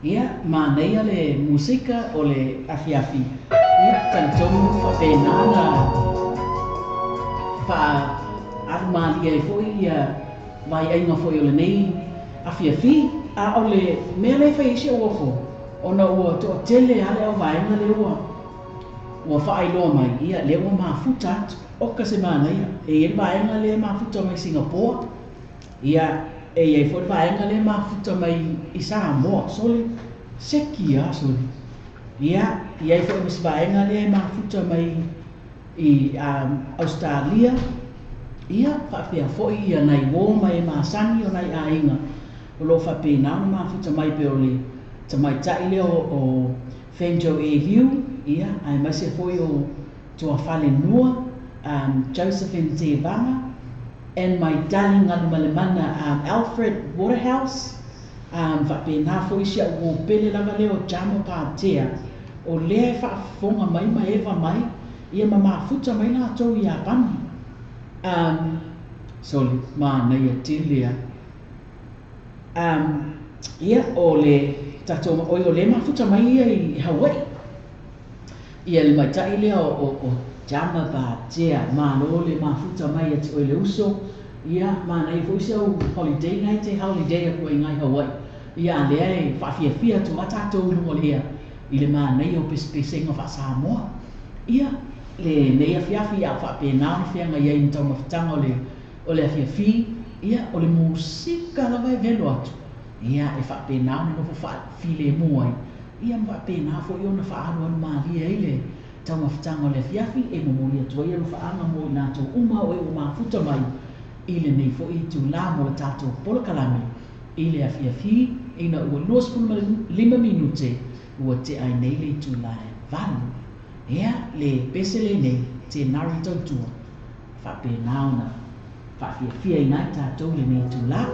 Ia, manaia le musika o le afiafi. Ia, talitonu faapena na faaalumalie ai foi ia vaiaiga foi o lenei afiafi. A o le mea lea e fai ai si ou ofo, ona ua toatele lava le auvaega lea ua faailoa mai, ia, lea ua mafuta atu. Oka se manaia, e i ai le vaega lea e mafuta mai Singapoa, ia, e i ai foi le vaega lea e mafuta mai i Samoa, sole, seki lava sole. Ia, e i ai foi ma si vaega lea e mafuta mai i Ausetalia, ia, faapea foi ia nai uo ma e masani o nai aiga o lo o faapena ona mafuta mai pei o le tamaitai lea o Fenjo E Liu, ia, aemaise foi o Tuafalenua, Josephine Tevaga, and my darling Galumalemana Alfred Waterhouse, faapena foi si au uo pele lava lea o Jama Patea, o lea e faafofoga mai ma eva mai, ia ma mafuta mai latou i Iapani. Sole, manaia tele a. Ia, o le tatou, oi o lea e mafuta mai ia i Hawaii. Ia le maitai lea o Jama Patea, malo le mafuta mai ia te oe le uso, ia manaia foi si au holiday na e te holiday atu ai i Hawaii. Ia a lea e faafiafia atu lava tatou i luga o le ea i le manaia o pesepesega faa-Samoa. Ia, lenei afiafi a o faapena ona feagai ai ma taumafataga o le afiafi, ia, o le musika lava e velo atu, ia, e faapena ona nofo faafilemu ai, ia ma faapena foi ona faaalualu malie ai le taumafataga o le afiafi e momoli atu ai alofaaga mo i latou uma o e ua mafuta mai i lenei foi itulā mo le tatou polokalame i le afiafi ina ua 25 minute ua tea ai nei le itulā e 8. Ia, le pese lenei, Tenari Tautua, faapena ona faafiafiaina ai tatou i lenei itulā.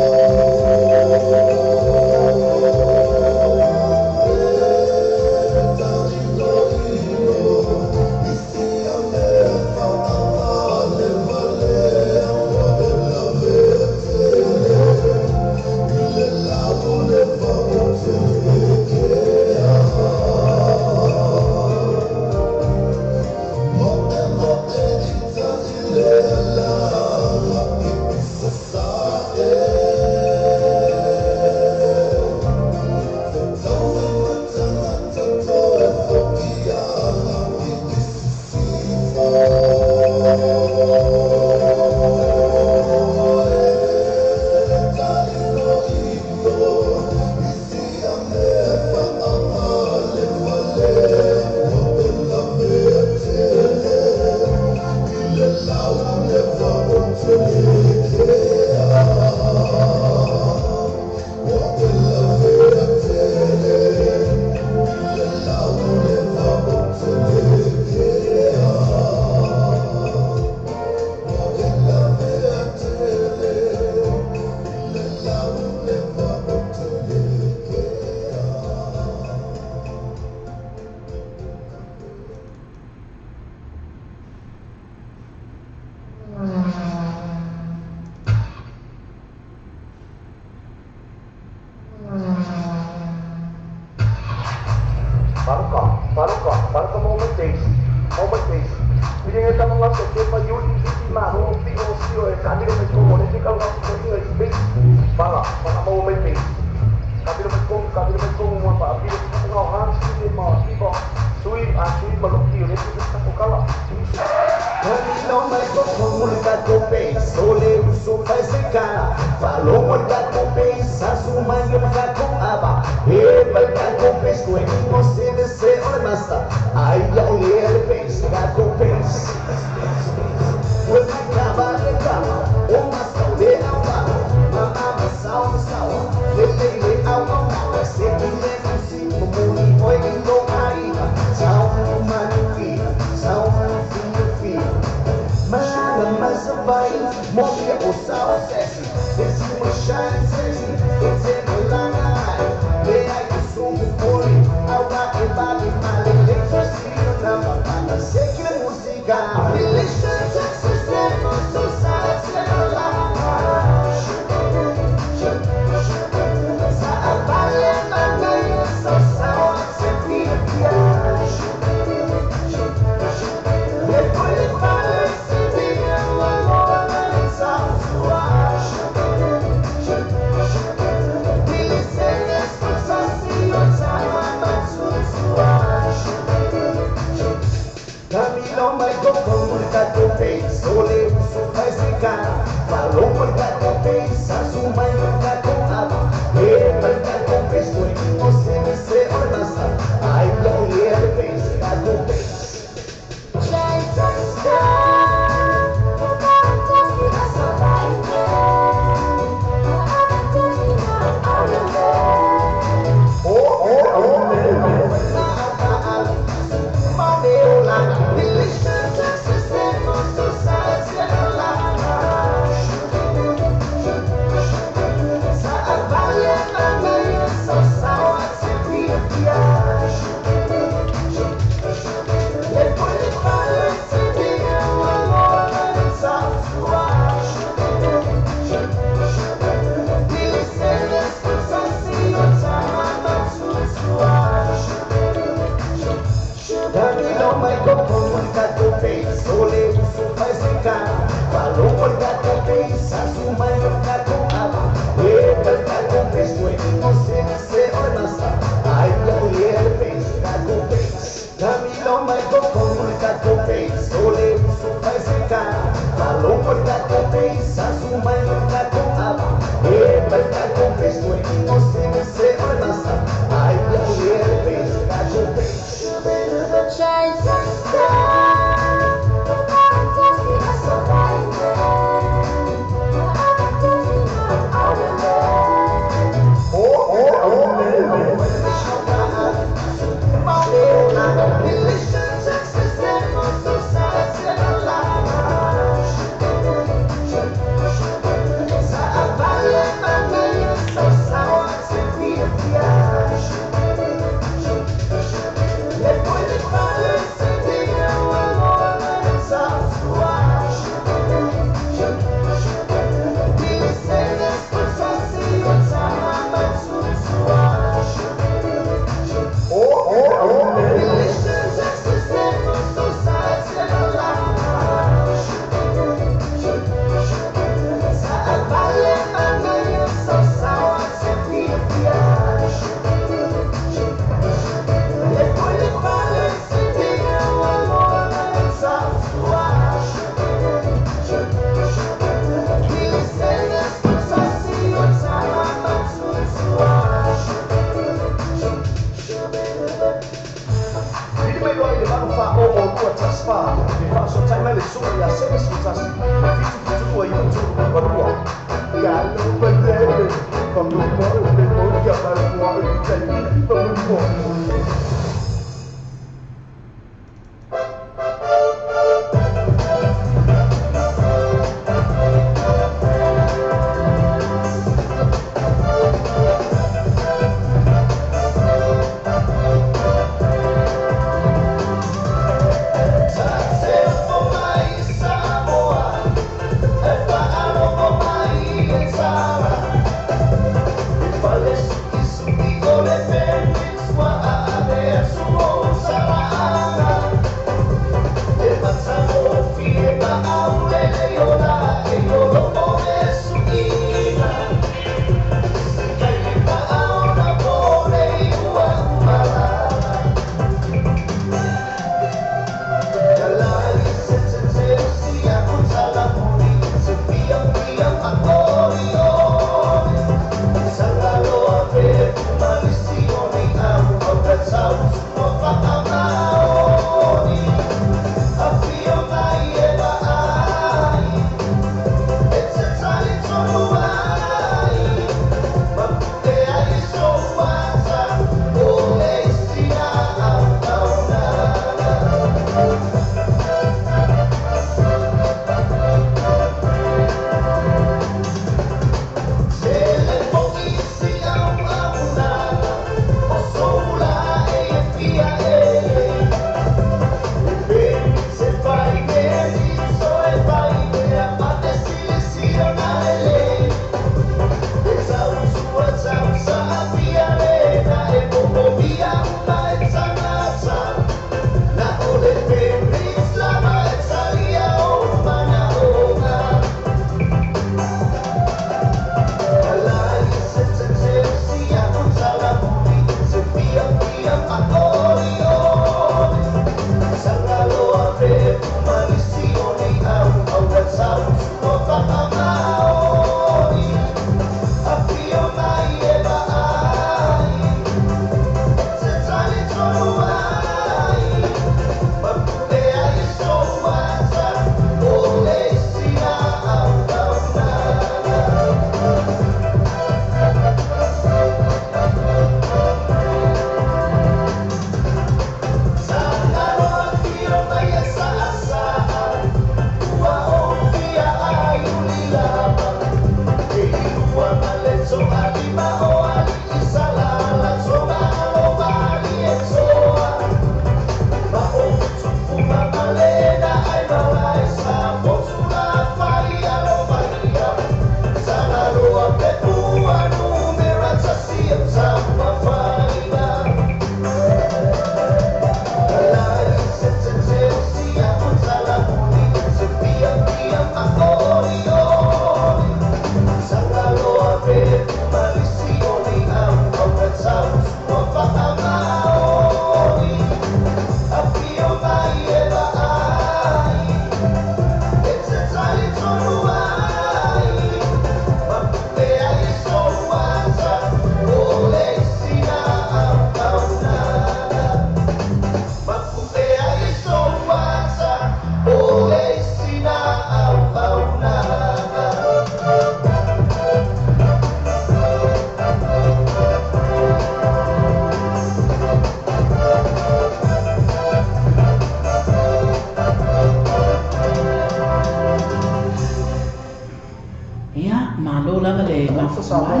Ia, malo lava le mafuta mai.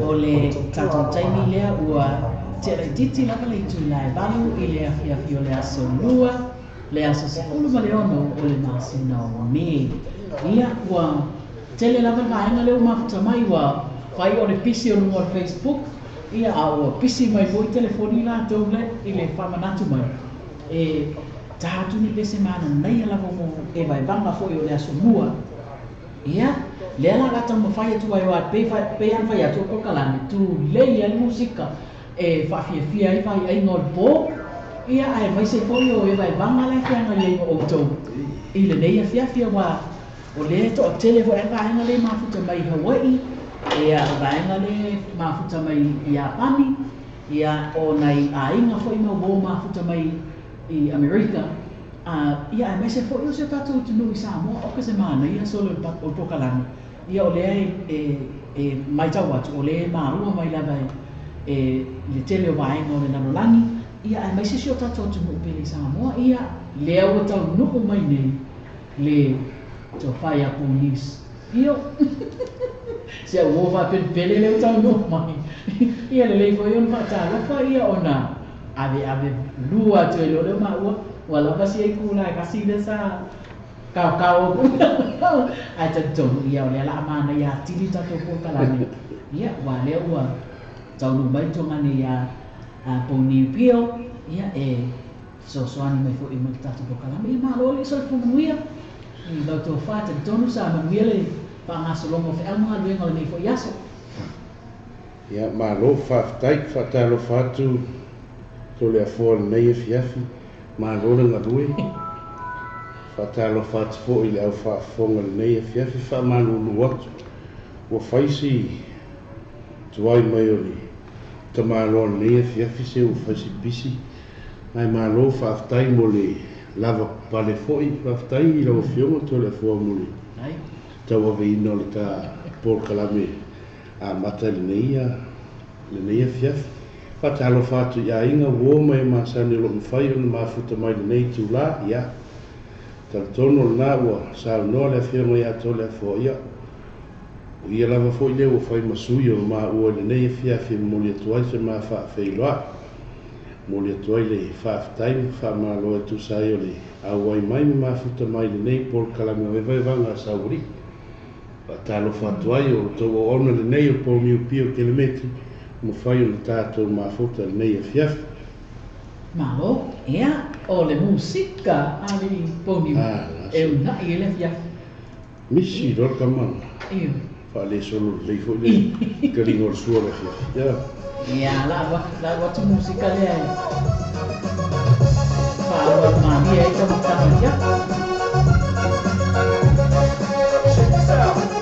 O le tatou taimi lea ua tea laitiiti lava le itula e 8 i le afiafi o le aso Lua, le aso 16 o le masina o Me. Ia, ua tele lava le vaega lea ua mafuta mai, ua fai o le pisi o luga o le Facebook, ia, a ua pisi mai foi telefoni latou le i le faamanatu mai. E ta atu ni pese mananaia lava mo evaevaga foi o le aso Lua. Ia, lea la a taumafai atu ai aua pei pei lava ona fai atu o le polokalame, tulei ai le musika e faafiafia ai faiaiga o le po, ia aemaise foi o evaevaga la e feagai ai ma outou i lenei afiafi aua o lea e toatele foi lava le vaega lea e mafuta mai i Hawaii, ia o le vaega lea e mafuta mai i Iapani, ia o nai aiga foi ma uo mafuta mai i Amerika. Ia, aemaise foi o si o tatou atunuu i Samoa, oka se manaia sole o le polokalame, ia o lea e matau atu, o lea e maua mai lava e le tele o vaega o le lalolagi, ia aemaise si o tatou atunuu pele i Samoa, ia lea ua taunuu mai nei le tofa ia Ponius Pio. Si au uo faapelepele lea ua taunuu mai. Ia lelei foi ona faatalofa ia ona aveave lua atu ai loa lea o maua, ua lava sia itula e tasi lea sa kaokao ae talitonu ia o lea o le a manaia atili le tatou polokalame, ia aua o lea ua taunuu mai le tuagane ia Poniu Pio, ia e fesoasoani mai foi mo le tatou polokalame. Ia malo le soifua manuia i lau tofa, talitonu sa manuia le faagasologa o feau ma galuega o lenei foi aso. Ia, malo faafetai, faatalofa atu Toleafoa i lenei afiafi, malo le galue. Faatalofa atu foi i le au faafofoga i lenei afiafi, faamalulu atu, ua fai si tuai mai o le tamaloa i lenei afiafi, se ua fai si pisi. Ae malo faafetai mo le lavapapale foi, faafetai i lau Afioga Toleafoa mo le tauaveina o le ta polokalame amata i lenei afiafi. Faatalofa atu i aiga, uo ma e masani o lo o mafai ona mafuta mai i lenei itula. Ia, talitonu o lena ua saunoa le Afioga ia Toleafoa, ia, o ia lava foi lea ua fai ma sui o maua i lenei afiafi e momoli atu ai se ma faafeiloai. Momoli atu ai le faafetai ma faamalo e tusa ai o le auai mai ma mafuta mai i lenei polokalame o Evaevaga a Saualii. Faatalofa atu ai o outou auauna lenei o Poniu Pio Kelemeti, ua mafai ona tatou mafuta i lenei afiafi. Malo, ia, o le musika a alii Poniu e uunai ai le afiafi. Misi loa le tama Ioe. Faalesolo lelei foi le taliga o le sua o le afiafi. Ia. Ia, la alu atu musika lea e faaauau malie ai taumafataga o le afiafi. Check this out.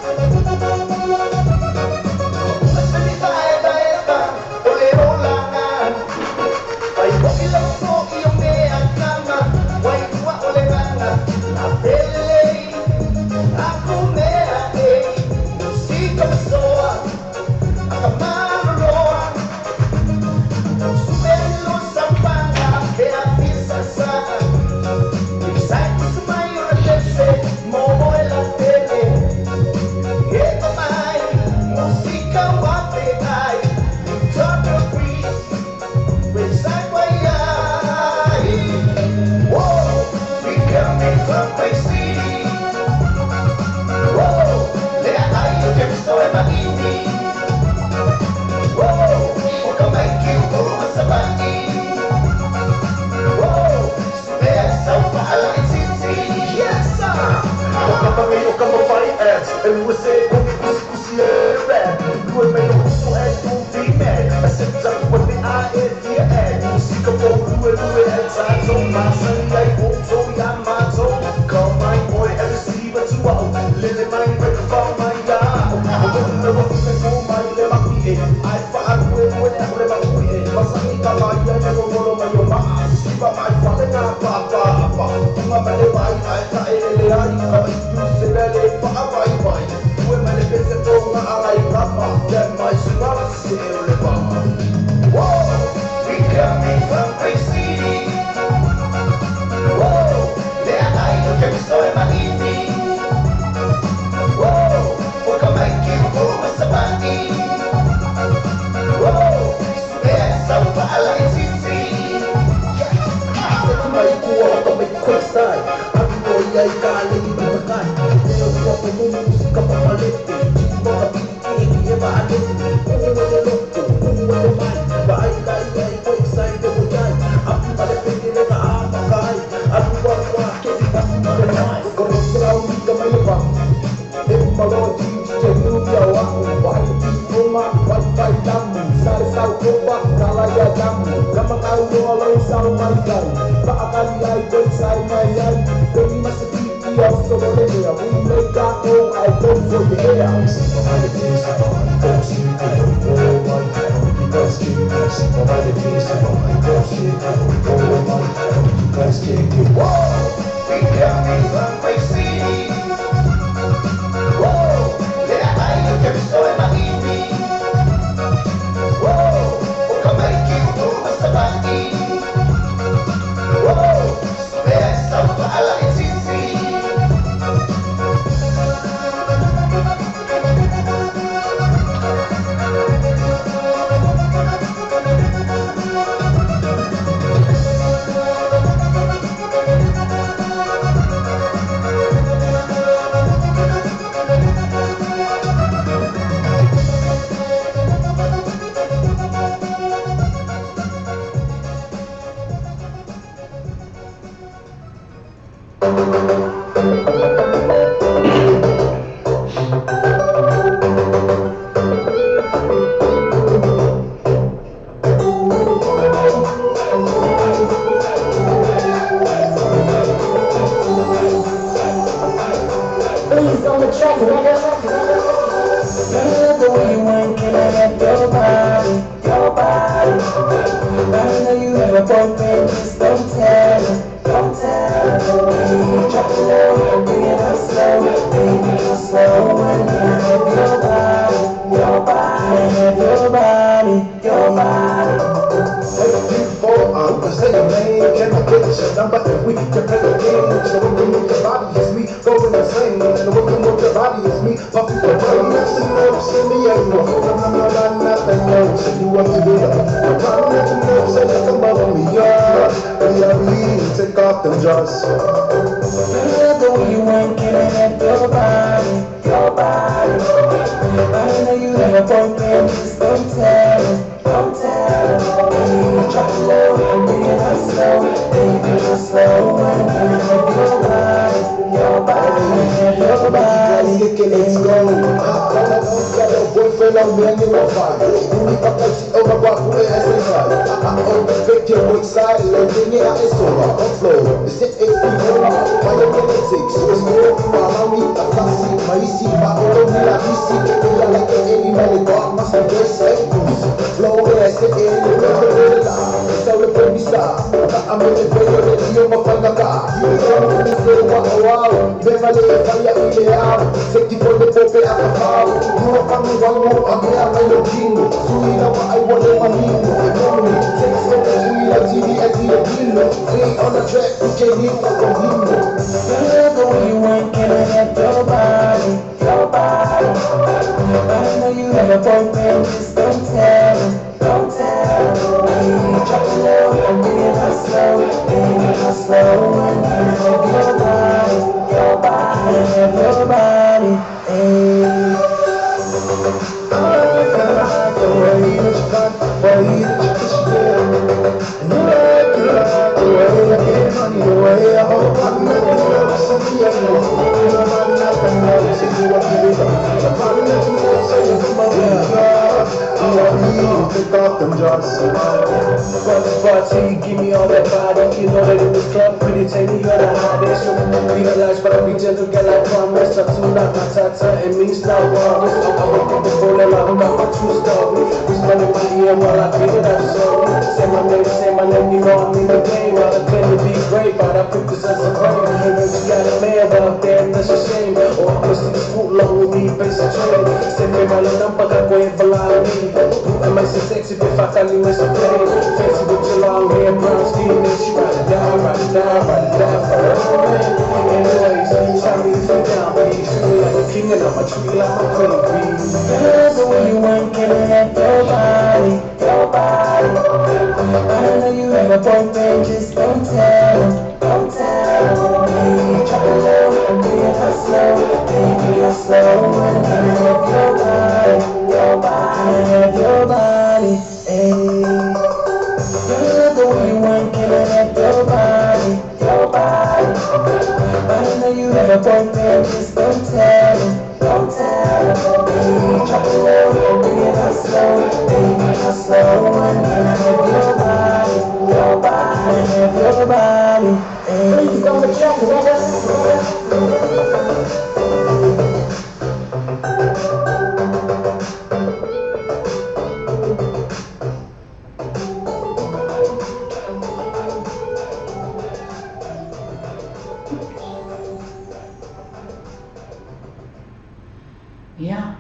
Ia,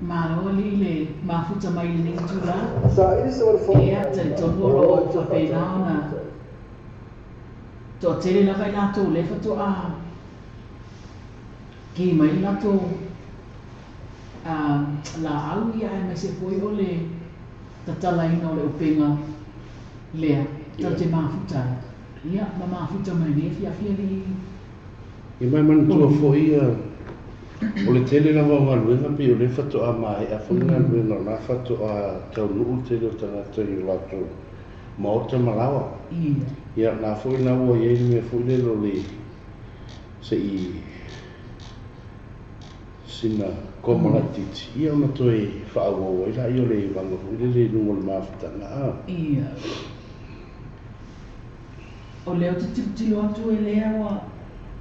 malo alii le mafuta mai i lenei itula. Ia, talitonu o lo o faapena ona toatele lava i latou o lea faatoa ki mai le latou laau, ia aemaise foi o le tatalaina o le upega lea tatou te mafuta ai. Ia, ma mafuta mai lenei afiafi alii. Ia ma e manatua foi ia, o le tele lava o galuega pei o lea faatoa maea foi galuega o la faatoa taunuu le tele o tagata i o latou maota ma laoa. Ia la foi la ua i ai le mea foi lele o le se i sina koma laitiiti, ia ona toe faaauau ai laia o le evaga foi lele i luga o le mafutaga a. Ia. O lea ou te tilotilo atu e lea ua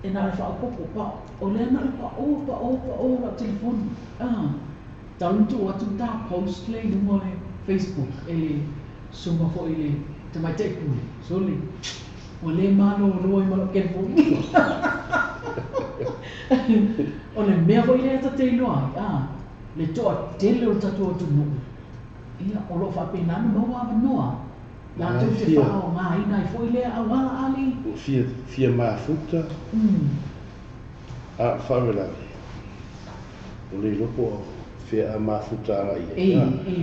e na o le faaopoopo pa o lea na o le paʻō paʻō paʻō lau telefoni a talu ona tuu atu le ta post lea i luga o le Facebook e le susuga foi i le tamaitai pule sole ua le malolo ai ma lau telefoni. O le mea foi lea ta te iloa ai a le toatele o le tatou atunuu ia o lo o faapena ona maua avanoa latou te faaaogaina ai foi lea auala alii. Ua fia fia mafuta a o le faalavelave ua le iloa po o fea a mafuta agai i ai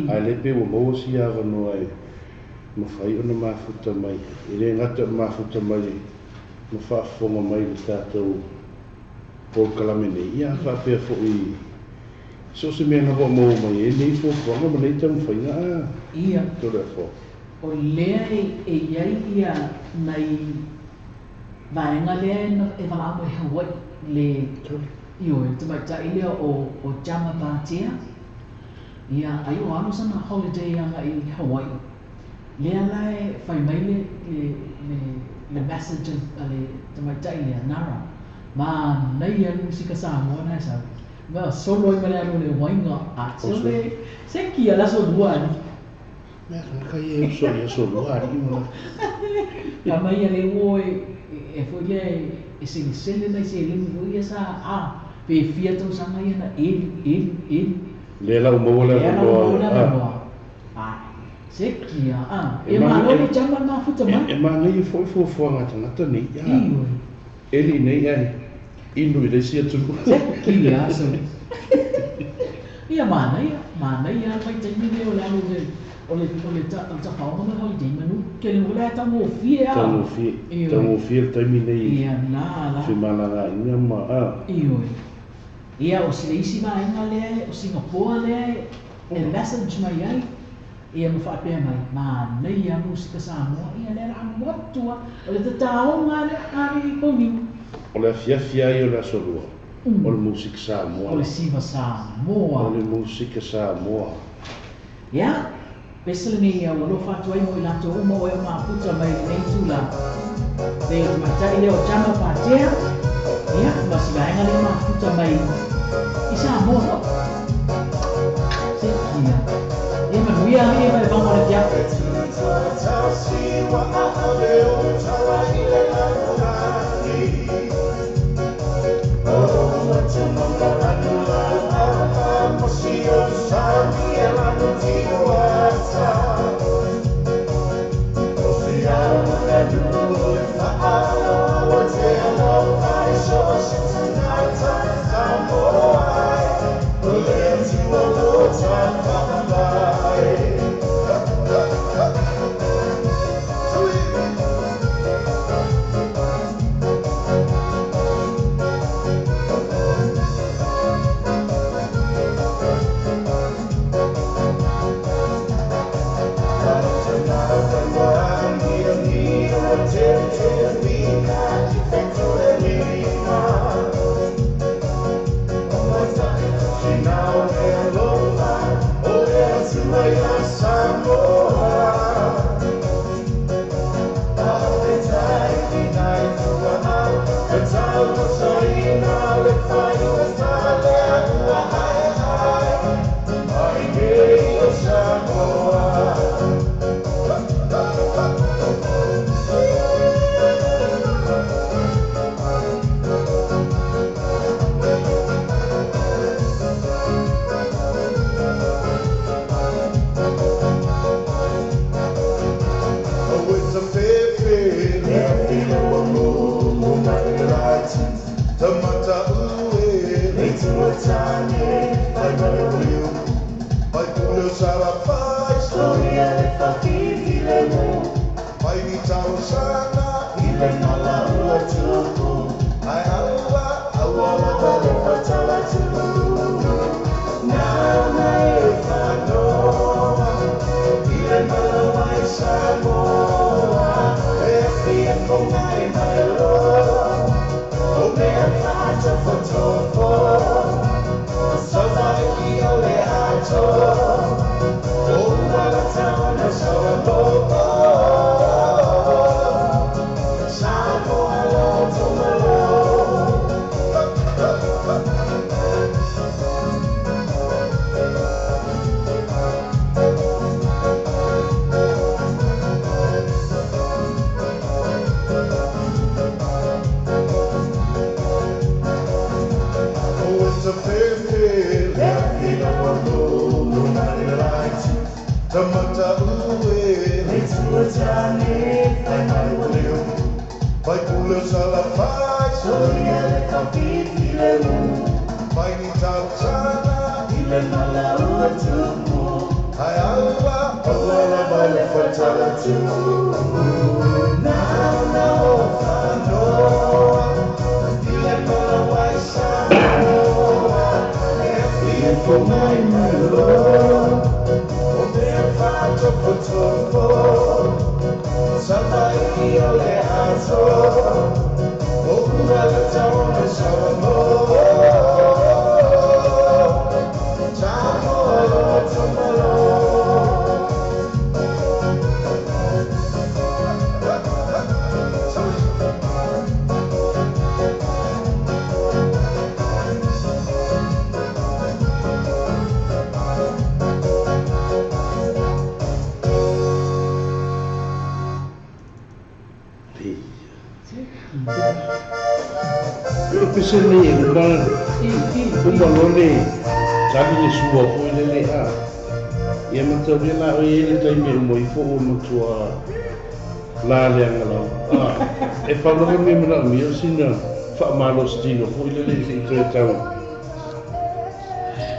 a e le pei ua maua sia avanoa e mafai ona mafuta mai ai. E le gata o le mafuta mai ma faafofoga mai i le tatou polokalame nei, ia a faapea foi i so o se mea lava o maua mai ai nei fuafuaga ma nei taumafaiga a Toleafoa. O lea e i ai ia nai vaega lea e valaau mai Hawaii le ioe le tamaitai lea o Jama Bhatia ia ai o alu sana holiday agai i Hawaii lea la e fai mai le le le message a le tamaitai lea Nara manaia le musika Samoa na e sau ma solo ai ma le alu o le uaiga a se se kia le aso lua alii. Mea kanaka ia e uso i aso lua alii ma latou. Tama ia le ua e foi lea e selesele nai seleni foi ia sa a pe fia tausaga ia na eli eli eli. Lea la ua maua le avanoa. A se kia a e malo le tama le mafuta mai. E manaia foi fuafuaga a tagata nei a. Ioe. Eli nei ae inu i le isi atunuu. Se kia so. Ia manaia, manaia lava le vaitaimi lenei o le alu o le o le tapaoga ma le holiday manu tele o le a taugofie a. Taugofie, taugofie le taimi nei i femalagaaiga ma a. Ioe. Ia o le isi vaega lea o Singapore lea e message mai ai ia ma faapea mai, manaia musika Samoa, ia lea o le a alu atu lava, o le tataoga lea a le Pauniu. O le afiafi lava ia o le Aso Lua, o le musika Samoa. O le siva Samoa. O le musika Samoa. Ia, pese lenei au alofa atu ai mo i latou uma o e o mafuta mai lenei itula. Le o tamaitai lea o Jama Patea, ia, ma si vaega lea mafuta mai i Samoa foi. Se kia. Ia manuia alii ma le vaga o le afiafi.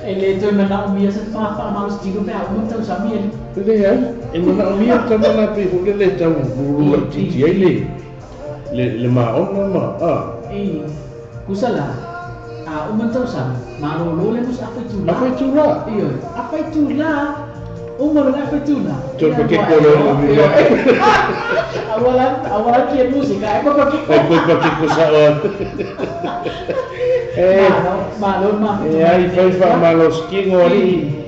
E le toe manaomia se faamalositino pe a uma tausami e leai e manaomia tama pe foi lele tau lulu laitiiti ai le le maona ma e kusa la a uma tausami malōlō le musa afaitulā afaitulā ioe afaitulā uma le afaitulā toe pakeko le awala awala ki e musika e papakeko e koe pakeko sa'o atu. Malo ma. E ai fai faamalositino alii.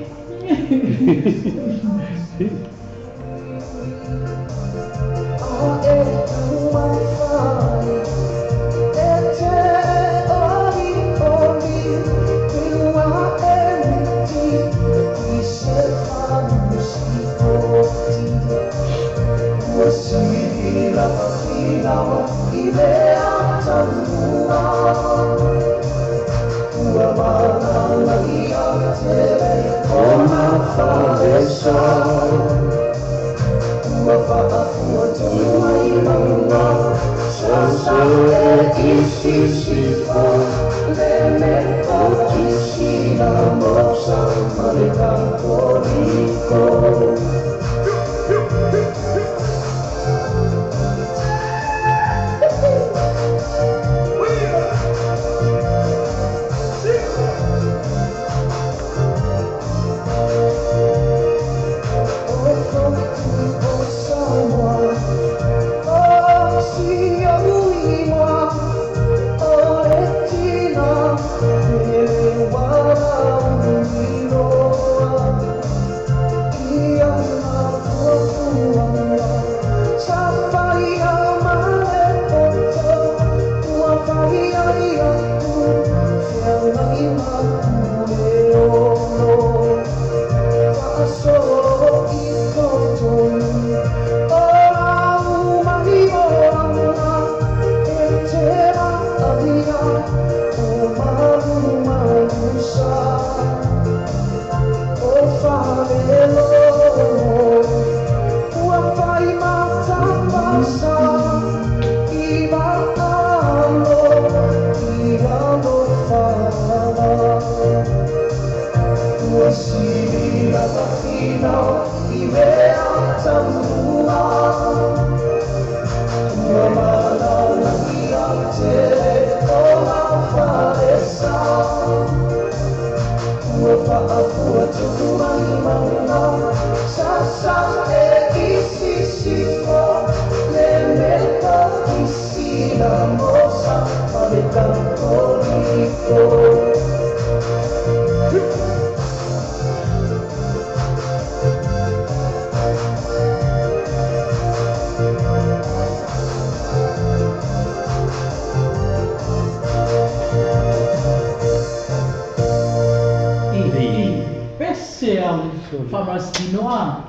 I, pese a o le faamalositino a.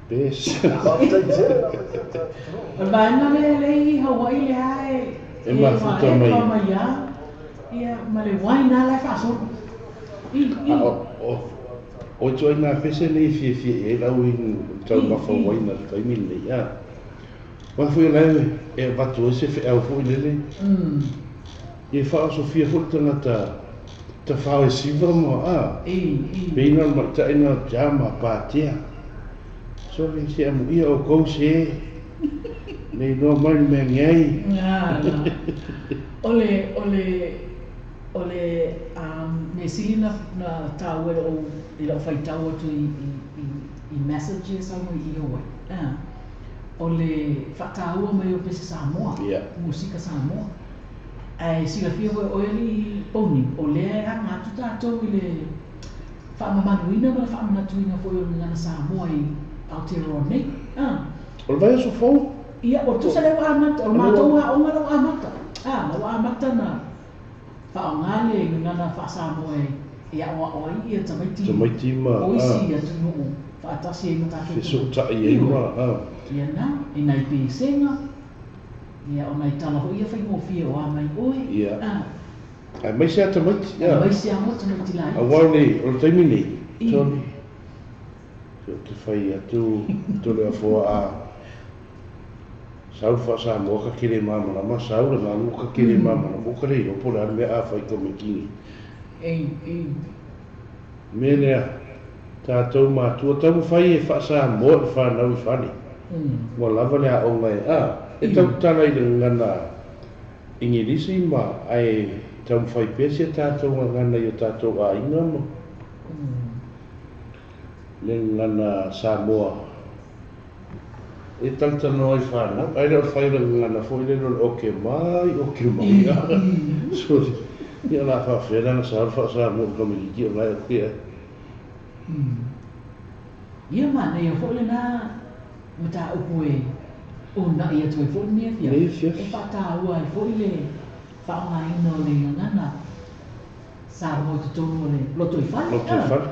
Pese. Faafetai tele, faafetai tele. O le vaega lea lea i Hawaii lea e E mafuta mai. E mai a. Ia, ma le wine lava la e faasolo. I, i. A o, o, o ituaiga pese nei e fiafia i ai le au inu taumafa uaina i le taimi lenei, a. Aua foi o la e avatu ai se feau foi lele, ia faaosofia foi le tagata tafao e siva ma, a, pei na o le maita'i na o ja ma patea. Sole, se amuia oukou se le iloa mai le mea ngeai. O le, o le, o le mea sili na, na taua i lou, i lau faitau atu i, i, i, i message ia sau mai i Hawaii, a, o le faataua mai o pese Samoa, musika Samoa. Ae silafia foi e oe alii Poni, o lea e aga atu tatou i le faamamaluina ma le faamanatuina foi o le gagana Samoa i Aotearoa nei. A. O le vaiaso fou? Ia, o tusa lea ua amata, o le matou aoga la ua amata. A, la ua amata na faaaoga le gagana faa-Samoa e aoao ai ia tamaiti Tamaiti ma, o isi atunuu faatasi ai ma tatou tamaiti. Fesootai ai ma, a. Ia na, e nai pesega, ia o nai tala foi ia faigofie o a mai oe. Ia. A. Aemaise lava tamaiti, ia. Aemaise lava tamaiti laiti. Aua o le, o le taimi nei, Tony, se ou te fai atu, Toleafoa a sau le faa-Samoa ka kele malamalama, sau le galu ka kele malamalama, ua ka le iloa po o le a le mea a fai tamaiti nei. Ei, ei. Mea lea, tatou matua, taumafai e faa-Samoa i le fanau i fale. Ua lava le aoga e, a, e tautala i le gagana Igilisi ma, ae taumafai pea si a tatou gagana i o tatou aiga ma le gagana Samoa e talatalanoa ai fanau, ae le o le fai o le gagana foi lele o le oke mai, oke mai, a, sole, ia o le a faapefea la ona sao le faa-Samoa i le tamaitiiti o la e oke ai. Ia manaia foi lena mataupu e uunai atu ai foi lenei afiafi, e faataua ai foi le faaaogaina o le gagana Samoa i totonu o le lotoifale. Lotoifale.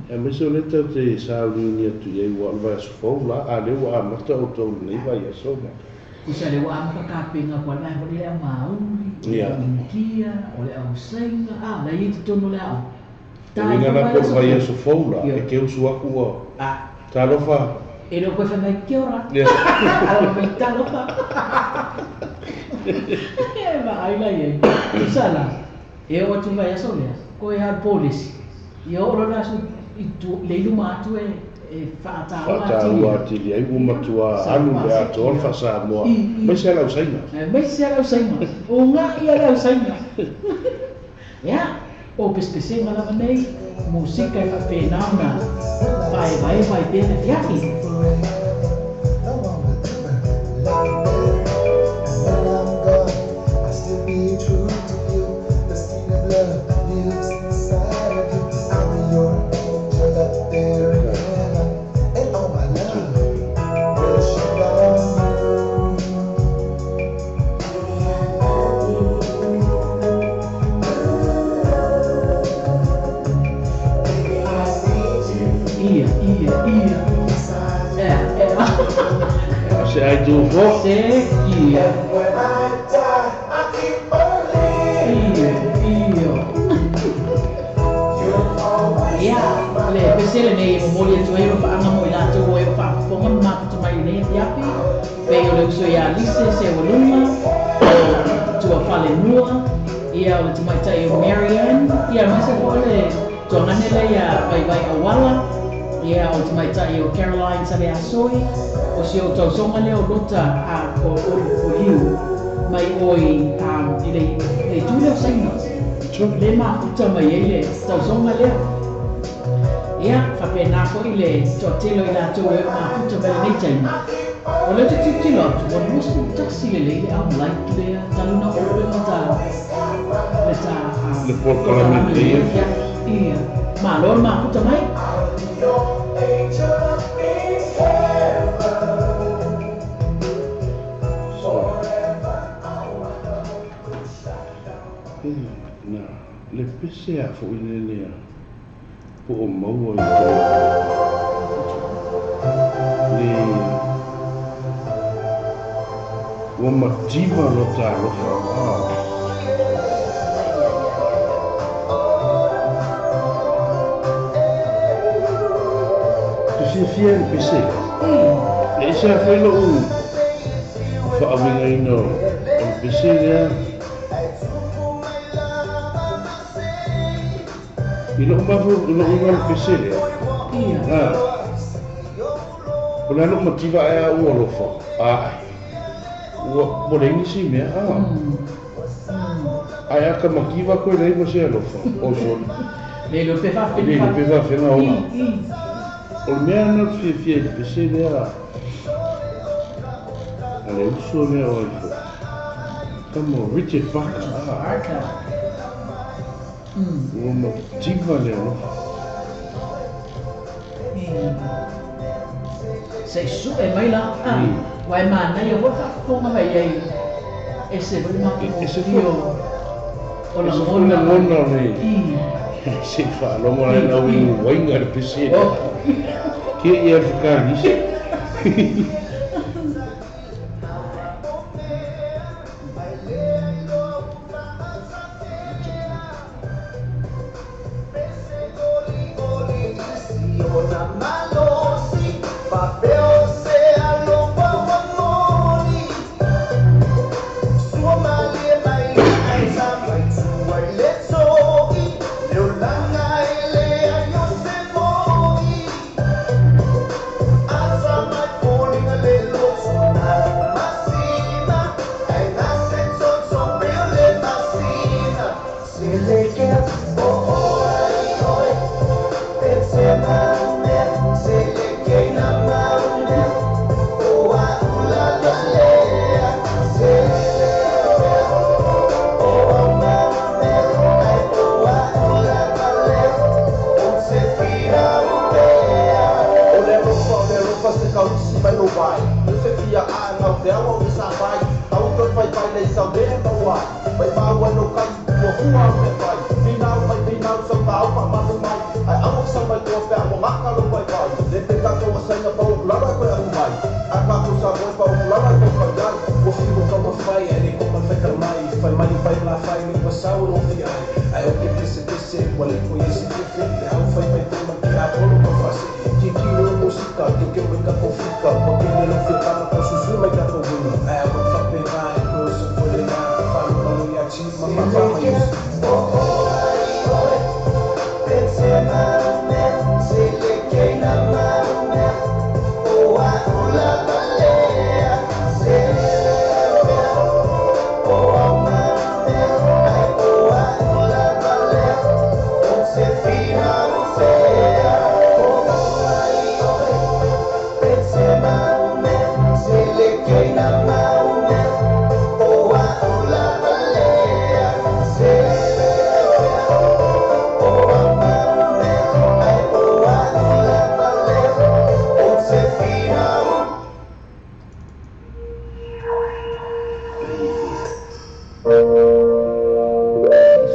Aemaise o lea tatou te sauniuni atu i ai ua o le vaiaso fou la, a lea ua amata outou i lenei vaiaso ma. Tusa lea ua amata tapena atu ai le vaega foi lea o le au Māori, o le au Initia, o le au Saina, a, la e i ai i totonu o le aoga. O uiga la po o le vaiaso fou la, e te usu atu ua talofa. E le o koe fai mai kia ora. A o mai talofa. E vaai la i ai. Tusa la, e oo atu i le vaiaso lea, koe lava le polisi. Ia oo loa le aso i le i luma atu e faataua atili ai. Faataua atili ai ua matua alu le atoa le faa-Samoa, aemaise lava le au Saina. Aemaise lava le au Saina. Uga'i lava le au Saina. Ia, o pesepesega lava nei, musika e faapena ona faaevaeva ai pea le afiafi. Ia, ia, ia. Ea, ea. Se ai tu fo. Se, ia. Ia, ia. Ia, le pese lenei e momoli atu ai alofaaga mo i latou o e o faafofoga ma mafuta mai i lenei afiafi, pei o le uso ia Lise Seualuga, o Tuafalenua, ia o le tamaitai o Mary Ann, ia aemaise foi o le tuagane lea ia Vaivai Auala, Ia, o le tamaitai o Caroline Saleasoi, o si ou tausoga lea o Lota a, o, o, o Liu, mai o i, a, i le, le itu lea o Saina. Le mafuta mai ai le tausoga lea. Ia, faapena foi le toatele o i latou e mafuta mai lenei taimi. O lea ou te tilotilo atu, ua 21 lelei le au like lea, talu na open le ta, le ta, a, Le polokalame lenei. Ia, ia. Malo le mafuta mai. Na, le pese a foi lea po o maua i te le ua mativa lo ta alofa. Wow. Te fiafia le pese. E ese a foi lou faauigaina o le pese lea. I lou mafau, i lou igoa le pese lea. Ia. Ah. O le lou mativa ae a ua alofa. Ai. Ua mo le inisi mea. Ah. Ai a ka mativa koe lei mo se alofa. O soli. Le lo pe fa Le le pe faafega ona. I, i. O le mea na fiafia i le pese lea. A le uso lea o ai foi. Tama o Richard Barker. Ah. Barker. Ua mativa le alofa. Se i sue mai la. Ah. Ua e manaia foi faafofoga mai ai. Ese foi Ese matagofie foi. o o Ese foi lagona. lagona o le I. se faalogo ai lau i uaiga le pese lea. Oh. Ke ia whakalisi.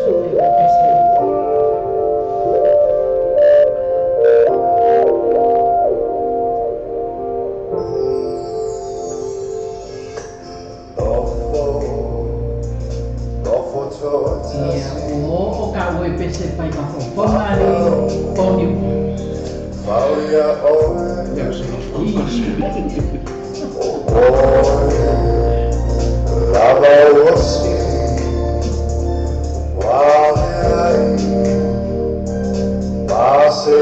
Sue le pese. Ia, o o ka ue pese pai mafaufauga le o ni. Ia se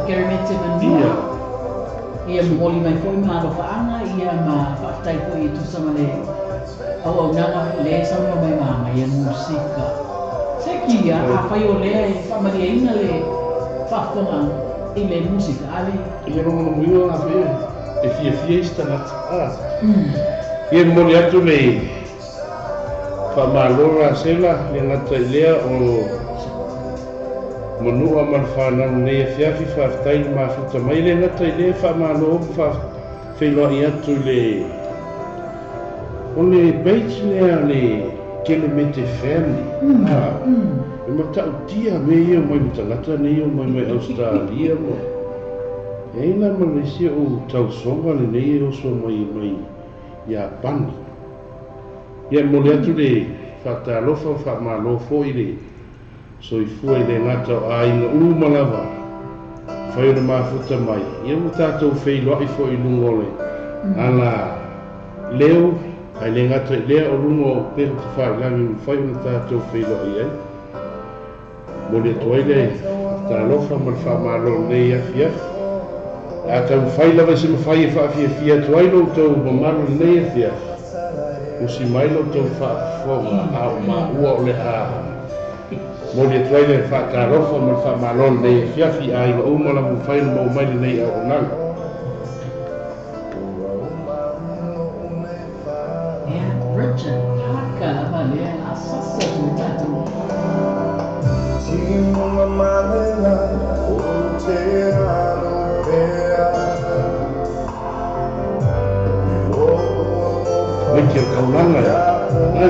Keremete Manua. Ia momoli mai foi ma alofaaga ia ma faafetai foi e tusa ma le auaunaga lea e saunoa mai ma agaia musika. Se ki ia, afai o lea e faamalieina le faafofoga i le musika, a le. Ia logologoina la foi e fiafia isi tagata. Ia e momoli atu le faamalo Rasela le gata i lea o Manua ma le fanau lenei afiafi faafetai i le mafuta mai. E le gata i lea e faamalo ma faafeiloai atu i le o le page lea a le Kelemete Family a e matautia mea ia omai ma tagata nei omai mai Australia ma e ai la ma le isi ou tausoga lenei e oso mai mai Iapani. Ia e momoli atu le faatalofa ma faamalo foi i le soifua i le gata o aiga uma lava mafai ona mafuta mai, ia ua tatou feiloai foi i luga o le ala leo, ae le gata i lea o luga o upega tafailagi ua mafai ona tatou feiloai ai. Momoli atu ai le faatalofa ma le faamalo i lenei afiafi. A taumafai lava i se mafai e faafiafia atu ai lo outou mamalu i lenei afiafi, usi mai lo outou faafofoga a o maua o le a momoli atu ai le faatalofa ma le faamalo i lenei afiafi i aiga uma lava ua mafai ona maua mai lenei auaunaga. Ia, Richard Parker lava lea o le a sasa atu ai tatou. Tamaiti o le taulaga e.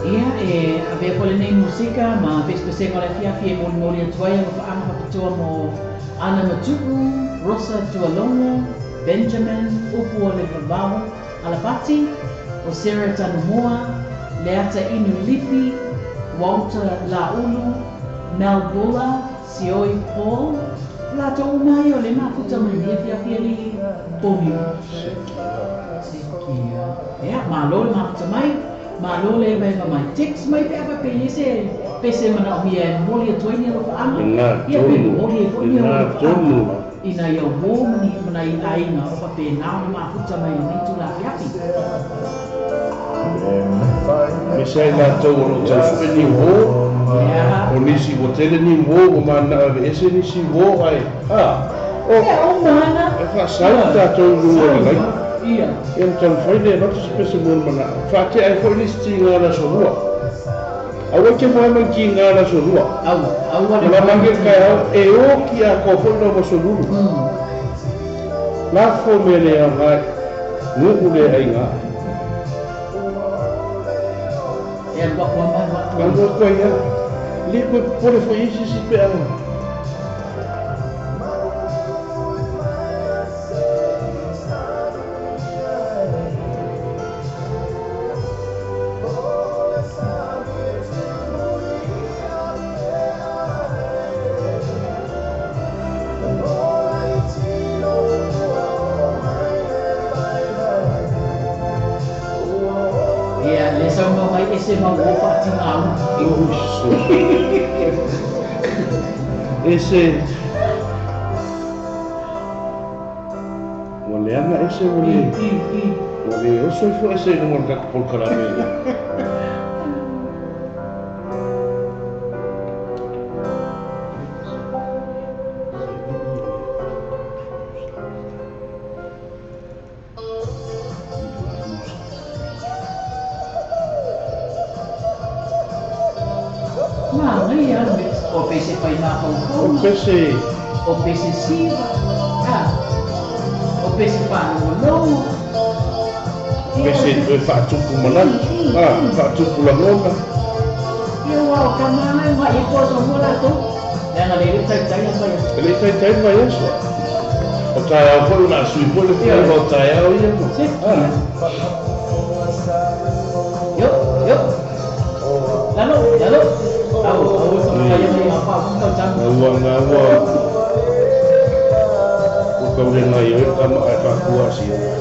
Ia, e avea foi lenei musika ma pesepesega o le afiafi e molimoli atu ai alofaaga faapitoa mo Ana Matu'u, Rosa Tualogo, Benjamin, Upu o le Vavao, Alapati, o Sarah Tanumoa, Leata Inu Lipi, Walter Laulu, Mel Buller, Sioi Paul, o latou uma ai o le mafuta mai lenei afiafi alii Poniu. Sekia. Ia, malo le mafuta mai, malo le evaeva mai. Text mai pe a faapea i ai se pese manaomia e momoli atu ai ni alofaaga, Lena ia pe tonu, momoli ai foi ni lena alofaaga tonu. i nai au uo ma ni ma nai aiga o faapena ona mafuta mai i lenei itula afiafi. Aemaise ai latou o lo o tausue ni uo, Ia. o nisi ua tele ni uo ua mananao e aveese nisi uo ae a o Ia, o mana. e faasau Ia, tatou i luga o le sau laina. Ia. Ia ona taumafai lea e avatu se pese mo le manao. Faatea ai foi le isi tiga o le aso lua. Aua e te moe ma le tiga o le aso lua. Aua, aua le Malama moe ma ake le tiga. taeao, e oti atoa foi lau aso lulu. Lafo mea le aoga i nuu le aiga. E alu aku lava ma alu aku ai. Alu atu ai lava. E le toe popole foi i ai se isi pe a. Ia, lea saunoa mai ese mau uo faatiga uma. Ese. Ua leaga ese ua le ua le oso ifo ese i luga o le tatou polokalame lea. Manaia lava le mea. O pese fai O mafaufauga. pese. O pese siva. A. O pese faalogologo. Ia Pese e toe faatupu manatu. A, faatupu lagona. Ia aua o tama lava e uunai ai po o aso lua latou. Leaga le le taitai a fai E le i taitai le vaiaso. O taeao foi o le a sui foi le flavor o taeao ia ma. Se A. Io, io. Lalo, lalo. Au, au e whakawhaia mai a pā kau tamu. Na ua, na ua, ua tau le gaioioi le tama ae faatua asiaga.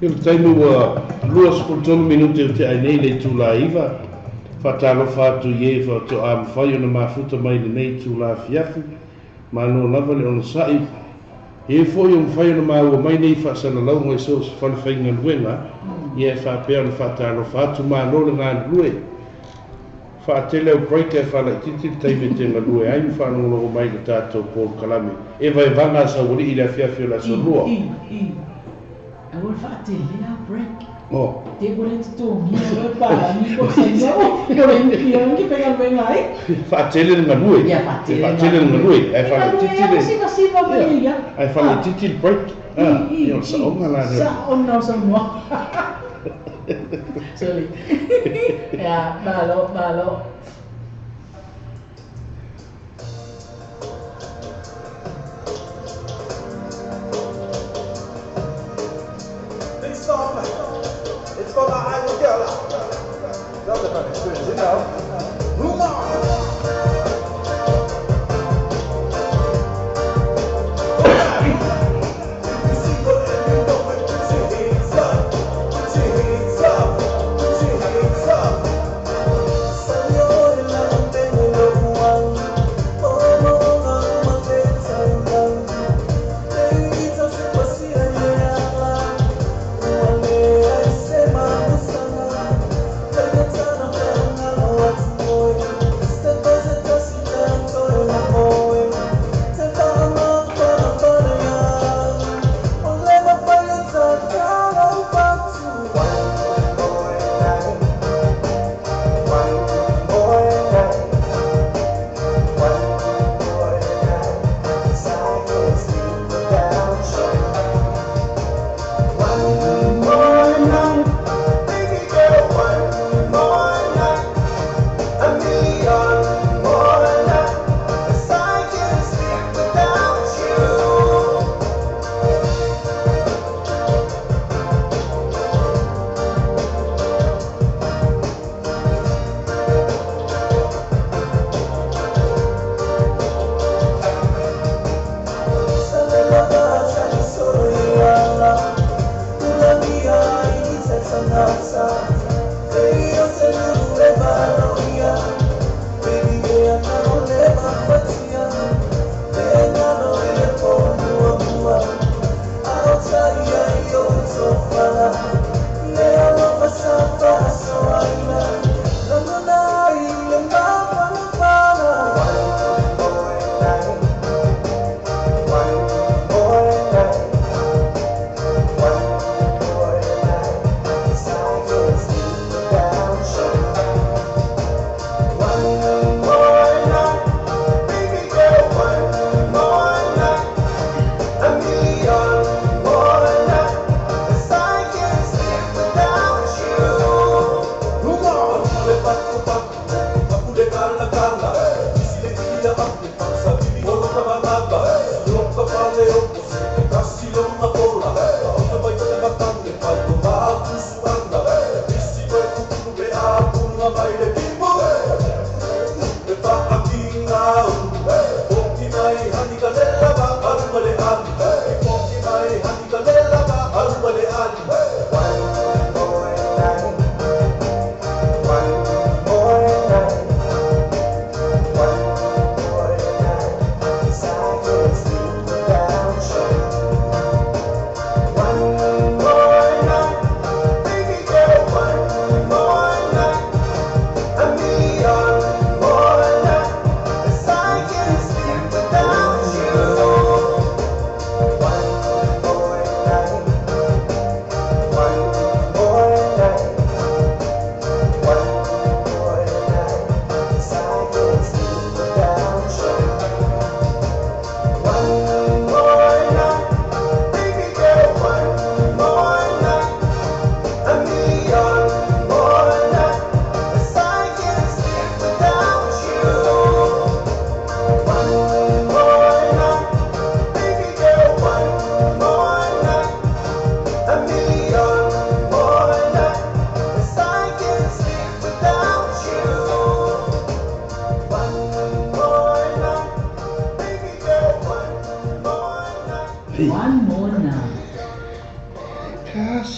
Ia, o le taimi ua 23 minute ua tea ai nei le itula e 9, faatalofa atu i e faatoa mafai ona mafuta mai i lenei itula afiafi. Malo lava le onosai. E foi o mafai ona maua mai nei faasalalauga i so o se fale faigaluega, ia e faapea ona faatalofa atu, malo le galulue. Faatele au break ae faalaitiiti le taimi e te galue ai ma faalogologo mai i le tatou polokalame e vaevaga a Saualii i le afiafi o le Aso Lua. I, i, i. Aua le faatelea break. Oh. Te ua le totogia loa le palagi po o le saina o le India ke faigaluega ai. Faatele le galue. Ia, faatele le Faatele le galue ae faalaitiiti le. E siva mai ia. Ae faalaitiiti le break. Ah, ia o le saoga la lea. Sao na o saunoaga. Sorry. Ia, malo, malo. This song is for my island girl. That's an experience, you know. Rumor. Put your hands up, put your hands up, put your hands up. One more night. One more night, one more night, 'cause I can't sleep without you. One more night, baby girl, one more night, a million more nights, 'cause I can't sleep without you. One more night, one more night. One more night, 'cause I can't sleep without you. One more night, baby girl, one more night, a million more nights, 'cause I can't sleep without you. One more night, one more night, one more night, 'cause I can't sleep without you. One more night, baby girl, one more night,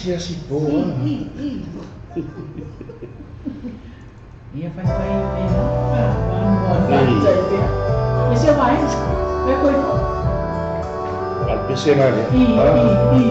asiasi po a. Ia faifai e la pa pa mo fa tai pea. E se vai. E koe fo. A le pese la lea. I, i, i.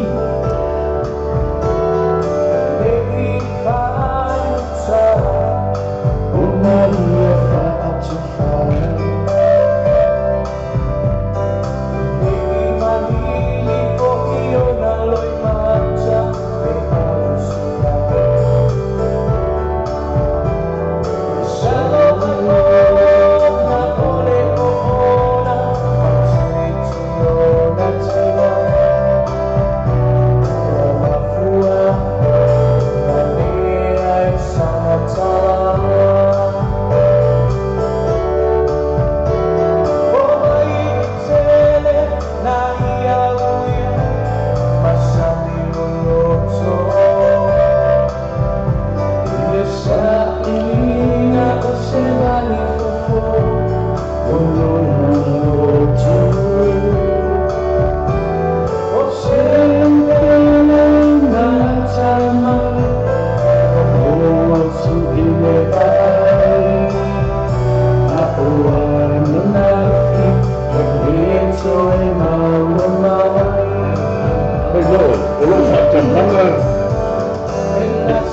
Mai loa, o lou faatamala,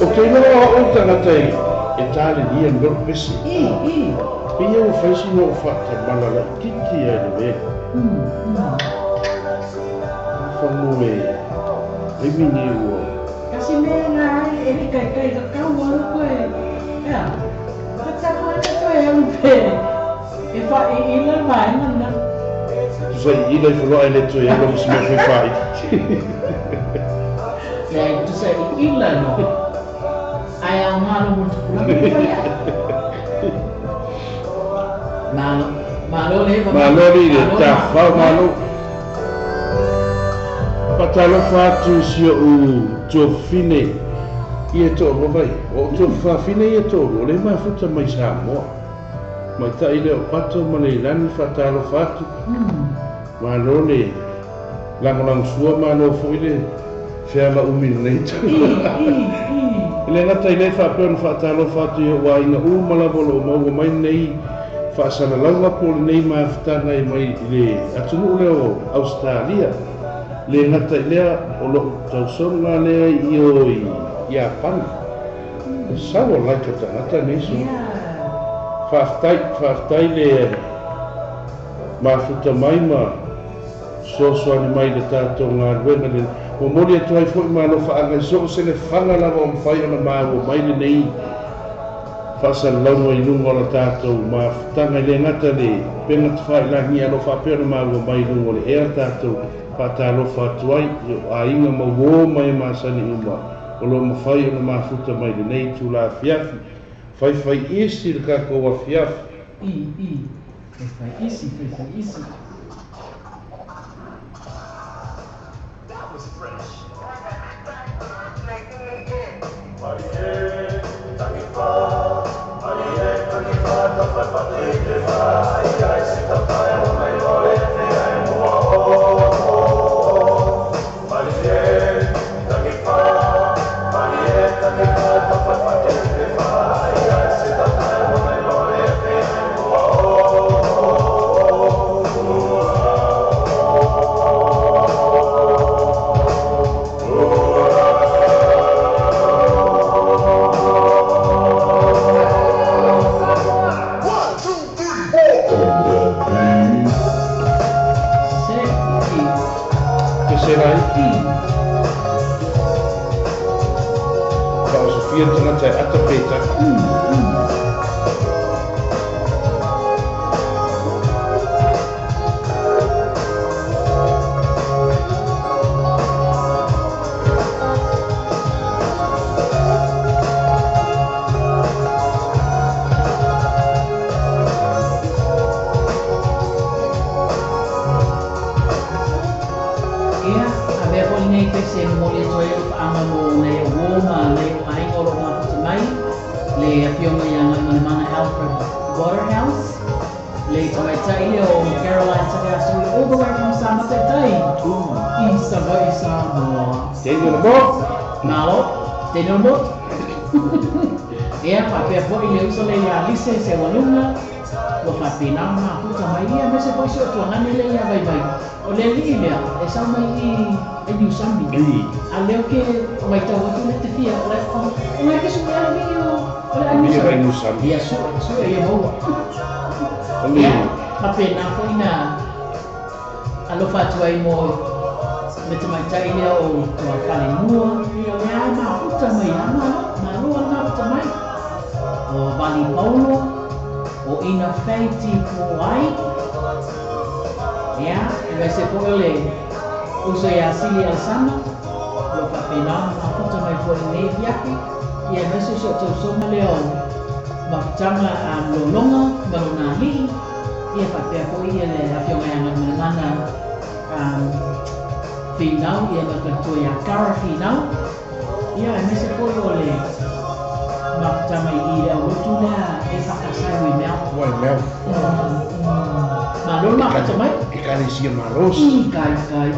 ou te iloa o au le tagata e talilia i le mea o le pese. Pei ia ua fai sina ou faatamala laitiiti lava i le mea lea. Faamoe taimi nei ua. Kasi mea la e le kaikai ka kau alu koe ea ka tau ai ka toe alu pe e faa'iiila le vaega lena. Tusa iila ifo loa ae le toe alu ma se mea foi faaitiiti. Leai tusa iila loa ae aoga loa mo le tupulaga le fai ae. Malo malo le Eva malo alii le tafafao malo. Faatalofa atu i si ou tuafafine ia e toalua vai. O ou tuafafine ia e toalua o lea e mafuta mai Samoa. Tamaitai lea o Pato ma Leilani faatalofa atu. Malo le lagolagosua malo foi le feala umi i lenei itu. E le gata i lea faapea ona faatalofa atu i ou aiga uma lava o lo o maua mai lenei faasalalauga po o lenei mafutaga e mai i le atunuu lea o Ausetalia. E le gata i lea o lou tausoga lea i o i Iapani. E sau o laika tagata nei so. Faafetai, faafetai le mafuta mai ma fesoasoani mai i le tatou galuega le momoli atu ai foi ma alofaaga i so o se lefaga lava o mafai ona maua mai lenei faasalalauga i luga o la tatou mafutaga. E le gata i le upega tafailagi ae o lo o faapea ona maua mai i luga o le ea tatou faatalofa atu ai i o aiga ma uo ma e masani uma o lo o mafai ona mafuta mai i lenei itula afiafi. Faifai isi le tatou afiafi. I, i, faifai isi, faifai isi. Se i. Pese laiti. Whaosofia le tangata e ata pe taka. Ia, avea foi lenei pese e momoli atu ai lau faaga mo nai ou uo ma nai ou aiga o lo o mafuta mai, le Afioga ia Gaimalemana Alfred Waterhouse, le tamaitai lea o Caroline Sakaasui all the way from Samatetai i Savaii Samoa. Te ingoa mo! Malo, tele o le motu. Ia, faapea foi le uso lea ia Lise Seualuga, ua faapena ona mafuta mai ia, aemaise foi si ou tuagane lea ia Vaivai. O le alii lea, e sau mai i i Niusami. A o lea ou te matau atu o lea e te fia, o la e te suea le alii o o le ai Niusami. Ia, sue, sue ia maua. Ia, faapena foi na alofa atu ai mo le tamaitai lea o Tuafalemua, ia o lea e mafuta mai lava, malo, malo lava le mafuta mai. O Vali Paulo, o Ina Faye Tipoai, ia, aemaise foi o le uso ia Sili Alesana, o lo o faapena ona mafuta mai foi i lenei afiafi, ia aemaise o si ou tausoga lea o Mafutaga a Lologa ma lona alii, Ia faapea foi le Afioga ia Galumalemana Finau ia ma le faletua ia Cara Finau, ia aemaise foi o le mafutaga i i le aulotu lea e faakasa i Waimea. Waimea. Malo le mafuta mai. Ekalesia malosi. I kai kai.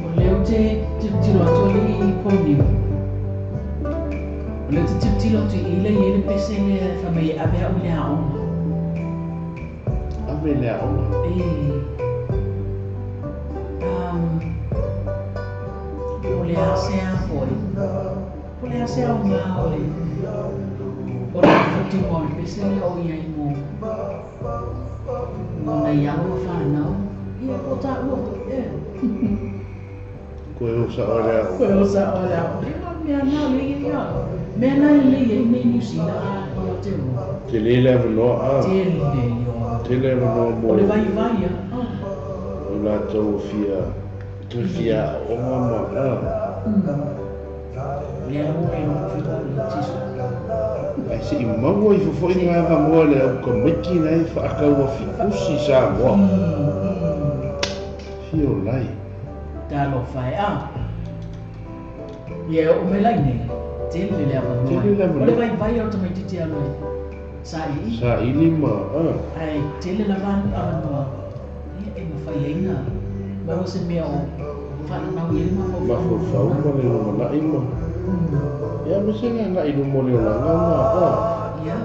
O lea ou te tilotilo atu alii Pauniu. O lea ou te tilotilo atu i i lea e i ai le pese lea e fai mai e ave au i le aoga. Ave i le aoga? E. Um, po o le a se a foi. Po o le a se aoga o le o le fatuga o le pese lea o i ai mo mo nai alo ma fanau. Ia, po o taua foi, ea. Koe o sao le aoga. Koe o sao le aoga. Ia, mea na lelei ia. Mea na lelei ai nei Niu Sila, a o te o. Tele le avanoa a. Tele ia o. Tele avanoa mo. O le vaivai a. O latou fia toe fia aoga ma a. Lea lava ua le iloa po o fea le tiso. Ae se i maua ifo foi le avanoa i le au tamaiti la e faatauafiusi i Samoa. Fia ola ai. Talofa e a. Ia e oo mai la i inei, tele le avanoa. Tele le avanoa. O le vaivai o le tamaitiiti e alu e saili. Saili ma a. Ae tele lava avanoa ia e mafai ai ona maua se mea o faananau i ai le mafaufau. Mafaufau ma le lumanai ma. Ia aemaise le agai i luma o le olaga ma a. Ia. Ia.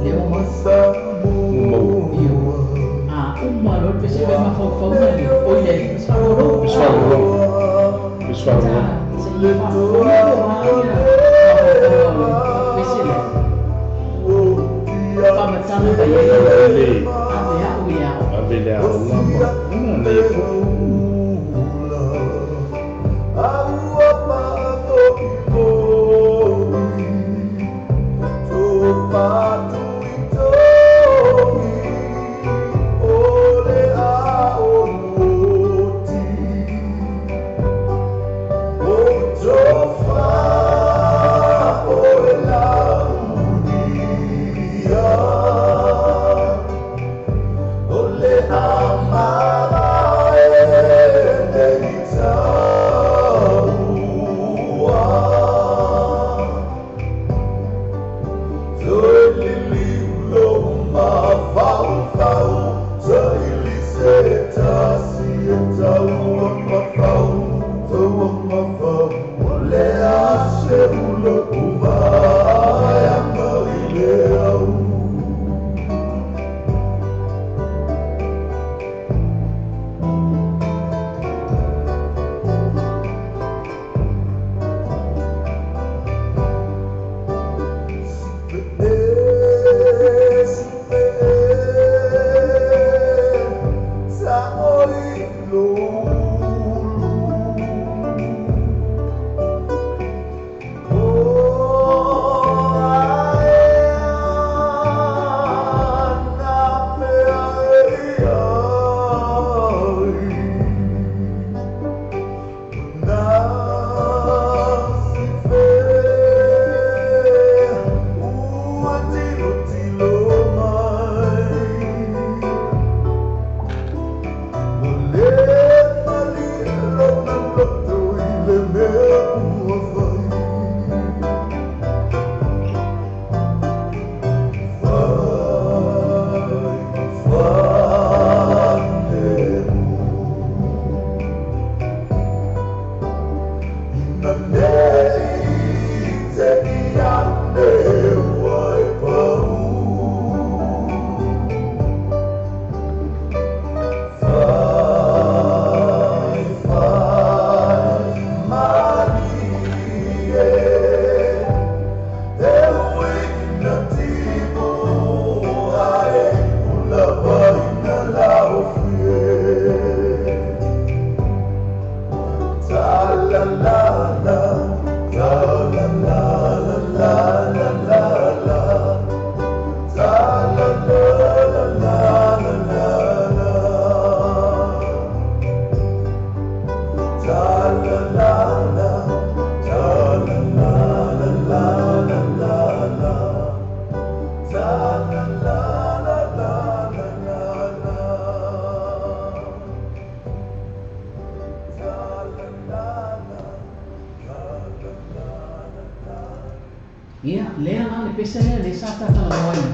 Lea ua mau. Ua mau. Ioe. A uma loa le pese le mafaufauga le, oi le pese faalogologo. Pese faalogologo. Pese faalogologo. Sa seia faafofoga po o a ia mafaufauga o le pese lea. Faamatala mai ai le ave au i aoga. Ave i le aoga ma manaia foi. lea la le pese lea lea sa ta talanoaina,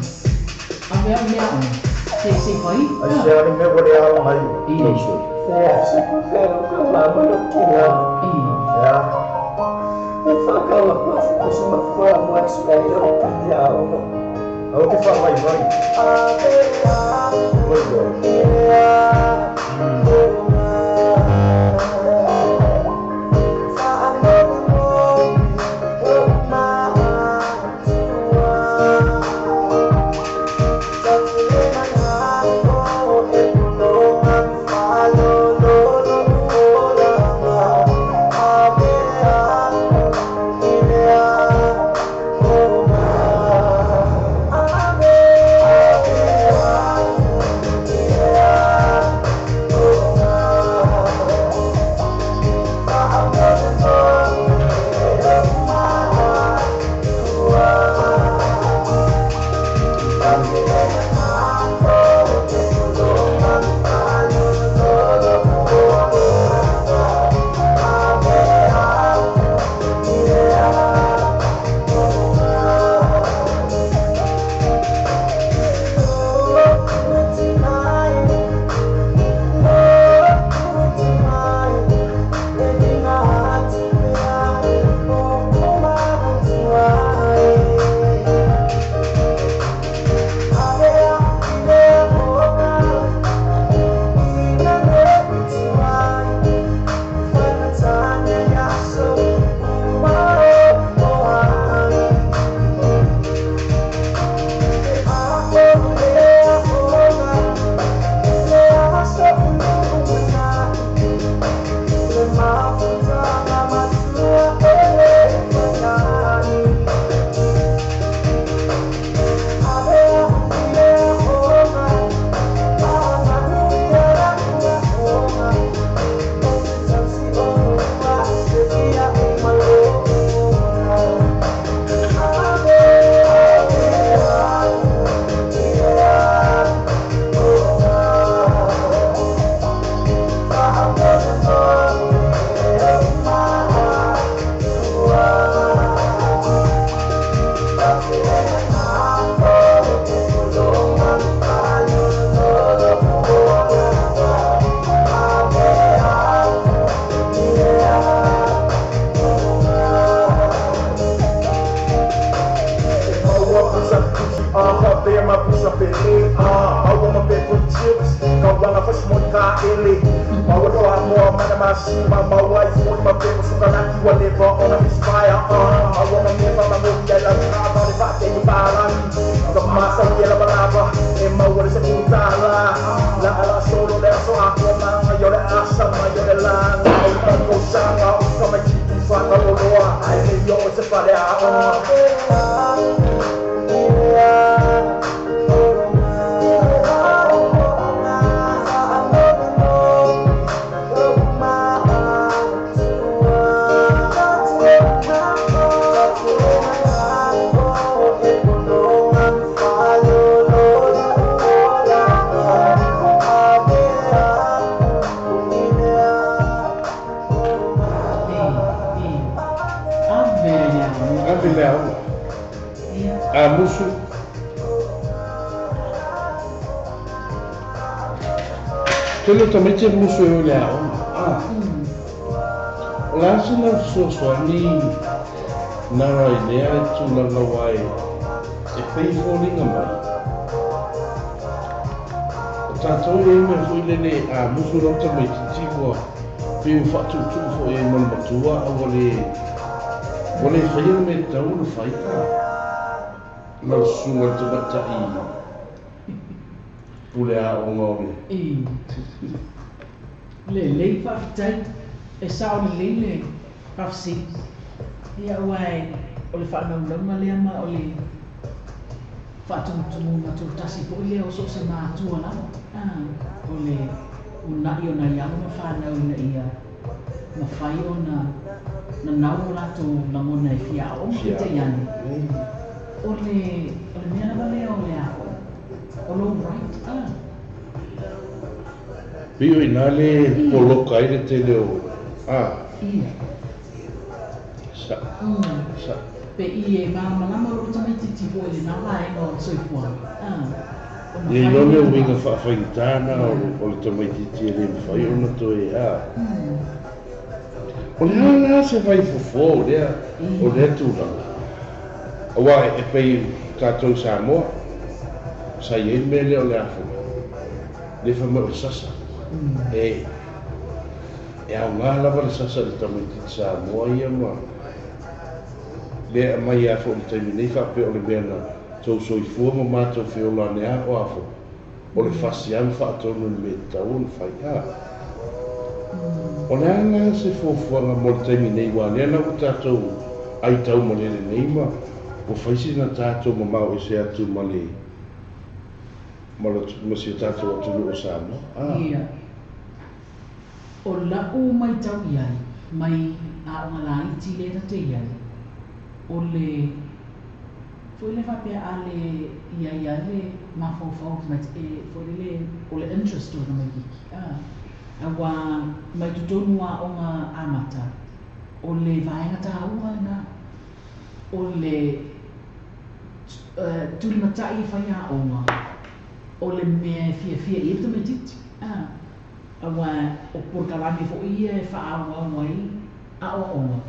ave au i le aoga, se i se i fai. Ai se a le mea ua le aoga ai. Aua te faavaivai. Ave le aoga. Ave le aoga. A musu. Tele o tamaiti e musu e o i le aoga. A. O le a sina fesoasoani Nara i lea tulaga aua e pei e foliga mai o tatou e i ai mea foi lele a musu lau tamaititi ua pei ua faatuutuu foi ai ma le matua a ua le ua le faia le mea e tatau ona fai a lau susuga i le tamaitai pule aoga o le. I lelei faafetai e sao lelei le faafesili. Ia aua o le faanaunauga lea ma o le faatumutumuga tutasi foi lea o so o se matua lava, o le uunai o nai alo ma fanau ina ia mafai ona nanau o latou lagona e fia aooga. Peitai ane, o le o le mea lava lea o le aoga, o lou right, a. Pei o i ina le poloka ai le tele o, a. Ia. Sa. Sa. Pe i e malamalama lou tamaitiiti foi i lena vaega o le soifuaga, a, ona Ia fai iloa lea le o uiga lau. faafaigata na o le tamaitiiti e le mafai ona toe, a. O le a la se vaifofo o lea o lea tulaga? Aua e pei o tatou i Samoa, sa i ai le mea lea o le a foi, lea fai mai o le sasa. E e aoga lava le sasa i le tamaitiiti Samoa ia ma lea e aumai lava foi i le taimi nei faapea o le mea na tou soifua ma matou feola ane lava o a foi. O le fasi lava ma faatonu i le mea e tatau ona fai. A O le a la se fuafuaga mo le taimi nei aua o lea la ua tatou aitau malele nei ma ua fai sina tatou mamao ese atu ma le ma le ma si o tatou atunuu o Samoa. A. Ia. O la'u maitau i ai, mai aoga laiti lea na te i ai, o le Foi lea faapea a le i ai a le mafaufau o tamaiti e foi lele o le interest o tamaititi a aua mai totonu o aoga amata o le vaega taua lena o le tulimatai e fai aoga o le mea e fiafia i ai le tamaititi a aua o polokalame foi ia e faaauau ai aoaoga.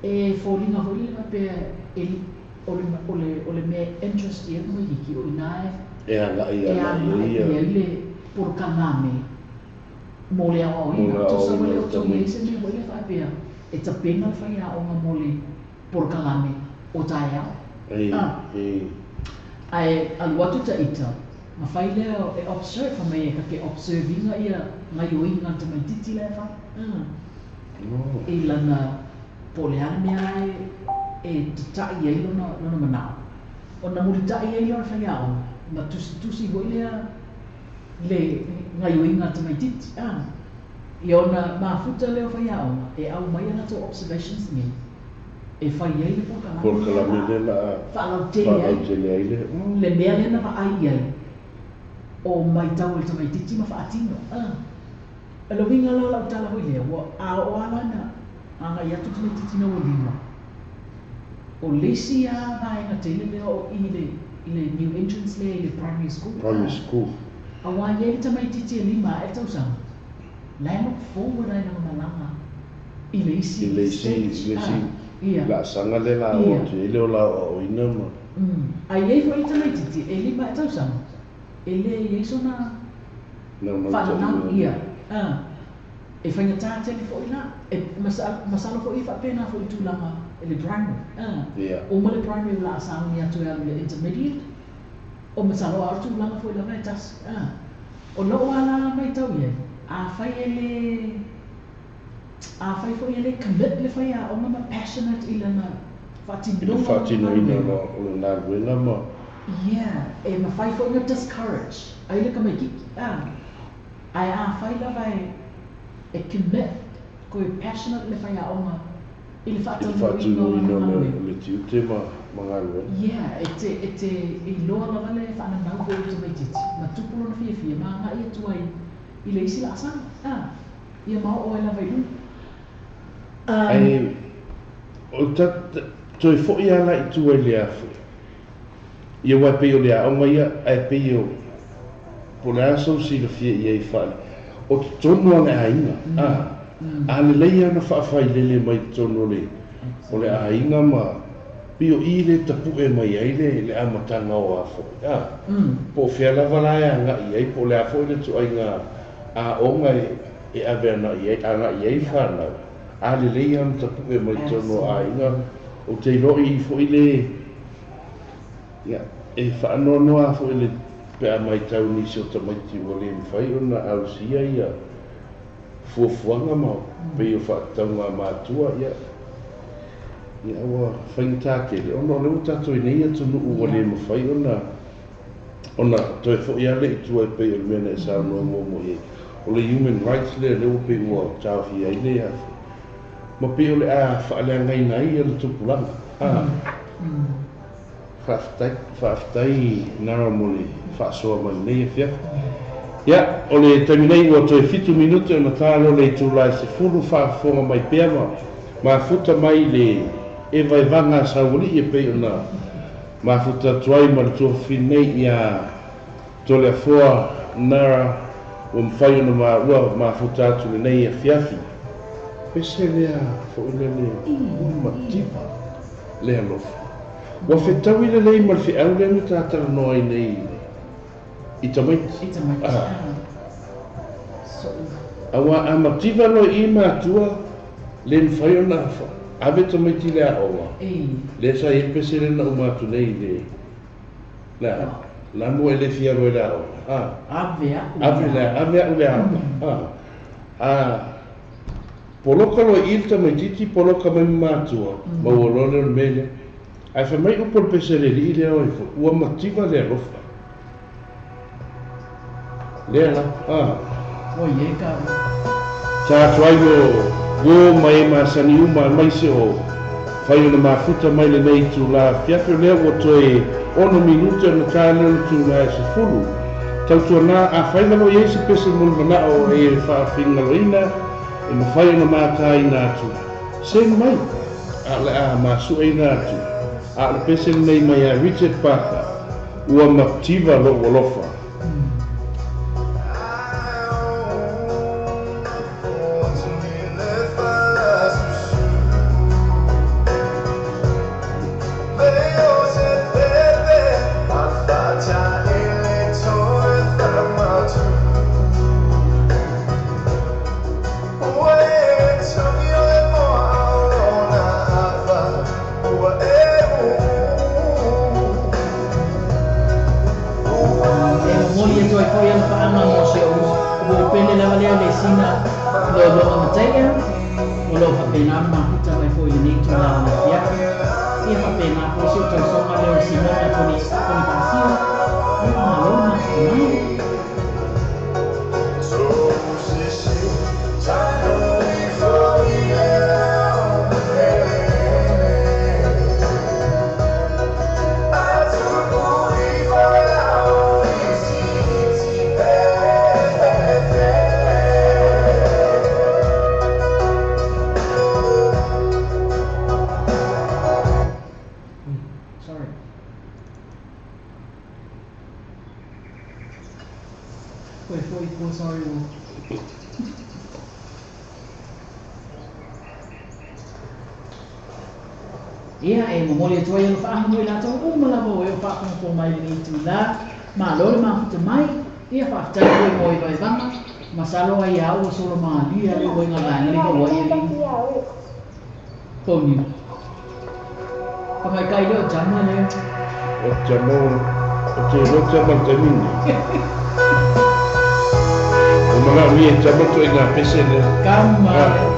E foliga foi lele faapea e o le o le o le mea e interest i ai le tamaititi o i ina E agai e agai agai ai i ia ai le polokalame mo le mo aoaoina. le Tusa ua aoaoina le o o le toe i ai se tamaititi. mea foi lea faapea e tapena le faiaoga mo le polokalame o taeao. Ei, A. ei. Ae alu atu ta ita, ma fai lea e observe, fai mai e ta te observe ina ia gaioiga a le tamaititi la e fai. A. Oh. I lana, po o le a le mea la e e tata'i ai lona lona mana'o, ona mulita'i ai lea o le faiaoga ma tusitusi foi lea le gaioiga a le tamaititi, a. Ia ona mafuta lea o faiaoga e aumai a latou observations nei e fai ai le polokalame lea Polokalame la lea la a faalautele ai faalautele ai le le mea lea na vaai i ai o maitau e le tamaititi ma faatino, a. O le uiga la o lau tala foi lea, ua a oo lava la ina agai atu le tamaitiiti ina ua lima, o le isi lava vaega tele lea o i le i le new entrance lea i le primary school, Primary school. Aua e i ai le tamaitiiti e lima ae le tausaga, la e look forward lava i lana malaga i le I isi le isi stage, i le isi ia. laasaga lea la oo Ia. atu i ai le ola aoaoina ma. Ae i ai foi le tamaitiiti e lima ae tausaga, e le i ai sona Naunautaiga Faananau, ia, a. E faigata tele foi la. E masalo foi e faapena foi i tulaga i le primary, a. Ia. Uma le primary o le a sauni atu e alu i le intermediate, o masalo a o le tulaga foi lava e tasi, a. O lou lava la maitau i ai, afai e le, afai foi e le commit le faiaoga ma passionate i lana I le faatinoga o lana faatinoina galuega, o le galuega ma. Ia, e mafai foi ona discourage ai le tamaititi, a. Ae afai lava e e commit koe passionate le faiaoga i le I le faataunuuina o lana faatinoina o le galuega. o le tiute ma ma galuega. Ia, e te e te iloa lava le faananau foi o le tamaititi ma tupu lona fiafia ma agai atu ai i le isi laasaga, a. Ia ma oo ai lava i luga. Um. Ae o ta toe foi lava la i tua i le a foi, ia aua e pei o le aoga ia, ae pei o, po o le a sou silafia i ai faale, o totonu lava o le aiga, a, a lelei lava ona faafailele mai totonu o le, o le aiga ma, pei o i lea e tapue mai ai le, le amataga o a foi, a, po o fea lava la e agai i ai, po o le a foi le ituaiga aoga e, e ave agai i ai, agai i ai fanau, a lelei lava ona tapue mai totonu o aiga, ou te iloa o i foi le, ia, e faanoanoa lava foi le, pe a matau i nisi o tamaiti ua le mafai ona ausia ia fuafuaga ma pei o faatatauga a matua, ia, ia ua faigata tele ona o lea ua tatou i nei atunuu ua le mafai ona ona toe foi lava lea i tua e pei o le mea na e saunoa muamua i ai, o le human rights lea lea ua pei ua taofia ai le afi, ma pei o le a faaleagaina ai le tupulaga. A, faafetai, faafetai Nara mo le faasoa mai i lenei afiafi. Ia, o le taimi nei ua toe fitu minute ona ta lea o le itula e sefulu, faafofoga mai pea ma mafuta mai le. e vaevaga a Saualii e pei ona mafuta atu ai ma le tuafafine nei ia Toleafoa Nara ua mafai ona maua mafuta atu lenei afiafi. Pese lea foi lele ua mativa le alofa. Ua fetaui lelei ma le feau lea na ta talanoa ai nei i tamaiti. I tamaiti. Ah. So'u. Aua a mativa loa i i matua, le mafai ona ave tamaiti i le aoga. Lea sa i ai le pese lea na uma atu nei i le, le a, la mo e le fia alu ai i le aoga. Ah. Ave a'u i Ave le le, aoga. ave a'u i le aoga. Ah. A poloka loa i i le tamaitiiti poloka mai ma matua, maua loa lea o le mea lea. Ae fai mai upu o le pese a le alii lea o ai foi, ua mativa le alofa. Lea la, a. Ua i ai ka. Sa atu ai o uo ma e masani uma aemaise o fai ona mafuta mai lenei itula afiafi o lea ua toe ono minute ona ta lea o le itula e 10. Tautuana, afai lava o i ai se pese mo le manao e faafingaloina e mafai ona mataina atu, send mai, a o le a masueina atu. A o le pese lenei mai ia Richard Parker, Ua mativa lou alofa. E momoli atu ai foi alofaaga mo si ou uo pele lava lea le sina loaloa mataia, o lo o faapena ona mafuta mai foi i lenei itula o le afiafi. Ia faapena foi si ou tausoga lea o le Simona Tony Ponifasio, ia malo le mafuta mai. Sorry. Koe foi tua sorry ua. Ia, e momoli atu ai alofaaga mo i latou uma lava o e o faafogafoga mai i lenei itula. Malo le mafuta mai. Ia, faafetai foi mo e vaevaga. Masalo ai a ua solo malie le uaiga vaega le Hawaii alii. Poniu. Pamaikai lea o Jama lea. O Jama o te iloa Jama i le taimi lenei. Ua manaomia e Jama le ituaiga pese lea. Kama lea.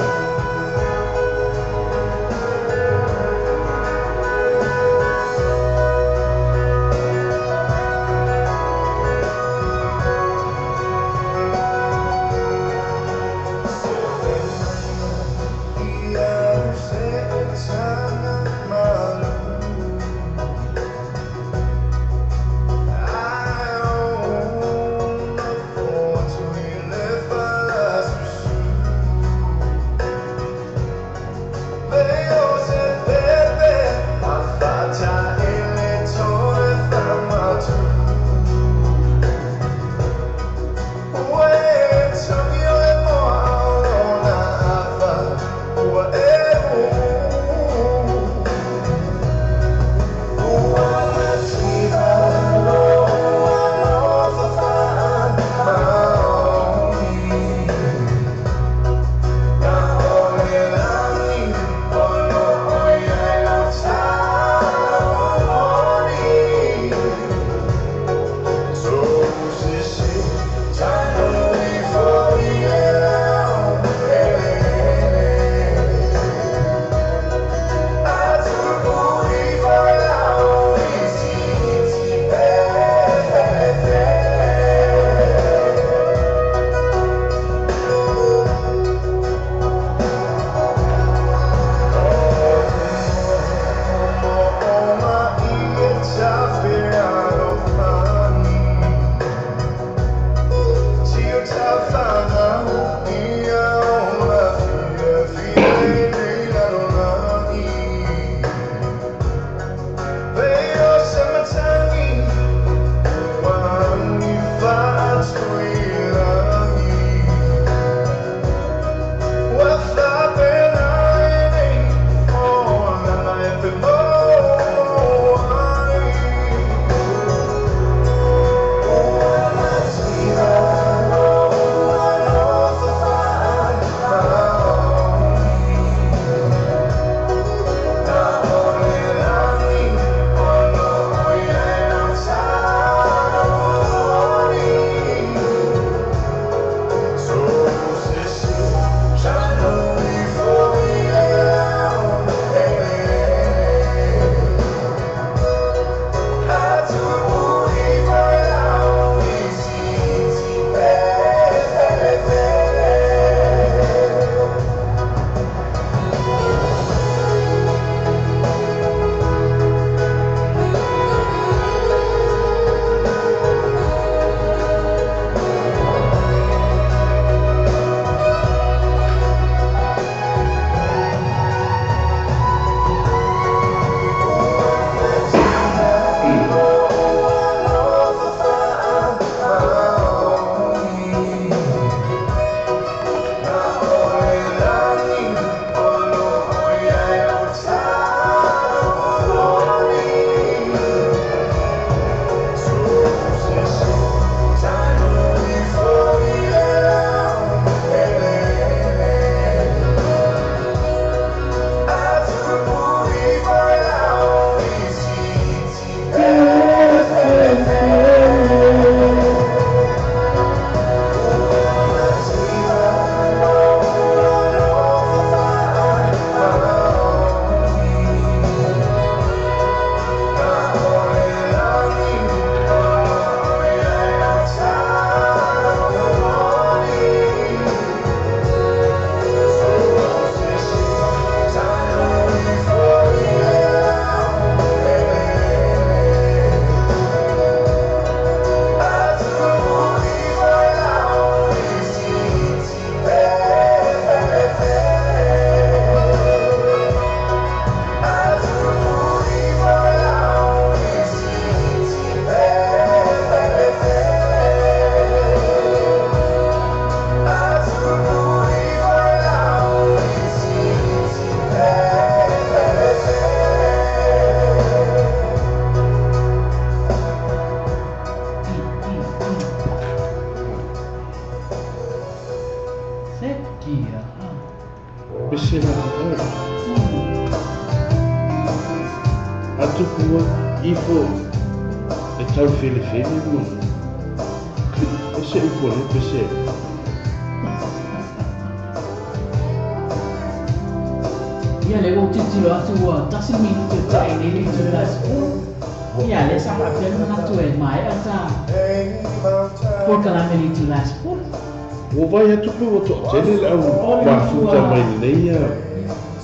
Pese la A tupu ifo e tau felefele ma ese upu a le pese. Ia lea ua ou tilotilo atu ua tasi le minute o tae nei le itula e 10. Ia lea sa faapea le manatu e maea ta polokalame i le itula e 10. Ua vaai atu pe ua toatele le au mafuta mai lenei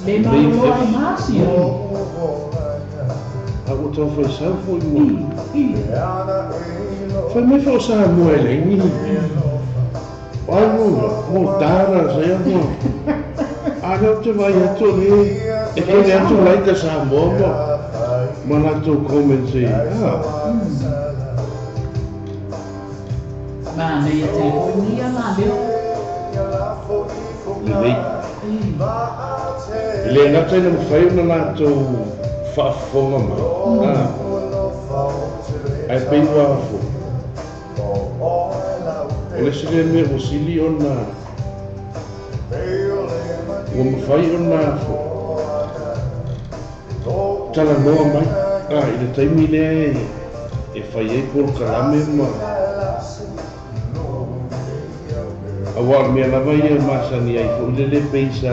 Le malolo ai masi. A ua tau faisau foi ma. Fai mai foi o Samoa e leai ni. Ai mo mo tara sa ia mo. A lea ou te vaai atu o lea e tele atu like a Samoa ma ma latou comments e a. Manaia tele foi nei ala leo. Lelei. E le gata ina mafai ona latou faafofoga mai, ae pei ua foi. O le isi lea mea ua sili ona ua mafai ona foi talanoa mai i le taimi lea e fai ai polokalame ma aua o le mea lava ia e masani ai foi lele pei sa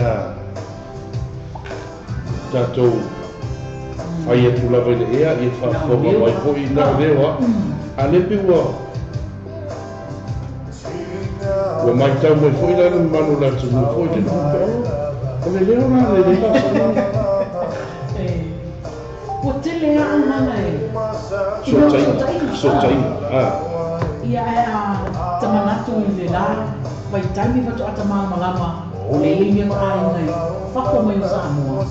tatou fai atu lava i le ea ia faafofoga mai foi na o leo a a lea pei ua ua matau mai foi la le mamalu o le atunuu foi lele o le leo la le lei masani. Ua tele lava auala e Fesootaiga. Fesootaiga. Ia ae a ta manatu i le la vaitaimi faatoa ta malamalama o le i ai mea ma aiga i fafo mai o Samoa.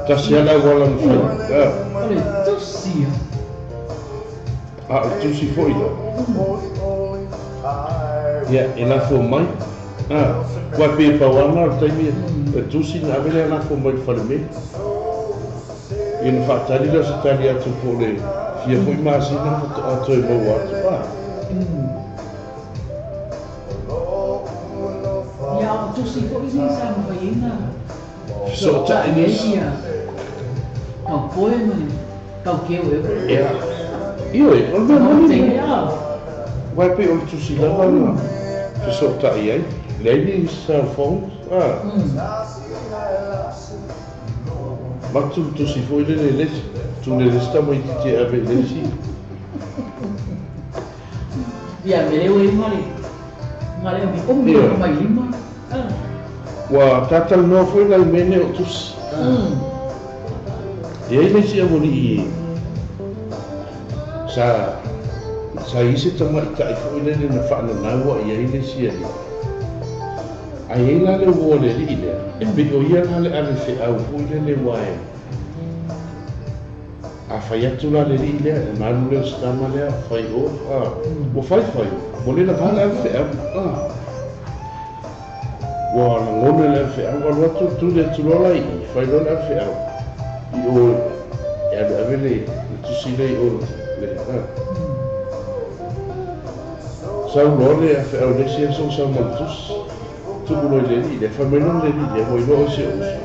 Tasi lava le auala na fai. O le tusi ia. A o le tusi foi la. Ia, e lafo mai. Aua e pei e pau lava lena o le taimi e tusi ona ave lea lafo mai i le falemeli. Ia ona faatali lea o se tali atu po o le fia foi masina faatoa toe maua atu. Ia, a o tusi foi nei sa mafai ai ona Fesootai nisi. Ia, kaupoe ma le kaukeu ea. Ia, ioe, o le mea moni lena. Aua e pei o le tusi lava na fesootai ai, leai ni cell phones, a. Avatu le tusi foi lele i le isi, tu le isi tamaitiiti e ave i le isi. Ia, me leo ai ma le, ma le omiomi o ka mai lima. Ua talatalanoa foi nai mea nei o tusi. E i ai le isi aualii sa sa i ai se tamaitai foi lele na faananau i ai le isi alii. Ae i ai la le uo a le alii lea, e pei o ia la le ave feau foi lele aua e A fai atu la le alii lea, ona alu lea o si tama lea, fai o, a, ua fai fai, ua le lava le ave feau, a. Ua lagona e le avefeau, alu atu tuli atu loa la i i, fai loa le avefeau i o e alu e ave le tusi lea i o le, a. Sau loa le avefeau i le isi aso ua sau ma le tusi, tuu loa i le alii lea, fai mai loa le alii lea, ua iloa oe si ou uso.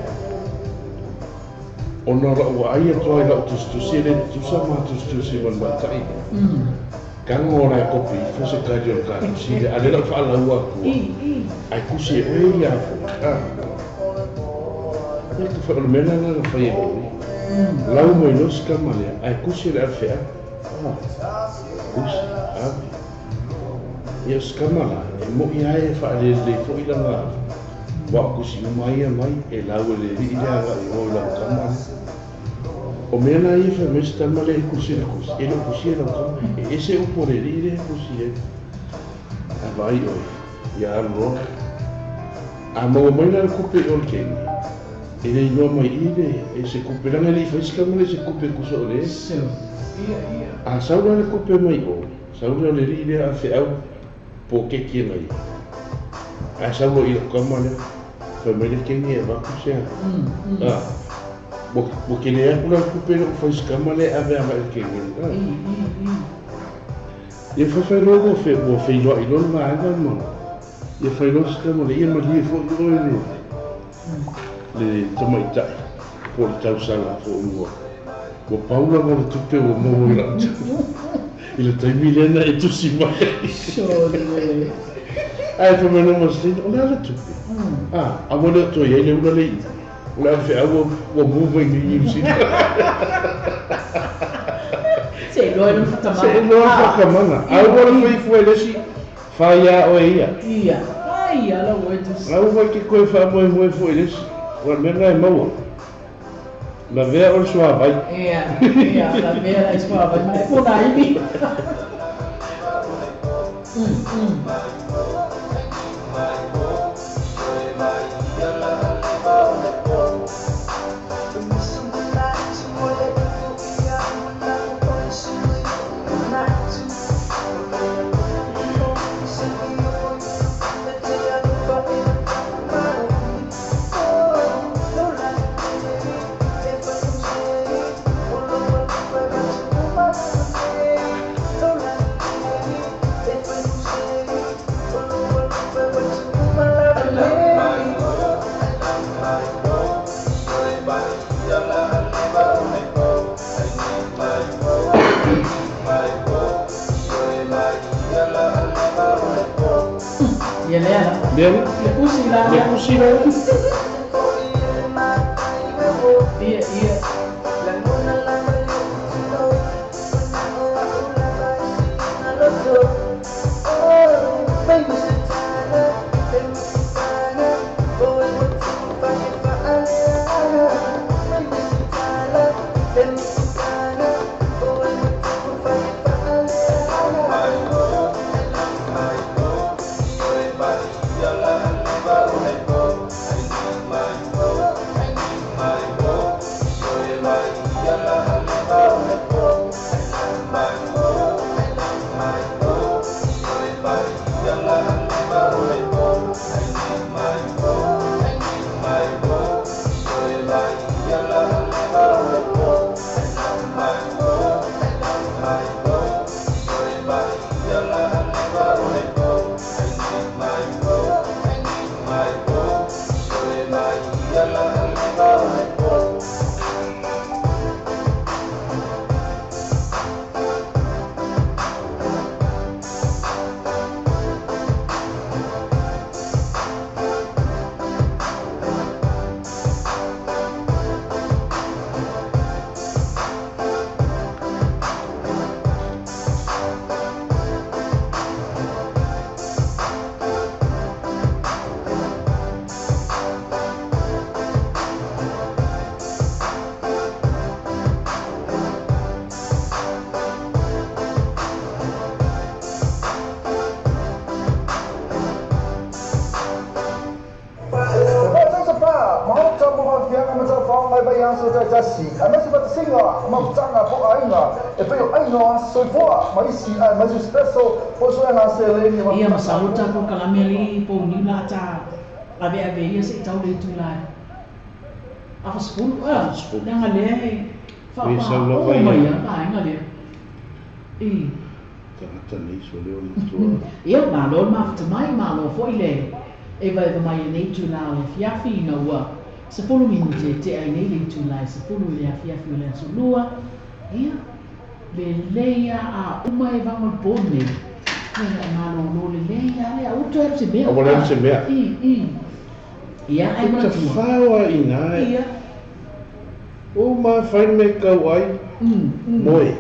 Ona o lau vaai atu lava i lau tusitusi e le tutusa ma tusitusi ma le matai lea. Tago la e kopi ifo se kali o le ta tusi lea, a o lea o le a ou faalaua atua, ae tusi e oe ia foi. A. Ia te fai, o le mea lena na fai e lou ia. Lau mai loa si tama lea, ae tusi e le avefeau. A. Tusi, ave. Ia o si tama la, e moi lava e faalelelei foi lana aua o tusi uma ia mai, e lau e le alii lea agai i o i lana tama lea. O mea la ia fai mai si tama lea e tusi le tusi, e le o tusia e lau tama, e ese upu a le alii lea e tusi ai. A vaai oe, ia alu loa. A maua mai la le tupe i o le keni, e le iloa mai i i le, e se tupe, leaga e le i fai si tama lea i se tupe tusa o le. A sau la le tupe mai o, sau lea o le alii lea a feau pokeki ana ia. Ae sau loa i lau tama lea, fai mai le keni e avatu se a. A, ua, ua tele atu la le tupe lea ua fai i si tama lea e ave agai i le keni. A. Ia faifai loa ua fe, ua feiloai loa le vaega ma, ia fai loa si tama lea, ia malie foi oe le. Le tamaitai po o le tausaga foi ua ua pau lava o le tupe ua maua i lau i le taimi lea na e tusi mai ai. Sole. Ae fai mai lou masini, o le a le tupe? A, a ua le o toe i ai le ula lea i i. O le avefeau ua ua move mai i Niu Sila. Se iloa i lona faatamala. Se iloa le faatamala. A ua le fai fua i le isi, fai a oe ia. Ia, fai a lau oe tusi. Aua e te toe faamoemoe fua i le isi, aua o le mea lena e maua. Lavea oe le suavai. Ia, ia, lavea le suavai ma e pona ivi. Ia lea la. Lea la. Le usi la. Le usi la. Ia, ia. Ia masalo le tatou kalame alii pouniu la ta aveave ia se i tau le itula e afa sefulu a leaga lea e faapaa uma mai a vaega lea i Tagata nei sole ona tua. Ia malo le mafuta mai malo foi le evaeva mai i lenei itula o le afiafi ina ua 10 minute e tea ai nei le itula e 10 i le afiafi o le aso lua ia Lelei a a uma e vago i le po lenei, ia na e malolo lelei a lea, aua toe alu se mea. Aua le alu se mea. I, i. Ia, ae E manatua. tafao a ina e. Ia. Ua uma fai le mea e tau ai, moe.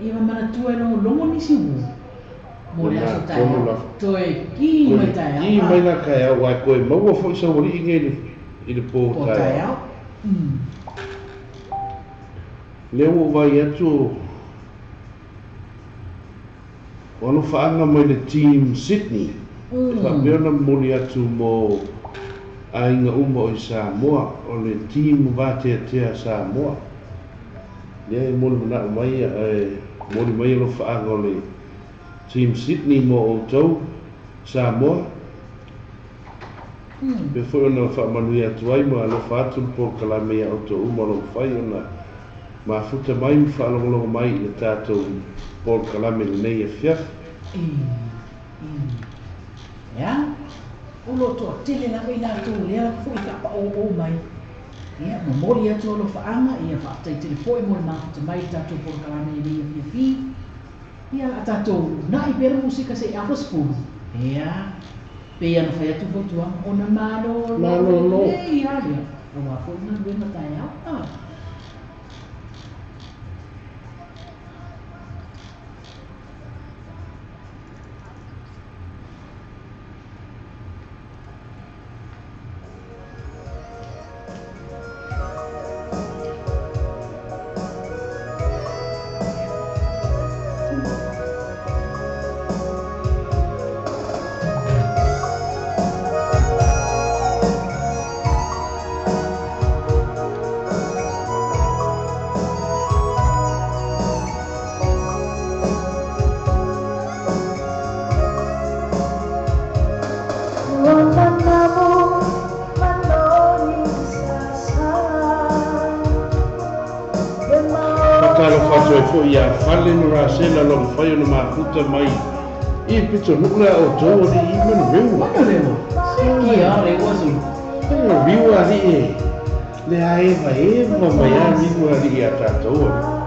Ia ma manatua e logologo nisi uo mo le aso Lena tonu taeao. lava. Toe ki mai Toe taeao. ki mai la taeao, aua e toe maua foi sau alii nei i le po Po taeao. taeao. Lea ua ou vaai atu o alofaaga mai le Team Sydney e faapea ona momoli atu mo aiga uma o i Samoa, o le Team Vateatea Samoa. Lea e molimanao mai e momoli mai alofaaga o le Team Sydney mo outou Samoa. Pei foi ona faamanuia atu ai ma alofa atu le polokalame ia outou uma o lo o mafai ona mafuta mai ma faalogologo mai i le tatou polokalame i lenei afiafi. Ia, O lo o toatele lava i latou o lea lava foi e faapaooo mai. Ia, momoli atu alofaaga, ia faafetai tele foi mo le mafuta mai i le tatou polokalame i lenei afiafi. Ia, a tatou uunai pea le musika se i afa 10. Ia, pei ona fai atu fautuaga, ona malolo Malolo. lelei lava lea, aua foi galuega taeao. Ah. Faatalofa atu ai foi ia Fale ma Rasela o lo o mafai ona mafuta mai i le pitonuu lea a outou alii i Manurewa. Manurewa? Seki a rewa sui. Manurewa alii e le aevaeva mai a Riu alii ia tatou alii.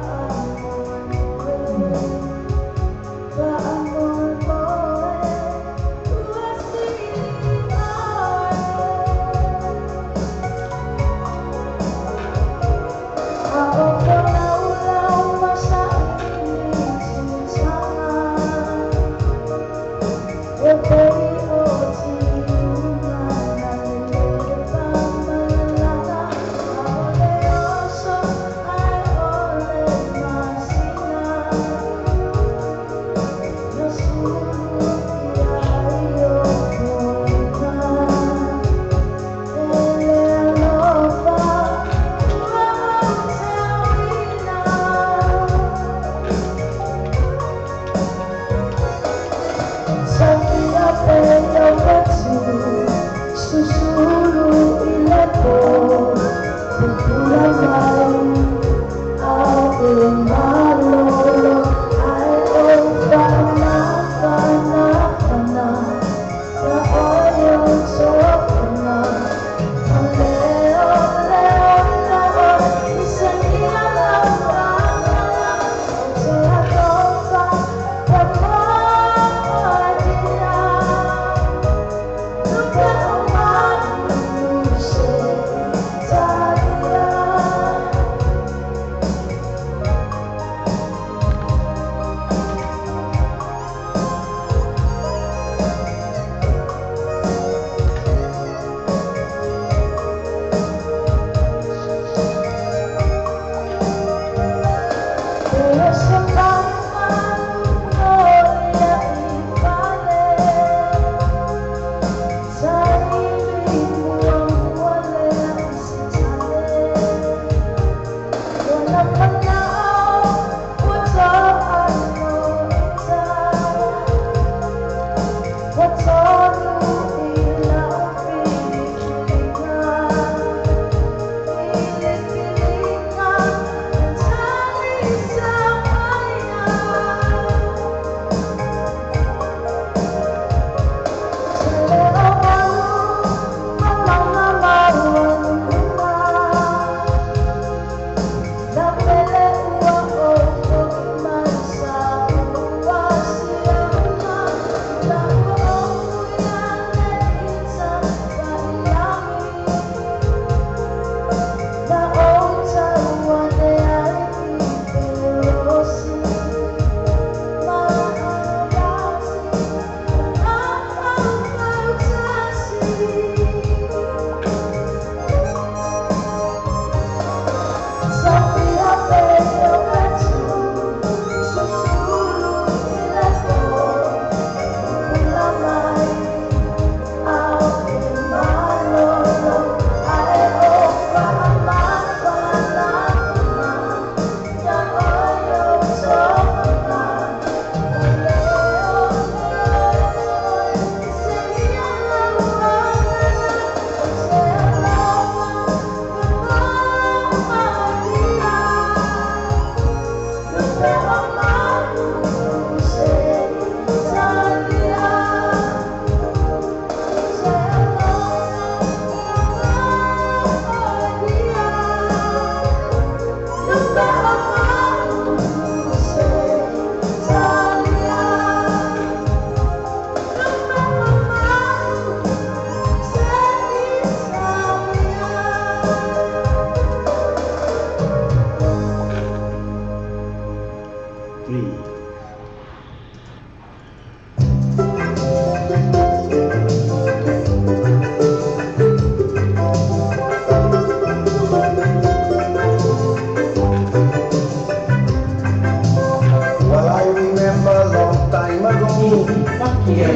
In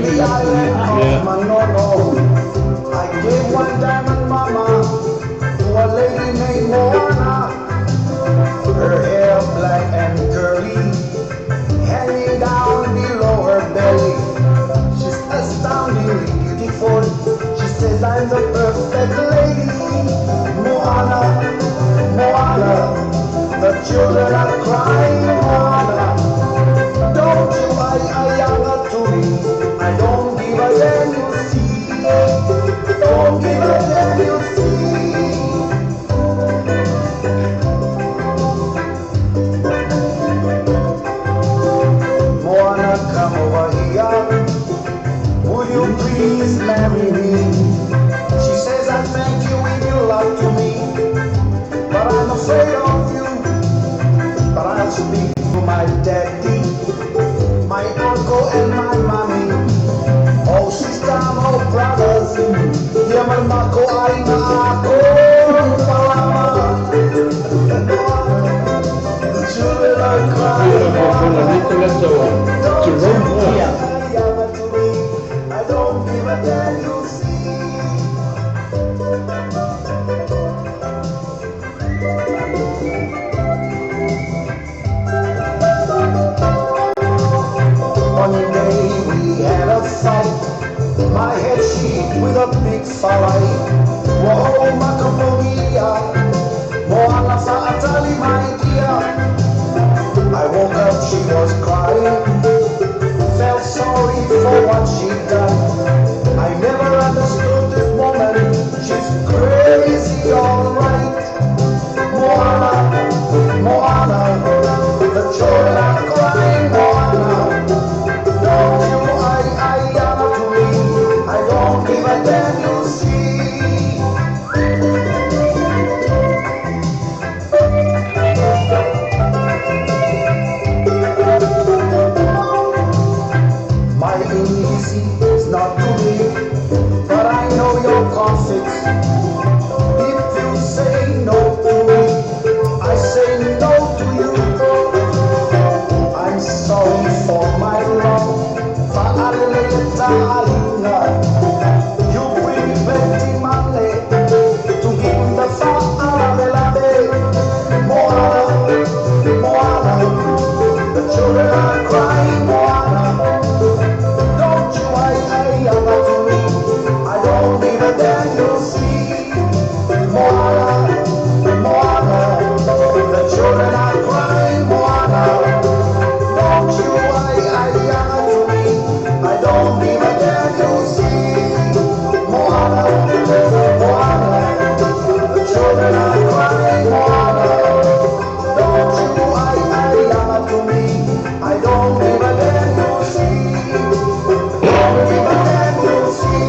the island of Manono, I gave one diamond mama to a lady named Moana. Her hair black and curly, hanging down below her belly. She's astoundingly beautiful. She says I'm the perfect lady. Moana, Moana, the children are crying, Moana. Don't you I to me. I don't give a damn, you see. Don't give a damn, you see. Moana, come over here. Would you please marry me? She says, I thank you if you love to me, but I'm afraid of you. But I'll speak to my daddy, my uncle and my mommy. Oh sister, oh brothers, yeah, my mako ay na ako palama. The children are crying. I don't give a damn, you see. One day we had a fight. My head she hit with a big falai. Whoa, makapogia, Moana fa'atali my dear. I woke up, she was crying. Felt sorry for what she'd done. I never understood this woman. She's crazy, alright. Moana, Moana, the children are crying, Moana. Don't you I to me. I don't give a damn, you see. My easy is not too big, but I know your conflicts. If you say no to me, I say no to you. I'm sorry for my wrong. Fa'alele. You bring plenty money to give the fa'alele. Moana, Moana, the children are crying, Moana. Don't you I to me. I don't give a damn, you see. Moana, Moana, the children are crying, Moana. Don't you I to me. I don't give a damn, you see. Moana, Moana, the children are crying, Moana. Don't you I to me. I don't give a damn, you see. Don't give a damn, you see.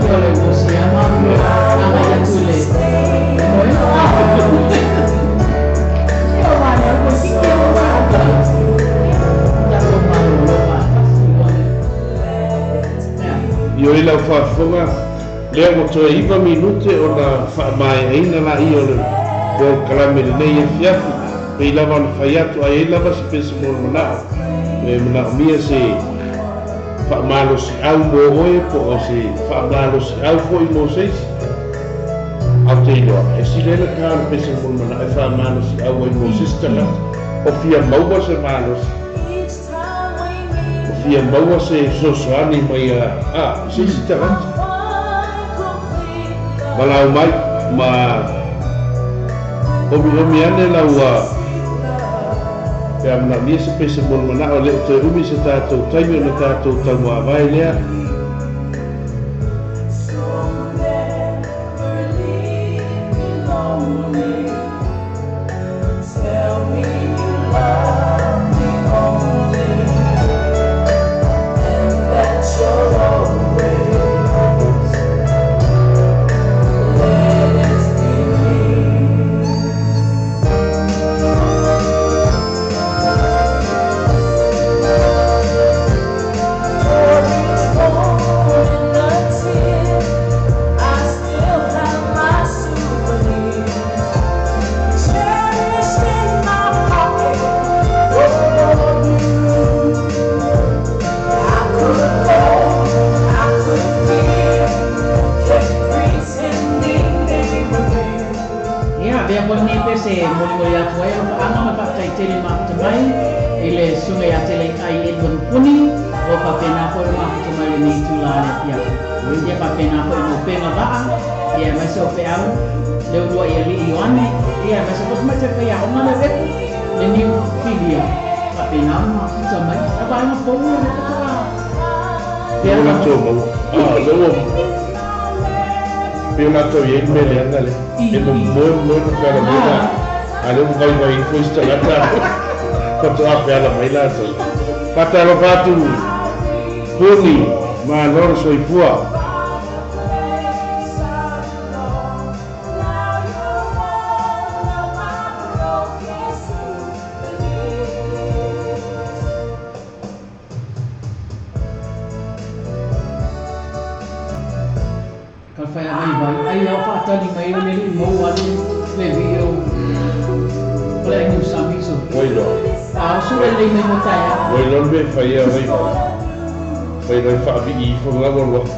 Ia o le uo siama agai atu i le moega. Ia o manaia foi kiki e tatou malolo faatasi ua ia. Ioe lau faafofoga lea ua toe 9 minute ona faamaeaina laia o le polokalame i lenei afiafi. Pei lava ona fai atu ai ai lava se pese mo le manao e manaomia se faamalosiau mo oe po o se faamalosiau fo'i mo se isi. Ae ou te iloa e sili ai le taga o le pese mo le manao e faamalosiau ai mo se isi tagata o fia maua se malosi o fia maua se fesoasoani mai a se isi tagata. Valaau mai ma omiomi ane lau pe a manaomia se pese mo le manao e le o toe umi se tatou taimi ona tatou taumavae lea. Ia, avea foi lenei pese e molimoli atu ai alofaaga ma le faafetai tele mafuta mai i le Susuga ia Teleiai Edwin Puni, o faapena foi le mafuta mai i lenei itula o le afiafi. Ia faapena foi i Maupega Vaa, ia aemaise o Feau Leuluai Alii Ioane, ia aemaise foi tamaitai faiaoga lea o Epo, le Niu Filia, faapena ona mafuta mai. A o vaega fou ia lea faatoa Lea ua latou maua. A, lea ua pei o latou i ai le mea leaga lea. E momoe momoe ma feala mai la. A lea ua vaivai ifo isi tagata faatoa feala mai latou. Faatalofa atu Puni, malo le soifua. Ka whai a vaivai, ai ao whaatali mai o le lii mau alu le vi o o le ai sami so. Ua iloa. A o su le lei mai mo tae a. Ua iloa le mea e fai a vaivai. Fai loa e faavii ifo le ua alu atu.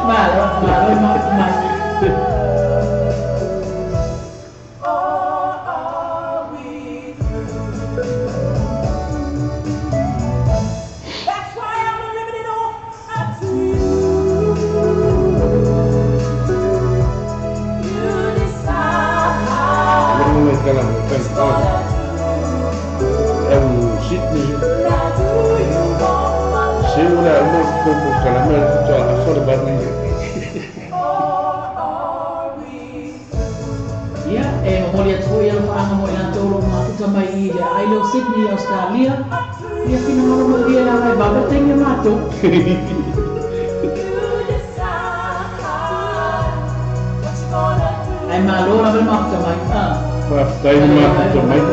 Malo, malo mai. Lama ngai tala mo kai tala. Au Sydney. Se ua le auma le tou polokalame a le faatoa afa le 8 ia. Ia, e momoli atu foi alofaaga mo i latou o lo o mafuta mai i le aai lea o Sydney i Ausetalia. Ia finagalo malie le ala e vave le taimi a matou. Ae malo lava le mafuta mai. Faafetai le mafuta mai.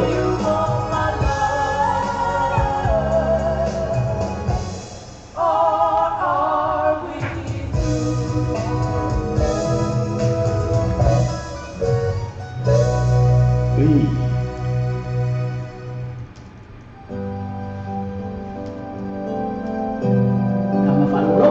Ui. Tama faalolo.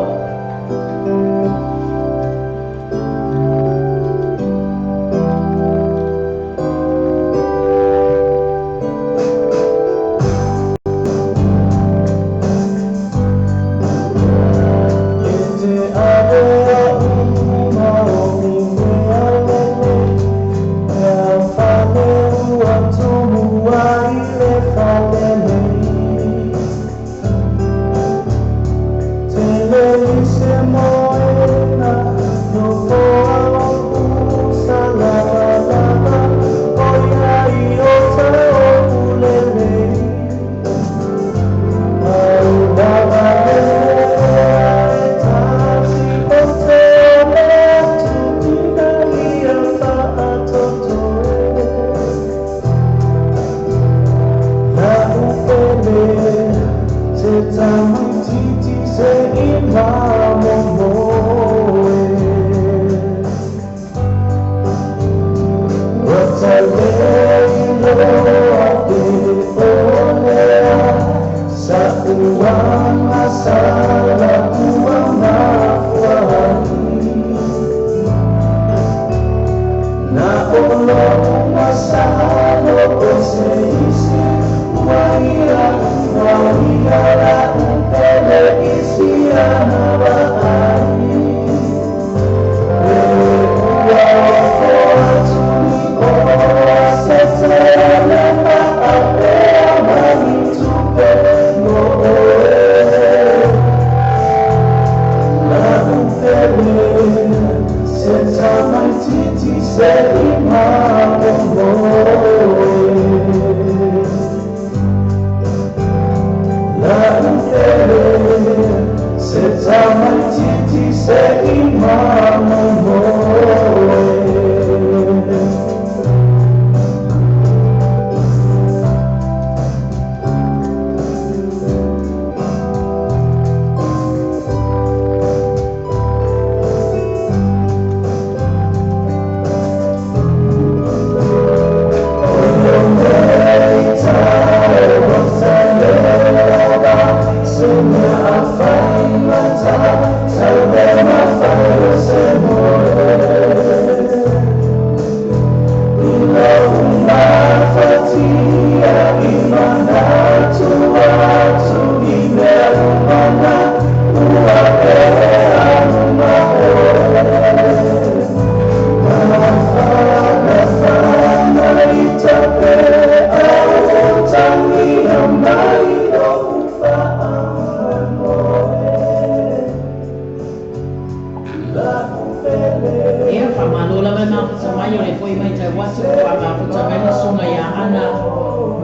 mafuta mai, o lea foi e matau atu ua mafuta mai le susuga ia Ana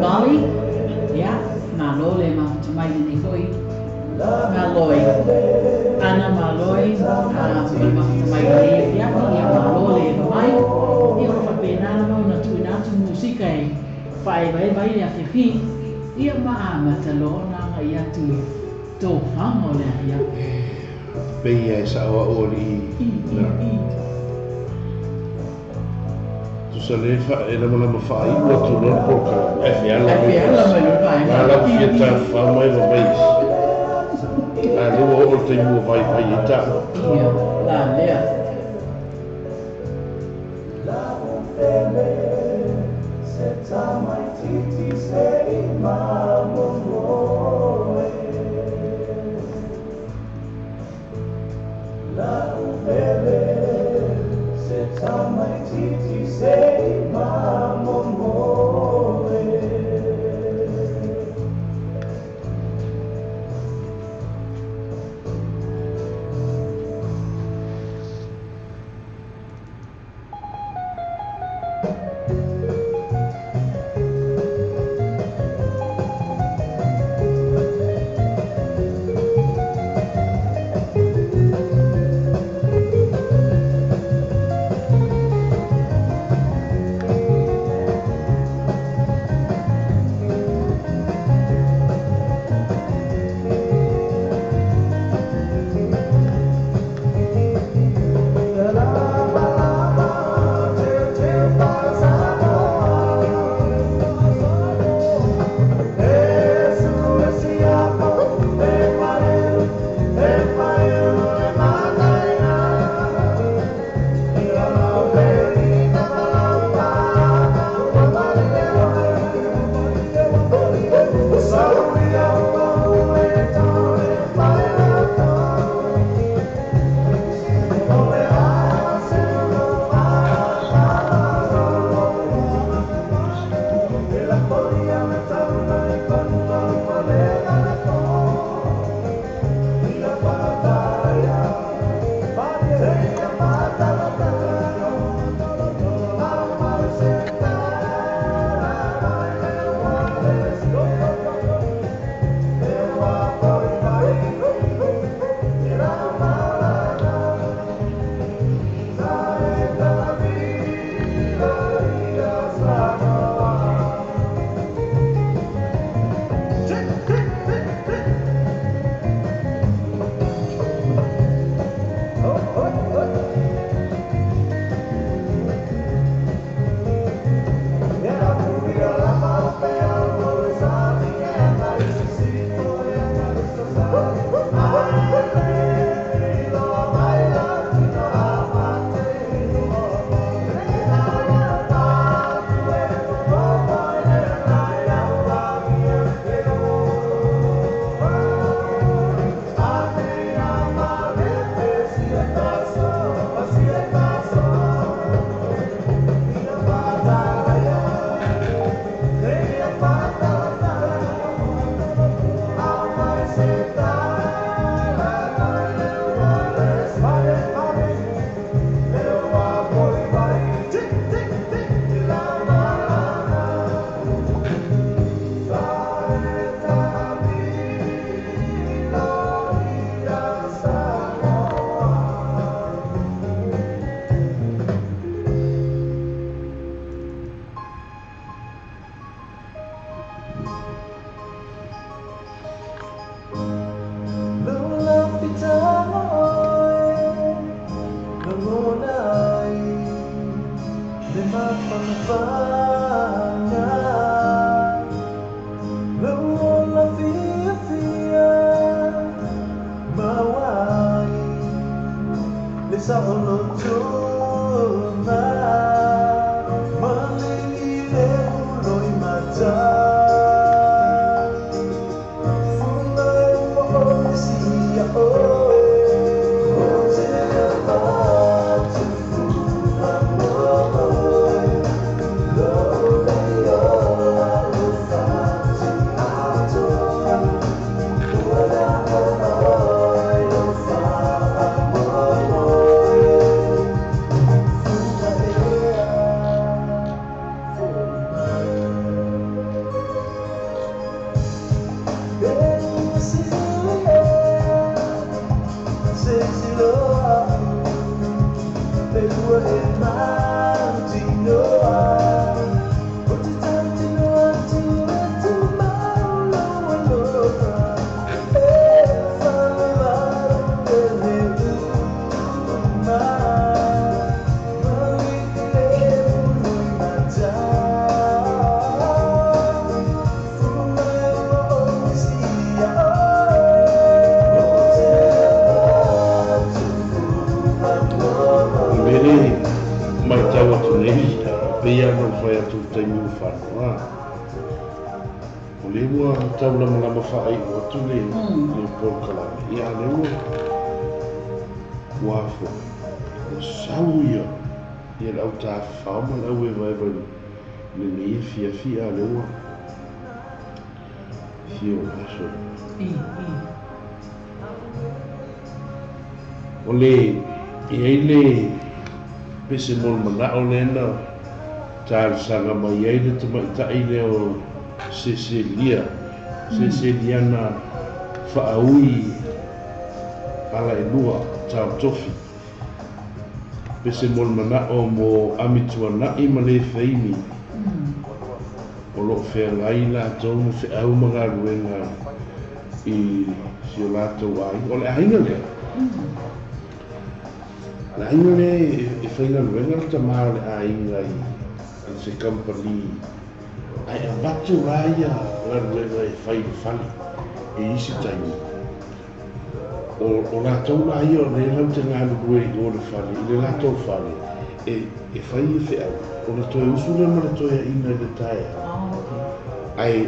Mali. Ia, malo le mafuta mai i lenei foi Maloi. Ana Maloi, ma le mafuta mai i lenei afiafi, ia malo le eva mai. Ia o lo o faapena lava ona tuuina atu musika e faaevaeva ai le afiafi, ia ma amata loa ona agai atu i tofaga o le afiafi. Pei e sao au alii na. Tusa le fa e lamalama faaiu atu loa le polokalame ae feala mai loa la la ua fia tafafao mai ma mai isi a lea ua oo le taimi ua vaivai ai taua. Ia la lea. Pei lava ona ou fai atu i le taimi ua fano, a, o lea ua tau lamalama faaiu atu le le polokalame, ia a o lea ua ua a foi, ua sau ia ia le au tafafao ma le au evaeva i lenei afiafi, a o lea ua fia o aso. O le, e i ai le pese mo le manao lea na talosaga mai ai le tamaitai lea o Seselia, Seseliana Faaui Alaelua Taotofi. Pese mo le manao mo Amituanai ma Lefeimi o lo o feagai latou ma feau ma galuega i si o latou aiga. O le aiga lea, o le aiga lea e faigaluega le tama o le aiga i se kamupani ae avatu la ia galuega e fai i le fale i isi taimi. O latou la ia o lea latou te galulue i o i le fale, i le latou fale e fai ia feau, ona toe usu lea ma le toeaina i le taeao. Ae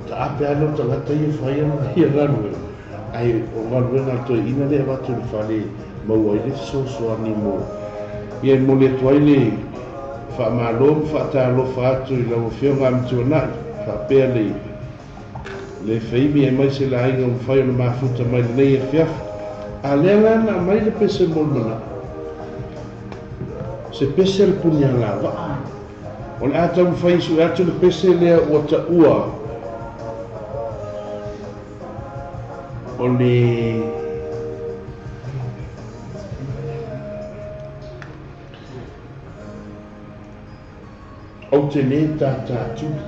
taape lava lea o tagata ia e fai ana ia galuega, ae o galuega a le toeaina lea e avatu i le fale e maua ai le fesoasoani mo ia. E momoli atu ai le faamalo ma faatalofa atu i lau Afioga Amituanai faapea le Le Feimi aemaise le aiga ua mafai ona mafuta mai lenei afiafi. A lea la na aumai le pese mo le manao. Se pese a le punialavaa. O le a taumafai e sue atu le pese lea ua taua o le. Ou te lē tātā tuli.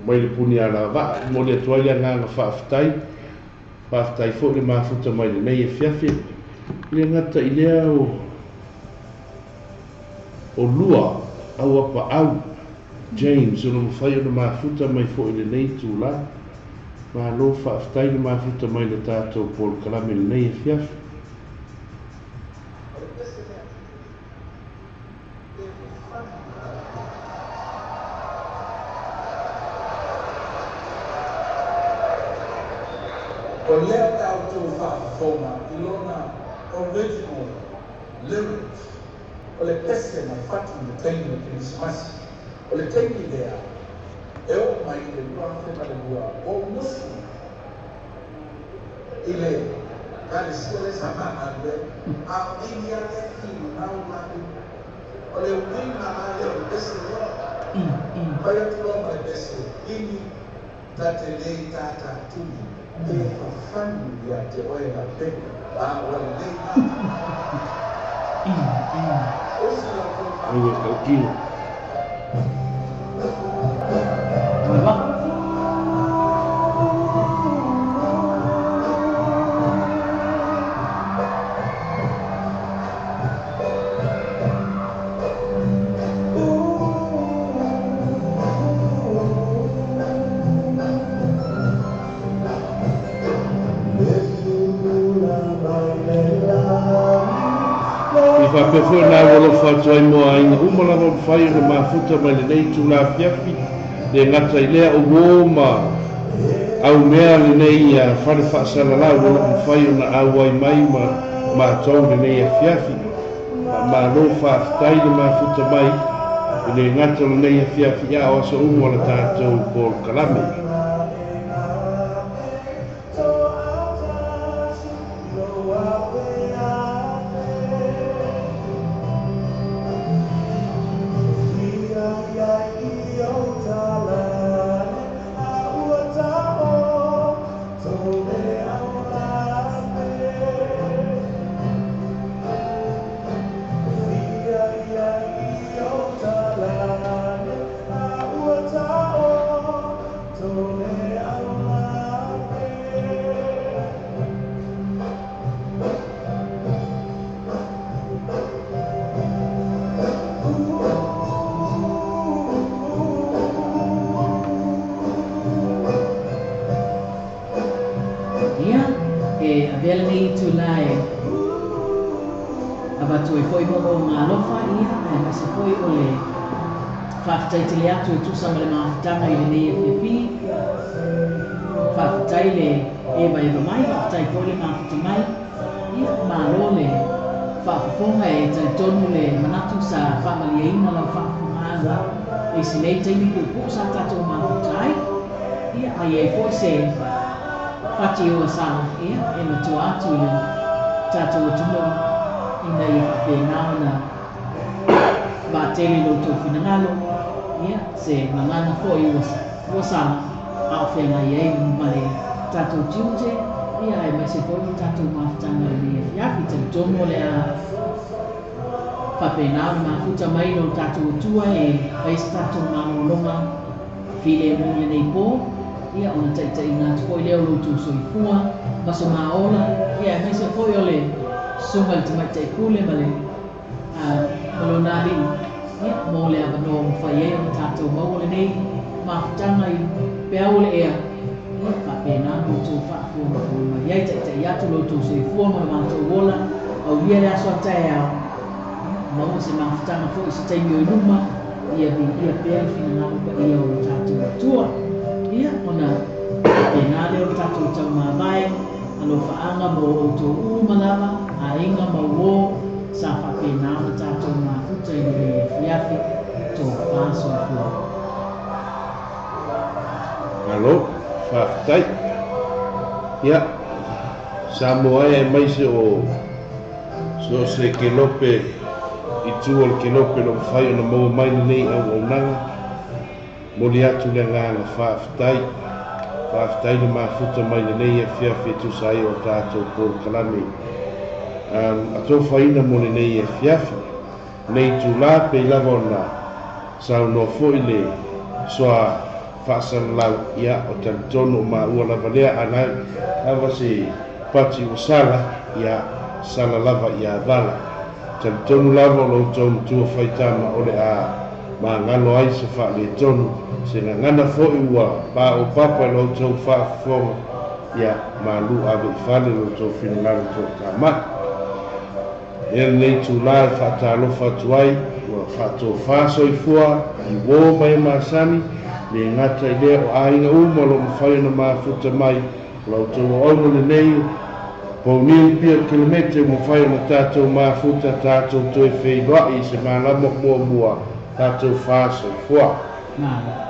Mai le puni alavaa, e momoli atu ai le agaga faafetai. Faafetai foi le mafuta mai lenei afiafi. E le gata i lea o o lua Auapaau James o lo mafai ona mafuta mai foi i lenei itula. Malo faafetai le mafuta mai le tatou polokalame i lenei afiafi. O lea o le a outou faafofoga i lona original lyrics, o le pese na fatu i le taimi o Kerisimasi. O le taimi lea e oo mai i le 2002 ua ou musu i le ekalesia lea sa ma galulue ai, a o Amy lava lea e finau latou. O le uiga la lea o le pese lea. Fai atu loa ma le pese, Amy, ta te le tātātuli e fafanu ia te oe lapega, a ua lelei la. Osi la outou Ai e tautino. Ua. E faapea foi ona aualofa atu ai mo aiga uma lava ua mafai ona mafuta mai lenei itula afiafi, le gata i lea o uo ma aumea lenei fale faasalalau o lo o mafai ona auai mai ma matou lenei afiafi. Faamalo faafetai le mafuta mai, e le gata o lenei afiafi a o aso uma o le tatou polokalame. avatu ai foi moomooga alofa, ia, aemaise foi o le faafetai tele atu e tusa ma le mafutaga i lenei afiafi. Faafetai le evaeva mai, faafetai foi le mafuta mai. Ia, malo le faafofoga, e talitonu le manatu sa faamalieina lau faafofogaaga i si nei taimi puupuu sa tatou mafuta ai. Ia, a i ai foi se fati ua sala, ia, e matua atu i le tatou atunuu ina ia faapena ona vaatele lo outou finagalo, ia, se gagana foi ua sala, a o feagai ai ma le tatou tiute, ia, aemaise foi o le tatou mafutaga i lenei afiafi. Talitonu o le a faapena ona mafuta mai lo tatou Atua e fai se tatou malologa filemu i lenei po, ia, ona taitaiina atu foi lea o lo outou soifua ma so maola, ia, aemaise foi o le susuga i le Tamaitai Pule ma le ma lona alii, ia, mo le avanoa ua mafai ai ona tatou maua lenei mafutaga i peau o le ea, ia, faapena ona outou faafogafoga mai ai. Taitai atu lo outou soifua ma lo matou ola, aulia le aso a taeao, ia, maua se mafutaga foi i se taimi o i luma, ia viia pea le finagalo paia o lo tatou Atua. Ia, ona faapena lea o le tatou taumavae, alofaaga mo outou uma lava, aiga ma uō, sa faapena ona tatou mafuta i lenei afiafi. Tofa soifua. Malo, faafetai. Ia, Samoa e, aemaise o so o se kelope i tua o le kelope o lo o mafai ona maua mai lenei auaunaga, momoli atu le agaga faafetai. Faafetai le mafuta mai lenei afiafi e tusa ai o tatou polokalame atofaina mo lenei afiafi. Nei itulā pei lava ona saunoa foi le soa faasalalau, ia, o talitonu o maua lava lea, a na lava se pati ua sala, ia, sala lava ia vala. Talitonu lava o lo outou matua faitama o le a magalo ai se faaletonu, se gagana foi ua paopapa i lo outou faafofoga, ia, malu ave i fale lo outou finagalo toatamai. Ia lenei itulā e faatalofa atu ai, ua faatofa soifua i uō ma e masani, le gata i lea o aiga uma o lo o mafai ona mafuta mai, o la outou auauna lenei, pouniu pia kelemete ua mafai ona tatou mafuta, tatou toe feiloai i se malama o muamua, tatou fa soifua. Malo.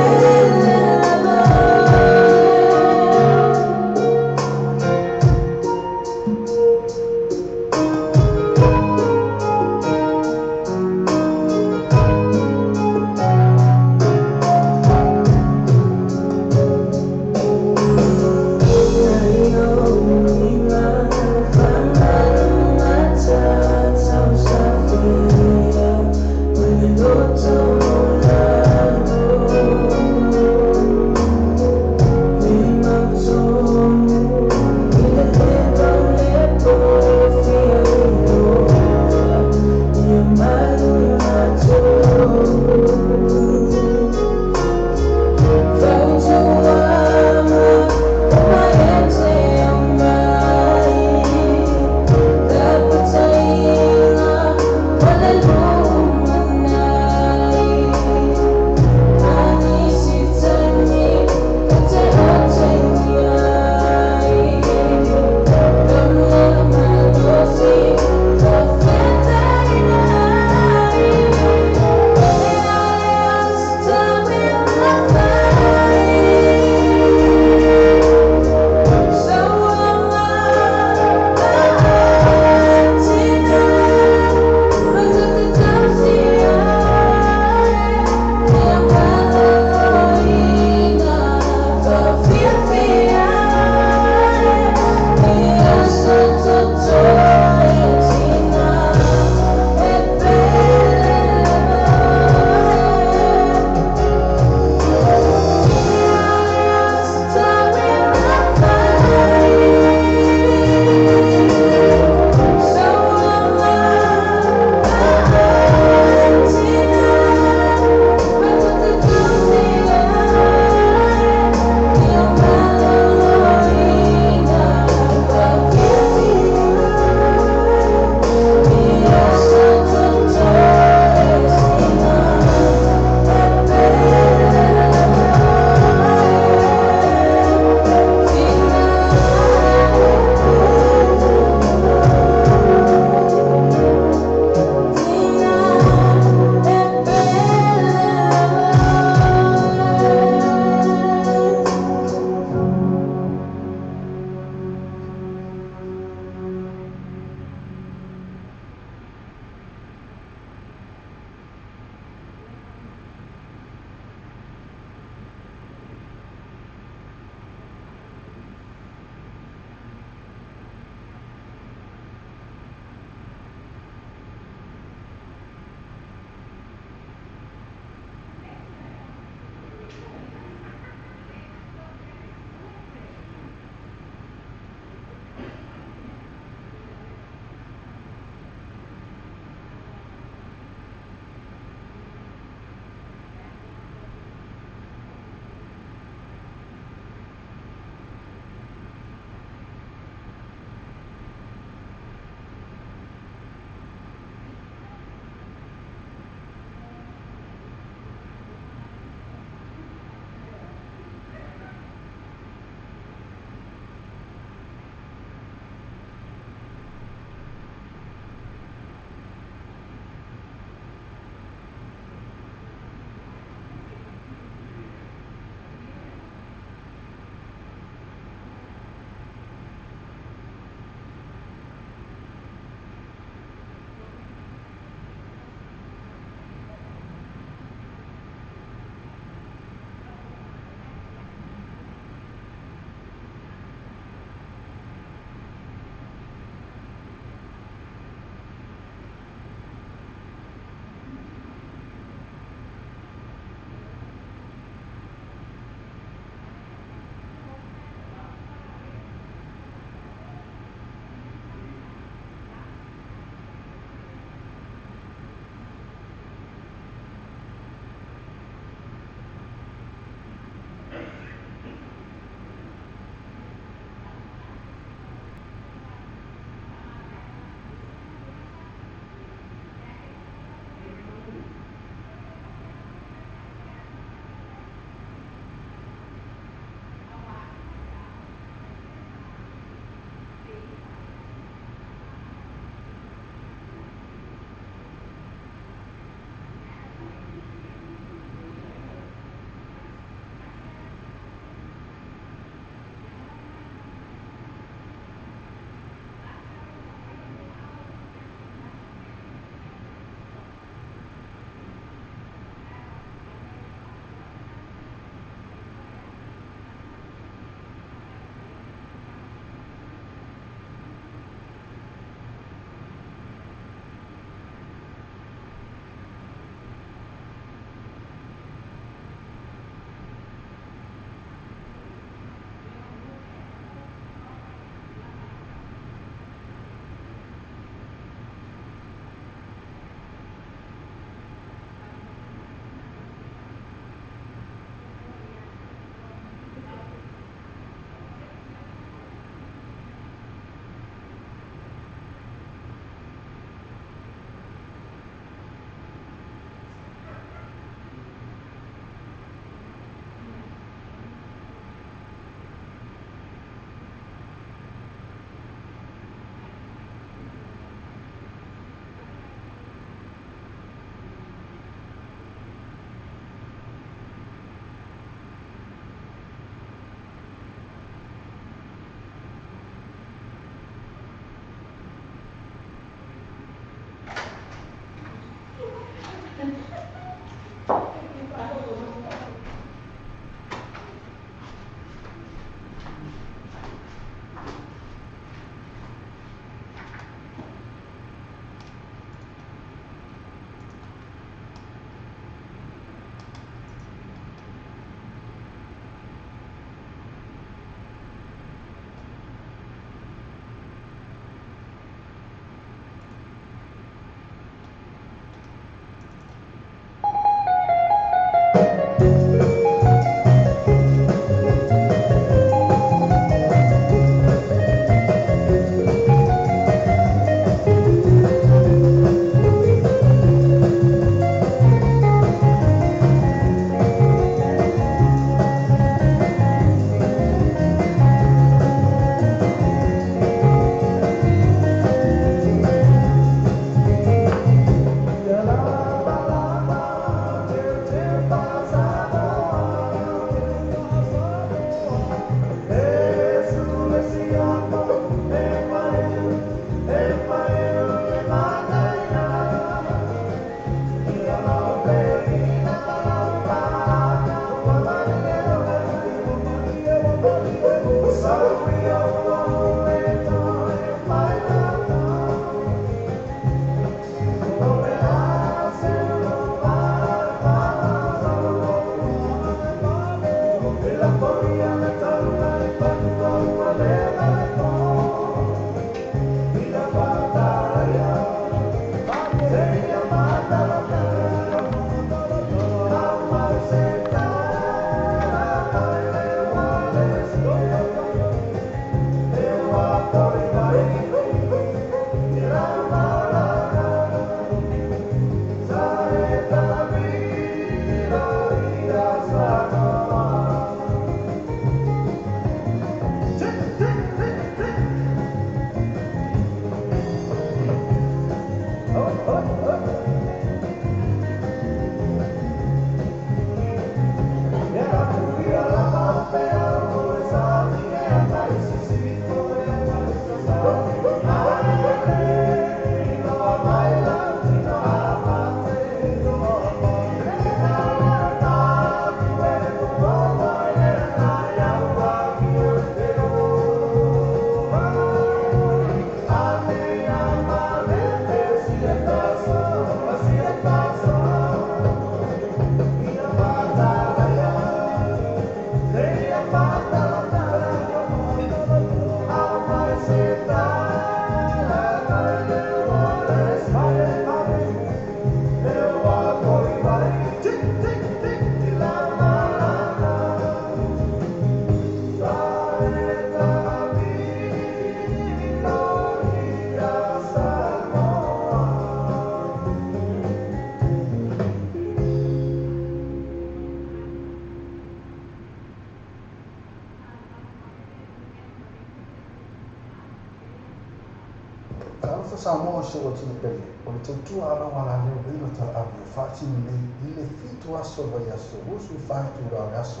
Talofa Samoa si ou atunuu pele, o le tautua alao alaleo Reilo Talaave e faatino nei i le 7 aso o le vaiaso, 24 itula o le aso.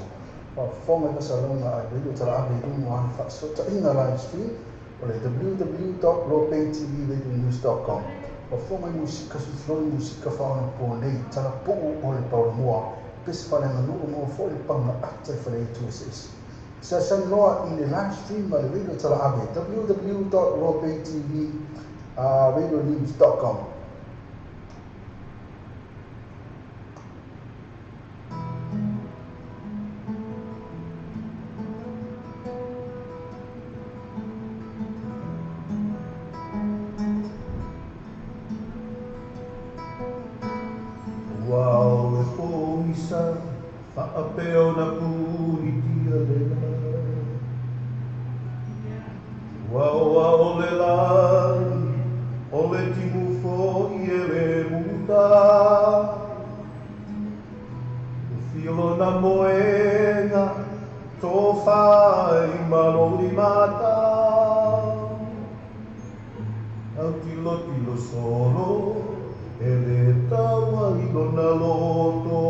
Faafofoga i faasalaga a Reilo Talaave i luga o ana faasootaiga live stream o le www.rawbaytvradionews.com. Faafofoga i musika filifiloi, musika faaonapo nei, talapuu o le paulamoa, pese faaleaganuu maua foi le paga ata i faleaitu eseese. Seasani loa i le live stream a le Radio Talaave, www.rawbaytvradionews.com. Ua ao e pogisa faapea ona punitia le la. Ua o ao le lai, o le timu fo'i e le muta. Ufia lona moega, tofai ma lou limata. Autilotilo solo, e le taua i lona loto.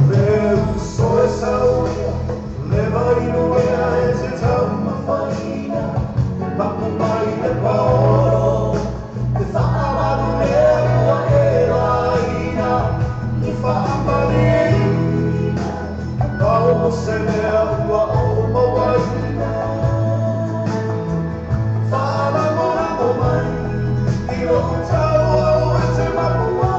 Le uso e sauia, le vailuea e te taumafaina, mapu mai le paolo, te faavalu le ua e laina, i faamalieina, pau o se mea ua ou mauaina. Faalagolago mai, i lou tauau e te mapu ai.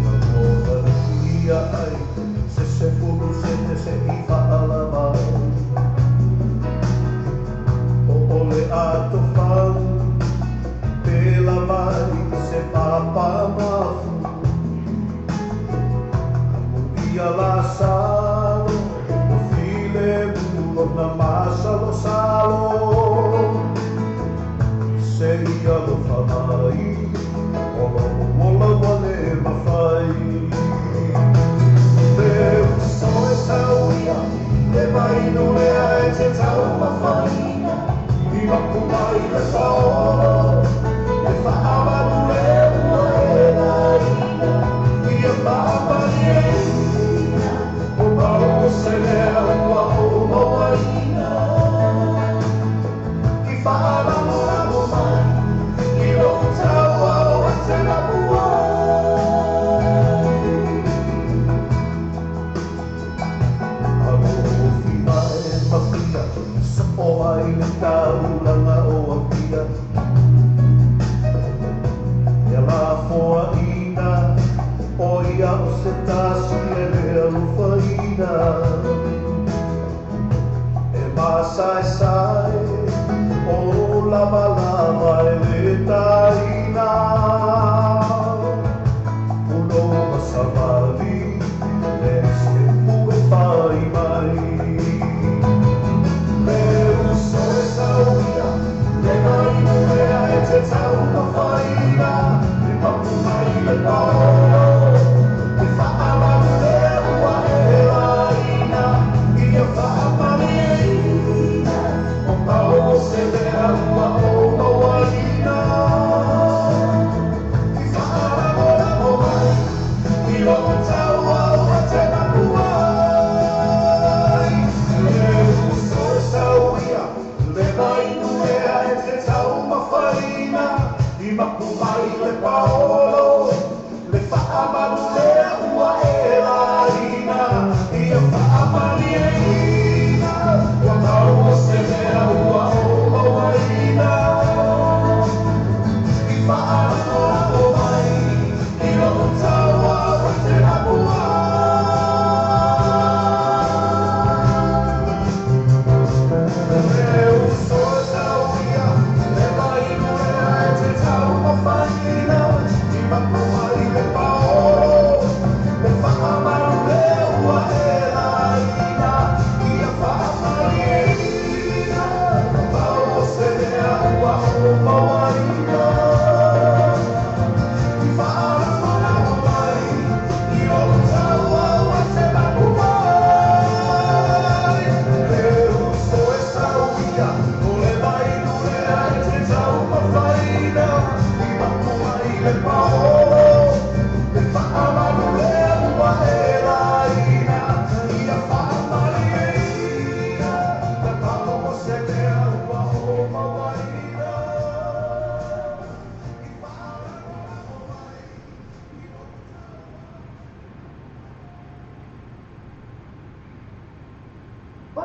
Lagona ia ai, se sefulu sene se i faalava ai. O ole ato fau, pe la mai se papa mafu. Amu ia la salo, o file mulo na masalo salo. Se ia alofa mai, o lou ola ua le mafai. Le uso e sauia, le vainulea e te taumafaina, i mapu mai le paolo, le faavalu le ua e laina, ia maamalieina, o mau o se mea ua ou mauaina. I faalagolago mai, i lou tauau e te mapu ai. Alofi mai mafia, soo ai le taulaga o Apia. Ia lafoaina, o ia o se tasi e le alofaina. E masaesae, o lavalava e le taina. Puno masavali, le se ue fai mai. Le uso e sauia, le vainulea e te taumafaina, e mapu mai le paolo, te faavalu le ua e laina,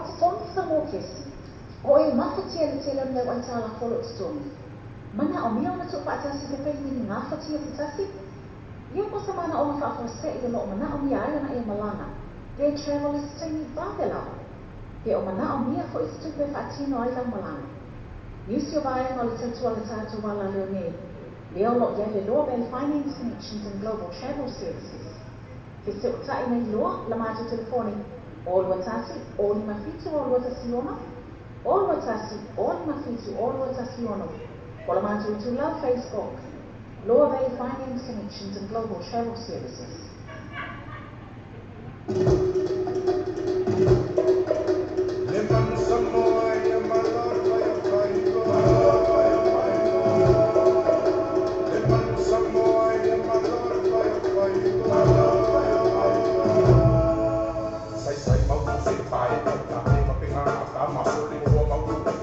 O totogi sa mokesi, o e mafatia le tele o ni au aitalafu o lo o totogi. Manaomia ona tuufaatasi se paimene gafatia se tasi? Ia po o se manaoga faafuasei o lo o manaomia ai ona e malaga pe travel i se taimi vave lava, pe o manaomia foi se tupe e faatino ai lau malaga. Nisi o vaega o le tautua a le tatou alaleo nei, lea o lo o i ai le Loa Bay Finance Connections and Global Travel Services. Fesootai mai loa la matou telefoni 0 21 0 57 0 2 1 0 21 0 57 0 2 1 6 po o la matou itulau Facebook, Loa Bay Finance Connections and Global Travel Services. Le manu Samoa ia malo le fai o faiva. Le manu Samoa ia malo le fai o faiva. Saisai mau se pae ta pe ma penga ta ma so le o mau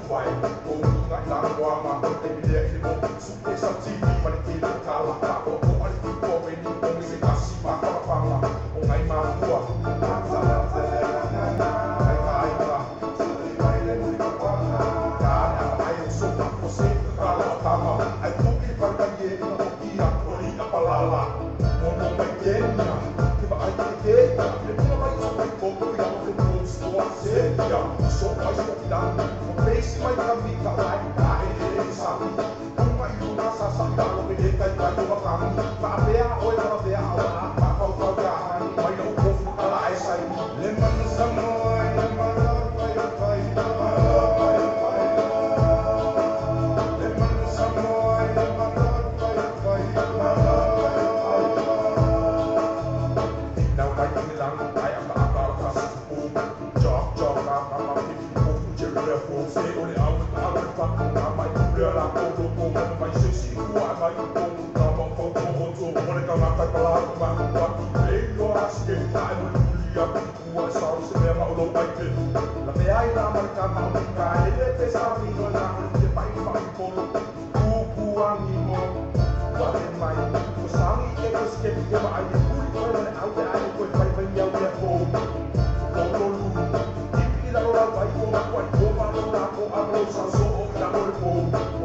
vai o nga ila mo ma o te mi le mo su e sa ti ma le te le kala pa o o ale ti ko me ni o se kasi ma ka pa ma o ngai ma ua ai ka ai ka mai le muri ka pa ka ai o so pa o se ka la ta ma ai tu ki pa ka ye o ia o li a palala mo mo mai kenya ke ba ai ke ke le pula mai o mai ko ko ia o le mo se ia so ai so la o pesi mai ka mi ka lai ka e e sa uma i una sa sa ka lo e kai kai o ka mi pa pe a o e pa pe a o a pa pa pa ka hani mai o ko fu ala ai sai Le manu Samoa ia malo le fai o faiva. Le manu Samoa ia malo le fai o faiva. Nau mai i langi ai aka aka ala kasi pu Chok chok ka ka ma pi pi po pu jerry le po Se o le au ka au le pa ka mai pu le ala ko ko ko mo mai se si ku a mai ko ka ma ko ko ko to mo le ka ma ka pa la ma ku a ki le lo a ske ta e mo li a ku ku a sa o se mea ma o lo ai te La me ai la ma ka ma o ka e le te sa mi no na o le pa i ma i polo ku ku angi mo wa te mai ko sangi e ko ske ke ma ai puli ko le au te ai ko pai pai iau le po o lo lu i la lo la vai ko ma ko ko ma lo la ko a lo sa so o la lo le po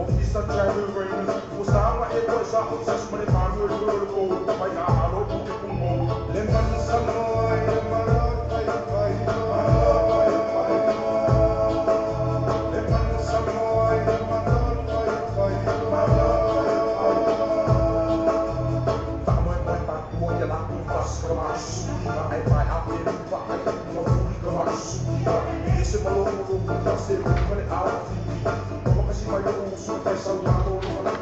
o fisa travel rain ko sa ma e ko sa o sa ma le ma lo lo lo ko mai a lo ku ku mo Le manu Samoa ia malo le fai o faiva. Le manu Samoa ia malo le fai o faiva. Faamoemoe tatua ia latou fasi ai mai a pe pa ai ma fuli ka ma suiga e se malo lo ka se ma le au fi o ma kasi mai o su kai sa ma lo lo la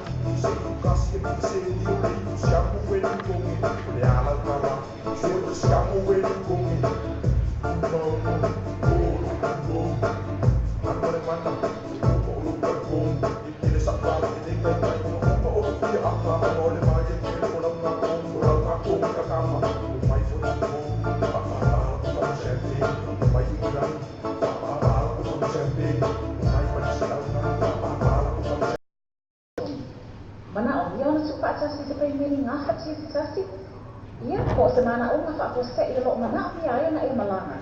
se ku ka si e se ni o le ku sia ku we ni ko ngi le ala ka la se o sia ku we ni ko ngi no o lo ko ano le mana o ko lo ka ko i le sa pa i le kai kai o ko o fi a ka o le ma ye ke o la nga ko o la nga ko ka ka ma o mai fo ni ko pa pa pa ko pa champagne o mai i la pa pa pa ko pa champagne o mai pa si au na pa pa pa ko pa Manaomia ona tuufaatasi se paimene gafatia se tasi? Ia, po o se manaoga faafuasei o lo o manaomia ai ona e malaga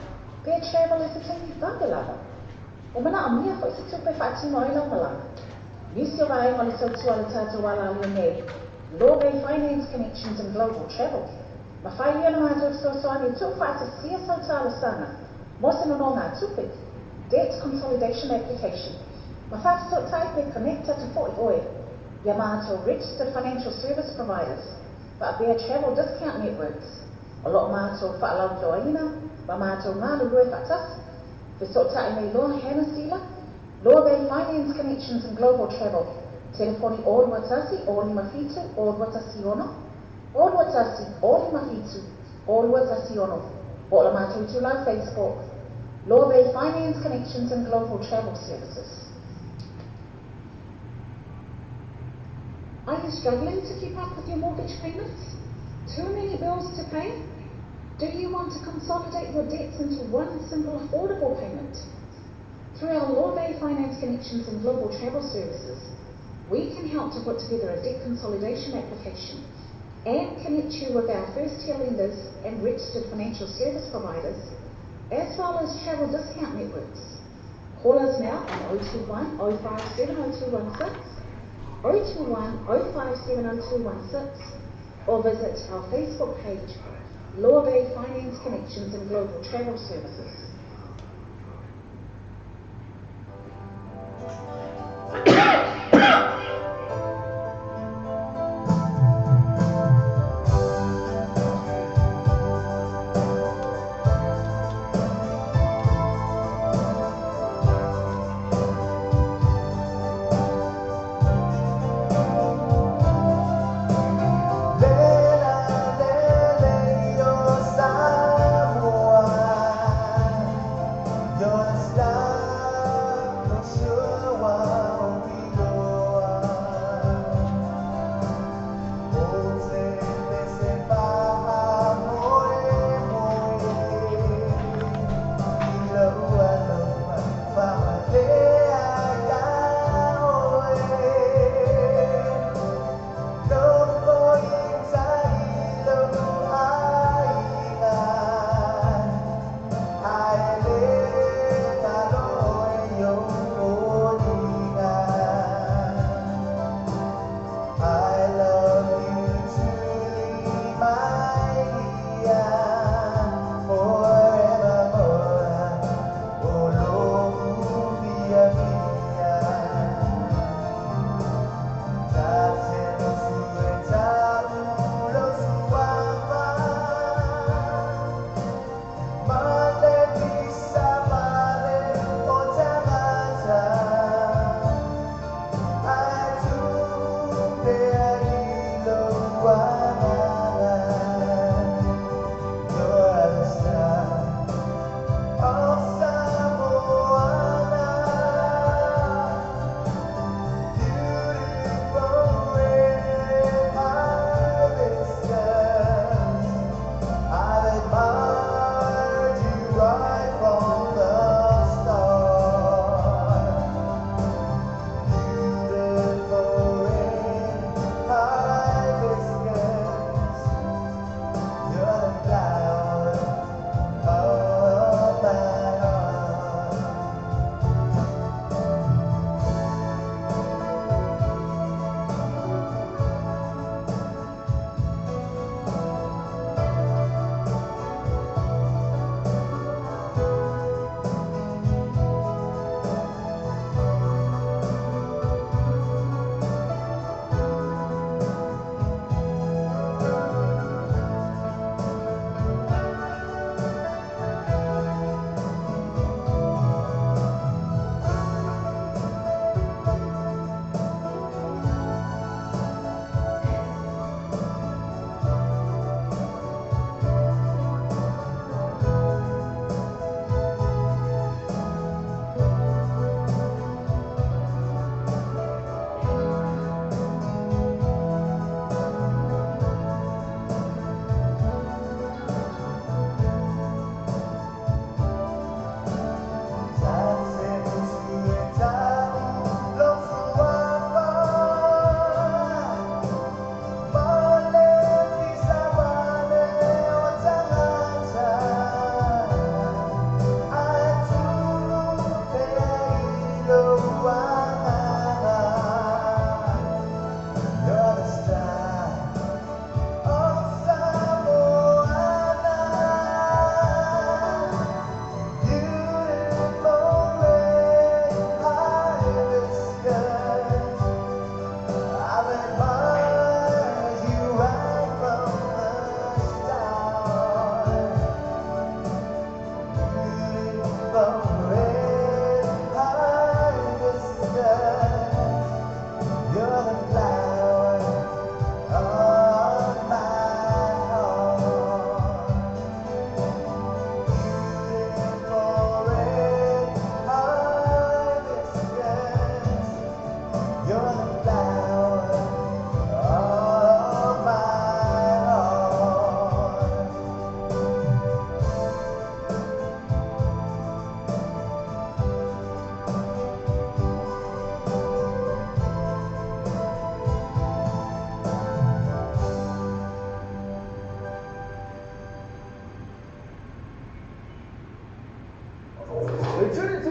pe travel i se taimi vave lava. E manaomia foi se tupe e faatino ai lau malaga. Nisi o vaega o le tautua a le tatou ala alia nei, Law Bay Finance Connections and Global Travel, mafai ia ona matou fesoasoani e tuufaatasia sau talosaga mo se nonogatupe, Debt Consolidation Application, ma faafesootai pe connect atu foi oe ia matou Registered Financial Service Providers faapea Travel Discount Networks o lo o matou faalauiloaina ma matou galulue faatasi. Fesootai mai loa Hannah Sila, Loa Bay Finance Connections and Global Travel, telefoni 021 057 0216, 021 057 0216, po o la matou itulau Facebook, Loa Bay Finance Connections and Global Travel Services. Are you struggling to keep up with your mortgage payments? Too many bills to pay? Do you want to consolidate your debts into one simple affordable payment? Through our Lawbay Finance Connections and Global Travel Services, we can help to put together a debt consolidation application and connect you with our first-tier lenders and registered financial service providers as well as travel discount networks. Call us now on 021 057 0216, 021 057 0216, or visit our Facebook page, Law Bay Finance Connections and Global Travel Services. Lela lele o Samoa.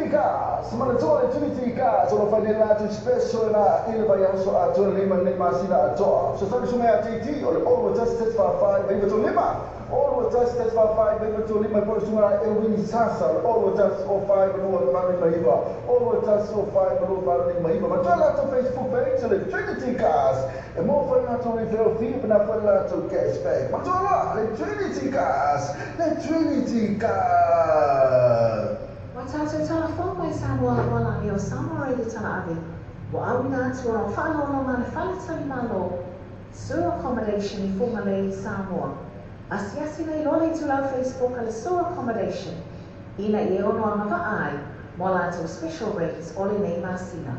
Trinity Cars, manatua le Trinity Cars, o lo fai nei latou special lena i le vaiaso atoa lenei ma lenei masina atoa. Fesoasoani susuga ia JT o le 021 145 935, 021 145 935, po o le susuga ia Elwini Sasa o le 021 05 2859, 021 05 2859. Manatua le latou Facebook page o le Trinity Cars, e maua foi le latou referral fee pe na foi le latou cashback. Manatua loa le Trinity Cars, le Trinity Cars. Ua tatou talafou mai Samoa lalolagi o Samoa Radio Talaave, ua auina atu ona faaaloalo le faletalimalo Sur Accommodation i Fugalei, Samoa. Asiasi nei loa le itulau Facebook a le Sur Accommodation ina ia ono agavaa ai mo latou special rates o lenei masina.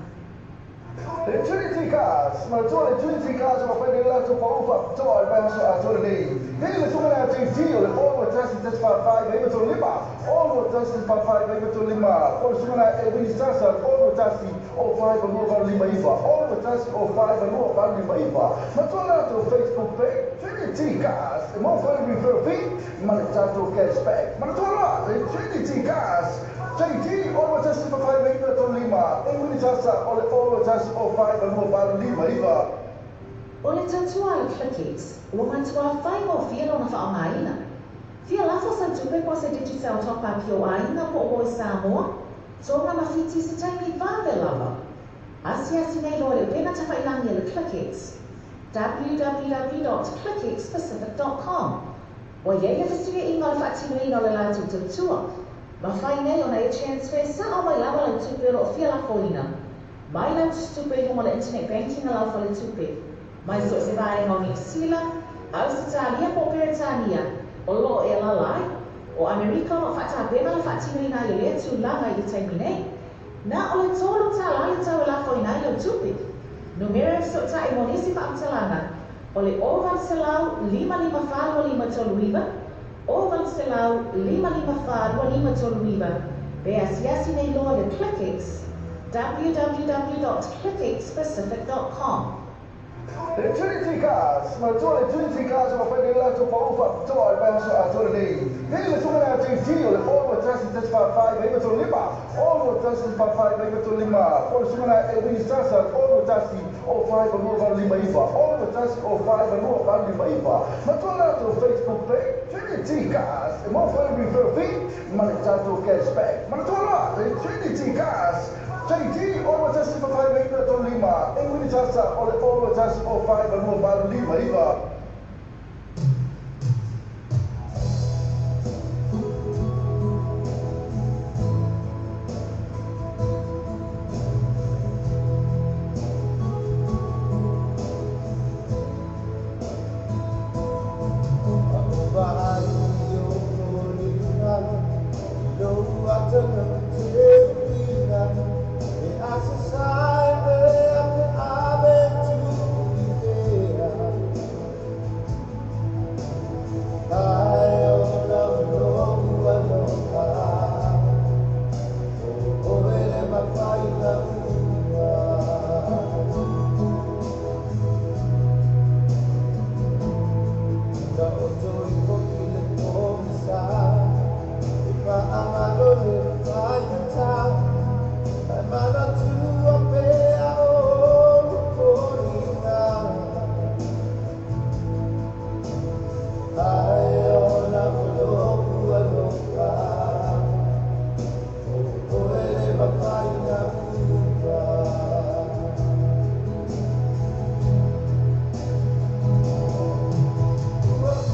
Le Trinity Cars, manatua le Trinity Cars o lo fai nei latou pau faapitoa i le vaiaso atoa lenei. Pili le susuga ia JT o le 021 145 935, 021 145 935, po o le susuga ia Elwini Sasa o le 021 05 2859, 021 05 2859. Manatua le latou Facebook page Trinity Cars, e maua foi le referral fee ma le tatou cashback. Manatua loa le Trinity Cars. JT 021 145 935, Elwini Sasa o le 021 05 2859. O le tautua a le ClickX, ua matua faigofie lona faaaogaina. Fia lafo sau tupe po o se Digicel top up i ou aiga po o oe Samoa, Tonga ma Fiti se taimi vave lava. Asiasi nei loa le upega tafailagi a le ClickX, www.clickxpacific.com. Ua i ai le fesuiaiga o le faatinoina o le latou tautua. Mafai nei ona e transfer sao mai lava lau tupe o lo o fia lafoina mai lau tusitupe i luga o le internet banking a lau faletupe, mai so o se vaega o Niu Sila, Ausetalia po o Peretania o lo o e alaala ai. O Amerika o lo o faatapena le faatinoina ai o lea tulaga i le taimi nei. Na o le $3 le tau e lafoina ai lau tupe. Numera e fesootai mo nisi faamatalaga o le 0800 554 2539, 0800 554 2539, pe asiasi nei loa le ClickX, www.clickxpacific.com. Le Trinity Cars, manatua le Trinity Cars o lo fai nei latou pau faapitoa i le vaiaso atoa lenei. Pili le susuga ia JT o le 021 145 935, 021 145 935, po o le susuga ia Elwini Sasa o le 021 05 2859, 021 05 2859. Manatua le latou Facebook page Trinity Cars, e maua foi le referral fee ma le tatou cashback. Manatua loa le Trinity Cars. JT 021 145 935, Elwini Sasa o le 021 05 2859. Ua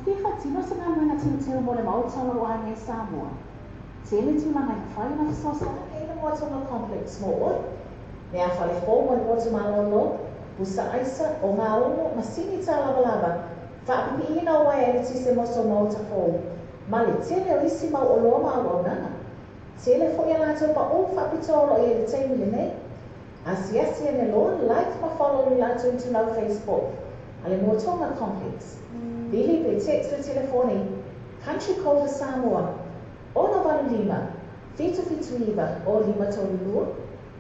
fia faatino se galuega teuteu mo le Maota o lou aiga i Samoa? Tele tulaga e mafai ona fesoasoani ai le Moatoga Complex mo oe. Meafale fou mo le potu malolo, pusa aisa, ogaumu, masini tālavalava, faapipiina o uaea eletise mo sou maota fou, ma le tele o isi mau oloa ma auaunaga. Tele foi a latou paʻū faapitoa o lo o i ai i le taimi lenei. Asiasi ane loa, like ma follow i le latou itulau Facebook a le Moatoga Complex. Vili pe text le telefoni, Country Code a Samoa, 685 779 0532,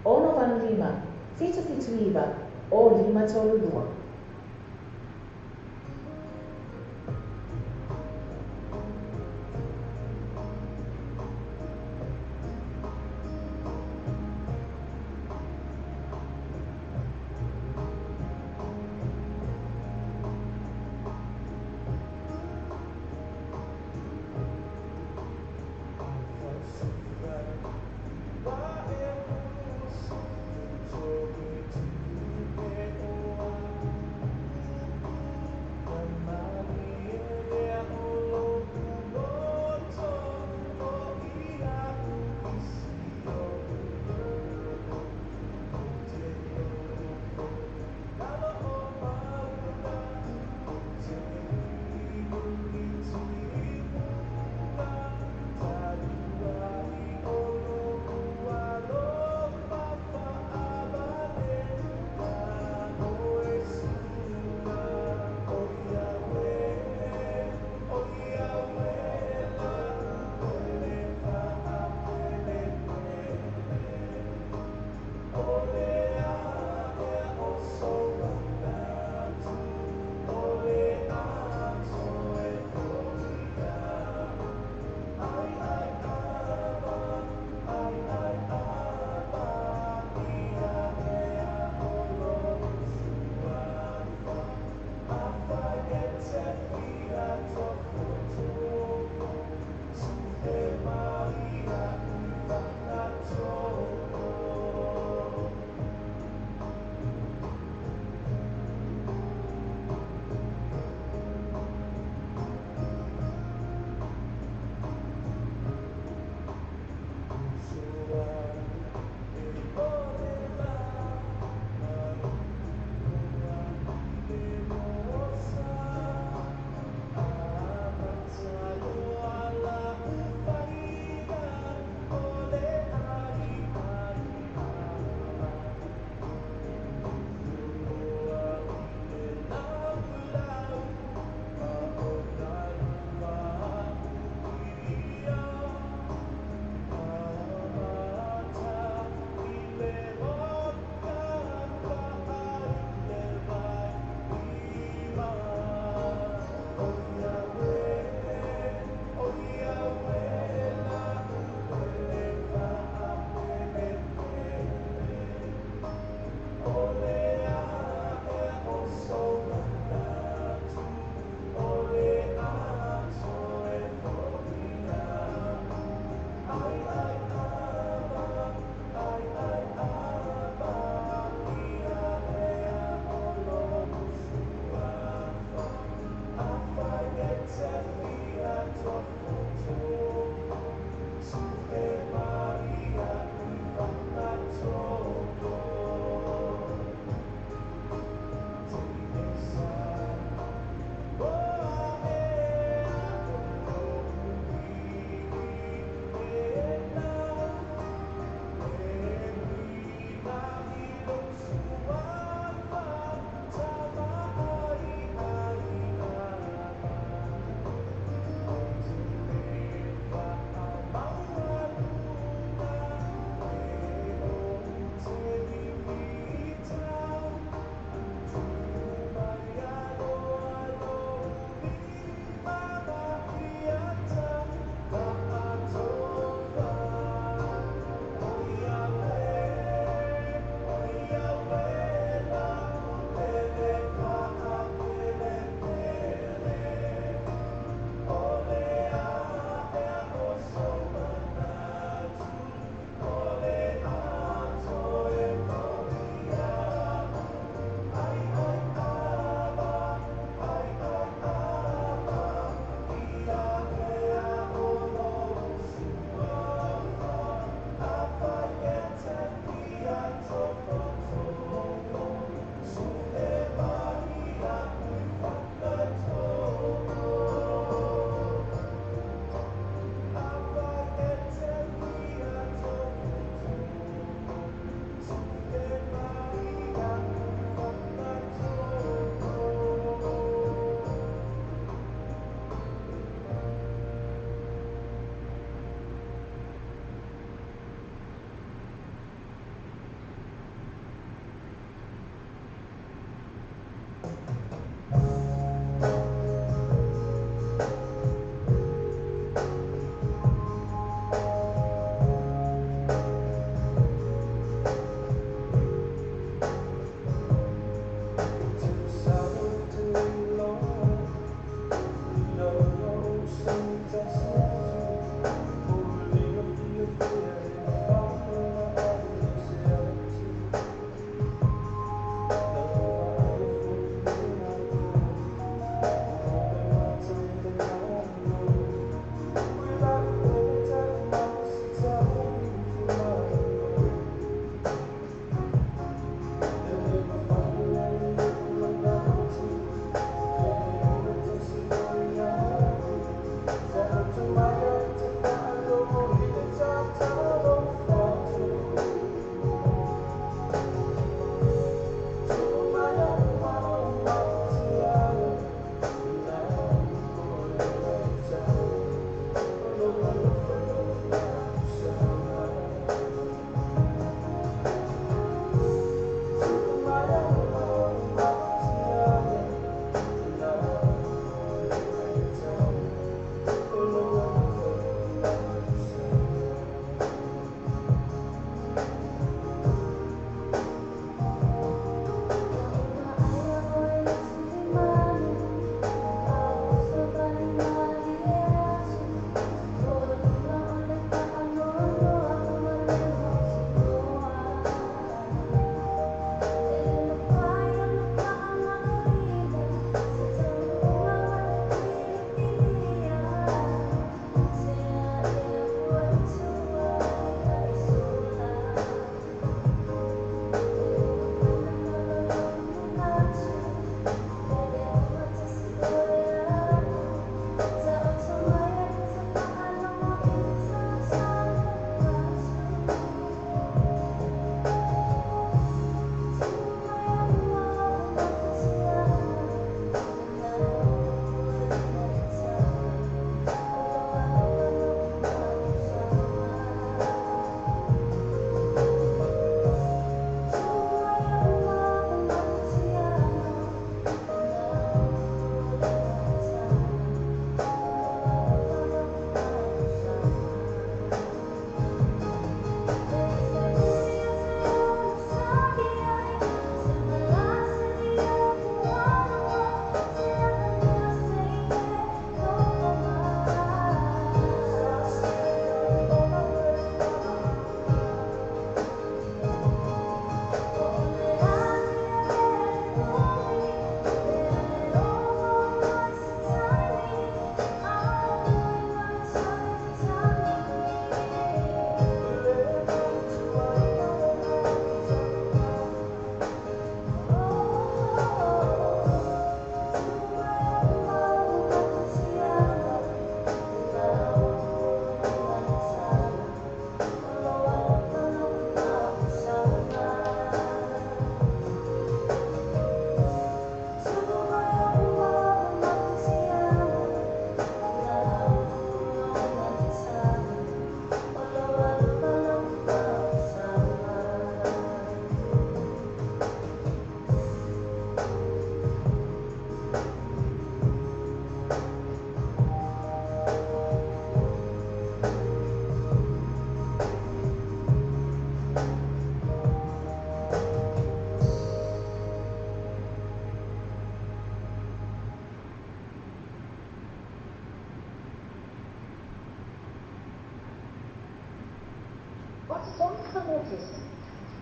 685 779 0532.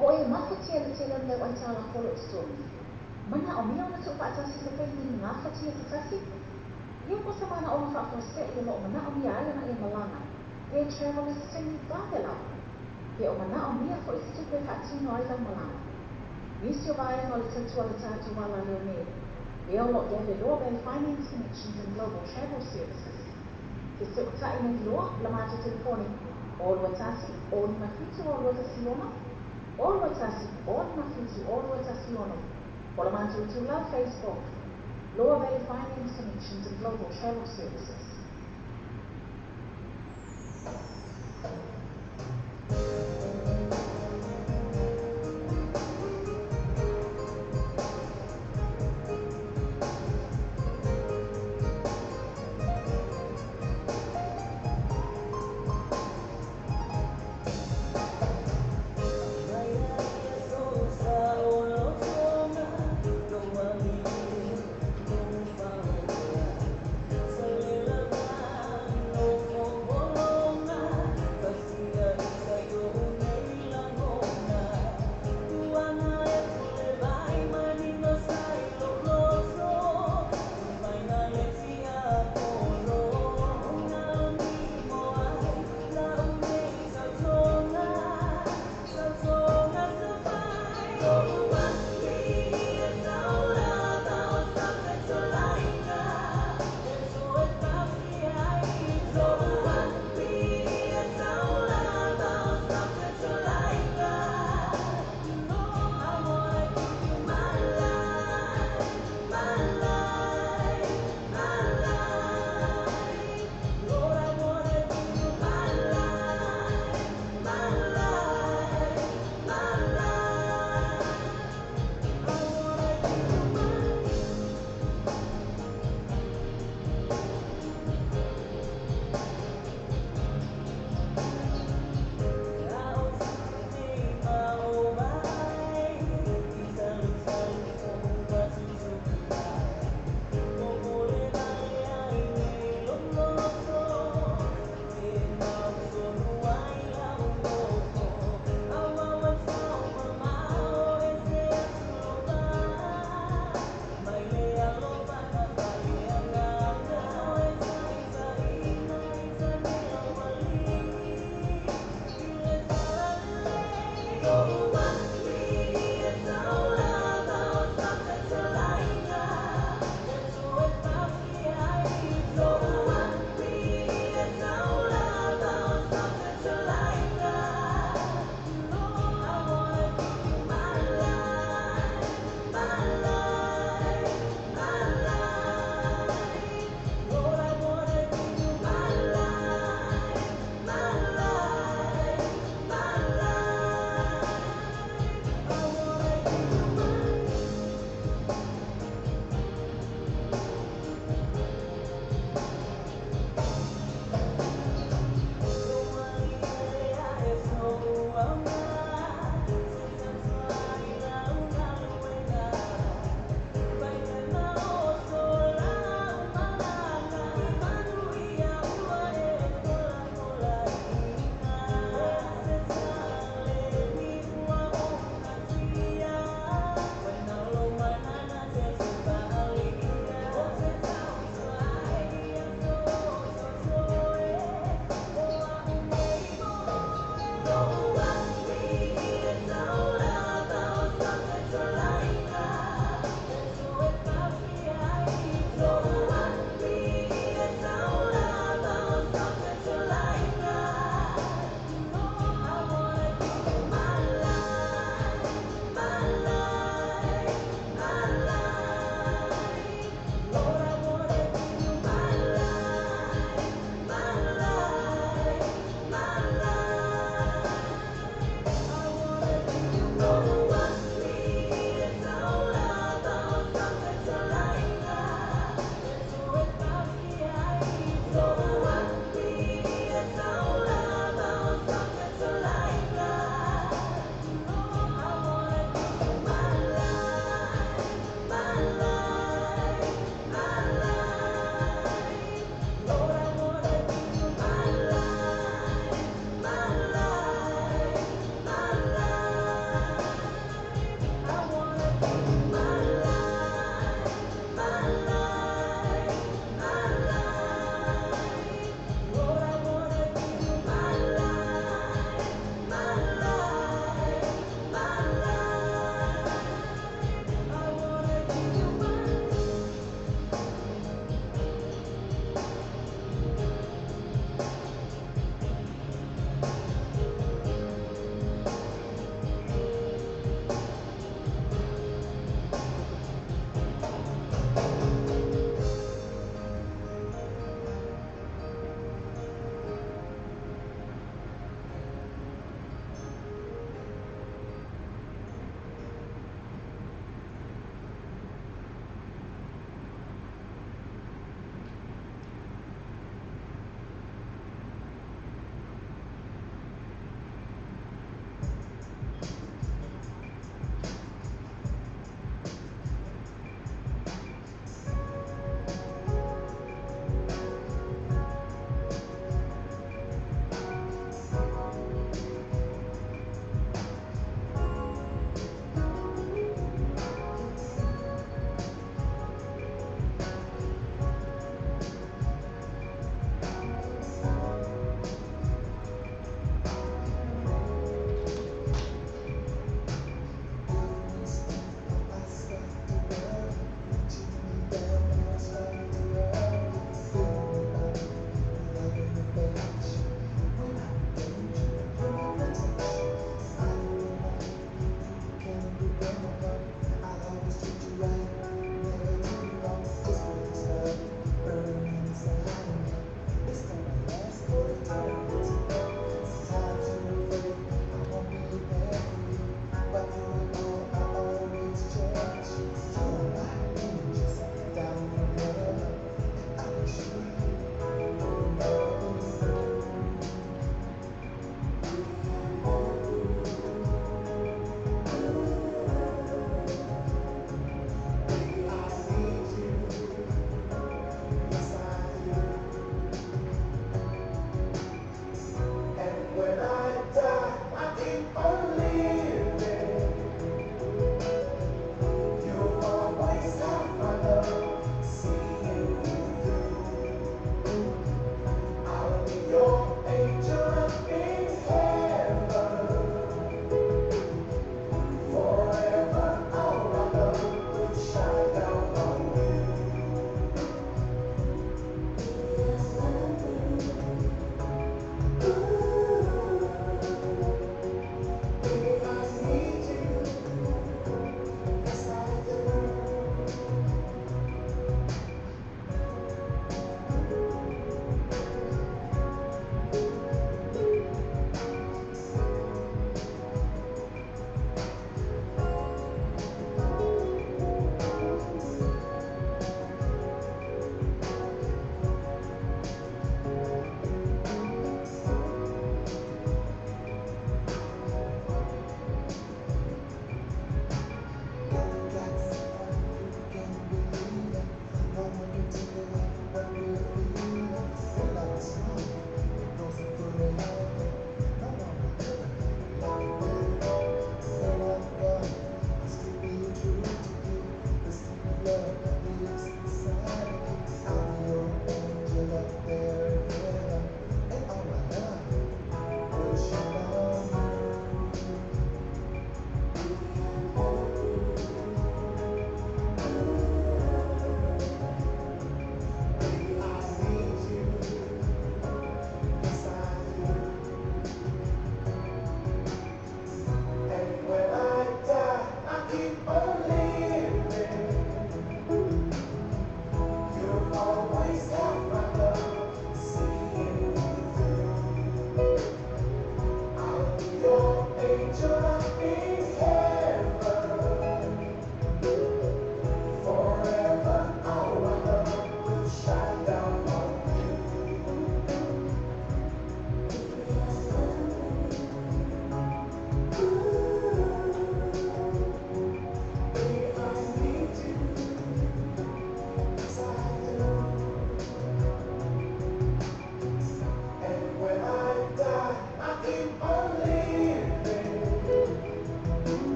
O e mafatia le tele o ni au aitalafu o lo o totogi. Manaomia ona tuufaatasi se taimi i gafatia se tasi? Ia po o se manaoga faafuasei o lo o manaomia ai ona e malaga pe travel i se taimi vave lava? Pe o manaomia foi se tupe e faatino ai lau malaga? Nisi o vaega o le tautua a le tatou alaleo nei, lea o lo o i ai le Loa Valley Finance Connections and Global Travel Services. Fesootai nei loa la matou telefoni 0 2 1 0 5 7 0 2 1 6 0 2 1 0 5 7 0 2 1 6 po o le matou itulau Facebook, Loa Valley Finance Connections and Global Travel Services.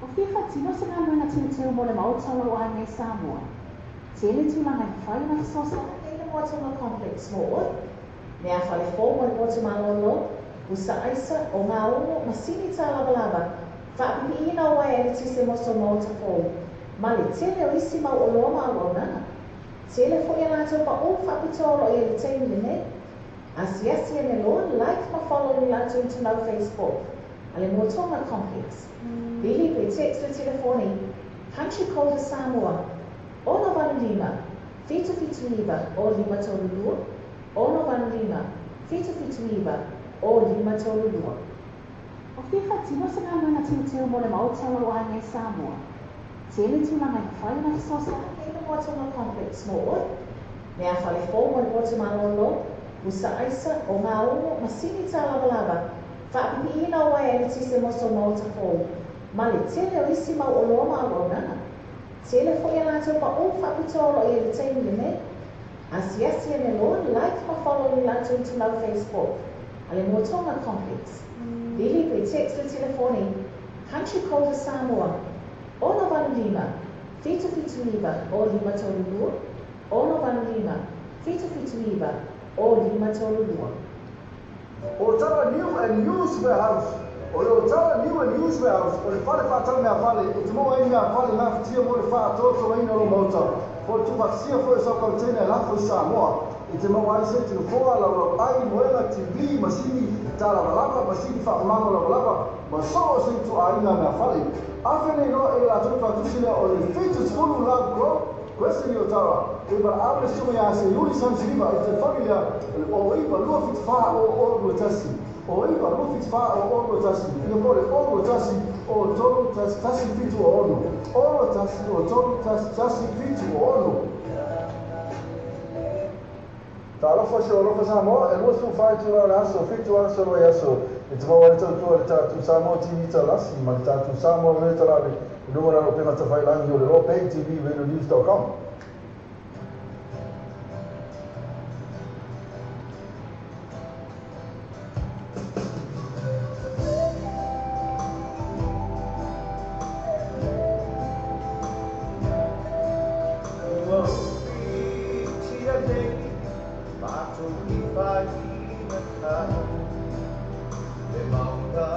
O fia faatino se galuega teuteu mo le Maota o lou aiga i Samoa? Tele tulaga e mafai ona fesoasoani ai le Moa Tonga Complex mo oe. Meafale fou mo le potu malolo, pusa aisa, ogaogo, masini tālavalava, faapipiina o uaea eletise mo sou maota fou, ma le tele o isi mau oloa ma auaunaga. Tele foi a latou paū faapitoa o lo o i ai i le taimi lenei. Asiasi ane loa, like ma follow i le latou itulau Facebook a le Moa Tonga Complex. Vili pe text le telefoni, Country Code Samoa, 685 779 0532, 685 779 0532. O fia faatino se galuega teuteu mo le Maota o lou aiga i Samoa? Tele tulaga e mafai ona fesoasoani ai le Moa Tonga Complex mo oe. Meafale fou mo le potu malolo, pusa aisa, ogaogo, masini tālavalava, faapipiina o uaea eletise mo sou maota fou, ma le tele o isi mau oloa ma auaunaga. Tele foi a latou paū faapitoa o lo o i ai i le taimi lenei. Asiasi ane loa, like ma follow i le latou itulau Facebook a le Moa Tonga Complex. Vili pe text le telefoni, Country Code Samoa, 685 779 0532, 685 779 0532. Otara New and Used Warehouse O le Otara New and Used Warehouse o le fale faatau meafale e te maua ai meafale gafatia mo le faatoatoaina o lou maota po o le tuufaatasia foi o sau container e lafo i Samoa. E te maua ai seti nofoa, laulau ai, moega, TV, masini talavalava, masini faamamago lavalava ma so o se ituaiga meafale. Afe nei loa e le latou faatusi lea o le 70 Love Grove, Crescent i Otara, e valaau le susuga ia Seiuli Samsiliva i le telefoni lea o le 09 274 0021, 09 274 0021, ia po o le 021 03 11 76, 021 03 11 76. Talofa si ou alofa Samoa, e 24 itula o le aso, 7 aso o le vaiaso, e te maua ai le tautua i le tatou Samoa TV Talasi ma le tatou Samoa Radio Talave i luga o le alopega tafailangi o le Loa Bay TV Radio News dot com. Ua ufitia nei matou i faigata le mauga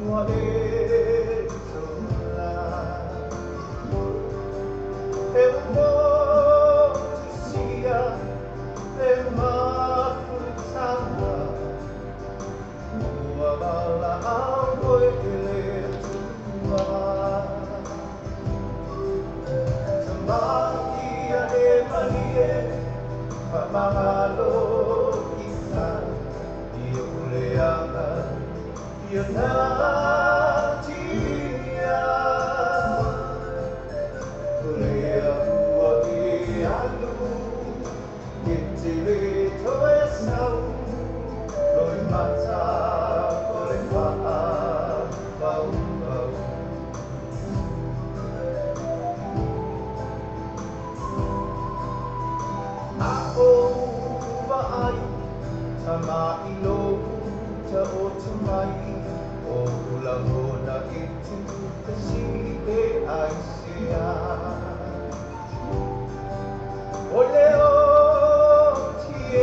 ua e tola. E motusia le mafutaga ua valaau oe e le Atua. Tamaia e malie faamagalo ita i ou leaga ia natia. O lea ua e alu e te le toe sau loimata o le faapaupau. A ou vaai tama i lou taoto mai, o lagona e tu kasi e aisea. O le oti e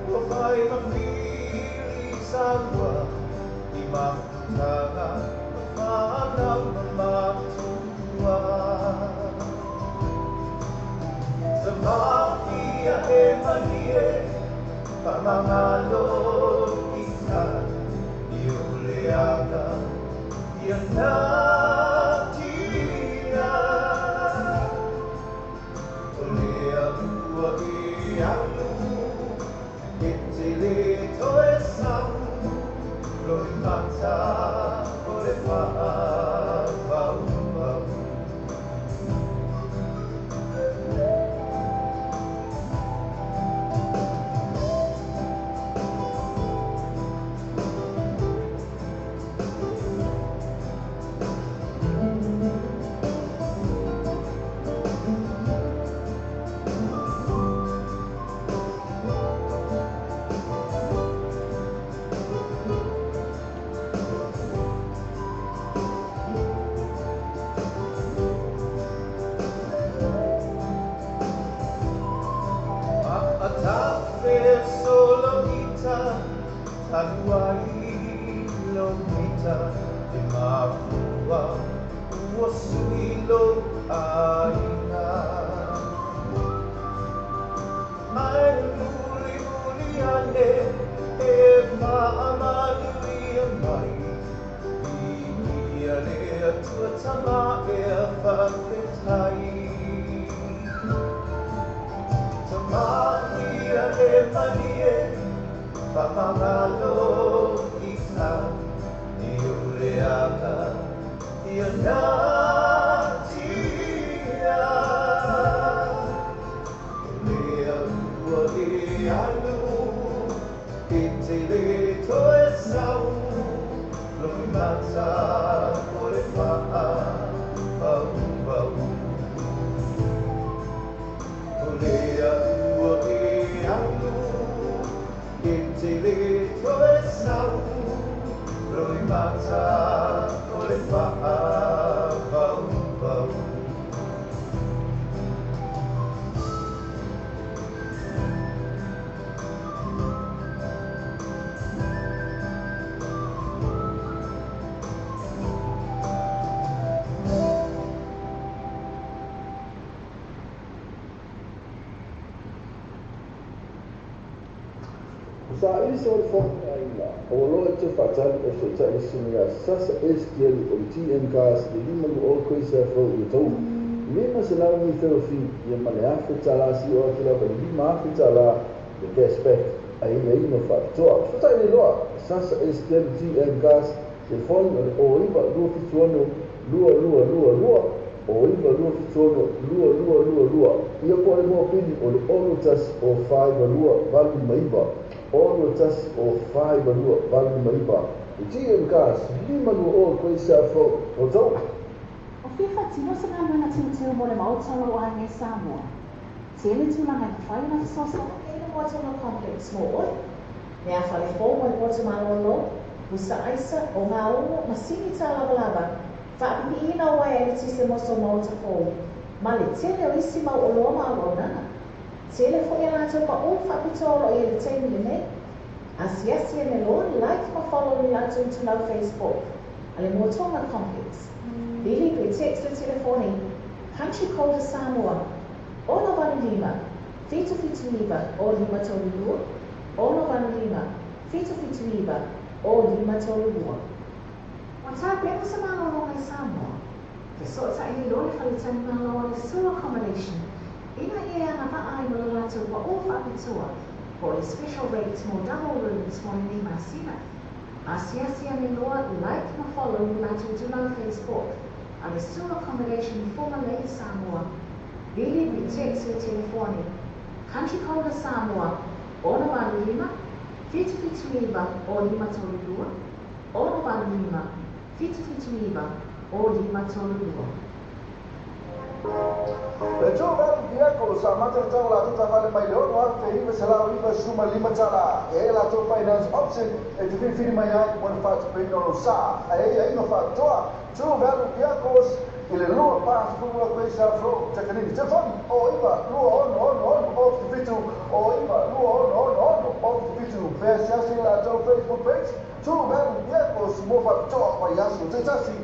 ua fai ma fili saua i mafutaga ma fanau ma matua. Tamaia e malie faamagalo ita i ou leaga ia natia. O lea ua e alu e te le toe sau loimata o le faapaupau. E mafua ua sui lou aiga. Mai mulimuli ane e faamanuia mai. Viia le Atua Tama ea faafetai. Tamaia le malie faamagalo ika i o le aga ia natia. O le ua le alu e te le toe sau loimata o le faapaupau. O le ua le alu e te le toe sau loimata o le faapaupau. Saʻili se o le faamaoiga, ua loa e te faatali o fesootai le susuga ia Sasa Esekielu o le TM Cars i le 5 20 koisa fou i Otahuhu. 500 referral fee ia ma le $1,000 sio atu lava i le $5,000 le cashback a aiaiga faapitoa. Fesootai nei loa Sasa Esekielu TM Cars, telefoni o le 09 276 2222, 09 276 2222, ia po o le mopili o le 61 o 42 89, 61 o 42 89. Le TM Cars, 5 20 koisa fou Otahuhu. O fia faatino se galuega teuteu mo le maota o lou aiga i Samoa? Tele tulaga e mafai ona fesoasoani ai le Moa Tonga Complex mo oe. Meafale fou mo le poto malōlō, pusa aisa, ogaumu, masini tālavalava, faapipiina o uaea eletise mo sou maota fou, ma le tele o isi mau oloa ma auaunaga. Tele foi a latou paʻū faapitoa o lo o i ai i le taimi lenei. Asiasi ane loa, like ma follow i le latou itulau Facebook a le Moa Tonga Complex. Vili pe text le telefoni Country Code Samoa 685 779 0532, 685 779 0532. Ua tapena se malologa i Samoa? Fesootai nei loa le faletalimalo a le Sue Accommodation ina ia e agavaa ai ma le latou paʻū faapitoa po o le special rate mo double rooms mo lenei masina. Asiasi ane loa, like ma follow le latou itulau Facebook a le Sue Accommodation i Fugalei i Samoa. Vili pe text le telefoni Country Code Samoa 685 779 0532, 685 779 0532. Le True Value Vehicle sa amata le tau o latou taavale mai le $6,995. E i ai latou finance option e te filifili mai ai mo le faatupeina o lou sa. A e i ai aiga faapitoa, True Value Vehicles i le 2 42 Quay South Road, Takanini. Telefoni 09 26 66 0 77, 09 26 66 0 77. Pe asiasi i latou Facebook page, True Value Vehicles mo faapitoa vaiaso taitasi.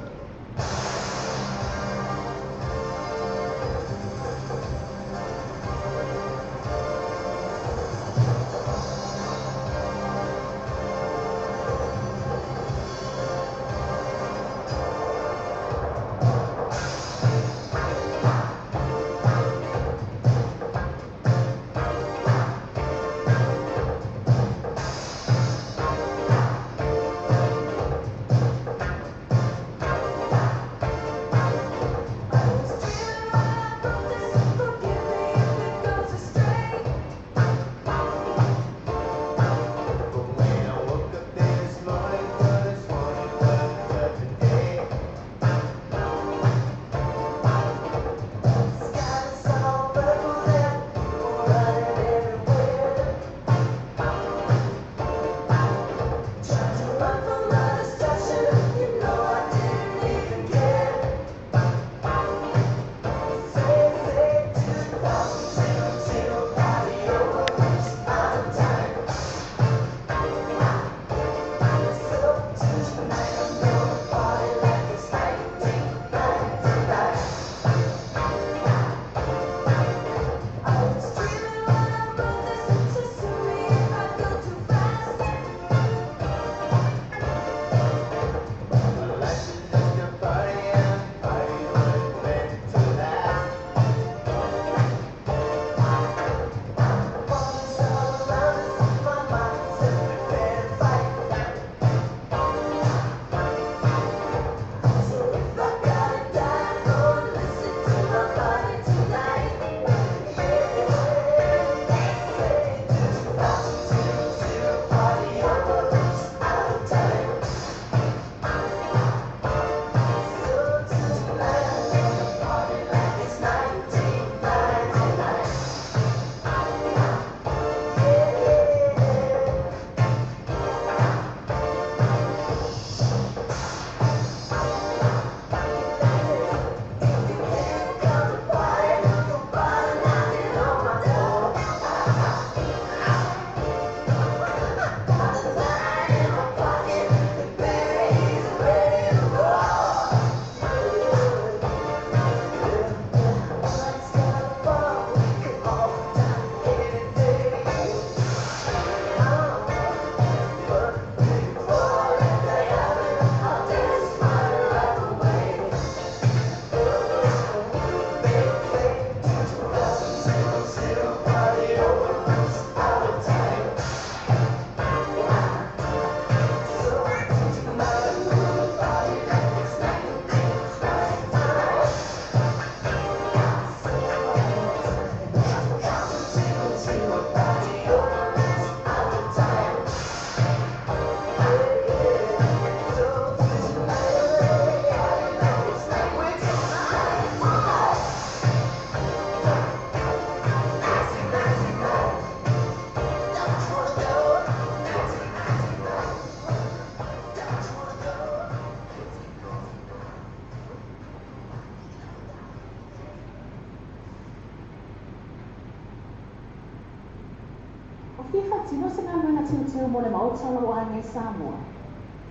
fia faatino se galuega teuteu mo le Maota o lou aiga i Samoa?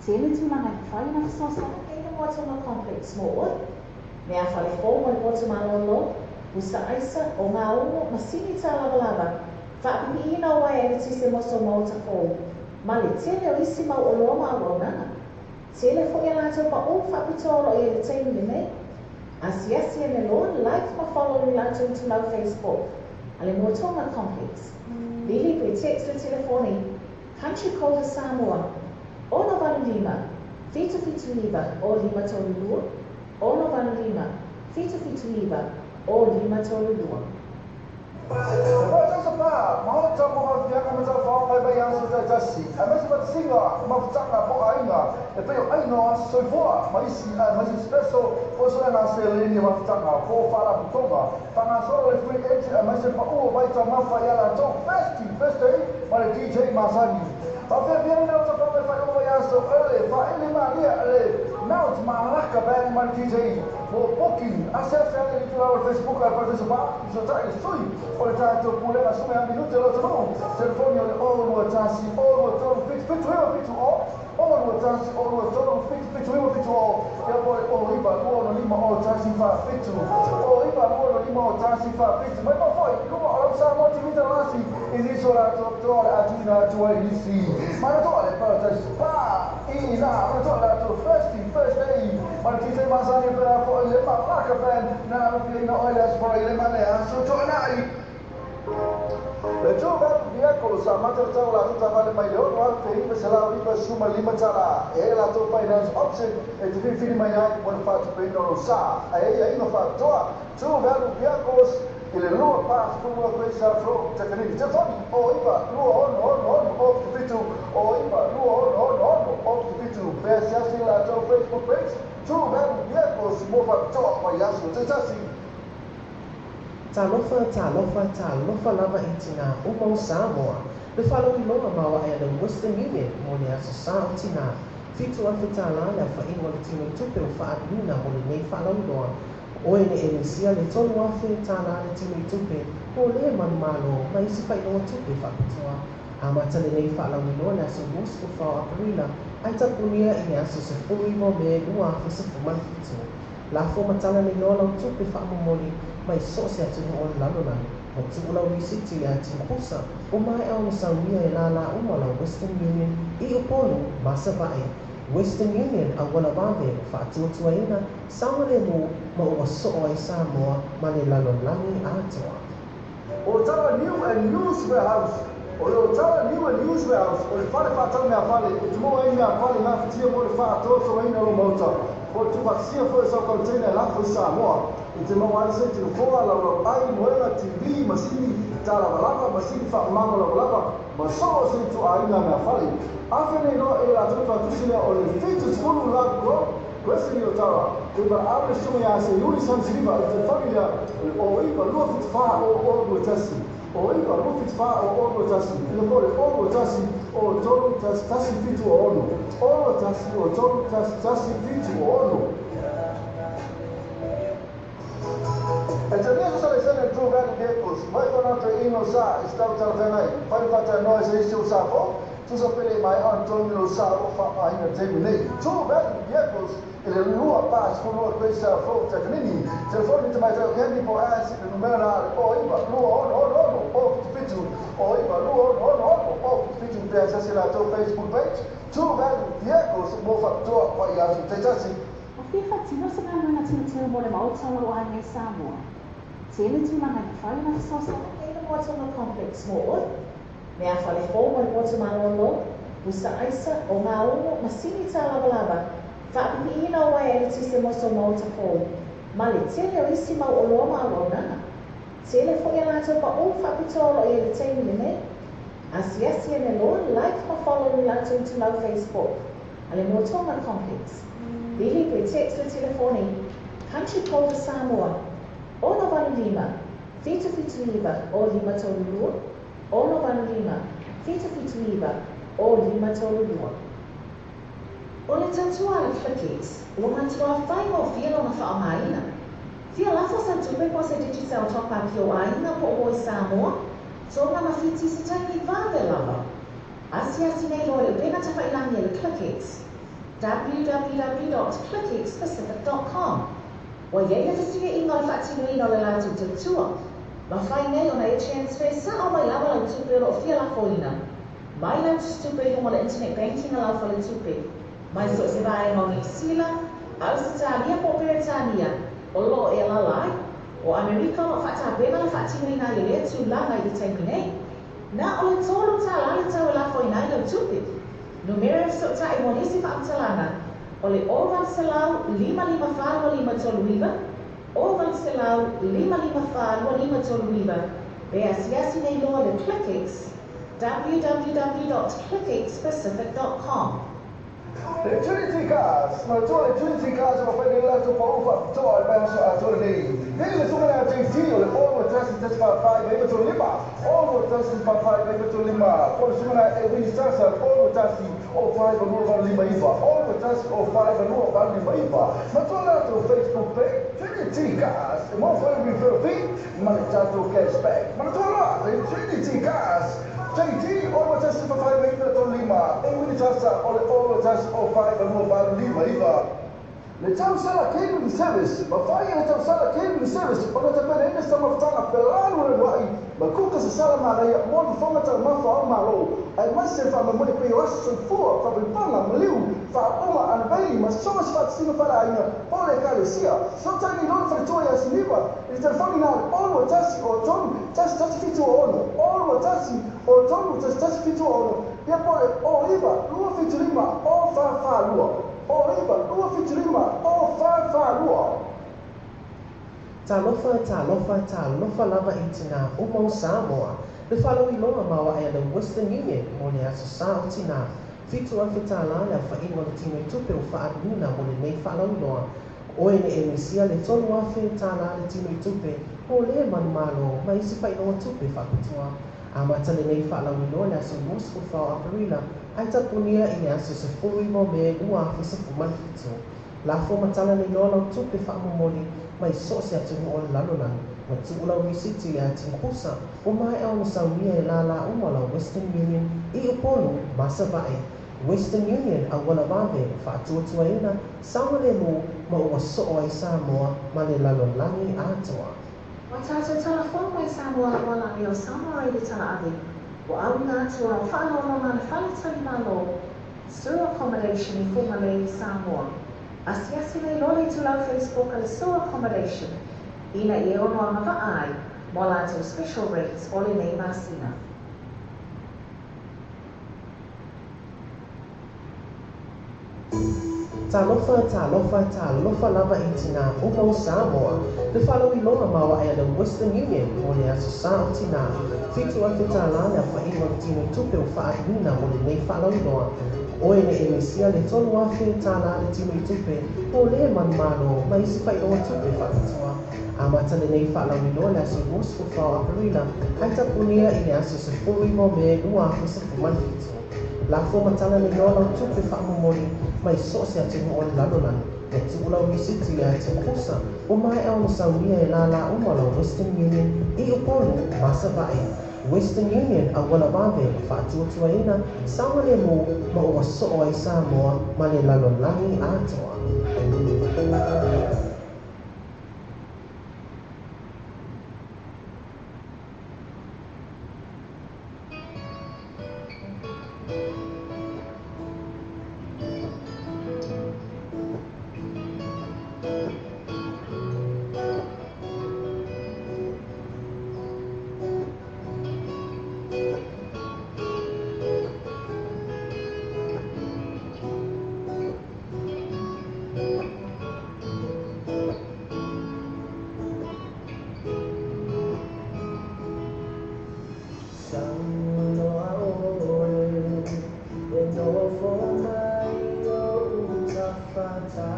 Tele tulaga e mafai ona fesoasoani ai le Moatonga Complex mo oe. Meafale fou mo le potu malolo, pusa aisa, ogaumu, masini tā lavalava, faapipiina o uaea eletise mo sou maota fou, ma le tele o isi mau oloa ma auaunaga. Tele foi a latou paʻū faapitoa o lo o i ai i le taimi lenei. Asiasi ane loa, like ma follow i le latou itulau Facebook a le Moatonga Complex. Vili pe text le telefoni Country Code Samoa 685 779 0532 685 779 0532. Parataiso Pa, Maota mo Haufiaga ma Taufaoga e vaiaso taitasi, aemaise Matasiga, Mafutaga po o Aiga, e pei o Aiga o Aso Soifua ma isi aemaise Special po o Suega Seleni o Mafutaga po o Faalapotopotoga, Faagasolo le Free Entry aemaise Pau o Vaitaumafa ia latou Festy Thursday ma le DJ masani. Faafiafiaina o Tafaga e faaiuga vaiaso ele Faaili Malia le Mount Malaka Band ma le DJ mo Booking. Asiasi ane i le itulau o le Facebook a le Parataiso Pa, fesootai le sui o le tatou Pulega Sume a Minute o le atunuu. Telefoni o le 0 2 1 0 2 3 7 7 9 7 0 0 2 1 0 2 3 7 7 9 7 0 ia po o le 0 9 2 6 5 0 1 4 7 0 9 2 6 5 0 1 4 7. Mai mau foi i luma o lau Samoa TV talasi i nisi o latou toa o le a tuuina atu ai i nisi manatua le Paradise Spa i ina manatua latou Thirsty Thursday ma le DJ masani e pea foi le Malaka Band na alofiaina oe le Aso Faraile ma le Aso Toonai. Le True Value Vehicle sa amata le tau o latou taavale mai le $6,995. E i ai latou finance option e te filifili mai ai mo le faatupeina o lou sa. Ae i ai aiaiga faapitoa True Value Vehicles i le 2 42 Quayside Road, Takanini. Telefoni 09 26 66 0 77 09 26 66 0 77. Pe asiasi i latou Facebook page True Value Vehicles mo faapitoa mai aso taitasi. Talofa, talofa, talofa lava i tinā uma o Samoa. Le faalauiloa maoae a le Western Union mo le Aso Sa o Tinā. $7,000 le aofaiga o le tinoitupe ua faaaluina mo lenei faalauiloa. O oe ne e misia le $3,000 le tinoitupe mo lē manumalo ma isi faailoga tupe faapitoa. Amata lenei faalauiloa le aso 24 o Aperila ae tapunia i le aso 19 o Me 2017. Lafo ma tala nei loa lau tupe faamomoli mai so o se atunuu o le lalolagi ma tuu lau risiti i le atm pusa ua maea ona saunia e lālā uma lau Western Union i Upolu ma Savaii. Western Union auala vave ua faatuatuaina saogalemu ma ua soo ai Samoa ma le lalolagi atoa. Otara New and Used Warehouse O le Otara New and Used Warehouse o le fale faatau meafale e te maua ai meafale gafatia mo le faatoatoaina o lou maota po o le tuufaatasia foi o sau container e lafo i Samoa. E te maua ai se tinofoa, laulauai, moega, TV, masini tā lavalava, masini faamamago lavalava ma so o se ituaiga meafale. Afe nei loa e latou faatusi lea o le 70 Love Grove, Crescent i Otara. E valaau le susuga ia Seiuli Samsiliva i le telefoni lea o le 09 274 00 21, 09 274 00 21, ia po o le 0 21 o 3 1 1 7 6, 0 1 o 3 1 1 7 6. E talia se laisene le True Value Vehicles, mai kona toeaina o sa e se tau talafeagai, fai le faatanoa i se isi o sa fou, tusa pe le i maea ona totogi lou sa o lo o faaaogaina i le taimi nei. True Value Vehicles i le 2 42 Quayside Road, Takanini. Telefoni tamaitai o Candy po o Ash i le numera le 09 26 66 0 77, 09 26 66 0 77. Pe asiasi i latou Facebook page, True Value Vehicles mo faapitoa vaiaso taitasi. Ua fia faatino se galuega teuteu mo le Maota o lou aiga i Samoa? Tele tulaga e mafai ona fesoasoani ai le Moatonga Complex mo oe. Meafale fou mo le potu malolo, pusa aisa, ogaumu, masini tā lavalava, faapipiina o uaea eletise mo sou maota fou, ma le tele o isi mau oloa ma auaunaga. Tele foi a latou paʻū faapitoa o lo o i ai i le taimi lenei. Asiasi ane loa, like ma follow i latou itulau Facebook a le Moatonga Complex. Vili pe text le telefoni Country Code Samoa 685 779 0532, 685 779 0532. O le tautua a le Flickies, ua matuā faigofie lona faaaogaina. Fia lafo sau tupe po o se Digicel top-up i ou aiga po o moe Samoa? Tonga ma Fiti i se taimi vave lava. Asiasi nei loa i le upega tafailagi a le ClickX, www.clickxpacific.com. Ua i ai le fesuiaiga o le faatinoina o le latou tautua. Mafai nei ona e transfer sao mai lava lau tupe o lo o fia lafoina mai lau tusitupe i luga o le internet banking a lau faletupe, mai so o se vaega o Niu Sila, Ausetalia po o Peretania o lo o e alaala ai. O Amerika o lo o faatapena le faatinoina ai o lea tulaga i le taimi nei. Na o le $3 le tau e lafoina ai lau tupe. Numera e fesootai mo nisi faamatalaga o le 0800 554 2539, 0800 554 2539, pe asiasi nei loa i le ClickX, www.clickxpacific.com. Le Trinity Cars, manatua le Trinity Cars ua fai nei le latou pau faapitoa i le vaiaso atoa lenei. Nei le suka lea JT o le 6 1 1 4 4 9 3 5, 6 1 4 4 9 3 5, po o le suka lea Edwin Sasa, 6 1 0 5 2 8 5 9, 6 1 0 5 2 8 5 9. Manatua le latou Facebook page, Trinity Cars, e maua foi le referral fee ma le tatou cashback. Manatua loa le Trinity Cars. JT, 6 1 4 9 3 5, Edwin Sasa o le 6 1 0 5 2 8 5 9. Le Tausala Catering Service, mafai e le Tausala Catering Service ona tapenaina se taumafataga felalualua'i ma kuka sasala manaia mo le fofoga taumafa o Malo, aemaise le faamoemoe pei o aso soifua, faapaipaga, maliu, faaupuga, unveiling ma so o se faatasiga faaleaiga po o le Ekalesia. Fesootai nei loa le faletua ia Siniva i le telefoni na o le 0 2 1 3 1 1 7 6 0 2 1 3 1 1 7 6, ia po o le 09 2 7 5 0 4 4 2. 09 2 7 5 0 4 4 2. Talofa, talofa, talofa lava i tinā uma o Samoa. Le faalauiloa maoae a le Western Union mo le Aso Sa o Tinā. $7,000 le aofaiga o le tinoitupe ua faaaluina mo lenei faalauiloa. O oe ne e misia le $3,000 le tinoitupe mo le manumalo ma isi faailoga tupe faapitoa. Amata lenei faalauiloa i le aso 24 o Aperila ae tapunia i le aso 19 o Me 2017. Lafo ma tala nei loa lau tupe faamomoli mai so o se atunuu o le lalolagi ma tuu lau risiti i le ati pusa ua maea ona saunia e lālā uma lau Western Union i Upolu ma Savaii. Western Union, auala vave, faatuatuaina, saogalemu ma ua soo ai Samoa ma le lalolagi atoa. Ua tatou tala fou mai Samoa auala ane o Samoa i le tala ave, ua auina atu o lau faaaloalo le Fale Talimalo, Sur Accommodation i Fugalei i Samoa. Asiasi nei loa le itulau Facebook a le Sur Accommodation ina ia e ono agavaa ai mo a latou special rates o lenei masina. Talofa, talofa, talofa lava i tinā uma o Samoa. Le faalauiloa maoae a le Western Union mo le Aso Sa o Tinā. $7,000 le aofaiga o le tinoitupe ua faaaluina mo lenei faalauiloa. O oe ne e misia le $3,000 le tinoitupe mo le manumalo ma isi faailoga tupe faapitoa. Amata lenei faalauiloa i le aso 24 o Aperila ae tapunia i le aso 19 o Me 2017. Lafo ma tala nei loa lau tupe faamomoli mai so o se atunuu o le lalolagi ma tuu lau risiti i le ati pusa ua maea ona saunia e lālā uma lau Western Union i Upolu ma Savaii. Western Union, auala vave, faatuatuaina, saogalemu ma ua soo ai Samoa ma le lalolagi atoa. Sau loa oe e nofo mai i oʻu tafatafa.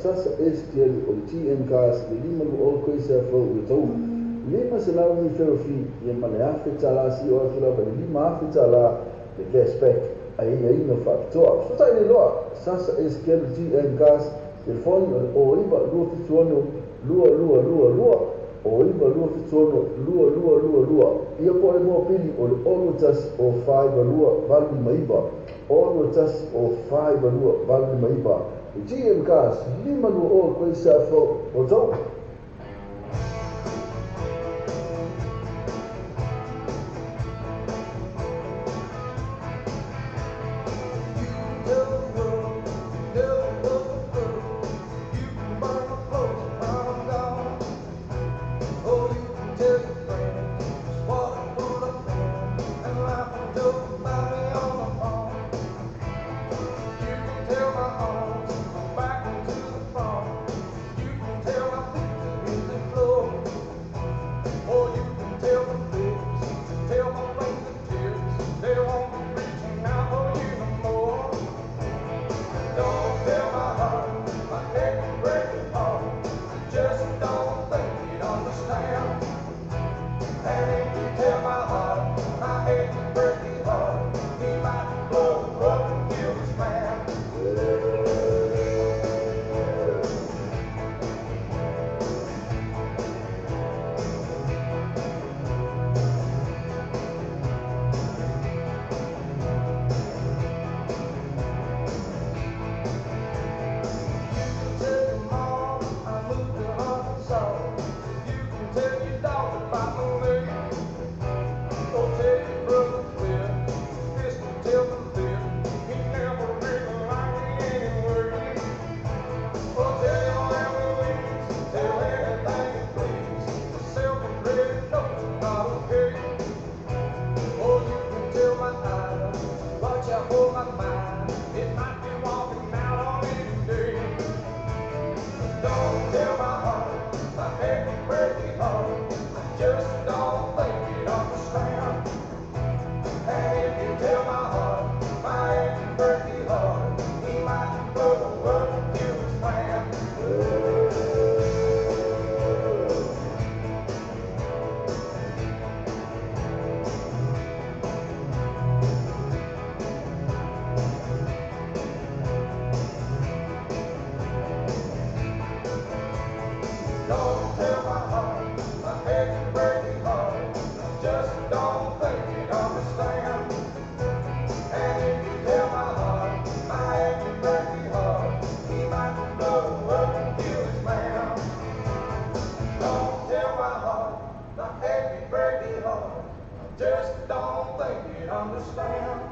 Sasa STL o le TM Cars le lima lu o koe sa fau i tau. Lima se lau ni feo fi ia ma le afe tala si o afe lava le lima afe tala le cashback ai ia ino whakatoa. Sotai le loa Sasa STL TM Cars telefoni o le 09 276 2222 o 9 276 2222 ia po le mua pili o le 01 o 52 89 01 o 52 89 GM Cars, lima lu o koe sa fau o tau. Tell my Out for my mind. It might be walking out on me today. Don't tell my heart, my achy breaky heart. I just don't think it understand. And if you tell my heart, my achy breaky heart, he might blow up and kill his man. Don't tell my heart, my achy breaky heart. I just don't think it understand. And if you tell my heart, my achy breaky heart, he might blow up and kill his man. Don't tell my heart, my achy breaky heart. I just don't think it understand.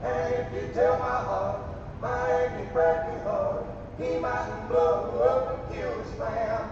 And if you tell my heart, my achy breaky heart, he might blow up and kill his man.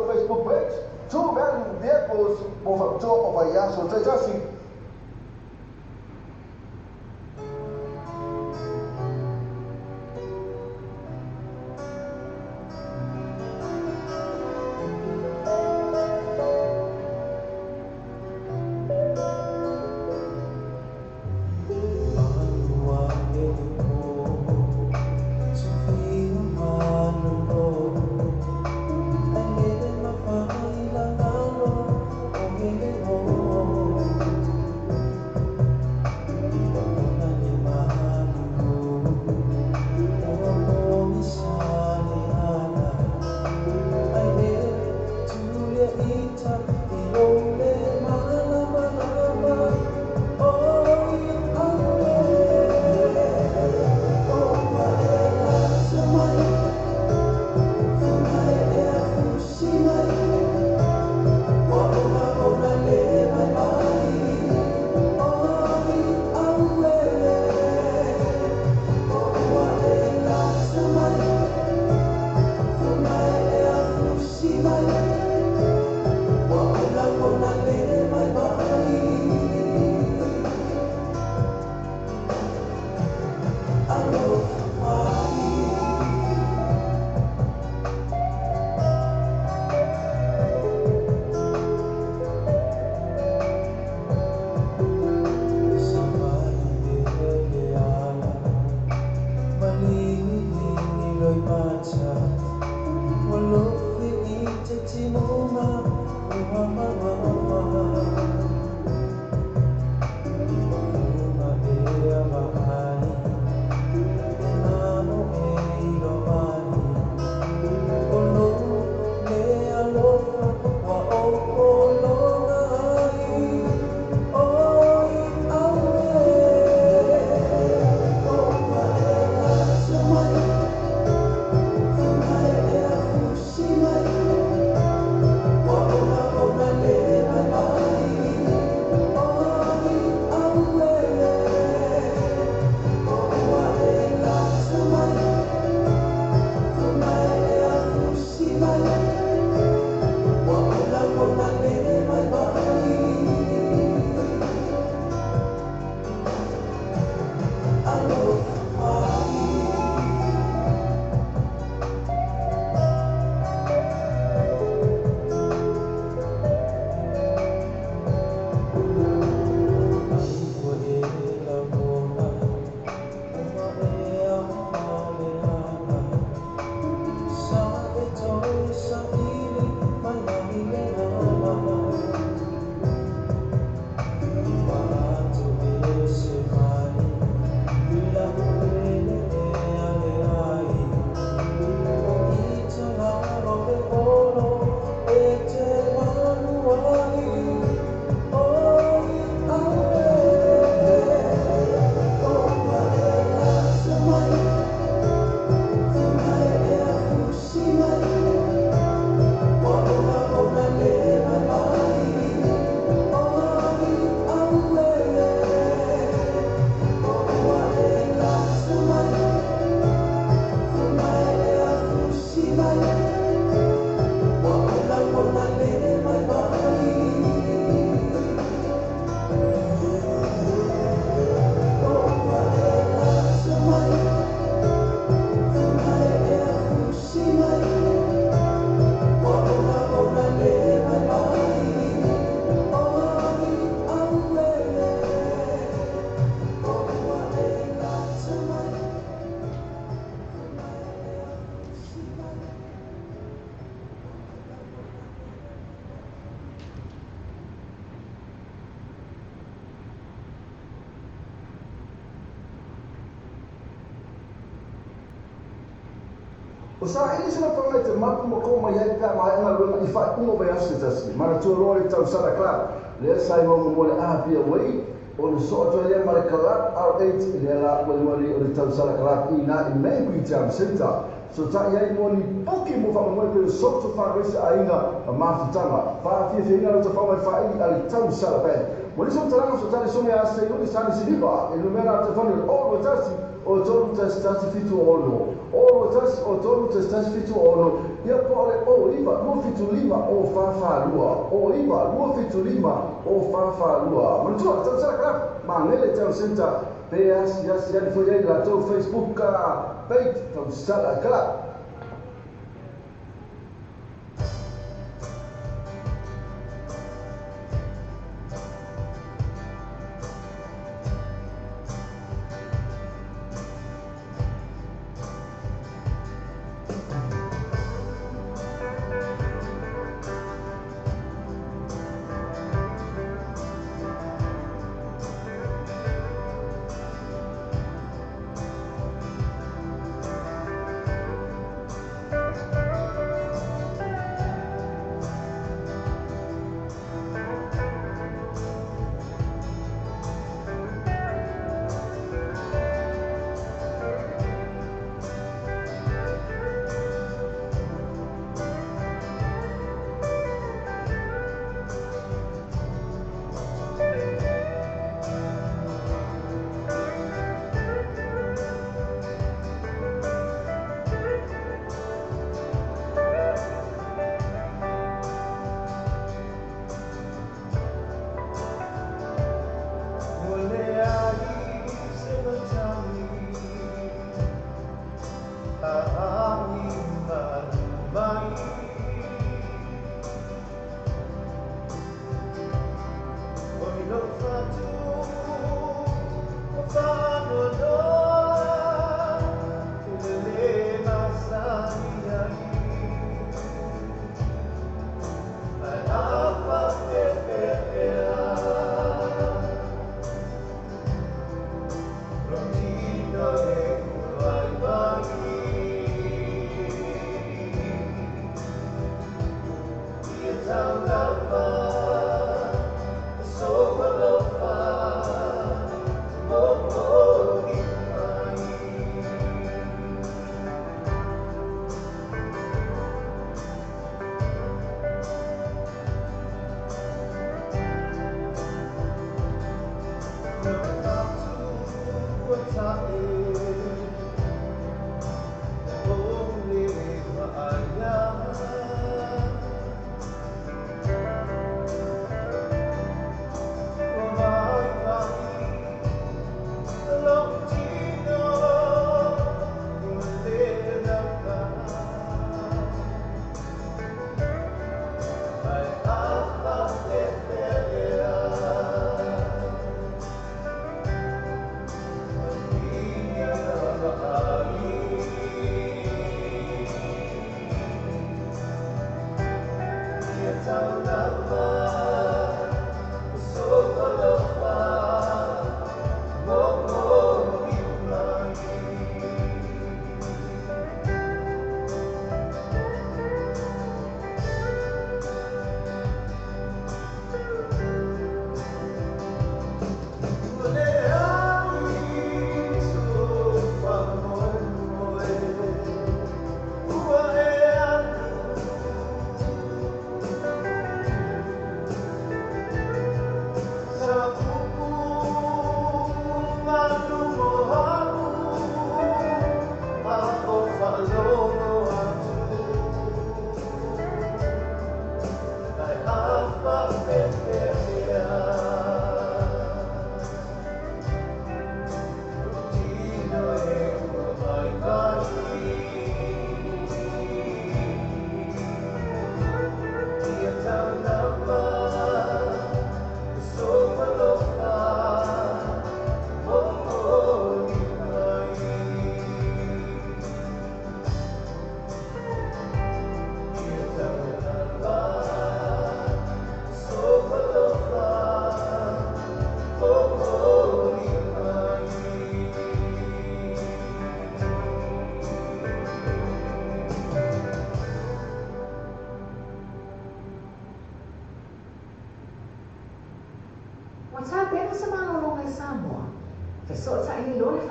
Facebook page, True Value Vehicles, mo whakatoa o Vaiaso Taitasi. Oh. O saili se lafaga i te mapu ma kō mai ai pe a maea galuega i faaiuga o vaiaso se tasi. Manatua loa le tausala club lea sa igoa mo le Apia Way, ona sosoo atu ai lea ma le Club R8 lea la ua igoa nei o le Tausala Club i ina i Mangui Town Centre. Fesootai ai mo ni puki mo faamoemoe pei o social fundraiser aiga ma mafutaga. Faafiafiaina lau tafaga i faaili a le Tausala Band. Mo nisi o matalaga fesootai le Susuga ia Seiuli Sani Siliva i le numera telefoni o le 021 o 3 1 7 6 o 21 o 3 1 1 7 6, ia po o le 0 9 2 7 5 0 4 4 2, 0 9 2 7 5 0 4 4 2. Manatua, Tausala Club, Magele Town Centre, pe asiasi ane foi ai i le latou Facebook page, Tausala Club.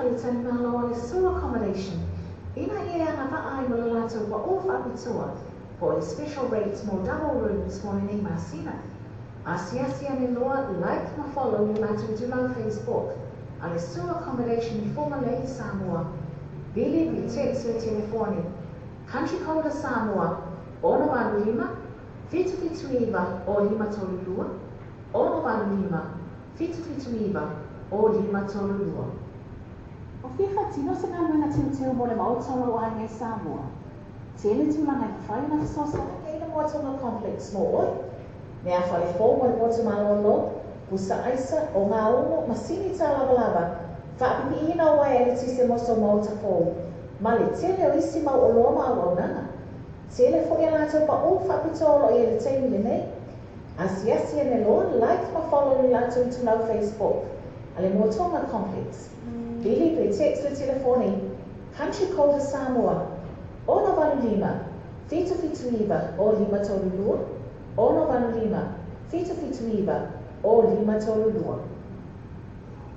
faletalimalo a le Sue Accommodation ina ia e agava'a ai ma le latou pa'ū fa'apitoa po o le special rates mo double rooms mo lenei masina. Asiasi ane loa like ma follow i le latou itulau Facebook a le Sue Accommodation i Fugalei i Samoa. Vili pe text le telefoni Country code a Samoa, 685 779 o 532, 685 779 o 532. O fia faatino se galuega teuteu mo le Maota o lou aiga i Samoa? Tele tulaga e mafai ona fesoasoani ai le Moatonga Complex mo oe. Mea fale fou mo le poto malolo, pusa aisa, ogaumu, masini tālavalava, faapipiina o uaea eletise mo sou maota fou, ma le tele o isi mau oloa ma auaunaga. Tele foi a latou paʻū faapitoa o lo o i ai i le taimi lenei. Asiasi ane loa, like ma follow le latou itulau Facebook a le Moatonga Complex. Vili pe text le telefoni Country Code a Samoa, 685 779 o 532, 685 779 o 532.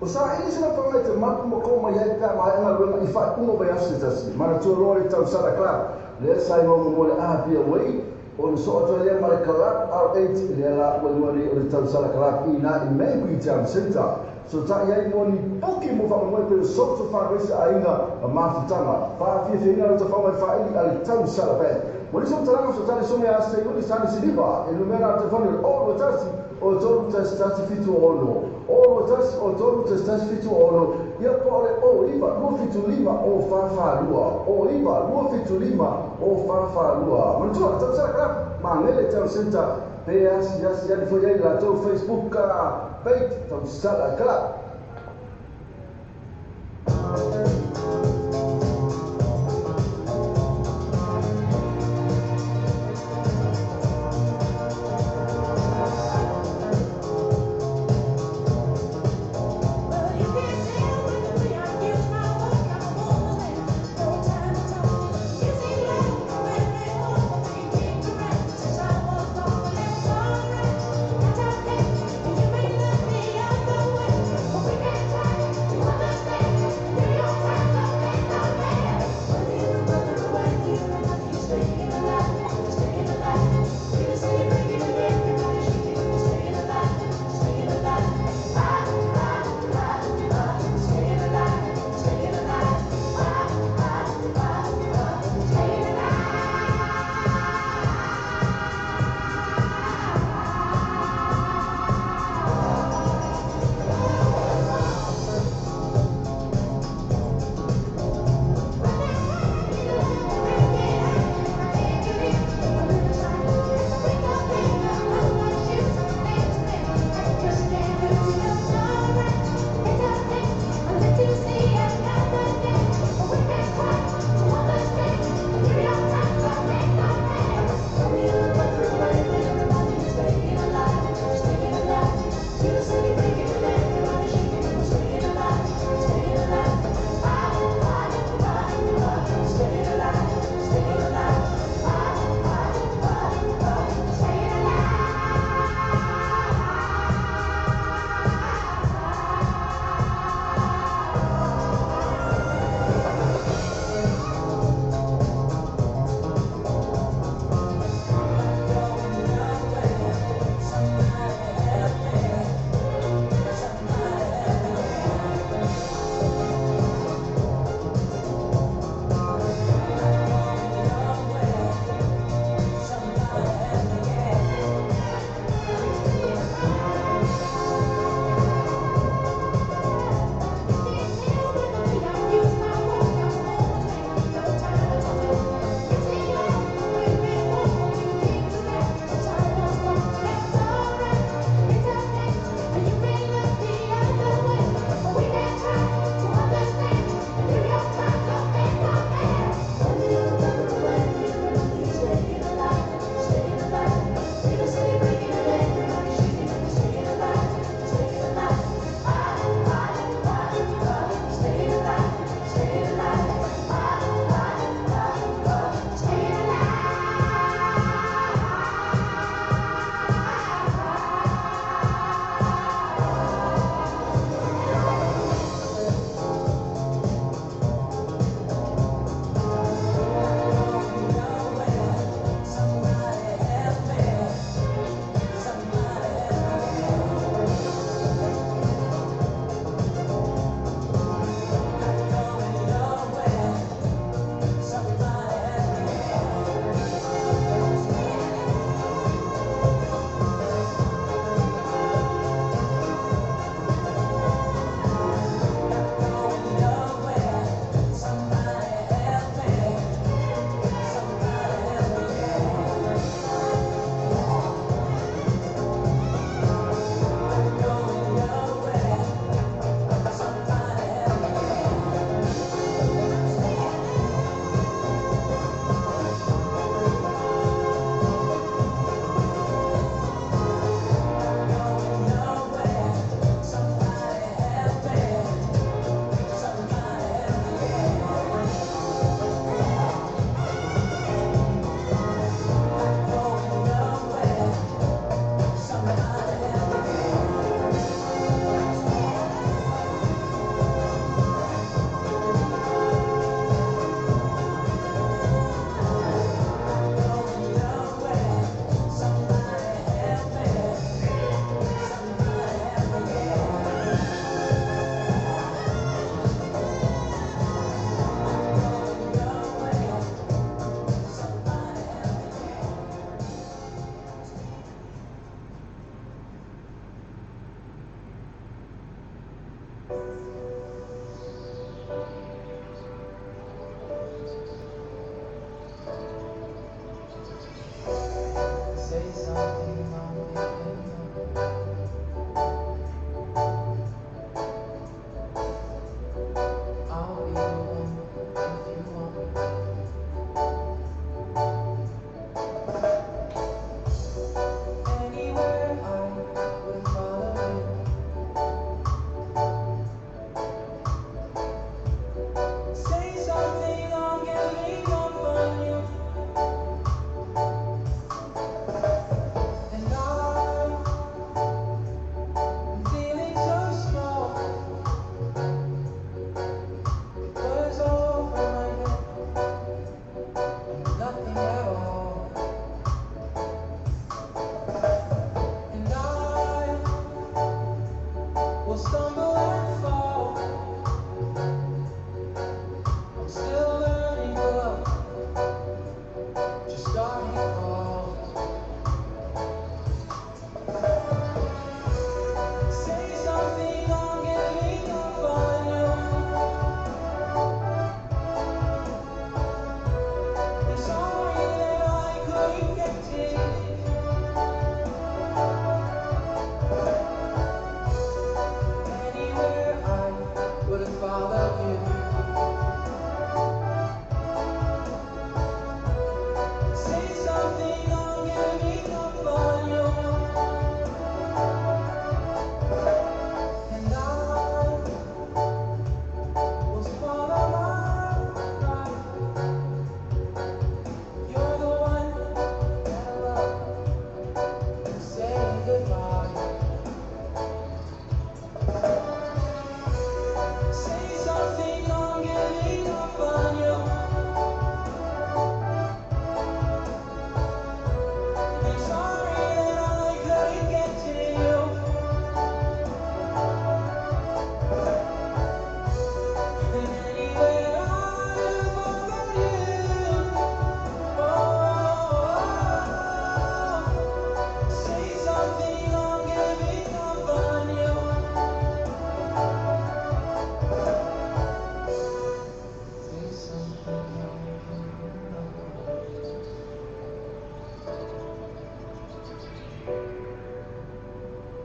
O saili se lapaga i te mapu ma kō mai ai pe a maea galuega i faaiuga o vaiaso se tasi. Manatua loa le tausala club lea sa igoa muamua le Apia Way ona soo atu ai lea ma le Club R8 lea la ua igoa nei o le Tausala Club i ina i Maybury Town Centre. Sota'i ai mo ni poke mo faamoemoe pei o social fundraiser aiga ma mafutaga. Faafiafiaina lo tafaga i faaili a le Tausala Band. Mo nisi o matalaga sota'i le soge a Seiuli Sani Siliva e numera a le telefoni o le 021 o 3 1 1 7 6 O 2 1 o 3 1 1 7 6 ia po o le O 9 2 7 5 O 4 4 2 O 9 2 7 5 O 4 4 2. Manatua, le Tausala Club, Magele Town Centre, pe asiasi ane foi ai i latou Facebook page Tausala Club.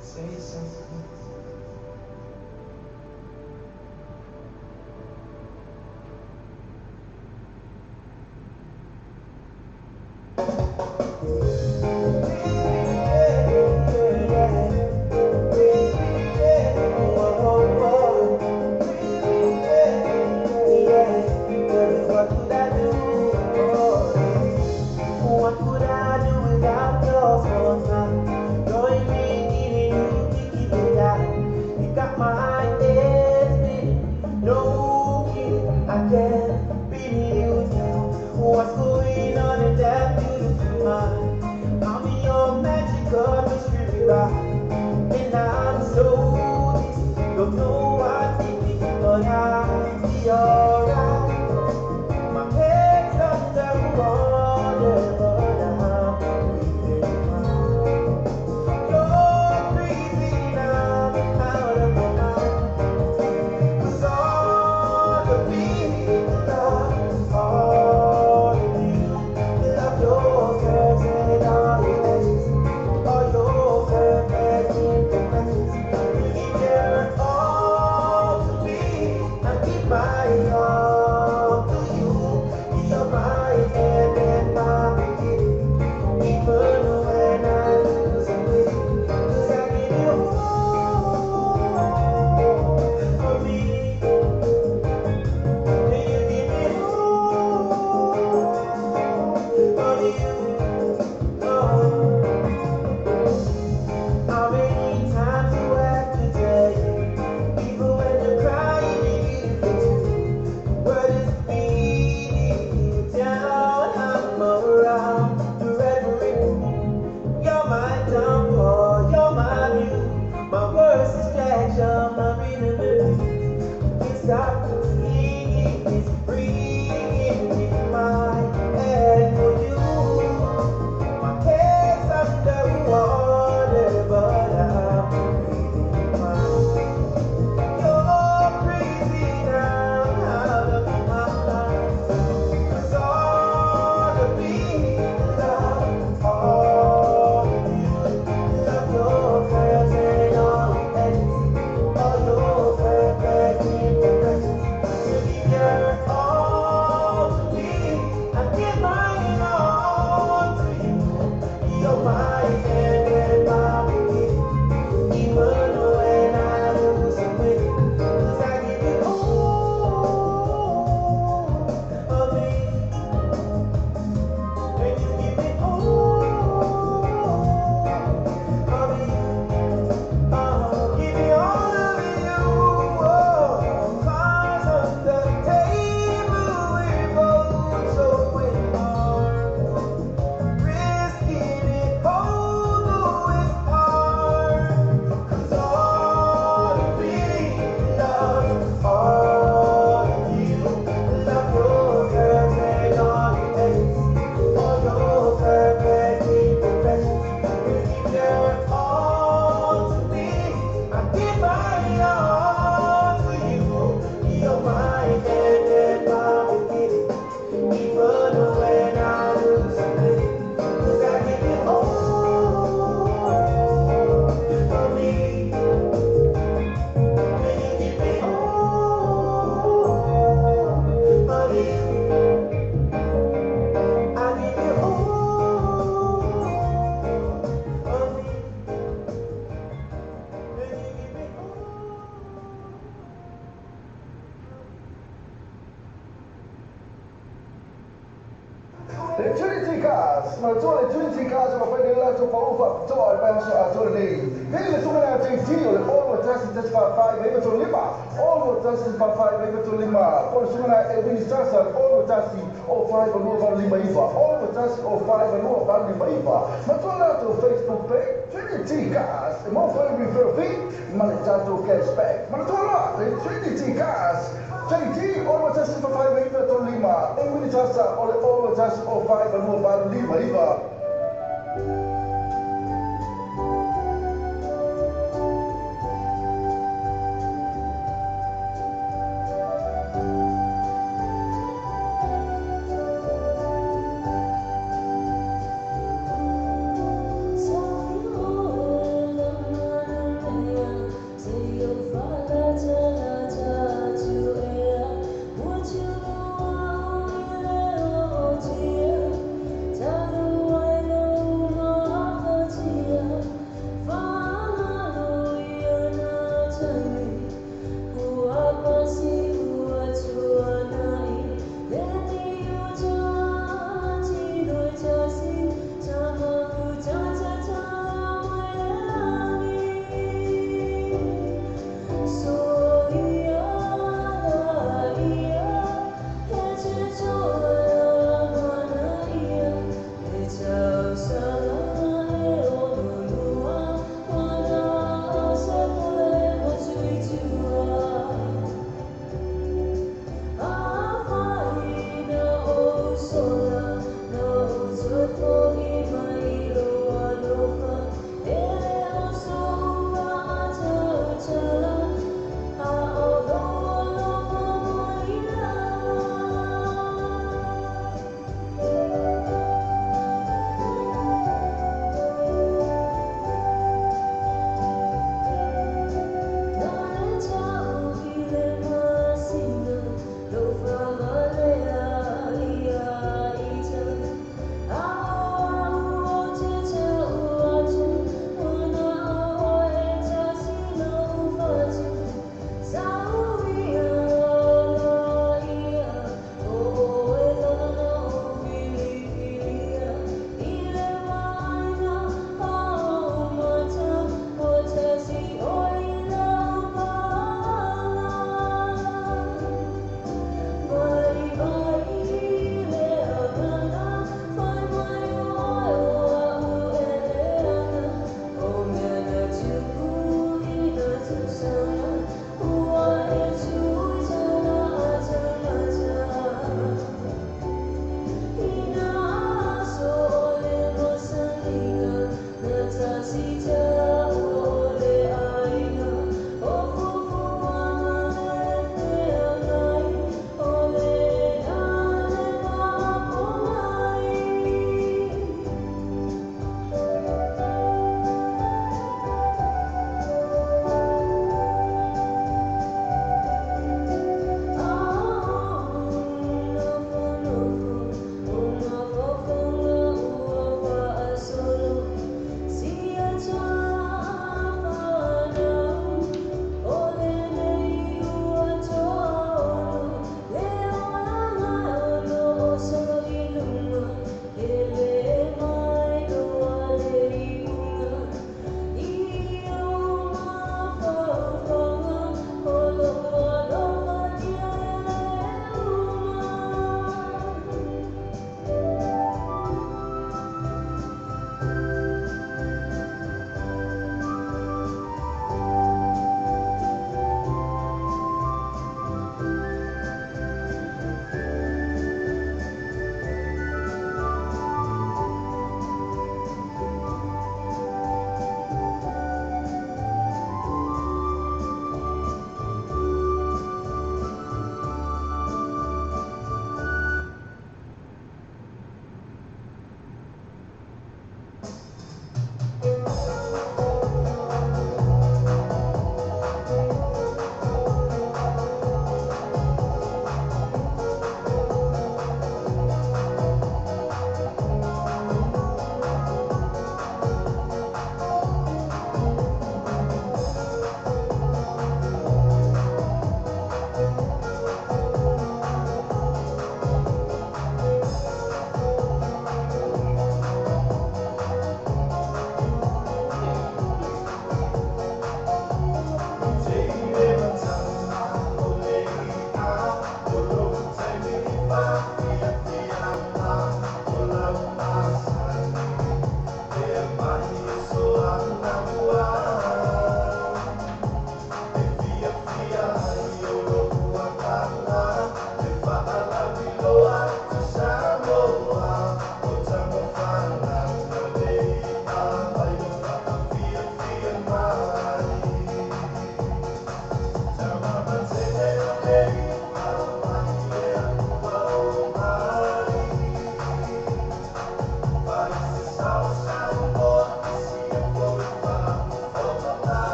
Say something. Le Trinity Cars, manatua le Trinity Cars ua fai nei latou pau faapitoa i le vaiaso atoa lenei. Pei le suka lea JT o le 6 1 4 5 9 3 5, 6 1 4 5 9 3 5, po o le suka lea Edwin Sasa, 6 1 0 5 2 8 5 9, 6 1 0 5 2 8 5 9. Manatua le latou Facebook page, Trinity Cars, e maua foi le referral fee ma le tatou cashback. Manatua loa le Trinity Cars. JT, 6 1 4 5 9 3 5, Edwin Sasa o le 6 1 0 5 2 8 5 9.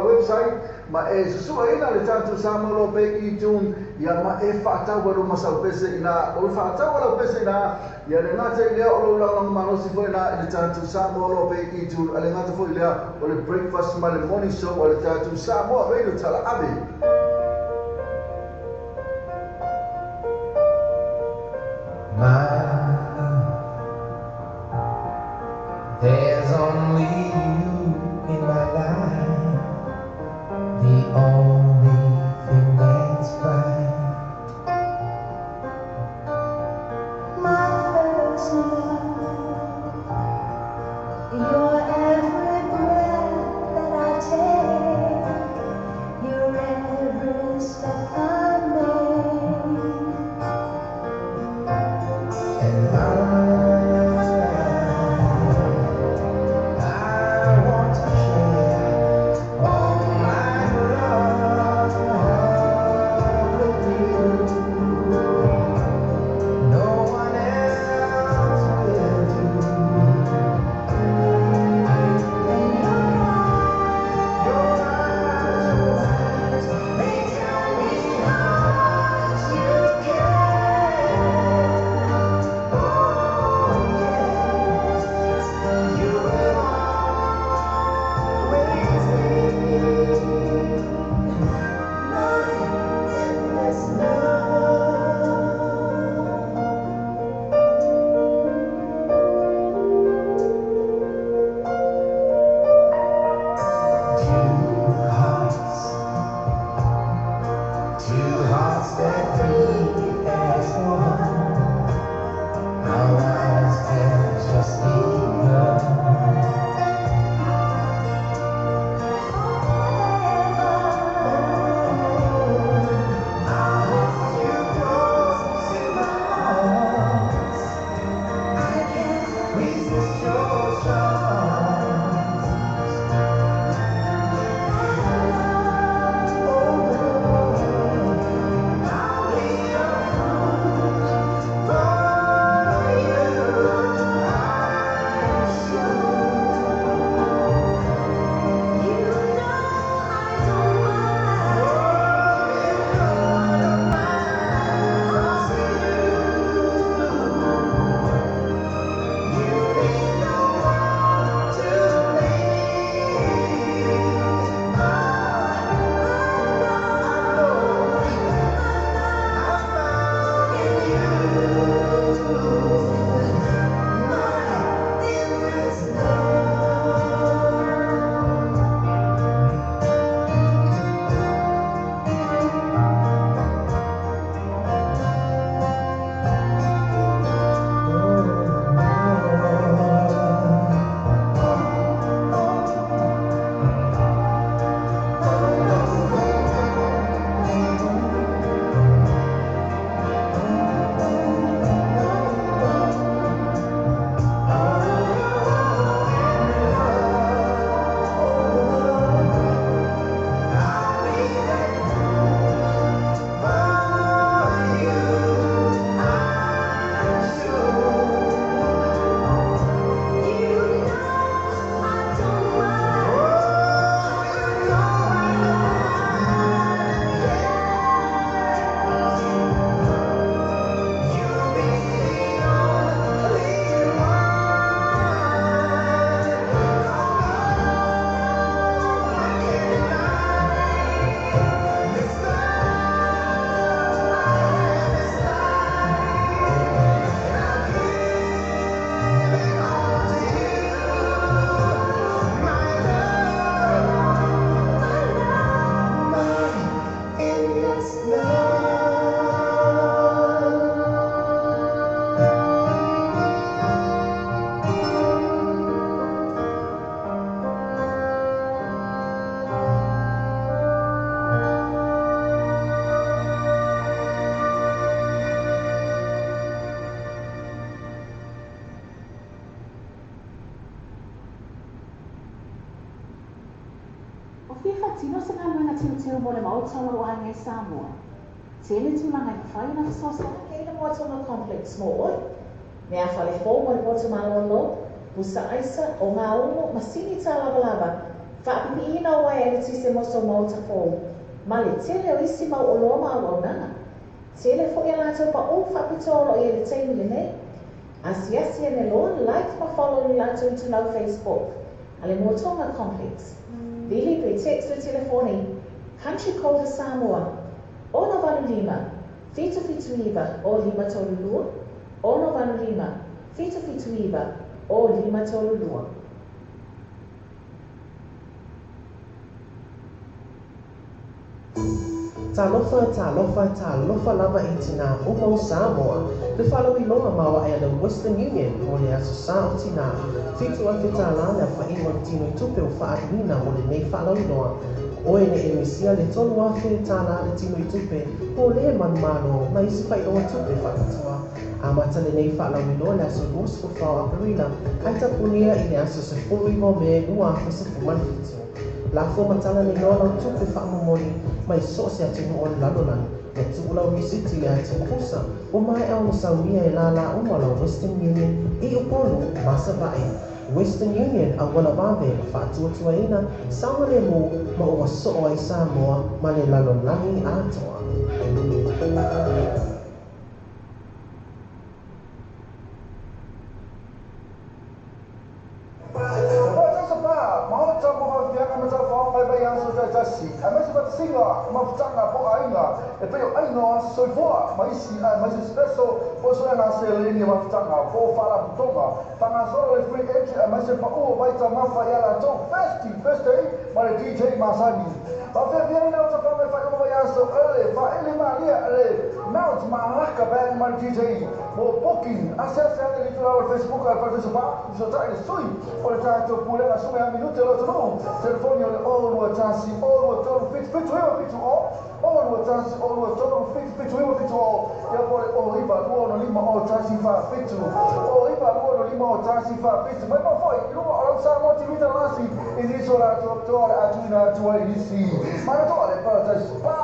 Website ma e susuaina le tatou Samoa Pay iTunes ia ma e faatau alo masaupese ina o le faatau alo pese ina ia le gata i lea o lou lagolago malosi foi ina i le tatou Samoa Pay iTunes a le gata foi lea o le breakfast ma le morning show a le tatou Samoa Radio Talaave. My love, there's only you in my life, the only thing that's right. My first love, your every breath that I take, your every faatino se galuega teuteu mo le Maota o lo o agai i Samoa. Tele tulaga e mafai ona fesoasoani ai le Moatonga Complex mo oe. Meafale fou mo le poto malolo, pusa aisa, ogaumu, masini tālavalava, faapipiina o uaea eletise mo sou maota fou, ma le tele o isi mau oloa ma auaunaga. Tele foi a latou paʻū faapitoa o lo o i ai i le taimi lenei. Asiasi ane loa, like ma follow i le latou itulau Facebook a le Moatonga Complex. Vili pe text le telefoni, Country Code Samoa, 685 779 0532, 685 779 0532. Talofa, talofa, talofa lava i tinā uma o Samoa. Le faalauiloa maoae a le Western Union mo le Aso Sa o Tinā. $7,000 le aofaiga o le tino i tupe ua faaaluina mo lenei faalauiloa. O oe ne e misia le $3,000 le tino i tupe mo le manumalo ma isi faailoga tupe faapitoa. Amata lenei faalauiloa le aso 24 o Aperila ae tapunia i le aso 19 o Me 2017. Lafo ma tala nei loa lau tupe faamomoli mai so o se atunuu o le lalolagi ma tuu lau risiti i le ati pusa ua maea ona saunia e lālā uma lau Western Union i Upolu ma Savaii. Western Union, auala vave ma faatuatuaina saogalemu ma ua soo ai Samoa ma le lalolagi atoa. Parataiso Pa, Maota mo Faafiaga ma Taufaoga e vaiaso taitasi, aemaise faatasiga mafutaga po o aiga e pei o aiga o aso soifua ma isi aemaise special po o suega seleni o mafutaga po o faalapotopotoga faagasolo le free entry aemaise pau o vaitaumafa ia latou Thirsty Thursday ma le DJ masani. Faafiafiaina o tafaga e faaiuga vaiaso ele faaili malia le Mount Malaka Band ma le DJ mo booking asiasi ane i le itulau o le Facebook a le Parataiso Pa fesootai le sui o le tatou Pulega Sume a Minute o le atunuu telefoni o le 0 2 1 0 2 3 7 7 9 7 0 0 2 1 0 2 3 7 7 9 7 0 ia po o le 0 9 2 6 5 0 1 4 7 0 9 2 6 5 0 1 4 7 mai mau foi i luga o lau Samoa TV Talasi i nisi o latou toa o le a tuuina atu ai i nisi manatua le Paradise Spa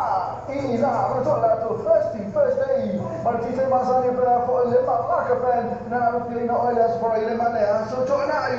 i ina manatua le latou Thirsty Thursday ma le DJ masani pe a foi le Malaka Band na alufiaina oe le Aso Faraile ma le Aso Toonai.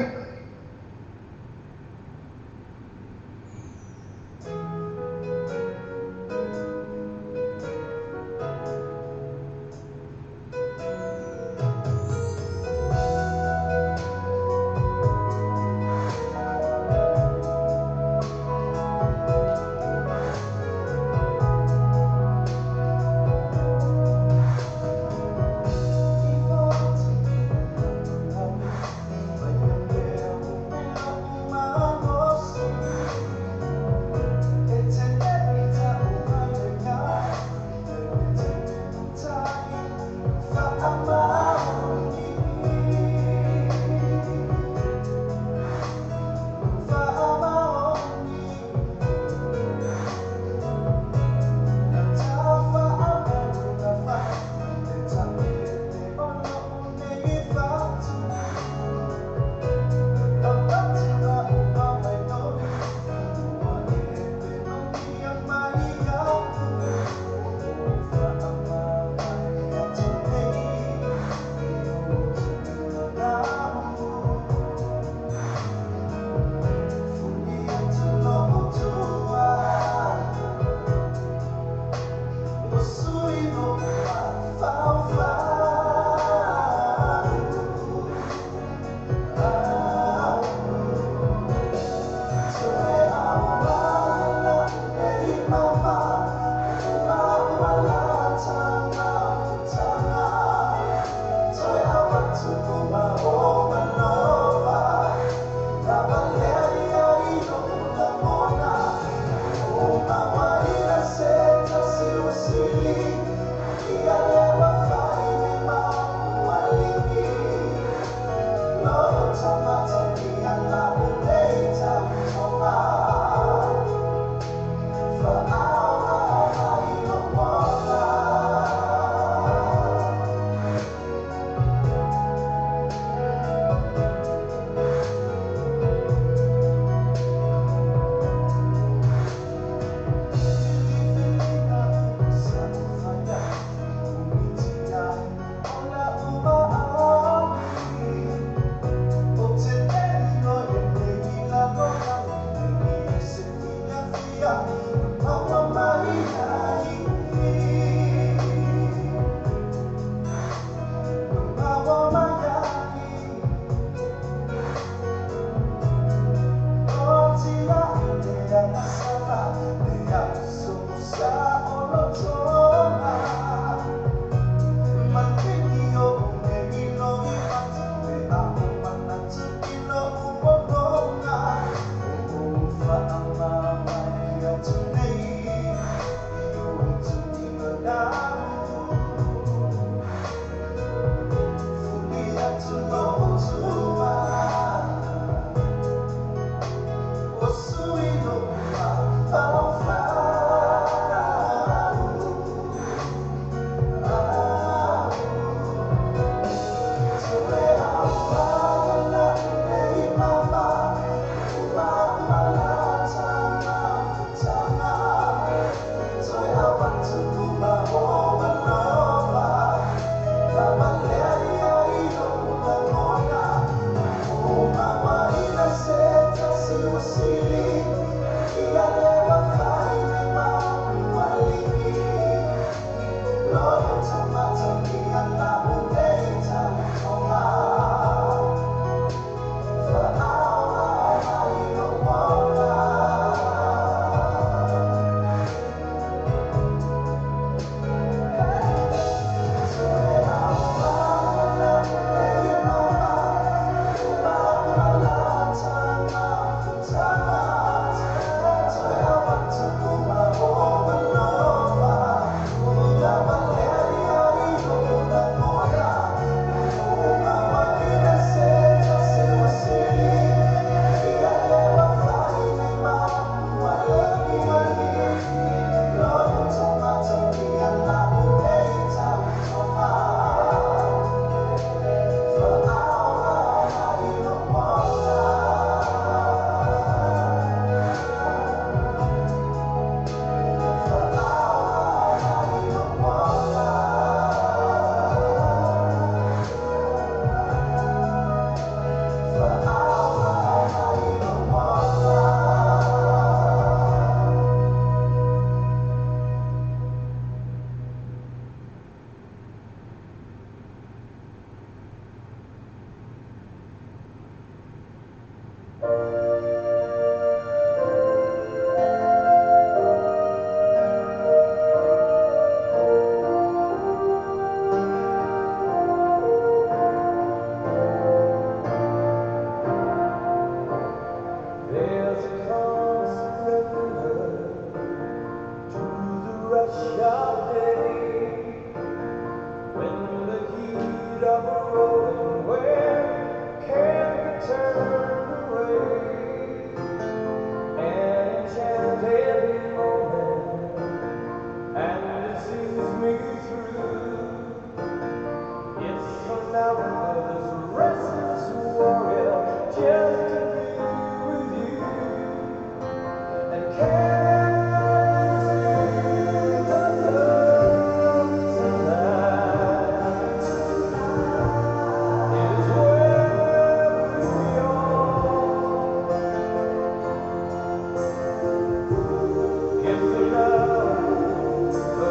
If the love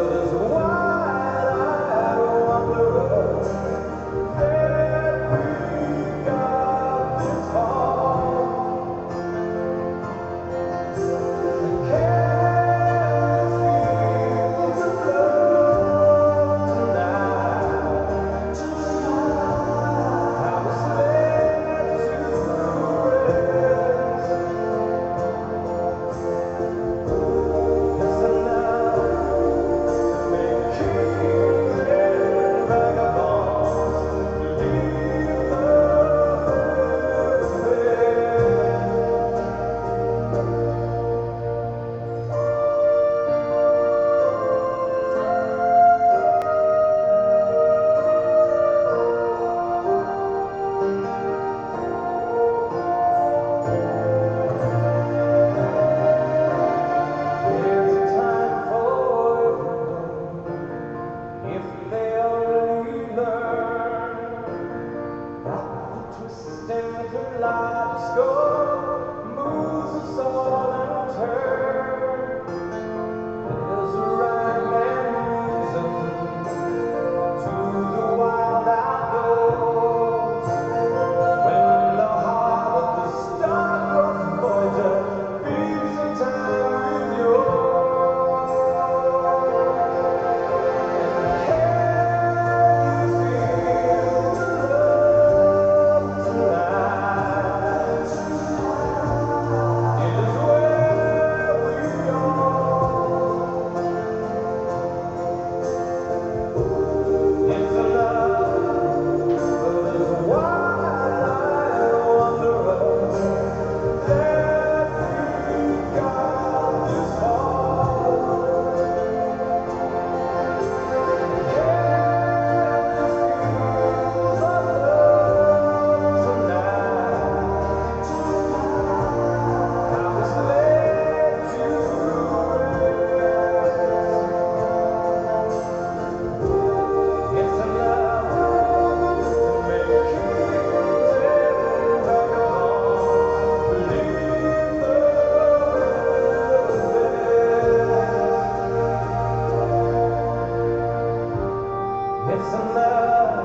It's enough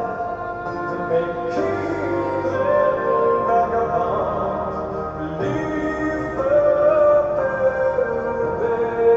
to make kings and vagabonds believe the very best.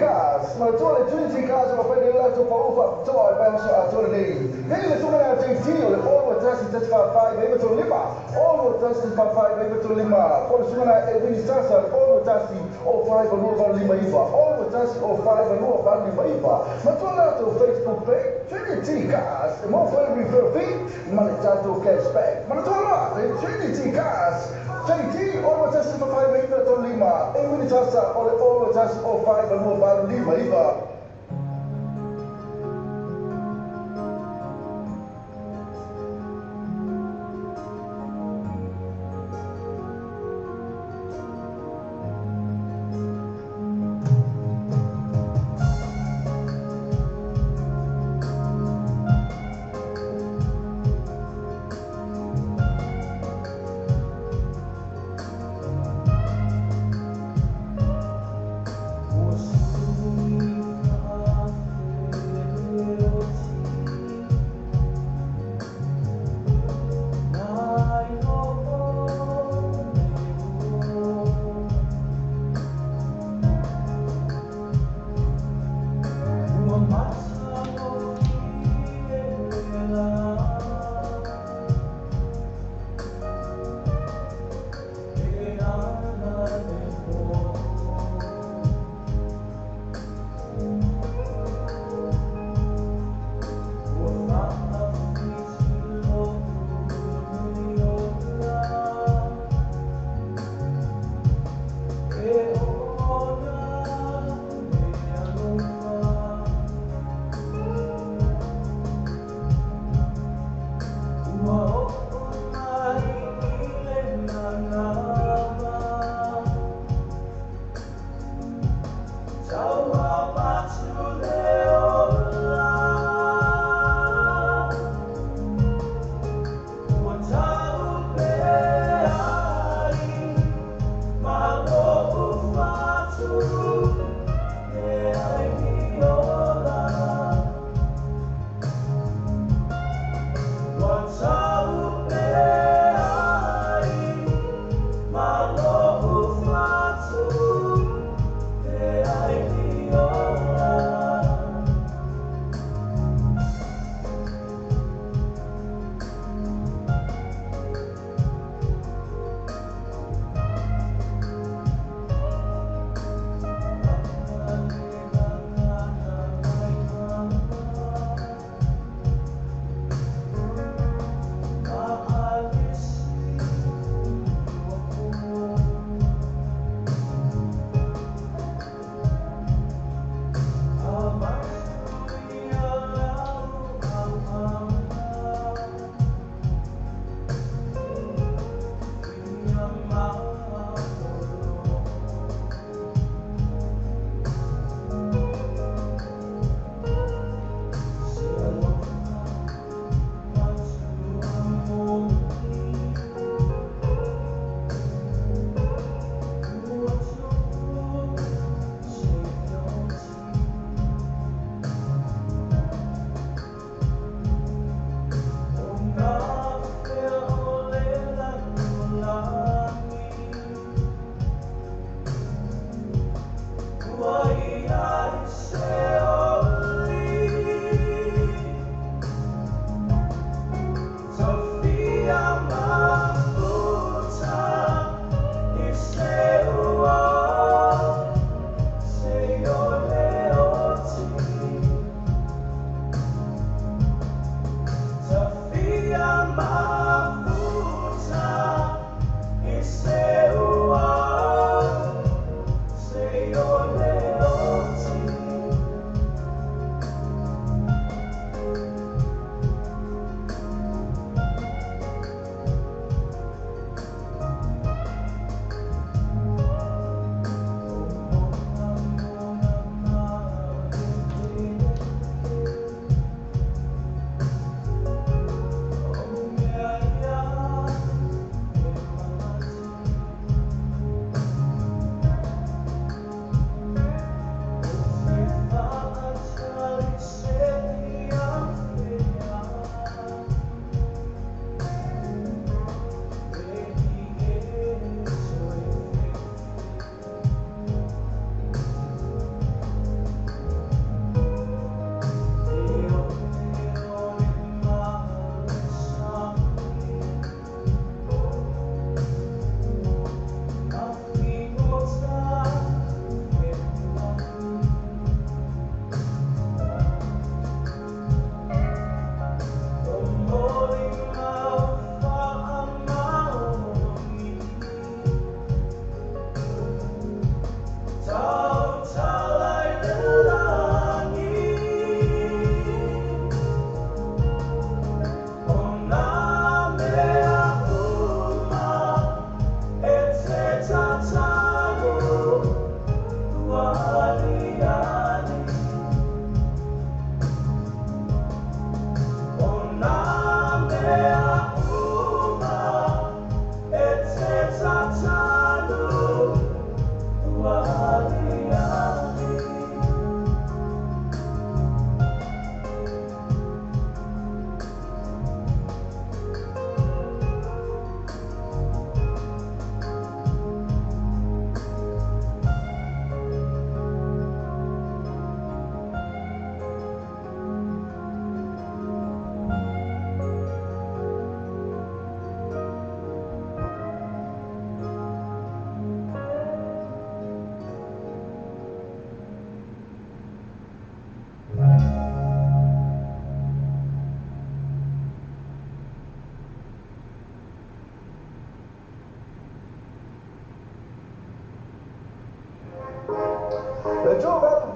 Cars. Manatua le Trinity Cars o lo fai nei le latou pau faapitoa i le vaiaso atoa lenei. Vili le susuga lea a JT o le 6 1 4 4 9 3 5, 6 1 4 4 9 3 5, po o le susuga lea a Edwin Sasa, 6 1 0 5 2 8 5 9, 6 1 0 5 2 8 5 9. Manatua le latou Facebook page, Trinity Cars, e maua foi le referral fee ma le tatou cashback. Manatua loa le Trinity Cars. JT 6 1 4 9 3 5, Edwin Sasa o le 6 1 0 5 2 8 5 9. Ua sui.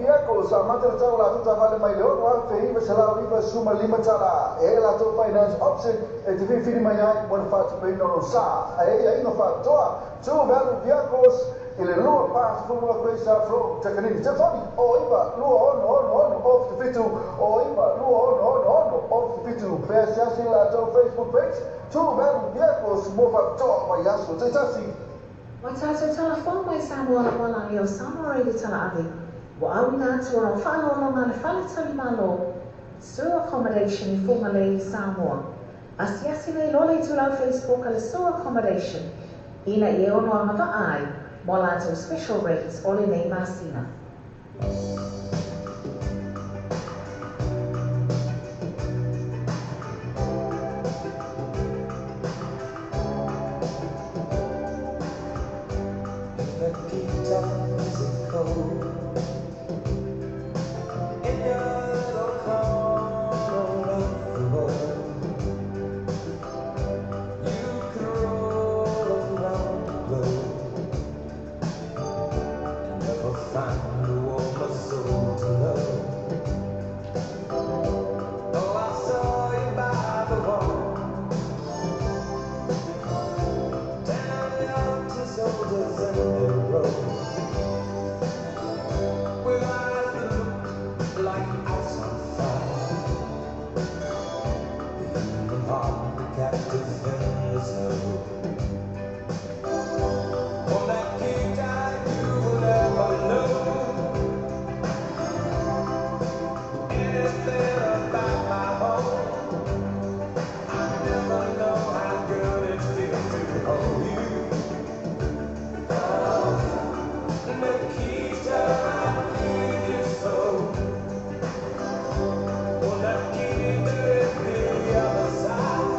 Vehicles, amata le tau o latou taavale mai le $6,995. E i ai latou finance option e te filifili mai ai mo le faatupeina o lou sa. Ae i ai aiga faapitoa. True Value Vehicles i le 242 Great South Road, Takanini. Telefoni, 09 26 06 07, 09 26 06 07. Pe asiasi i le latou Facebook page, True Value Vehicles mo faapitoa vaiaso taitasi. Ua tatou tala fou mai Samoa Lagolagi o Samoa Radio Tala Ave, ua auina atu ona o faaaloaloga a le Fale Tali Malo, Sur Accommodation i Fugalei, Samoa. Asiasi nei loa le itulau Facebook a le Sur Accommodation ina ia e ono agavaa ai mo a latou special rates o lenei masina. Nikita, is it cold in your little corner of the world? You could roll around the globe and never find a warmer soul to love. Oh, I saw you by the wall, down your two soldiers in a row, with eyes that looked like ice on fire. The human heart, the captive in the snow. On that guitar, you will never know anything about my home. I never know how good it feels to hold you. Oh, Nikita, I need you so. Oh, Nikita, the other side.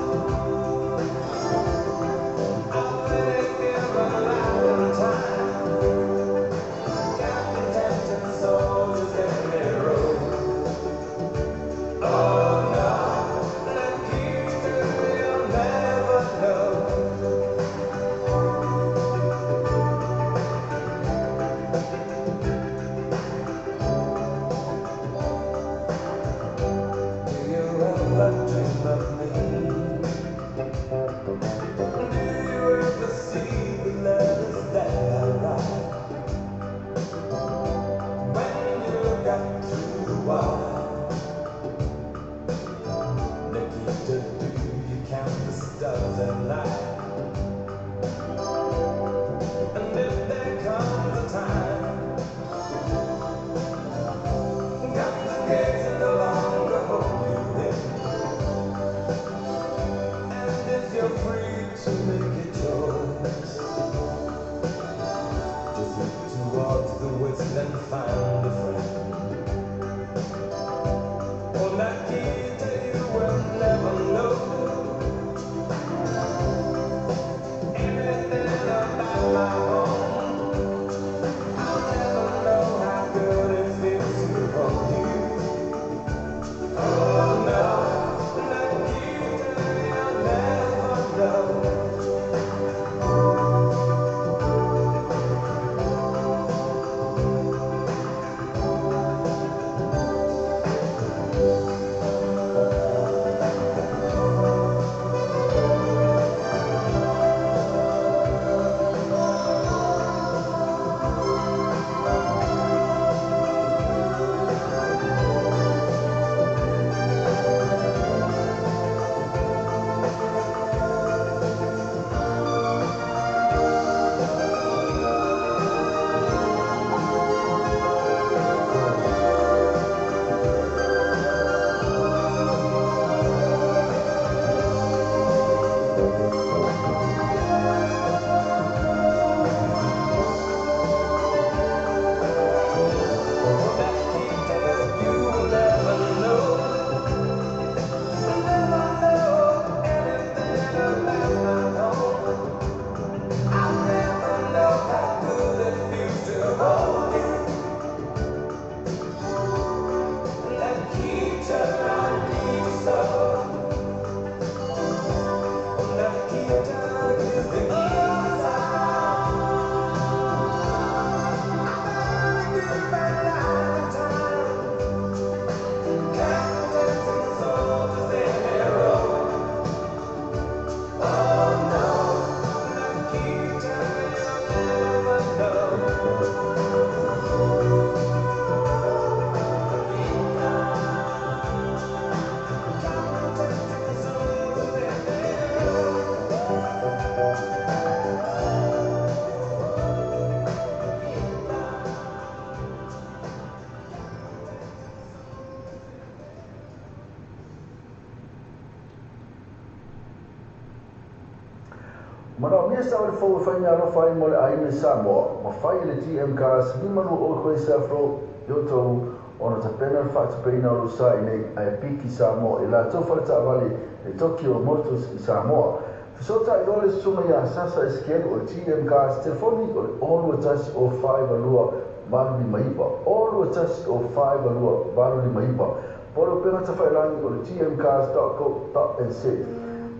Manaomia se taavale fou e fai meaalofa ai mo le aiga i Samoa, ma fai e le GM Cars 520 Quayside Road i outou ona tapena le faatupeina o lou sa i inei ae piki Samoa i latou faletaavale le Tokyo Motors i Samoa. Fesootai loa le susuga ia Sasa Esekielu o le GM Cars, telefoni o le 021 042 859, 021 042 859, po o le upega tafailagi o le gmcars.co.nz.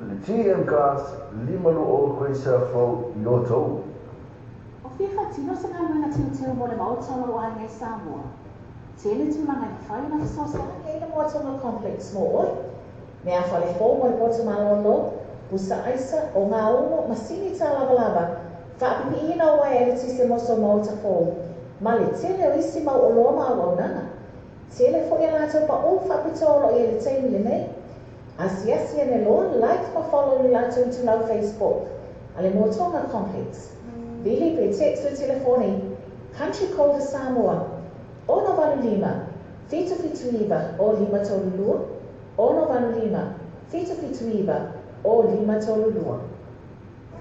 Le GM Cars 520 Quayside Road i outou. O fia faatino se galuega teuteu mo le Maota o lou aiga i Samoa? Tele tulaga e mafai ona fesoasoani ai le Moatonga Complex mo oe. Meafale fou mo le poto malolo, pusa aisa, ogaumu, masini tālavalava, faapipiina o uaea eletise mo sou maota fou, ma le tele o isi mau oloa ma auaunaga. Tele foi a latou paʻū faapitoa o lo o i ai i le taimi lenei. Asiasi ane loa, like ma follow i le latou itulau Facebook a le Moatonga Complex. Vili pe text le telefoni, Country Code a Samoa, 685 779 0532, 685 779 0532.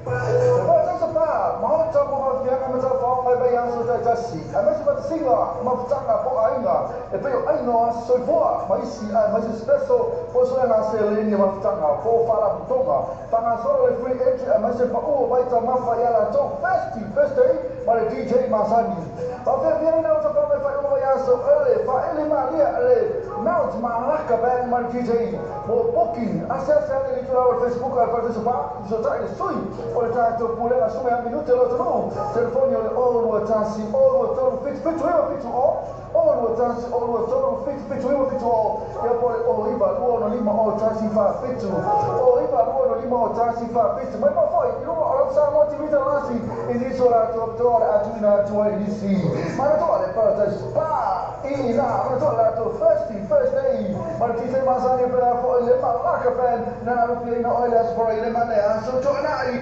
Parataiso Pa, Maota mo Haufiaga ma Taufaoga e vaiaso taitasi, aemaise fatasiga, mafutaga po o aiga e pei o aiga o aso soifua ma isi aemaise special po o suega seleni a mafutaga po o faalapotopotoga. Faagasolo le free entry aemaise pau o vaitaumafa ia latou Thirsty Thursday ma le DJ masani. Faafiafiaina o tafaga i faaiuga vaiaso early faaili malia le Mount Malaka Band ma le DJ mo booking. Asiasi ane i le itulau o le Facebook a le Parataiso Pa, fesootai le sui o le tatou Pulega Sume a Minute o le atunuu. Telefoni o le 021 023 77 9 70, 021 023 77 9 70, ia po o le 09 265 01 47, 09 265 01 47. Mai mau foi i luga o lau Samoa TV Talasi i nisi o latou apitoa o le a tuuina atu ai i nisi manatua le Paradise Spa i ina manatua le latou Thirsty Thursday ma le DJ masani e pea foi le Malaka Band na alufiaina oe le Aso Faraile ma le Aso Toonai.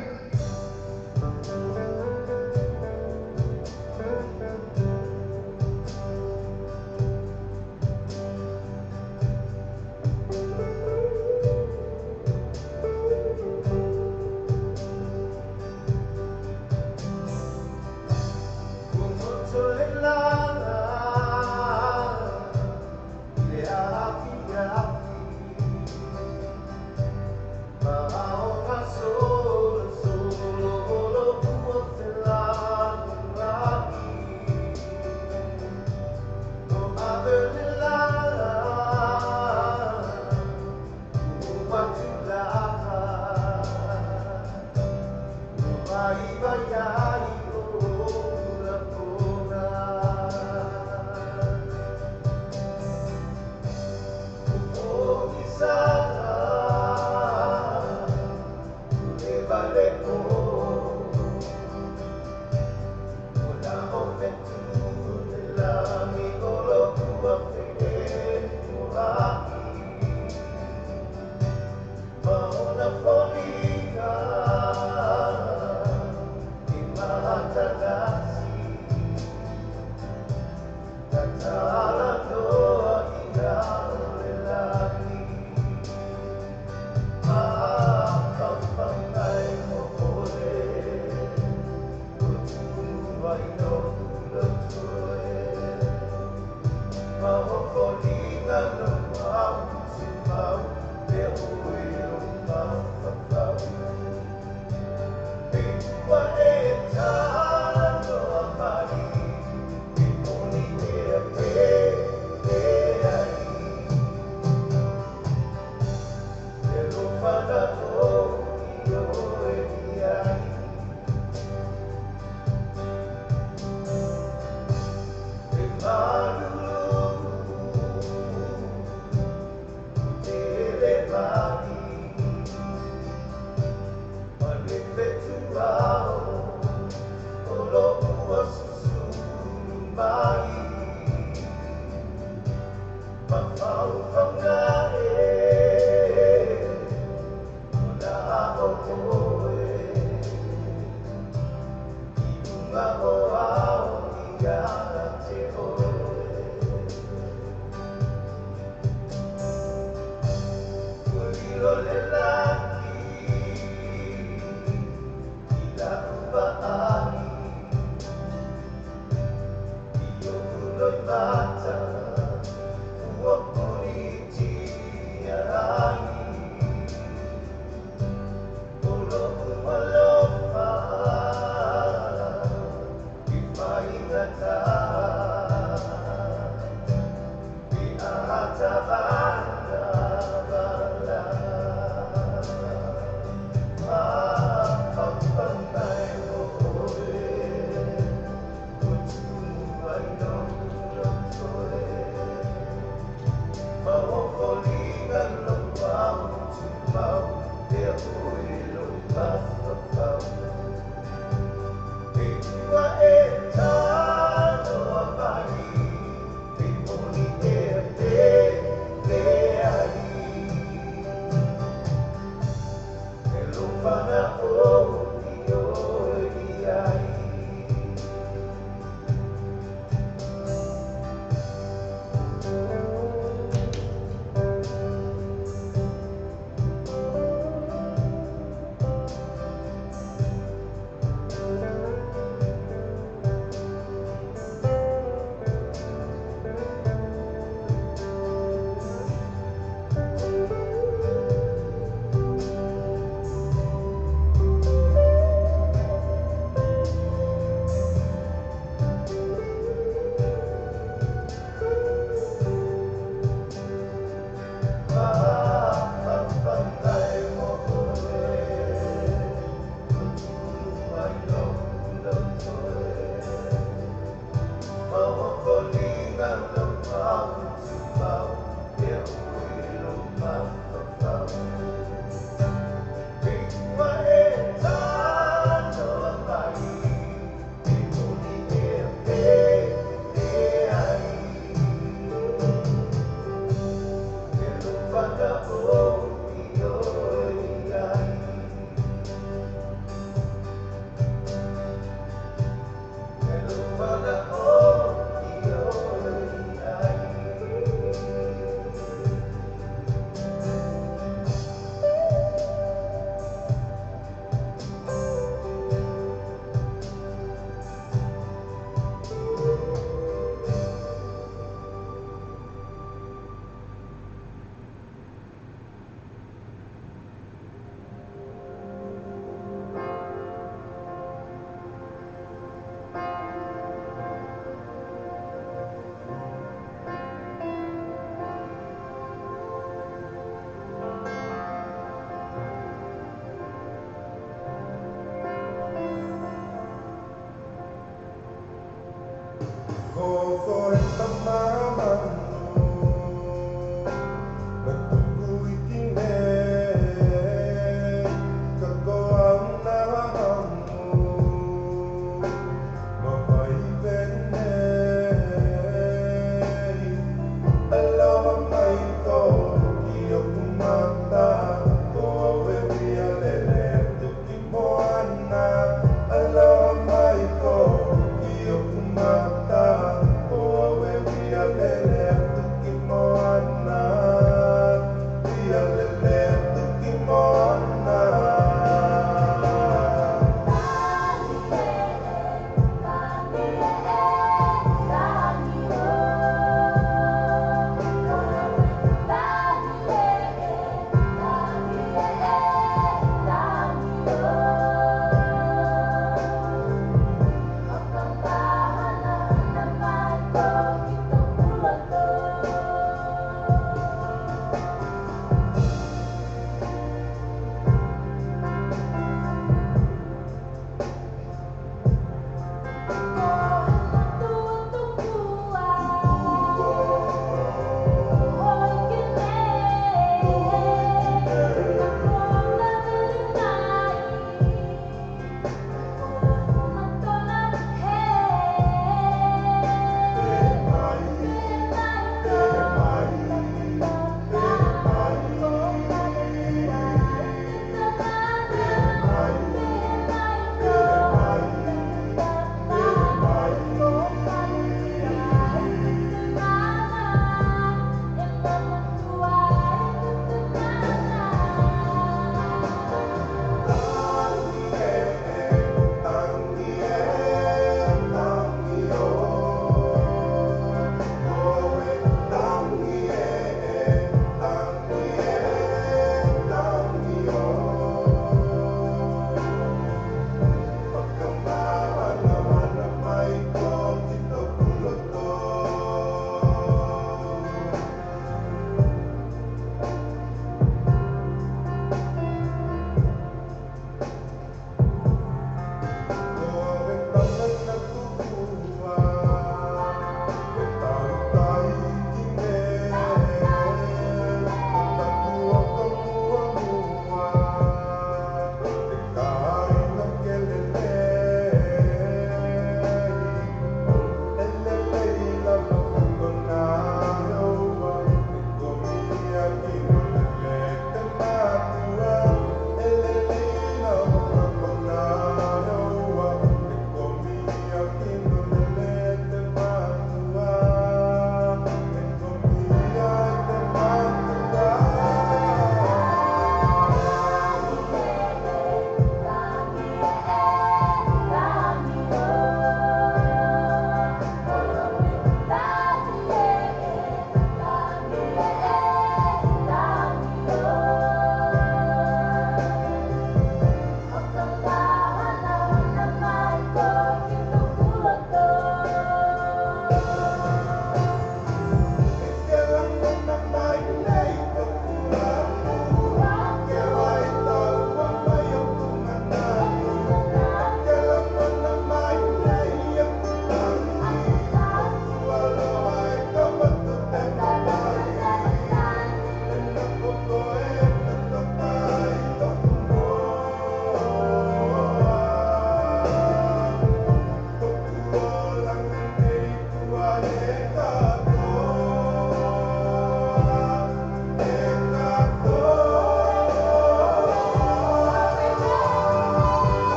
pea oe lou mafaufau. I ua e tanoa mai, e moni ea pe leai. E alofa na ou i oe i ai.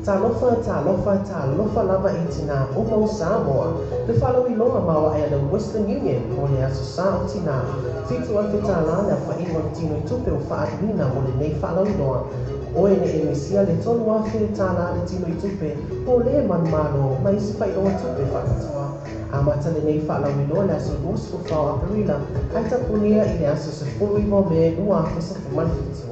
Talofa, talofa, talofa lava i tinā uma o Samoa. Le faalauiloa maoae a le Western Union mo le Aso Sa o Tinā. $7,000 le aofaiga o le tinoitupe ua faaaluina mo lenei faalauiloa. Oe ne i misia le $3,000 le tinoitupe mo lē manumalo ma isi faailoga tupe faapitoa. Amata lenei faalauiloa i le aso 24 o Aperila ae tapunia i le aso 19 o Me 2017.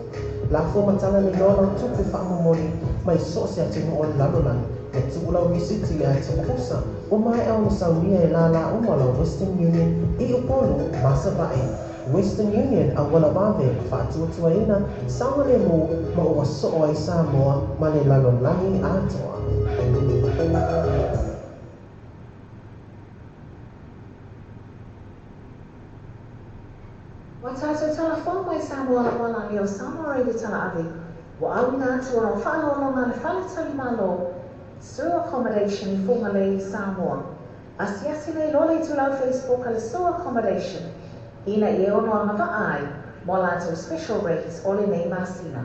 Lafo ma tala nei loa lau tupe faamomoli mai so o se atunuu o le lalolagi ma tuu lau risiti i le ati pusa ua maea ona saunia e lālā uma lau Western Union i Upolu ma Savaii. Western Union, auala vave, faatuatuaina, saogalemu ma ua soo ai Samoa ma le lalolagi atoa. Ua tatou talafou mai Samoa lalolagi o Samoa Radio Talaave, ua auina atu ona o faaaloaloga a le Fale Talimalo, Sue Accommodation i Fugalei, Samoa. Asiasi nei loa le itulau Facebook a le Sue Accommodation ina ia ono agavaa ai mo a latou special rates o lenei masina.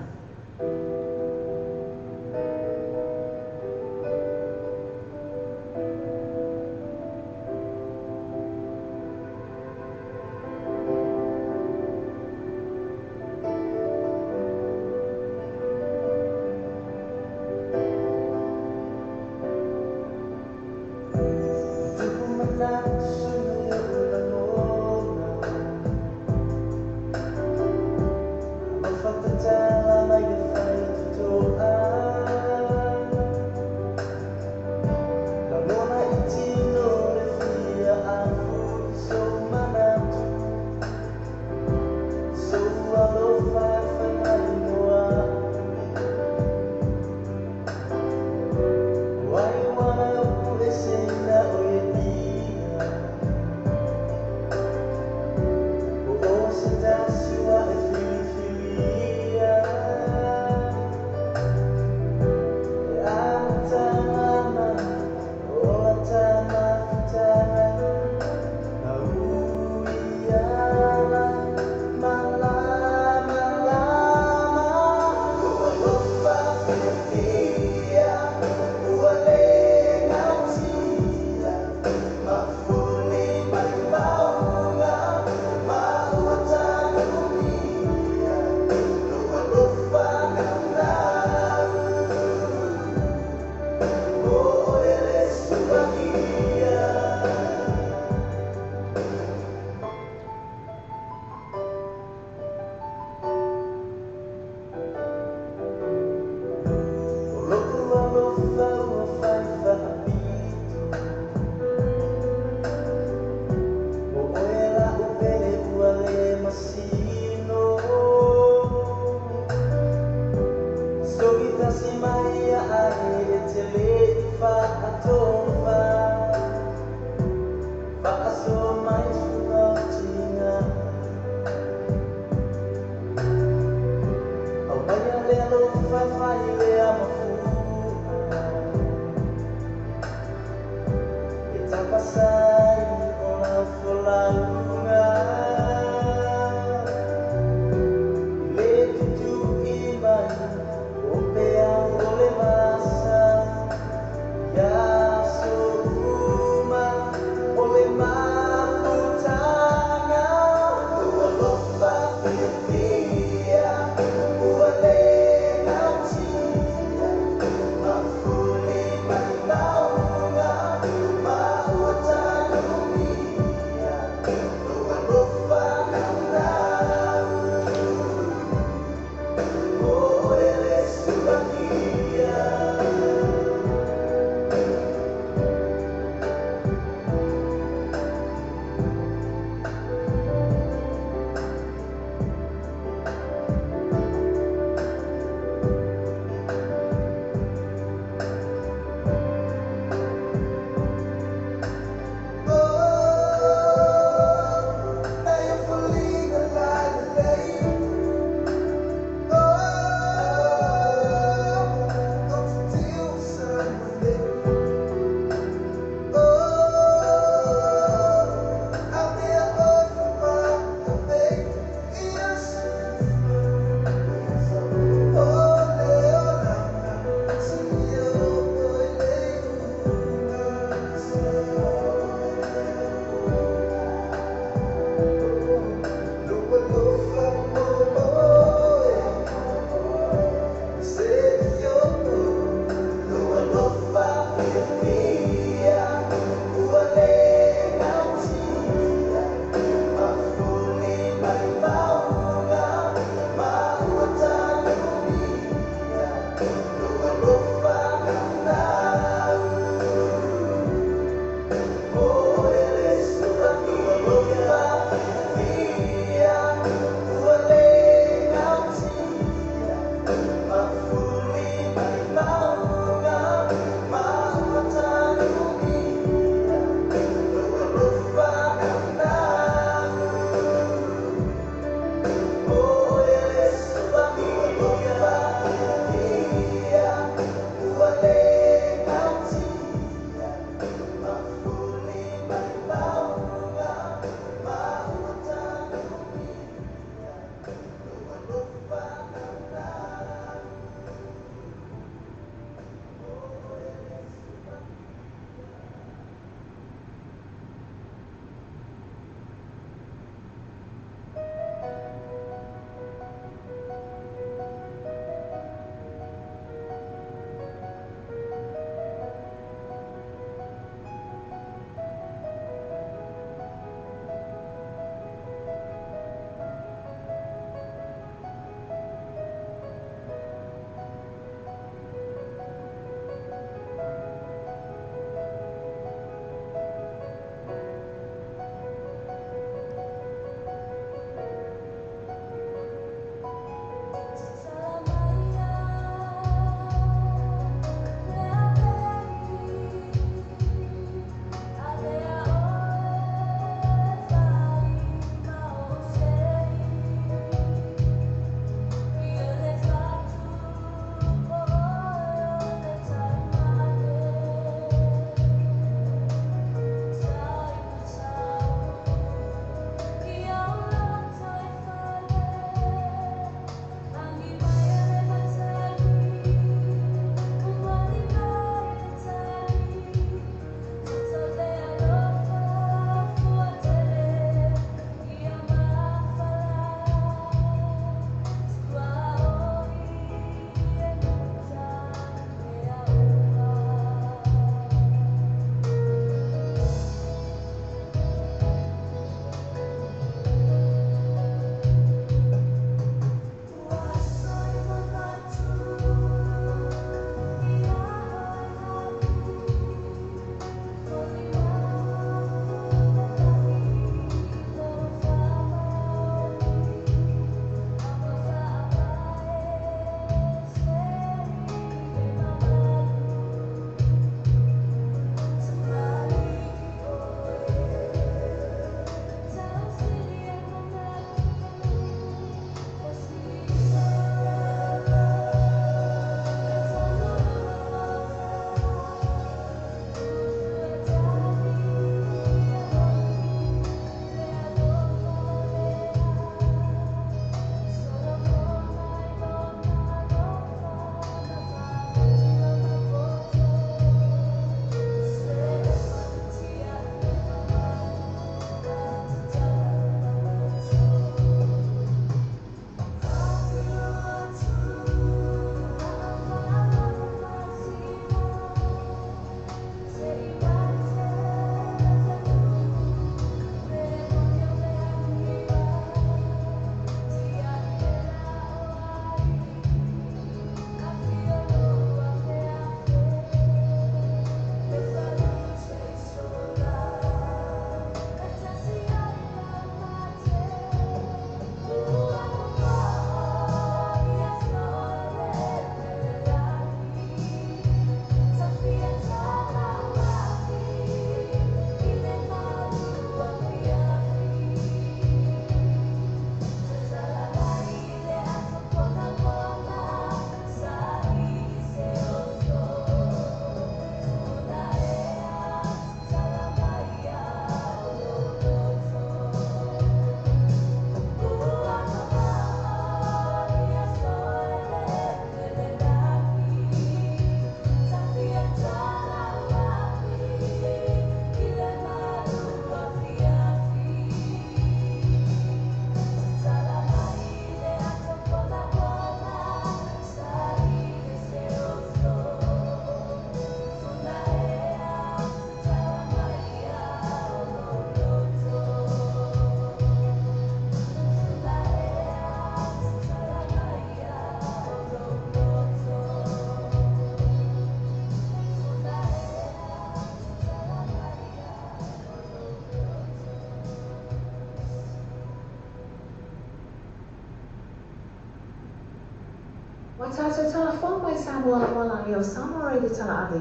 Ua tatou talafou mai Samoa lava la lea o Samoa Radio Talaave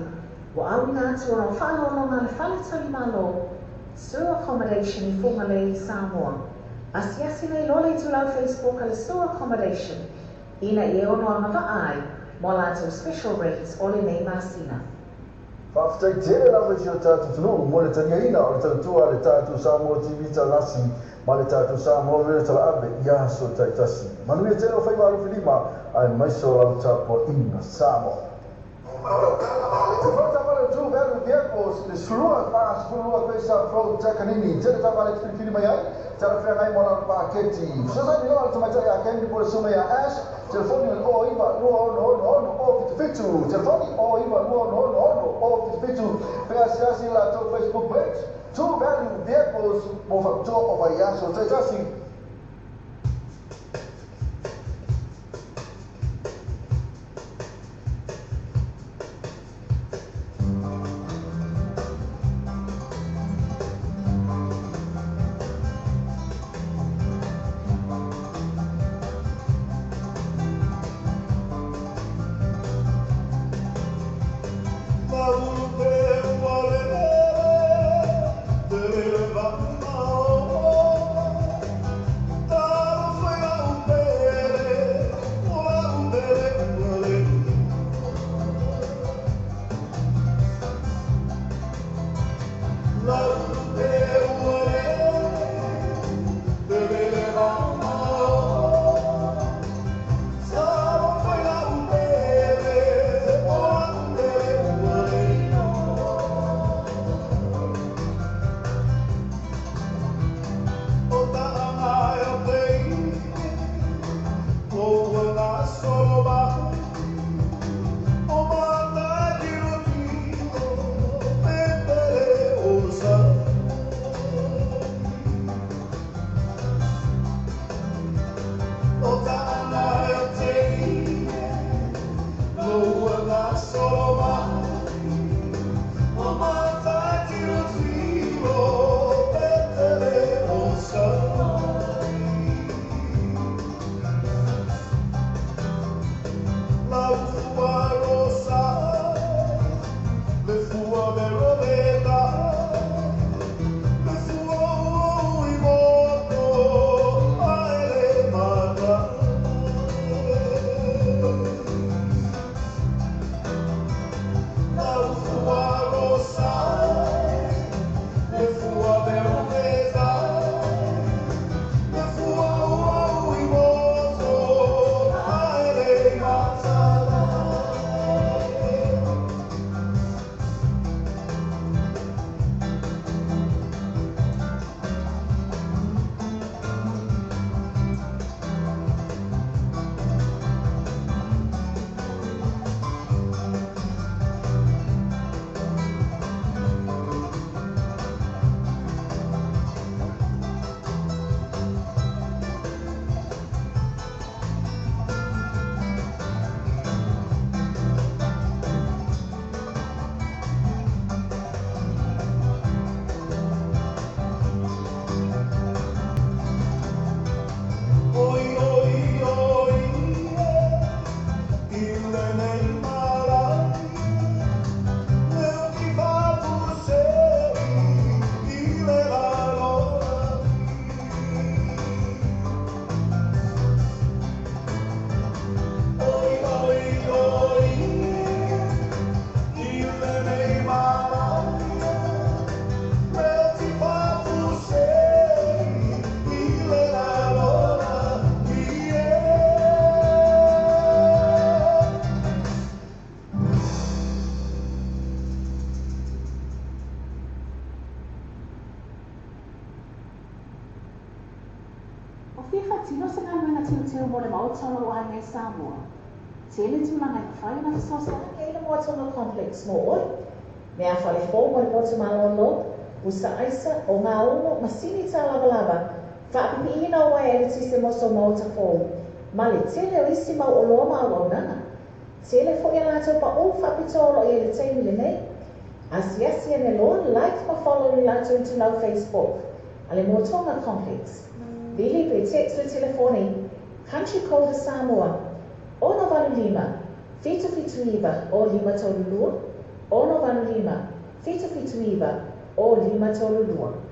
ua auina atu ona o faaaloaloga a le Fale Talimalo Sur Accommodation i Fugalei, Samoa. Asiasi nei loa le itulau Facebook a le Sur Accommodation ina ia ono agavaa ai mo a latou special rates o lenei masina. Faafetai tele lava i si o tatou atunuu mo le taliaina o le tautua a le tatou Samoa TV Talasi ma le tatou Samoa Radio Talaave i aso taitasi. Manuia tele o faiva alofilima aemaise o lau tapuaiga Samoa. Te taavale o True Value Vehicles i le 24 12 Quayside Road, Takanini. Tele taavale e te filifili mai ai, talafeagai mo lau paketi. Fesoasoani loa le tamaitai ia Candy po o le susuga ia Ash, telefoni o le 09 26 06 077, telefoni 09 26 06 077, pe asiasi i le latou Facebook page, True Value Vehicles mo faapitoa o vaiaso taitasi. O fia faatino se galuega teuteu mo le Maota o lou aiga i Samoa? Tele tulaga e mafai ona fesoasoani ai le Moa Tonga Complex mo oe. Mea fale fou mo le potu malolo, pusa aisa, ogaumu, masini tālavalava, faapipiina o uaea eletise mo sou maota fou, ma le tele o isi mau oloa ma auaunaga. Tele foi a latou paū faapitoa o lo o i ai i le taimi lenei. Asiasi ane loa, like ma follow i le latou itulau Facebook a le Moa Tonga Complex. Vili pe text le telefoni, Country Code a Samoa, 685 779 0532, 685 779 0532.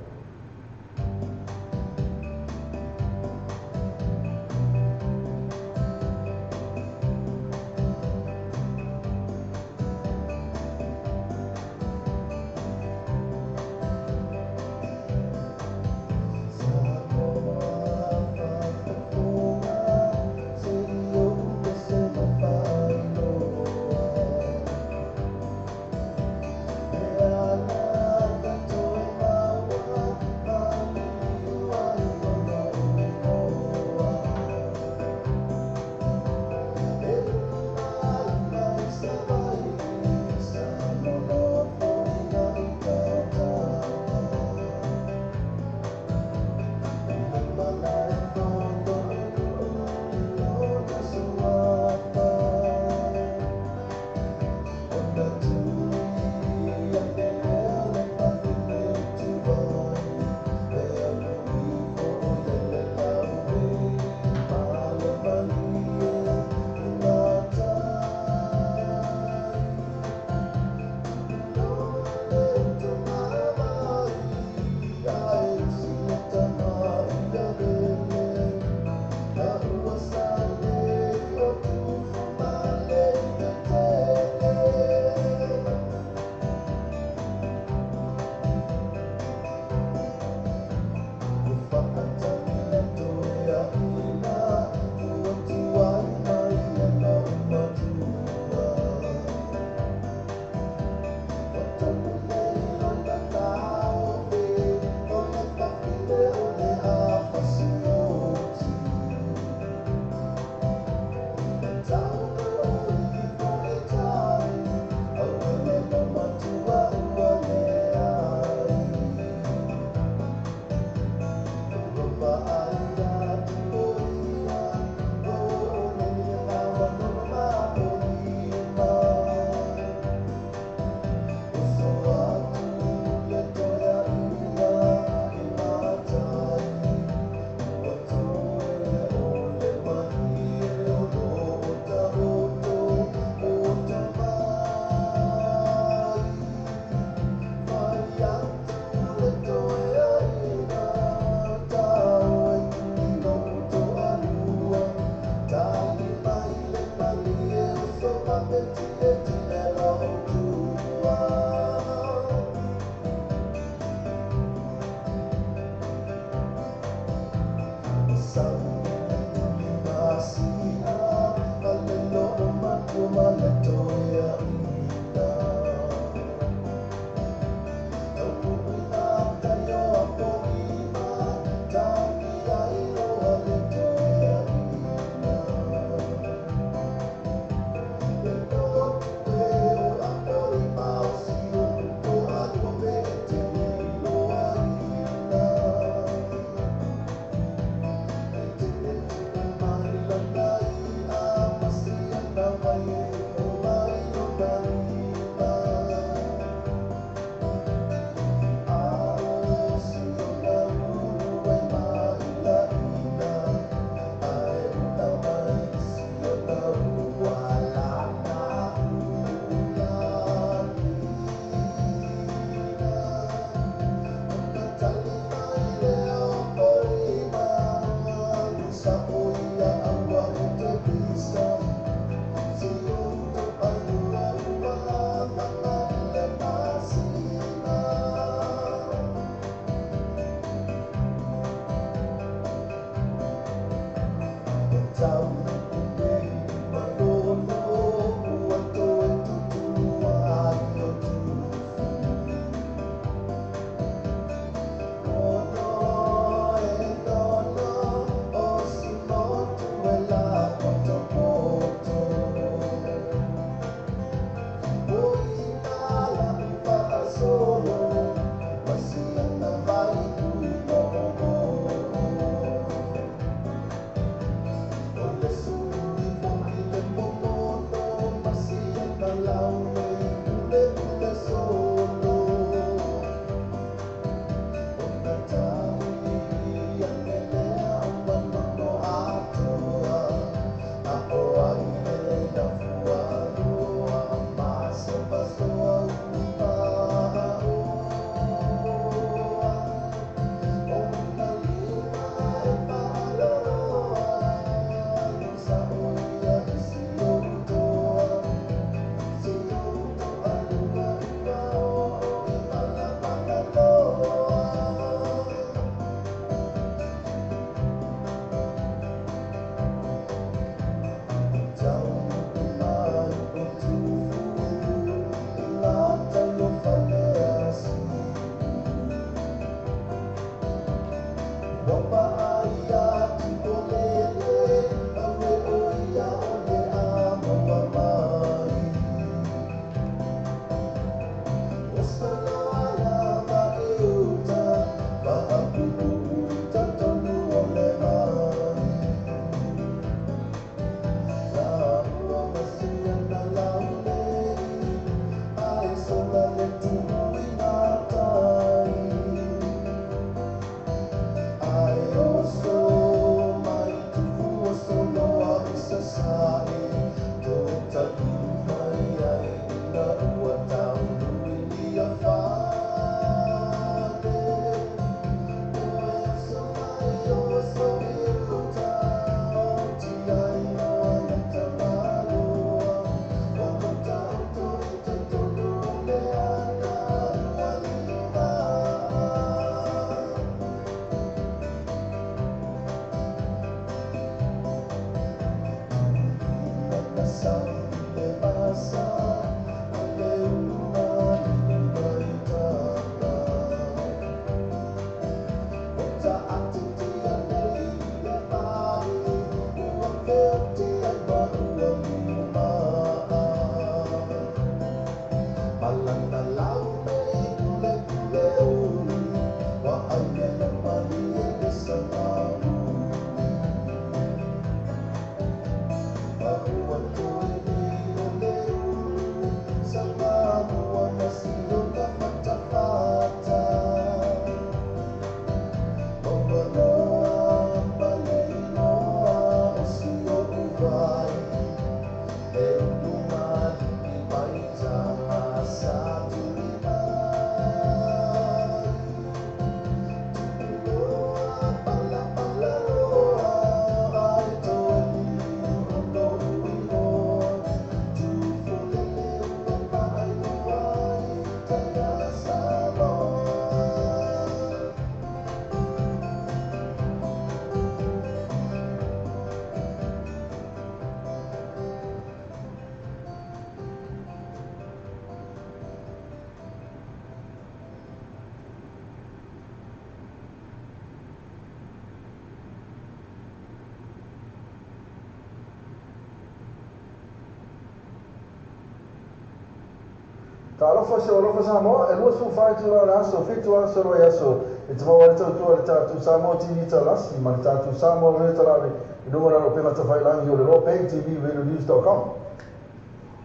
Talofa se alofa Samoa, e 24 itula o le aso, 7 aso o le vaiaso, e te maua ai le tautua i le tatou Samoa TV Talasi ma le tatou Samoa Radio Talaave i luga o le alopega tafailangi o le lawpaytvradionews.com.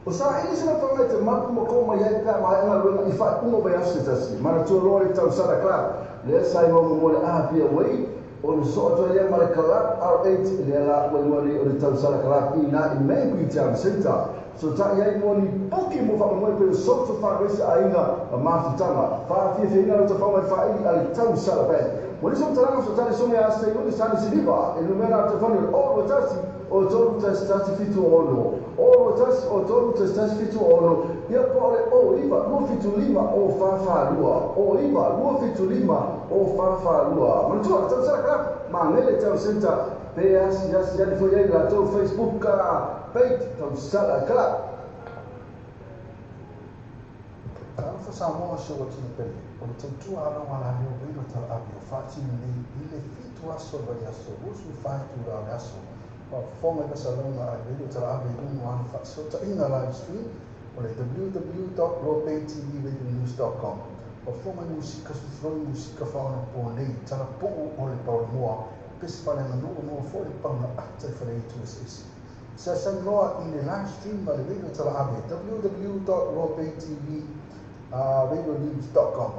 O saili se lafaga i te mapu ma kō mai ai pe a maea galuega i faaiuga o vaiaso se tasi. Manatua loa le tausala club lea sa igoa muamua le Apia Way, ona sosoo atu ai lea ma le Club R8 lea la ua igoa nei o le Tausala Club i ina i Mangui Town Centre. Sotai ai mo ni poke mo faamoemoe pei o social fundraiser aiga ma mafutaga. Faafiafiaina lo tafaga i faaili a le Tausala Band. Mo nisi o matalaga sotali soge a Seiuli Sani Siliva e numera a telefoni o le 0 21 o 3 1 1 7 6 o 2 1 o 3 1 1 7 6 ia po o le o 9 2 7 5 o 4 4 2 o 9 2 7 5 o 4 4 2. Manatua le Tausala Club Magele Town Centre pe asiasi ane foi ai latou Facebook page Tausala Club. Talofa Samoa si ou atunuu pele, o le tautua aloga la leo velo talaave o faatino nei i le 7 aso o le vaiaso, 24 itula o le aso. Faafofoga i Vasalauga a le velo talaave i luga o ana faasootaiga live stream o le www.lawpaytvradionews.com. Faafofoga i musika sufuloi musika faaonapo nei, talapuu o le paulamoa, pese faaleaganuu maua foi le pauna ata i faleaitu eseese. Sasalu loa i le live stream a le radio talaave www.lawpaytvradionews.com.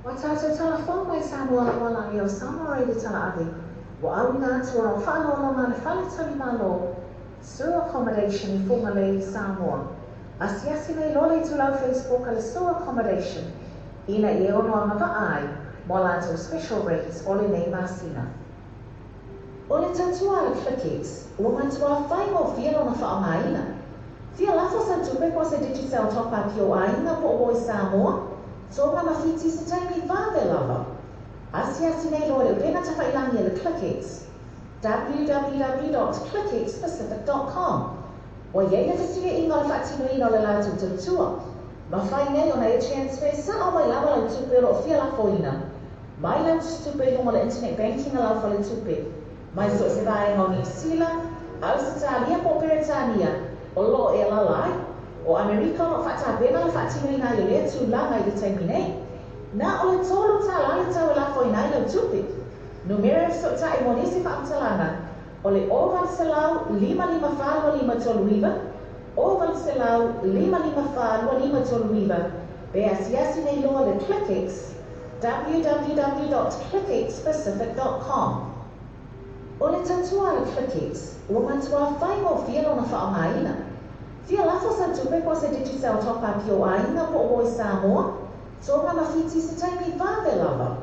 Ua tatou talafou mai Samoa lalolagi o Samoa i le tala ave, ua auina atu ona faaaloaloga le Fale Talimalo, Sur Accommodation i Fugalei, Samoa. Asiasi nei loa le itulau Facebook a le Sur Accommodation ina ia e ono agavaa ai mo a latou special rates o lenei masina. O le tautua a le ClickX, ua matuā faigofie lona faaaogaina. Fia lafo sau tupe po o se Digicel top-up i ou aiga po o Voice Samoa, Tonga ma Fiti i se taimi vave lava. Asiasi nei loa i le upega tafailangi a le ClickX, www.clickxpacific.com. Ua i ai le fesiliaiga o le faatinoina o le latou tautua. Mafai nei ona e transfer sao mai lava lau tupe o lo o fia lafoina mai lau tusitupe i luga o le internet banking a lau faletupe mai so o se vaega o Niu Sila, Ausetalia po o Peretania o lo o e alaala ai. O Amerika o lo o faatapena le faatinoina ai o lea tulaga i le taimi nei. Na o le $3 le tau e lafoina ai lau tupe. Numera e fesootai mo nisi faamatalaga o le 0800 554 2539, 0800 554 2539, pe asiasi nei loa le ClickX. www.clickxpacific.com. O le tautua a le ClickX, ua matuā faigofie lona faaaogaina. Fia lafo sau tupe po o se Digicel Top-Up i ou aiga po o Voice Samoa, Tonga ma Fiti i se taimi vave lava.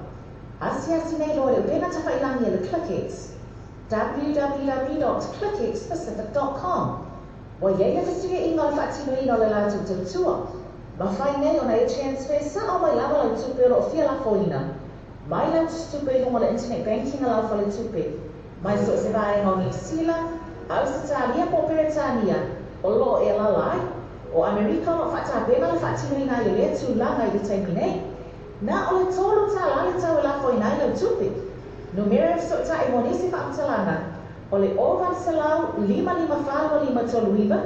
Asiasi nei loa i le upega tafailagi a le ClickX, www.clickxpacific.com. Ua i ai le fesuiaiga o le faatinoina o le latou tautua. Mafai nei ona e transfer sao mai lava lau tupe o lo o fia lafoina mai lau tusitupe i luga o le internet banking a lau faletupe mai so o se vaega o Niu Sila, Ausetalia po o Peretania o lo o e alaala ai. O Amerika o lo o faatapena le faatinoina ai o lea tulaga i le taimi nei. Na o le $3 le tau e lafoina ai lau tupe. Numera e fesootai mo nisi faamatalaga o le 0800 554 2539,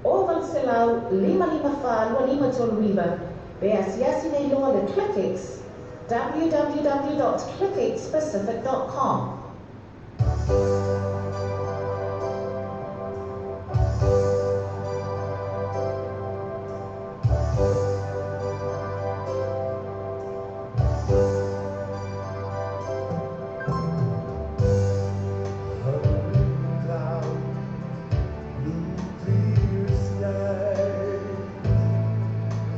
0800 554 2539, pe asiasi nei loa le ClickX, www.clickxpacific.com.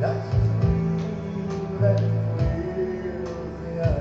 Like a dream that fills the eye.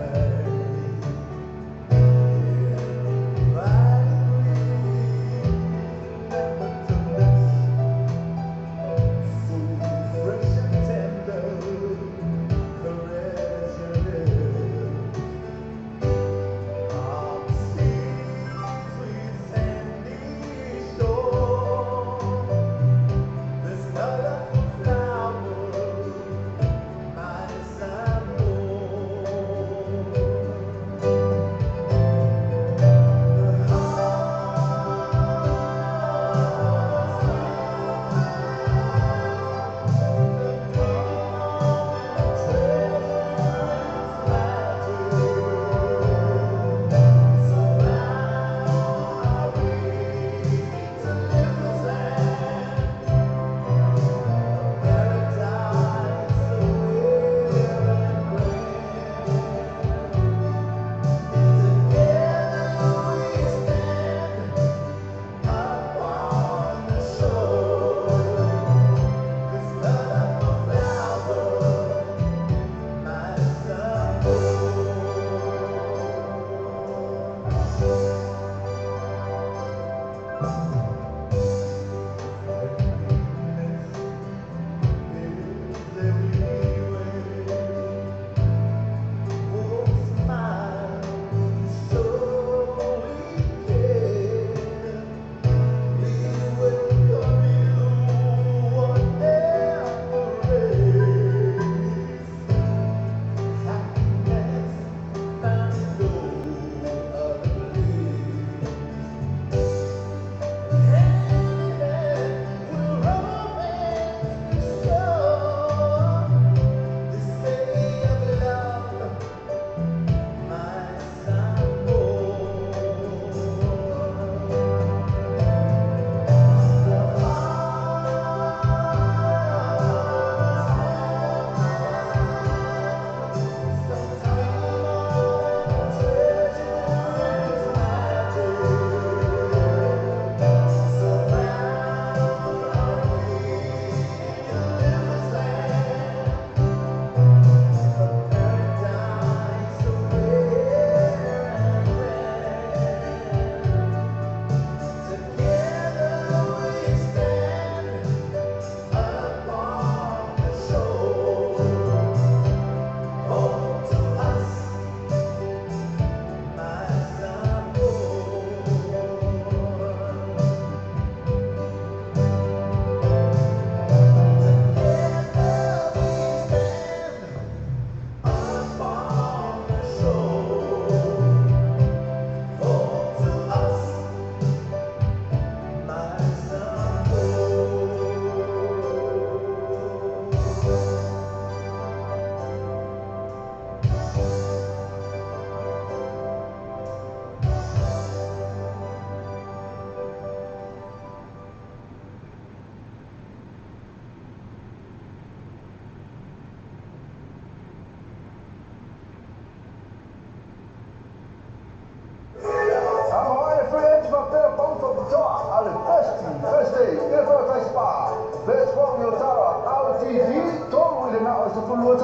A le Thirsty Thursday i le Paradise Spa. Best Row i Otara, RTD, 3 i le na o le $12.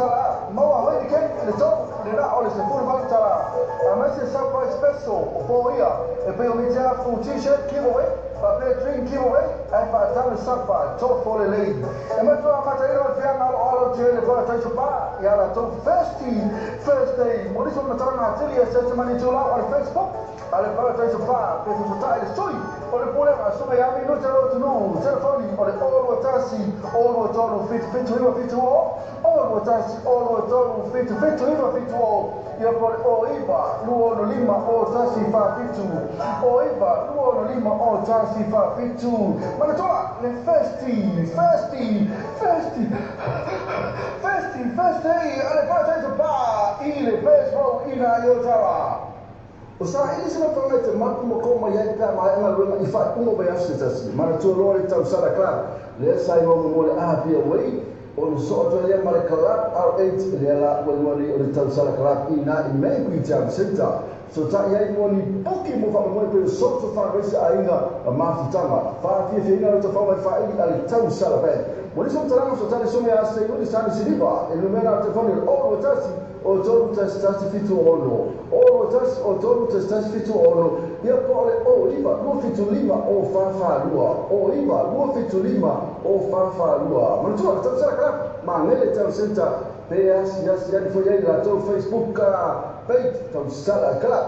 Maua Heineken i le 3 i le na o le $18. Aemaise surprise special o foia e pei o mitiafu t-shirt giveaway, faapea drink giveaway, ae faatau le sapa tofo lelei. E matua amataina o le fiaga aloalo tele le Paradise Spa ia latou Thirsty Thursday. Mo nisi o matalaga atili e search mai le itulau a le Facebook a le Paradise Spa pe fesotai le sui o le pulega suka ia minuta lo atunuu. Telefoni o le 021 023 77 970, 021 023 77 970, ia po le 09 265 01 47, 09 265 01 47. Manatua le Thirsty Thirsty Thirsty Thirsty Thursday a le Paradise Spa i le Best Row i nā i Otara. O saili se mafanga i te mapu ma kō mai ai pe a maea galuega i faaiuga o vaiaso se tasi. Manatua loa le tausala club lea sa igoa muamua o le Apia Way, ona soo atu ai lea ma le Club R8 lea la ua igoa nei o le Tausala Club i ina i Mangui Town Centre. Sota'i ai mo ni puki mo faamoemoe pei o social fundraiser aiga ma mafutaga. Faafiafiaina le tofau mai faaili a le Tausala Band. Mo nisi o matalaga sotali sume a Seiuli Sani Siliva e numera o le telefoni o le 021 o 3 1 7 6 0 1 o 3 1 1 7 6, ia po o le 0 9 2 7 5 0 4 4 2, 0 9 2 7 5 0 4 4 2. Manatua le Tausala Club Magele Town Centre pe asiasi ane foi ai le latou Facebook page Tausala Club.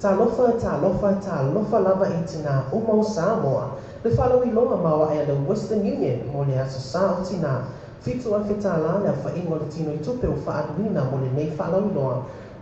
Talofa, talofa, talofa lava i tinā uma o Samoa. Le faalauiloa maoae a le Western Union mo le Aso Sa o Tinā. $7,000 le aofaiga o le tinoitupe ua faaaluina mo lenei faalauiloa.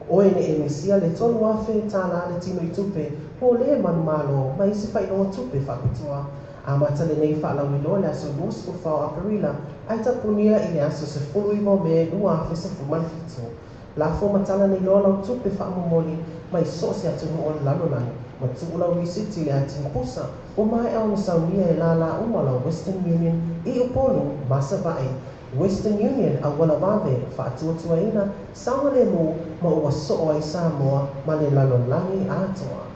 Oe ne i misia le $3,000 le tinoitupe mo le manumalo ma isi faailoga tupe faapitoa. Amata lenei faalauiloa i le aso 24 o Aperila ae tapunia i le aso 19 o Me 2017. Lafo ma tala nei loa lau tupe faamomoli mai so o se atunuu o le lalolagi ma tuu lau risiti i le atini pusa ua maea ona saunia e lālā uma o la Western Union i Upolu ma Savaii. Western Union, auala vave, faatuatuaina, saogalemu ma ua soo ai Samoa ma le lalolagi atoa.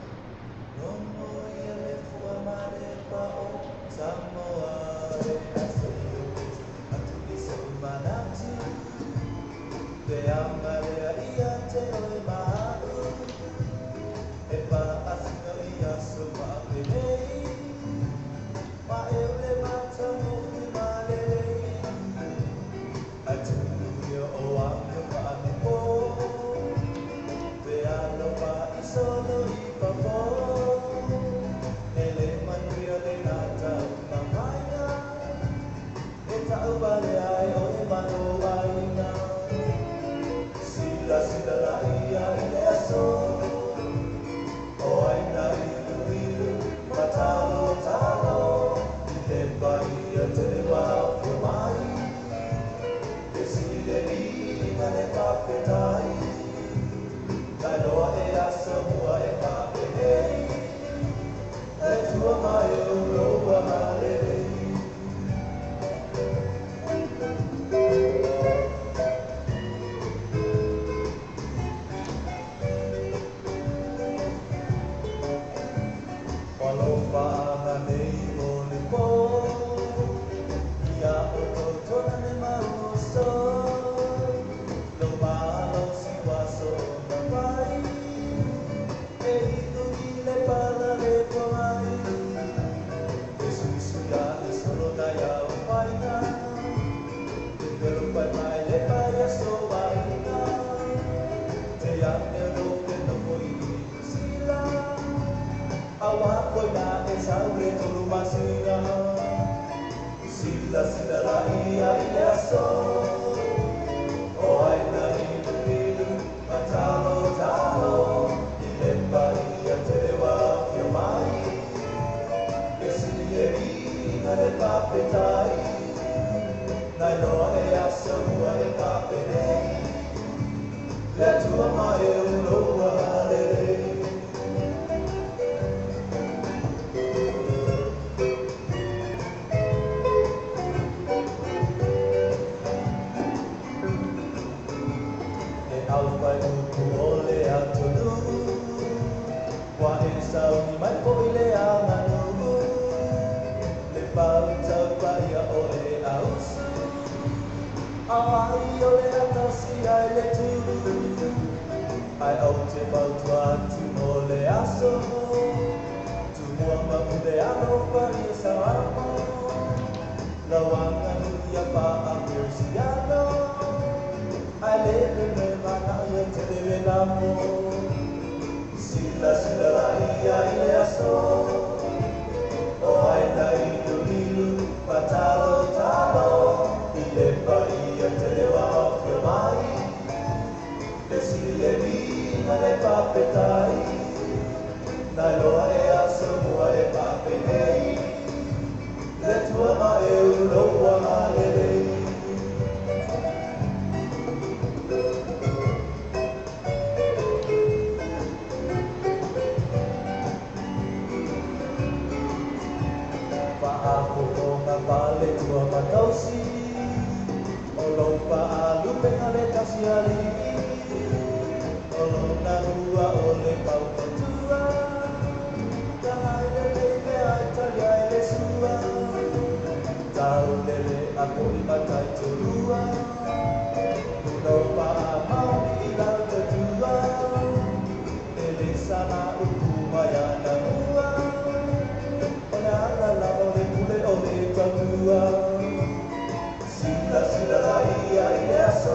Sila sila la ia i le aso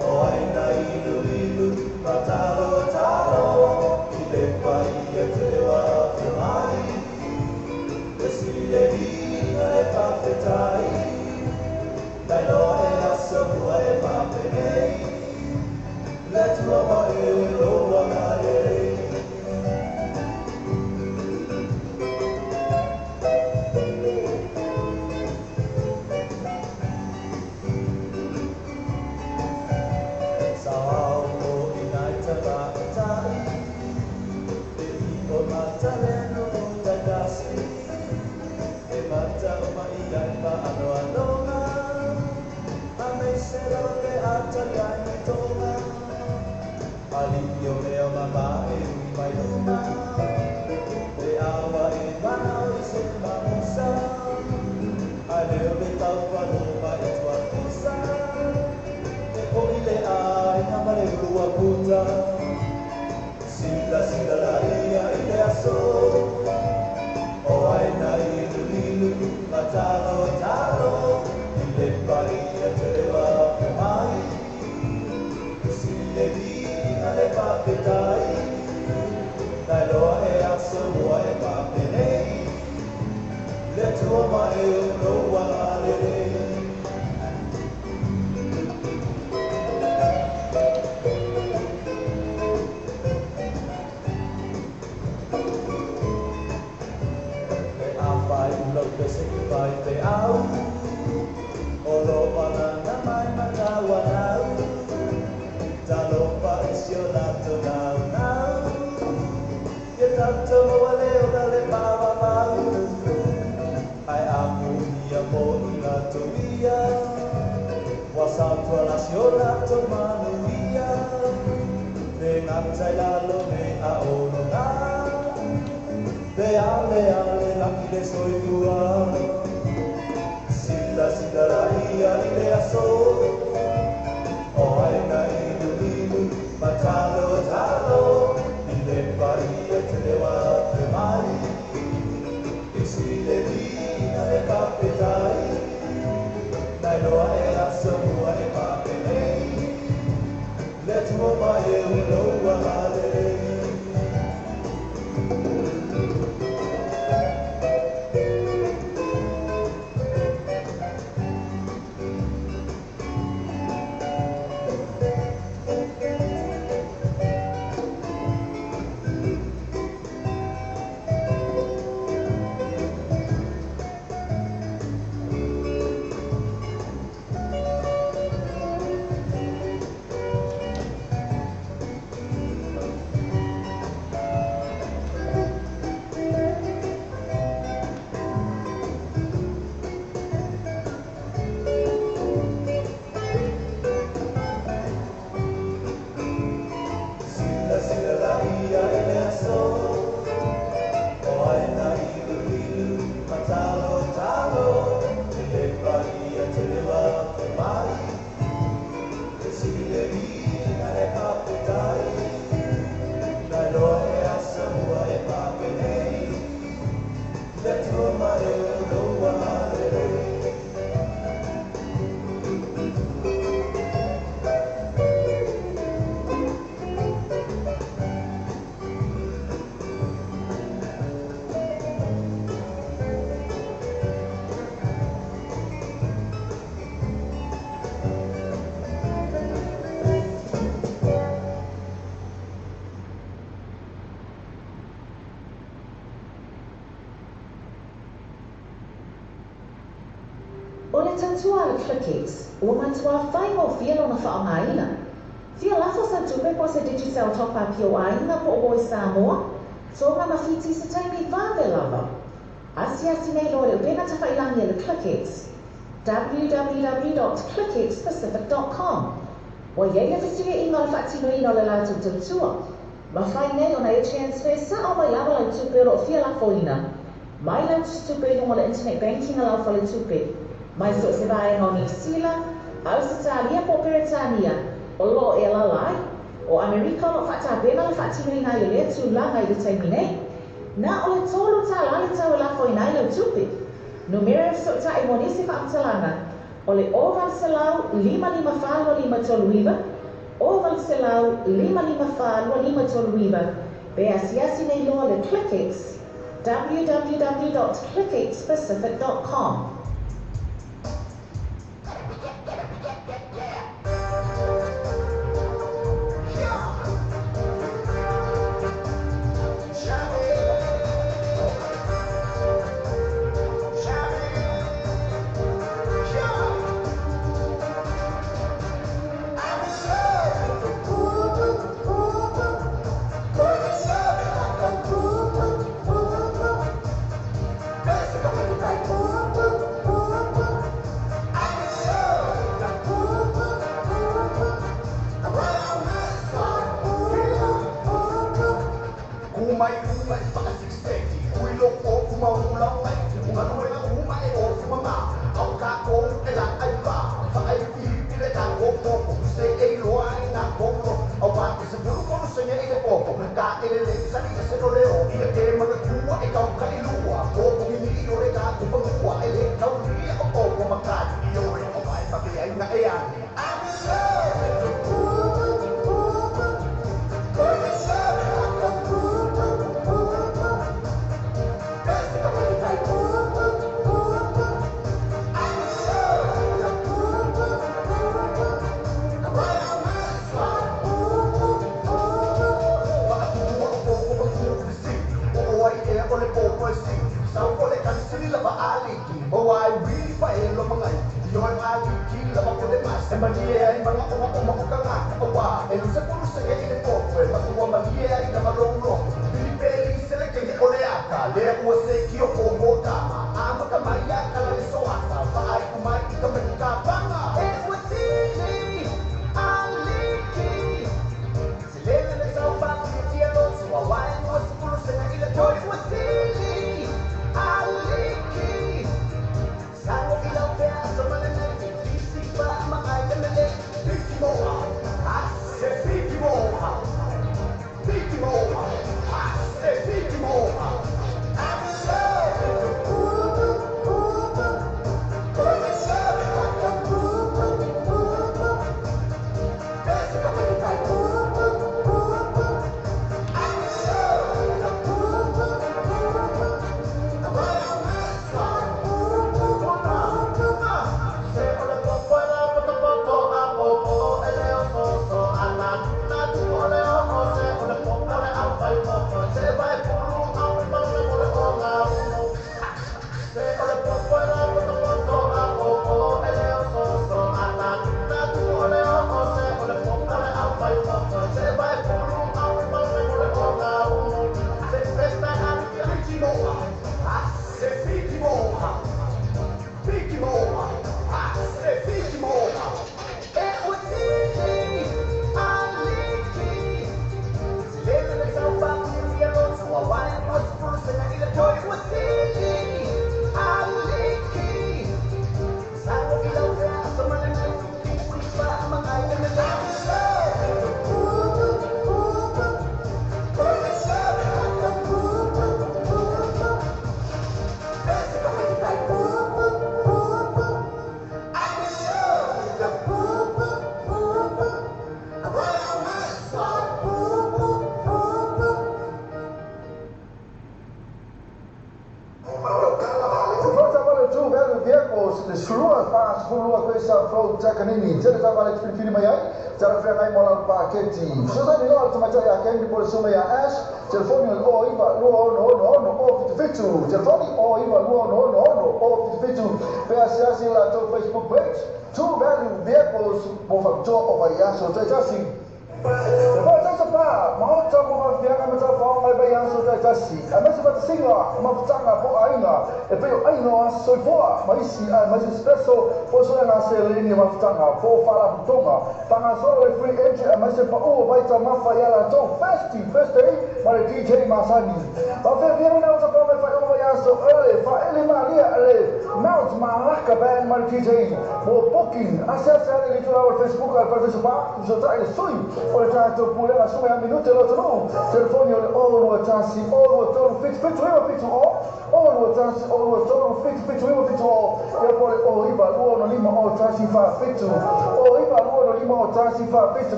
O aina ilu ilu ma talo talo. Faanoanoga Aemaise lava pe a tali ai mai toga Alii o mea mamae ui mai luga Le aua e manao i se mamusa Ae le o le taufaloma i tuapusa E o'i le aiga ma le ulu aputa Silasila laia i le aso O ai na iluilu ma talotalo I le paia tele o afe mai E sili le viiga le faafetai Na iloa e aso ua e faapenei Le Atua ma e o lou agalelei. Pe afai lau pese i faifeau O lo agaga mai matauanau Talofa i si o latou naunau Ia tatou maua le ola le maumau Ae amuia mo i latou ia Ua sautuala si o latou manuia Le gata i lalo nei a o luga Le ale ale lagi le soifua Silasila laia i le aso O ai na iluilu ma talotalo I le paia tele o afe mai E sili le viiga le faafetai Na iloa e aso ua e faapenei Le Atua ma e o lou agalelei. Silasila laia i le aso O ai na iluilu ma talotalo I le paia tele o afe mai E sili le viiga le faafetai Na iloa e aso ua e faapenei Le Atua ma e o lou agalelei. O le tautua a le ClickX, ua matuā faigofie lona faaaogaina. Fia lafo sau tupe po o se Digicel Top Up i ou aiga po o Voice Samoa, Tonga ma Fiti i se taimi vave lava. Asiasi nei loa i le upega tafailangi a le ClickX, www.clickxpacific.com. Ua i ai le fesuiaiga o le faatinoina o le latou tautua. Mafai nei ona e transfer sao mai lava lau tupe o lo o fia lafoina mai lau tusitupe i luga o le internet banking a lau faletupe, mai so o se vaega o Niu Sila, Ausetalia po o Peretania o lo o e alaala ai. O Amerika o lo o faatapena le faatinoina ai o lea tulaga i le taimi nei. Na o le $3 le tau e lafoina ai lau tupe. Numera e fesootai mo nisi faamatalaga o le 0800 554 2539, 0800 554 2539, pe asiasi nei loa le ClickX, www.clickxpacific.com. I'm in love with the boo boo boo boo. Girl, you love me like a boo boo boo boo. Boo boo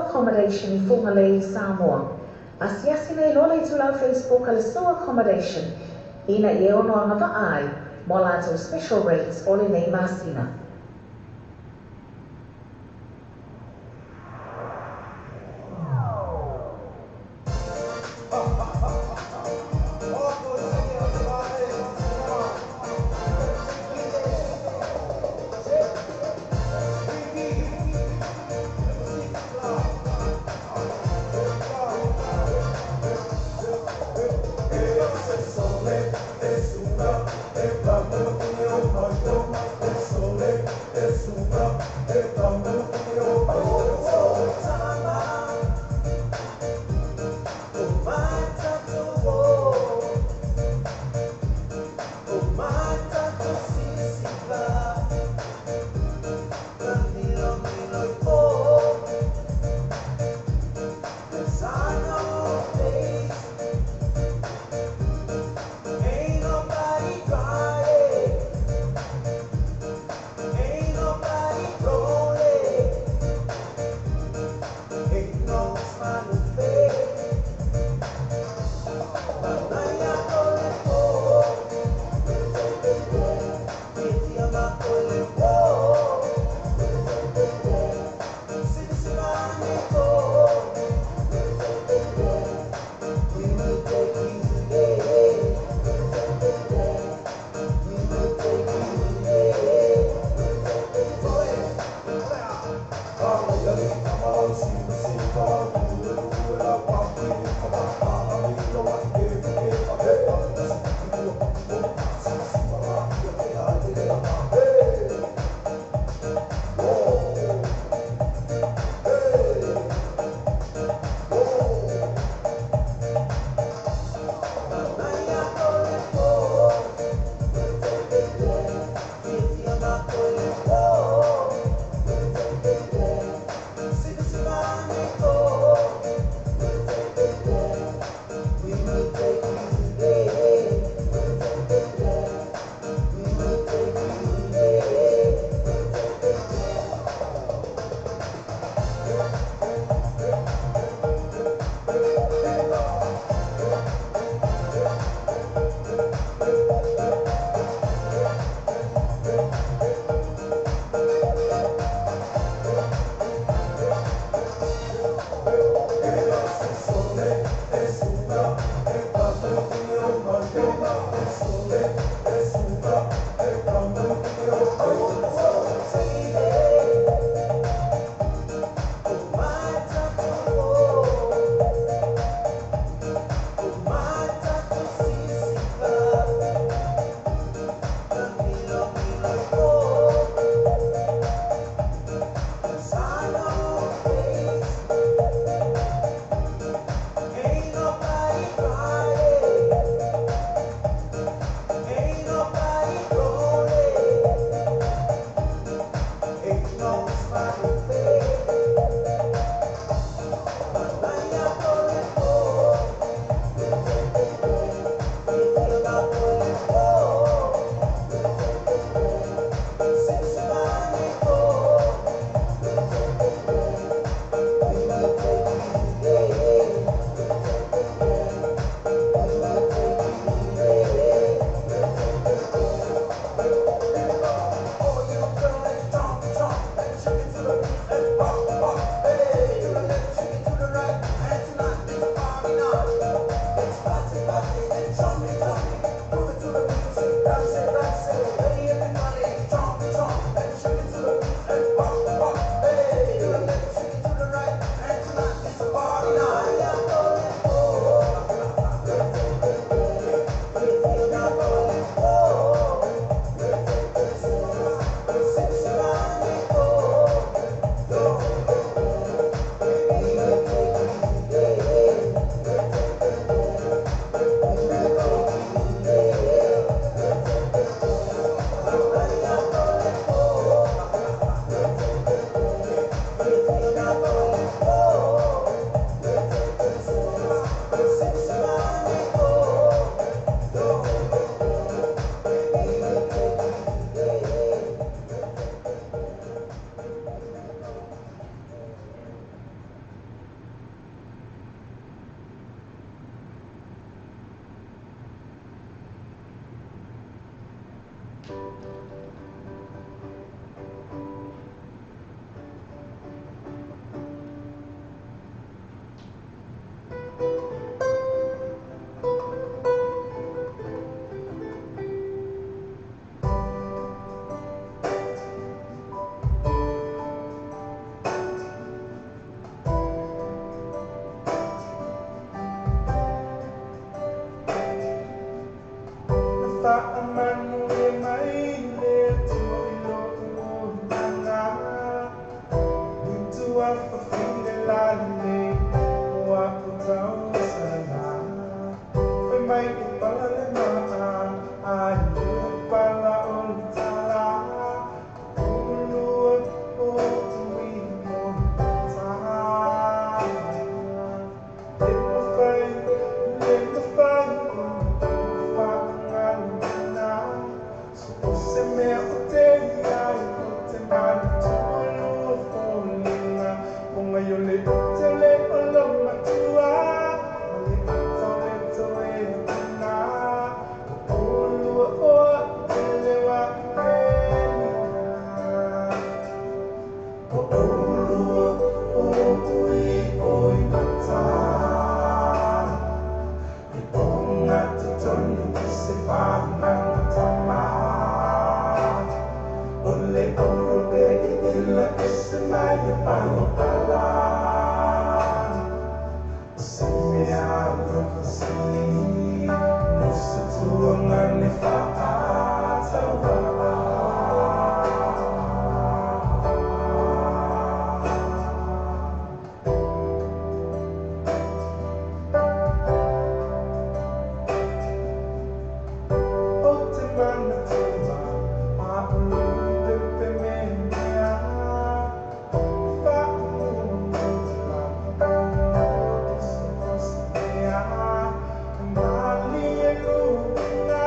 Accommodation i Fugalei, Samoa. Asiasi nei lola i tulau Facebook a le Sue Accommodation ina i e ono anga vaai mo latou special rates o lenei masina. Sole, Malia Luna.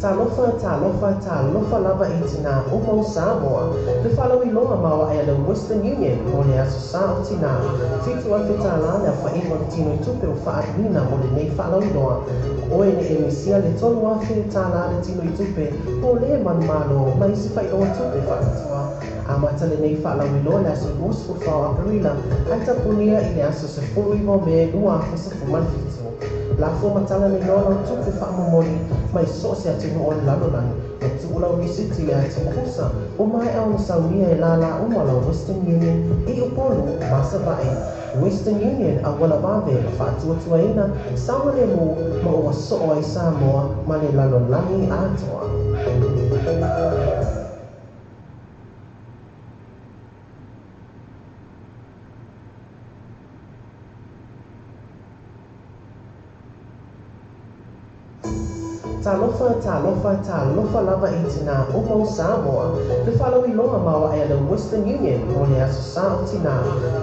Talofa, talofa, talofa lava i tinā uma o Samoa. Le faalauiloa maoae a le Western Union mo le Aso Sa o Tinā. $7,000 le aofaiga o le tinoitupe ua faaaluina mo lenei faalauiloa. O oe ne e misia le $3,000 le tinoitupe mo lē manumalo ma isi faailoga tupe faapitoa. Amata lenei faalauiloa i le aso 24 o Aperila ae tapunia i le aso 19 o Me 2017. Lafo ma tala le igoa lau tupe faamomoli mai so o se atunuu o le lalolagi. E tuu lau risiti i le ati kusa ua maea ona saunia e lālā uma lau Western Union i Upolu ma Savaii. Western Union auala vave ma faatuatuaina saogalemu ma ua soo ai Samoa ma le lalolagi atoa. Talofa, talofa, talofa lava i tinā uma o Samoa. Le faalauiloa maoae a le Western Union mo le Aso Sa o Tinā.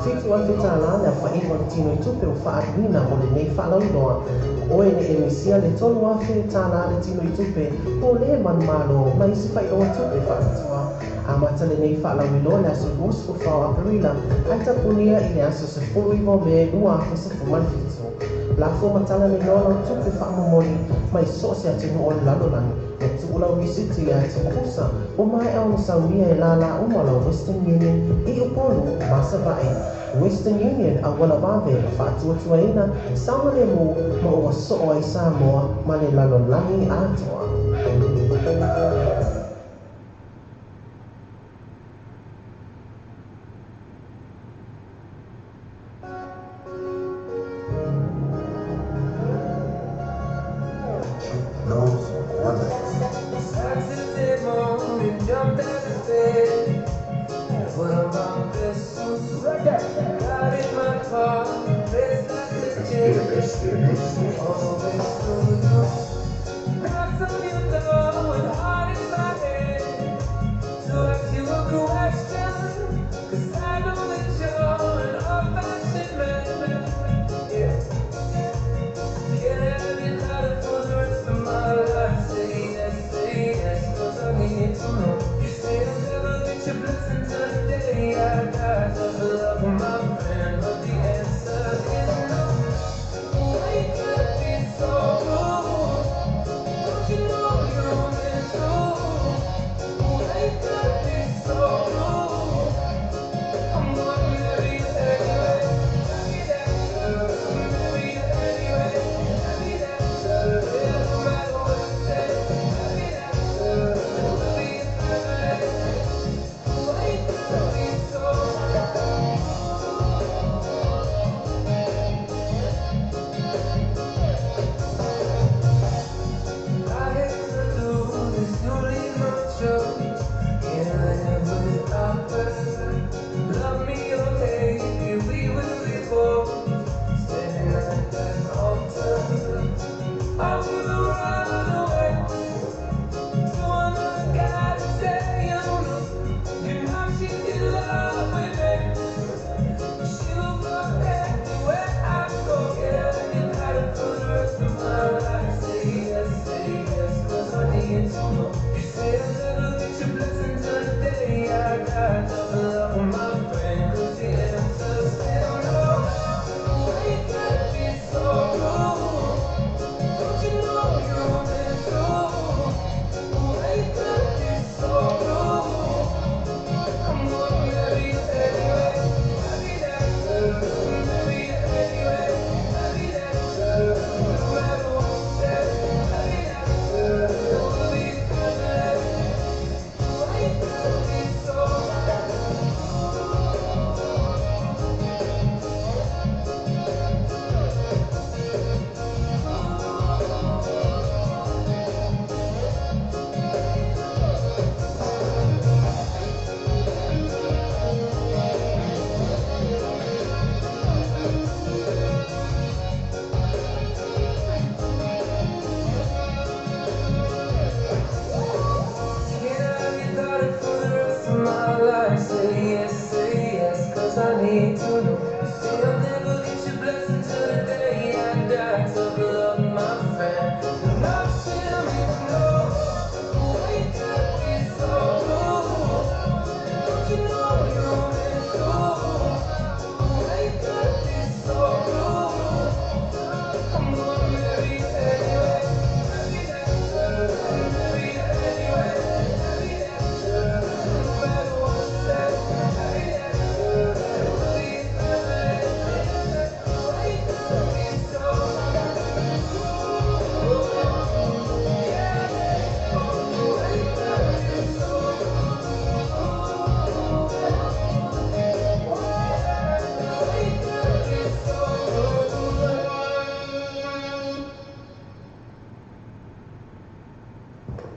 $7,000 le aofaiga o le tinoitupe ua faaaluina mo lenei faalauiloa. O oe ne e misia le $3,000 le tinoitupe mo lē manumalo ma isi faailoga tupe faapitoa. Amata lenei faalauiloa i le aso 24 o Aperila ae tapunia i le aso 19 o Me 2017. Lafo ma tala le igoa lau tupe faamomoli mai so o se atunuu o le lalolagi. E tuu lau risiti i le ati kusa ua maea ona saunia e lālā uma lau Western Union i Upolu ma Savaii. Western Union auala vave ma faatuatuaina saogalemu ma ua soo ai Samoa ma le lalolagi atoa.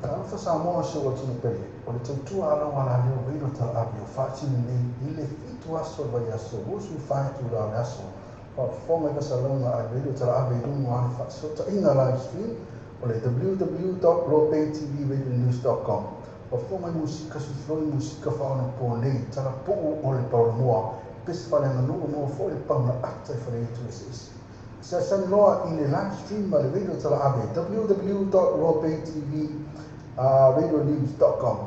Talofa Samoa si ou atunuu pele, o le tautua alaualaleo Radio Talaave o faatino nei i le 7 aso o le vaiaso 24 itula o le aso. Faafofoga i fasalauga a le Radio Talaave i luga o ana faasootaiga live stream o le www.lobaytvradionews.com. Faafofoga i musika suifiloi musika faaonaponei, talapuu o le paulamoa, pese faaleaganuu maua foi le pauna ata i faleaitu eseese. Asiasi loa i le live stream a le Radio Talaave www.lobaytvradionews.com.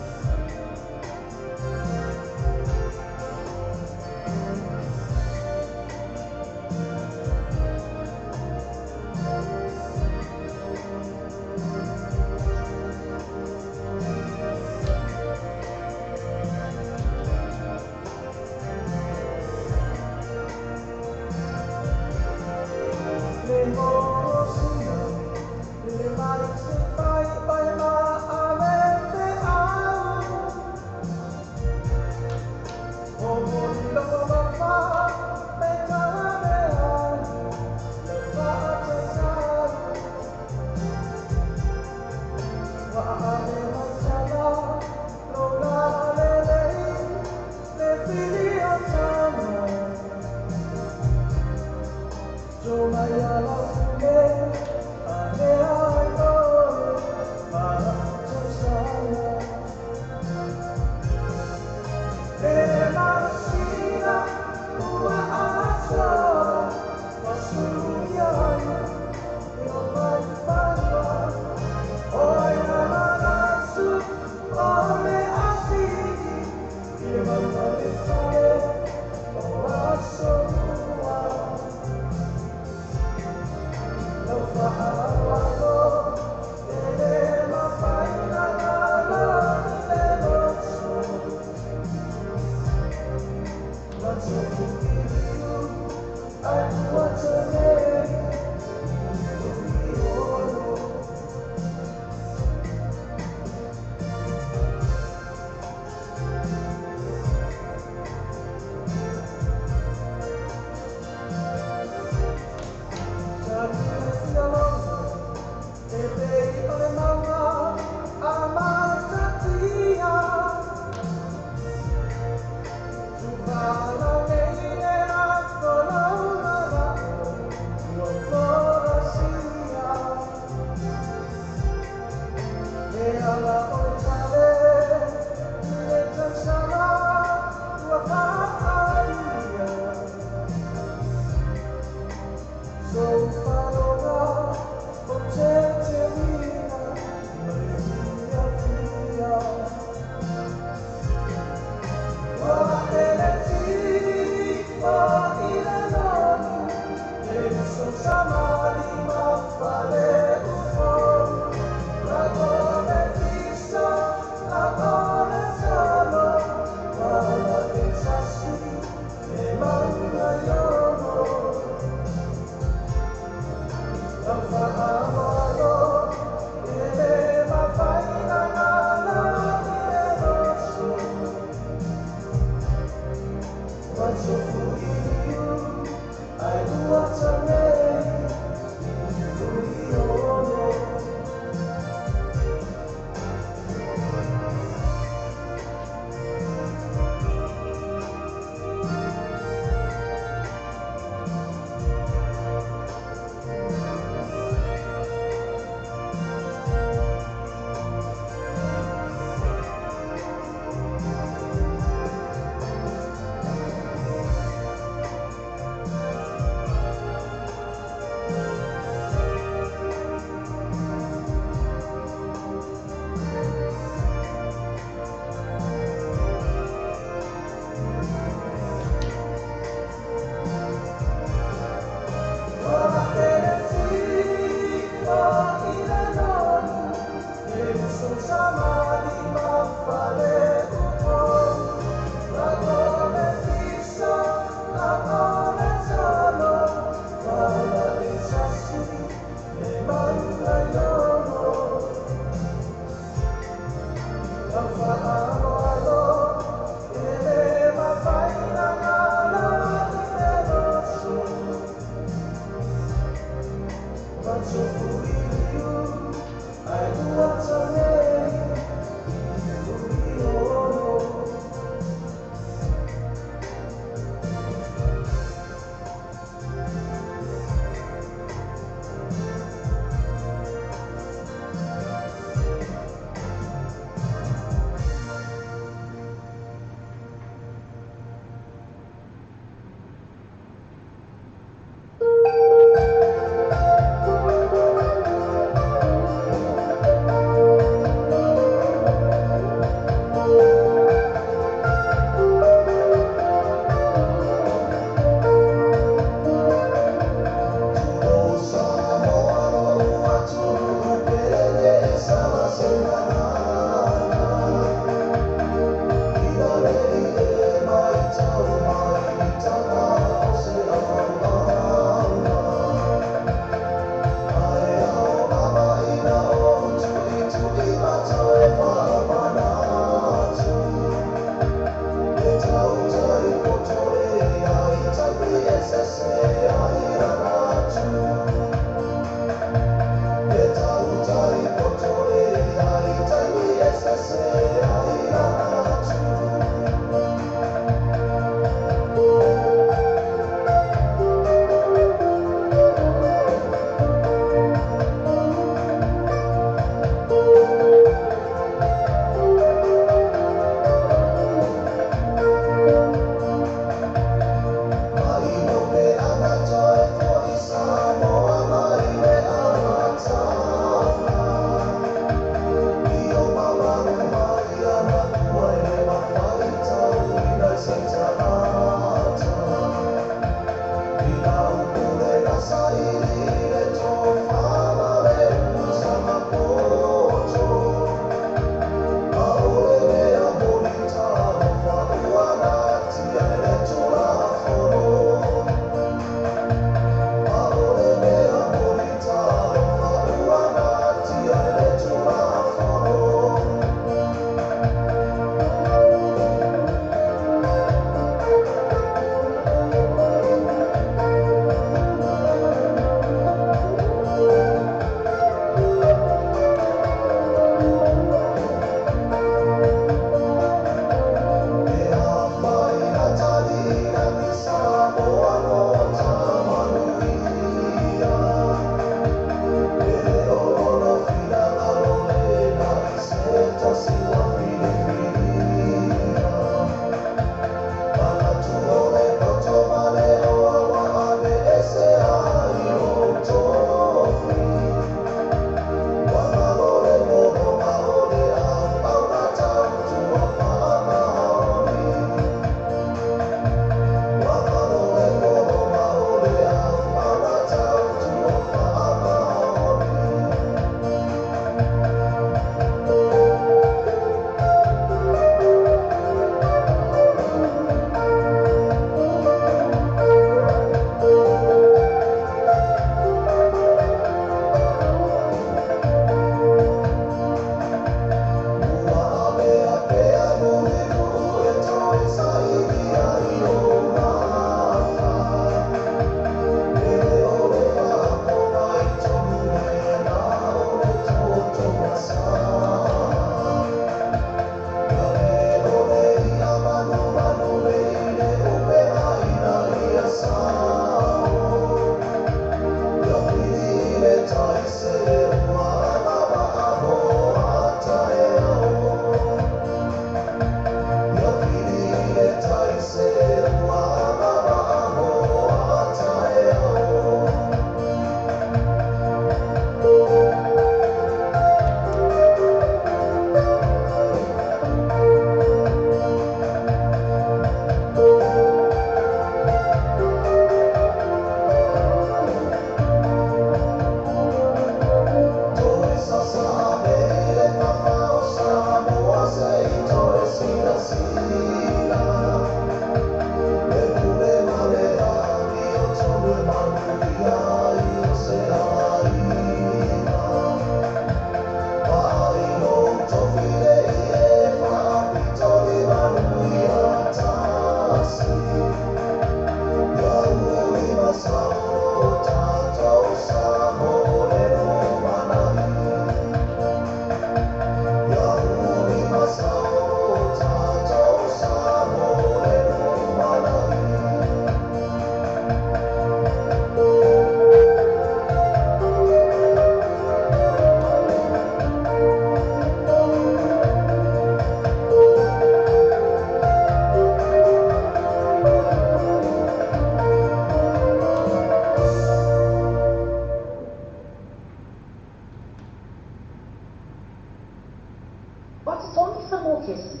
O totogi Samoa Kesi,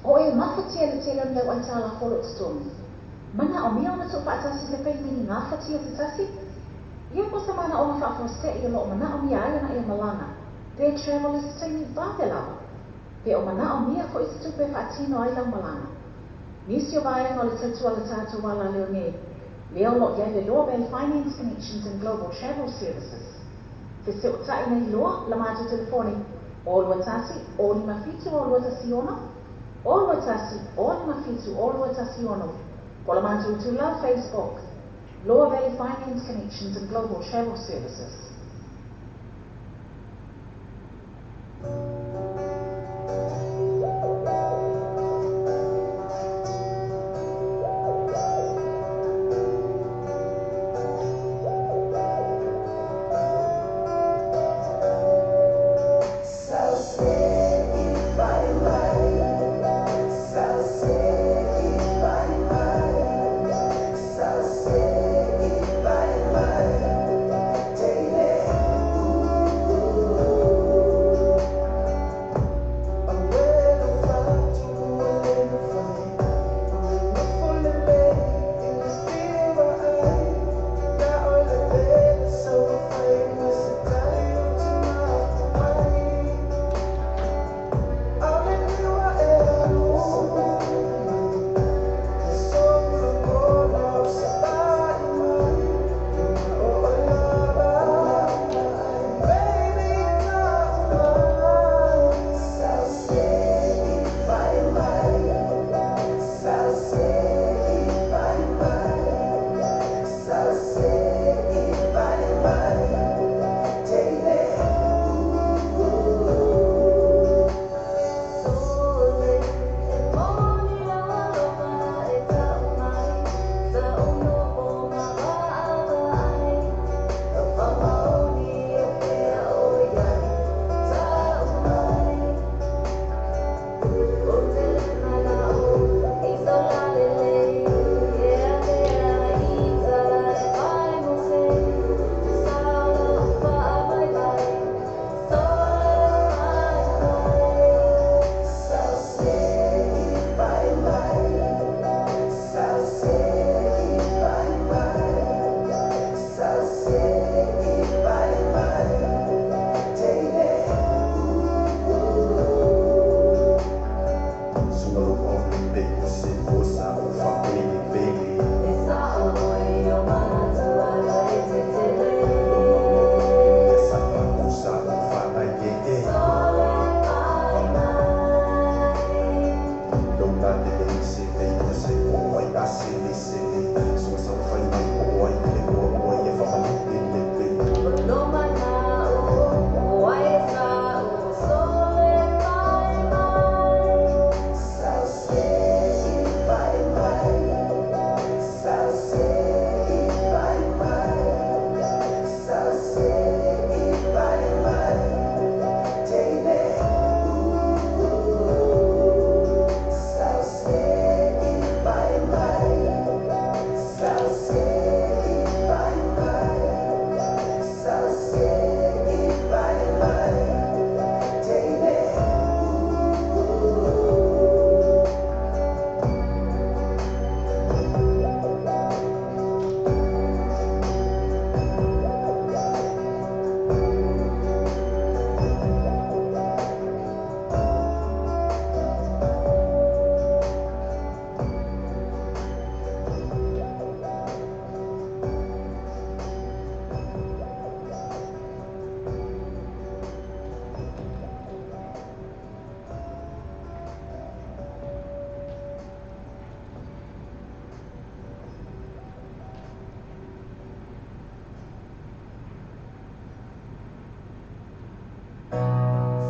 o e mafatia le tele o ni lau aitalafu o lo o totogi. Manaomia ona tuufaatasi i le peimeni gafatia se tasi? Ia po o se manaoga faafuasei o lo o manaomia ai ona e malaga, pe travel i se taimi vave lava, pe o manaomia foi se tupe e faatino ai lau malaga. Nisi o vaega o le tautua a le tatou alaleo nei, lea o lo o i ai le Loa Bay Finance Connections and Global Travel Services. Fesootai nei loa la matou telefoni 0 2 1 0 5 7 0 2 1 6, 0 2 1 5 7 0 2 1 6, po o la matou itulau Facebook. Loa Valley Finance Connections and Global Travel Services.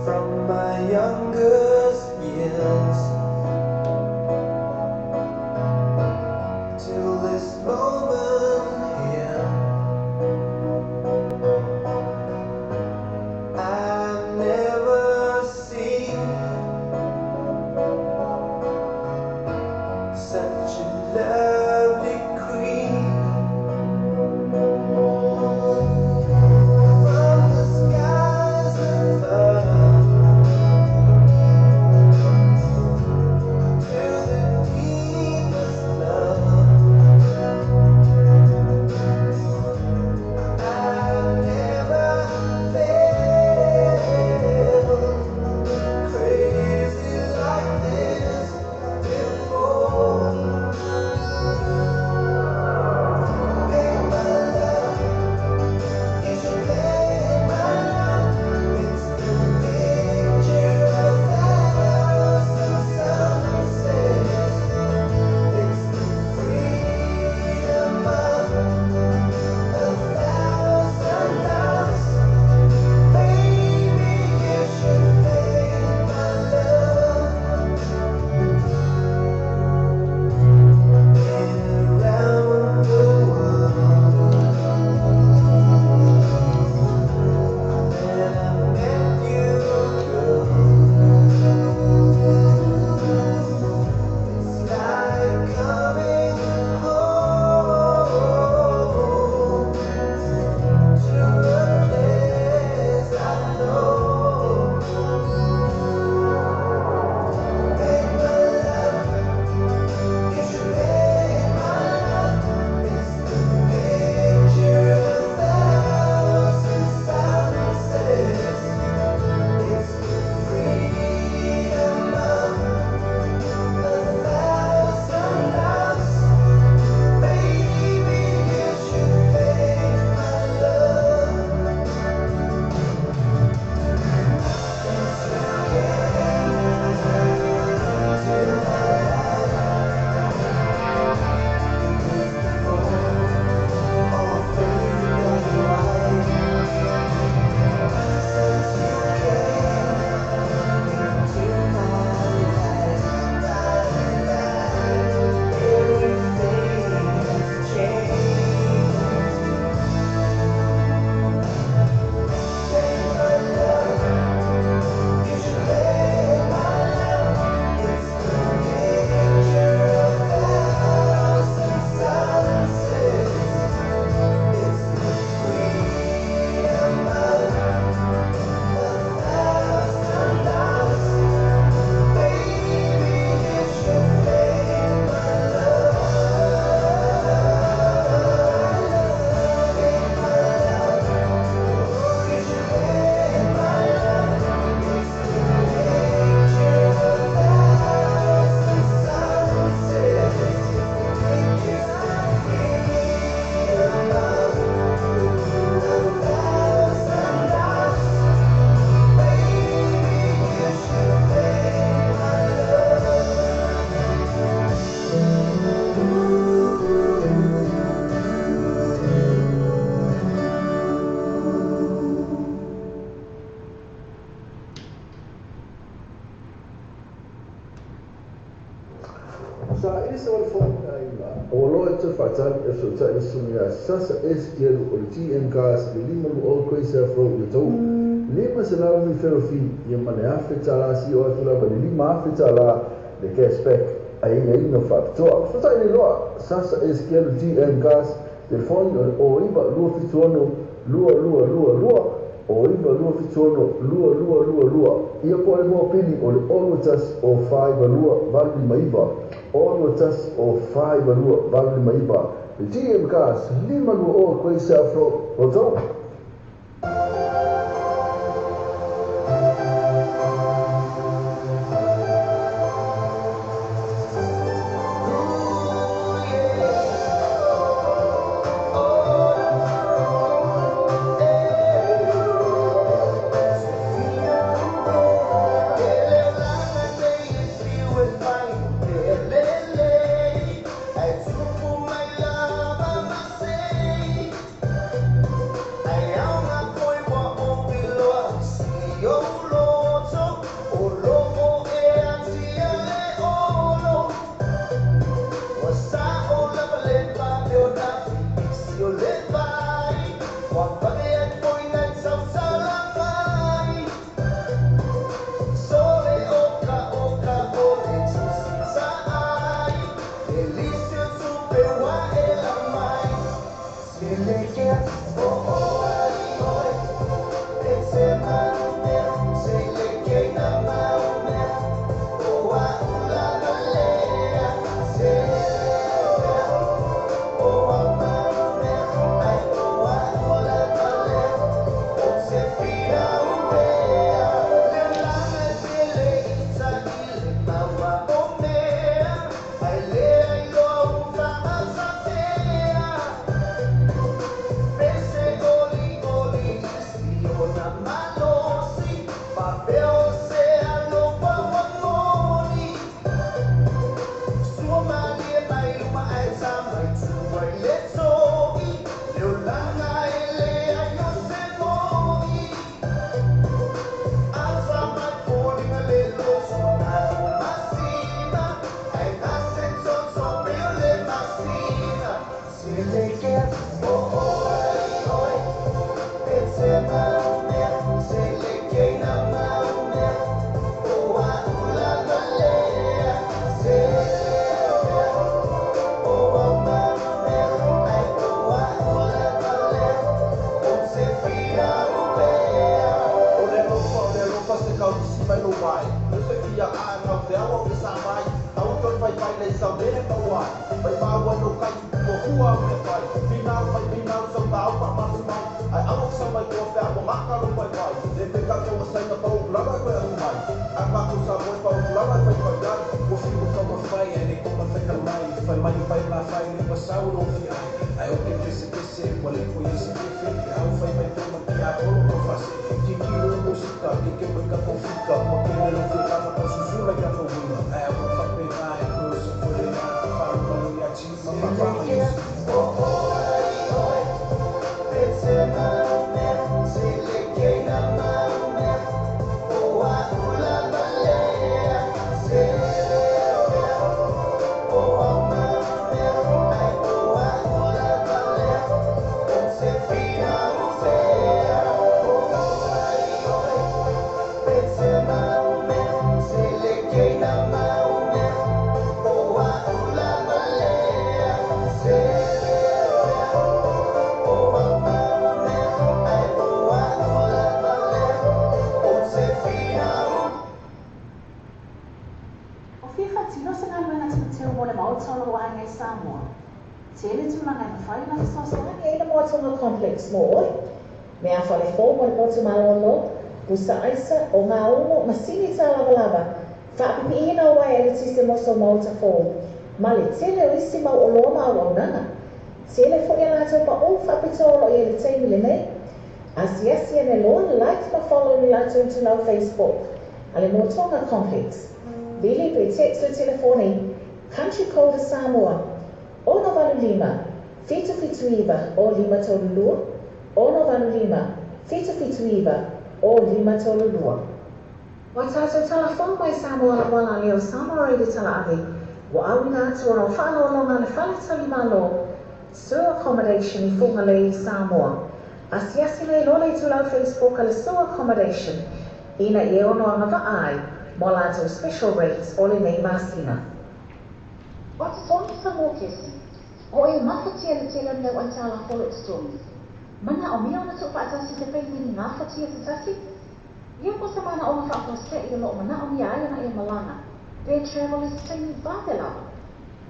From my youngest years till this moment here, I've never seen such a lovely queen. From the skies above, le saofaofaina ua loa e toe faatali e fesootai le susuga ia Sasa Esekielu o le TM Cars i le 520 Quayside Road i Otahuhu. 500 referral fee ia ma le $1,000 seia oo atu lava i le $5,000 le cash back aiaiga faapitoa. Fesootai nei loa Sasa Esekielu TM Cars, telefoni o le 09 276 2222, 09 276 2222, ia po o le mopili o le 021 042 859, 021 042 859. Le TM Cars, 520 Quayside Road, Otahuhu. O fia faatino se galuega teuteu mo le Maota o lo o aiga i Samoa? Tele tulaga e mafai ona fesoasoani ai le Moatonga Complex mo oe. Meafale fou mo le potu malolo, pusa aisa, ogaumu, masini tālavalava, faapipiina o uaea eletise mo sou maota fou, ma le tele o isi mau oloa ma auaunaga. Tele foi a latou paʻu faapitoa o lo o i ai i le taimi lenei. Asiasi ane loa, like ma follow i le latou itulau Facebook a le Moatonga Complex. Vili pe text le telefoni Country Code a Samoa, 685 779 0532, 685 779 0532. Ua tatou talafou mai Samoa Lauala Leo Samoa i le talaave Ua auina atu ona o faaaloaloga a le faletalimalo Sur Accommodation i Fugalei i Samoa. Asiasi nei loa le itulau Facebook a le Sur Accommodation ina ia e ono agavaa ai mo a latou special rates o lenei masina. O totogi sa mokesi, o e mafatia le tele o ni au aitalafu o lo o totogi. Manaomia ona tuufaatasi se peimeni gafatia se tasi? Ia po o se manaoga faafuasei o lo o manaomia ai ona e malaga pe travel i se taimi vave lava,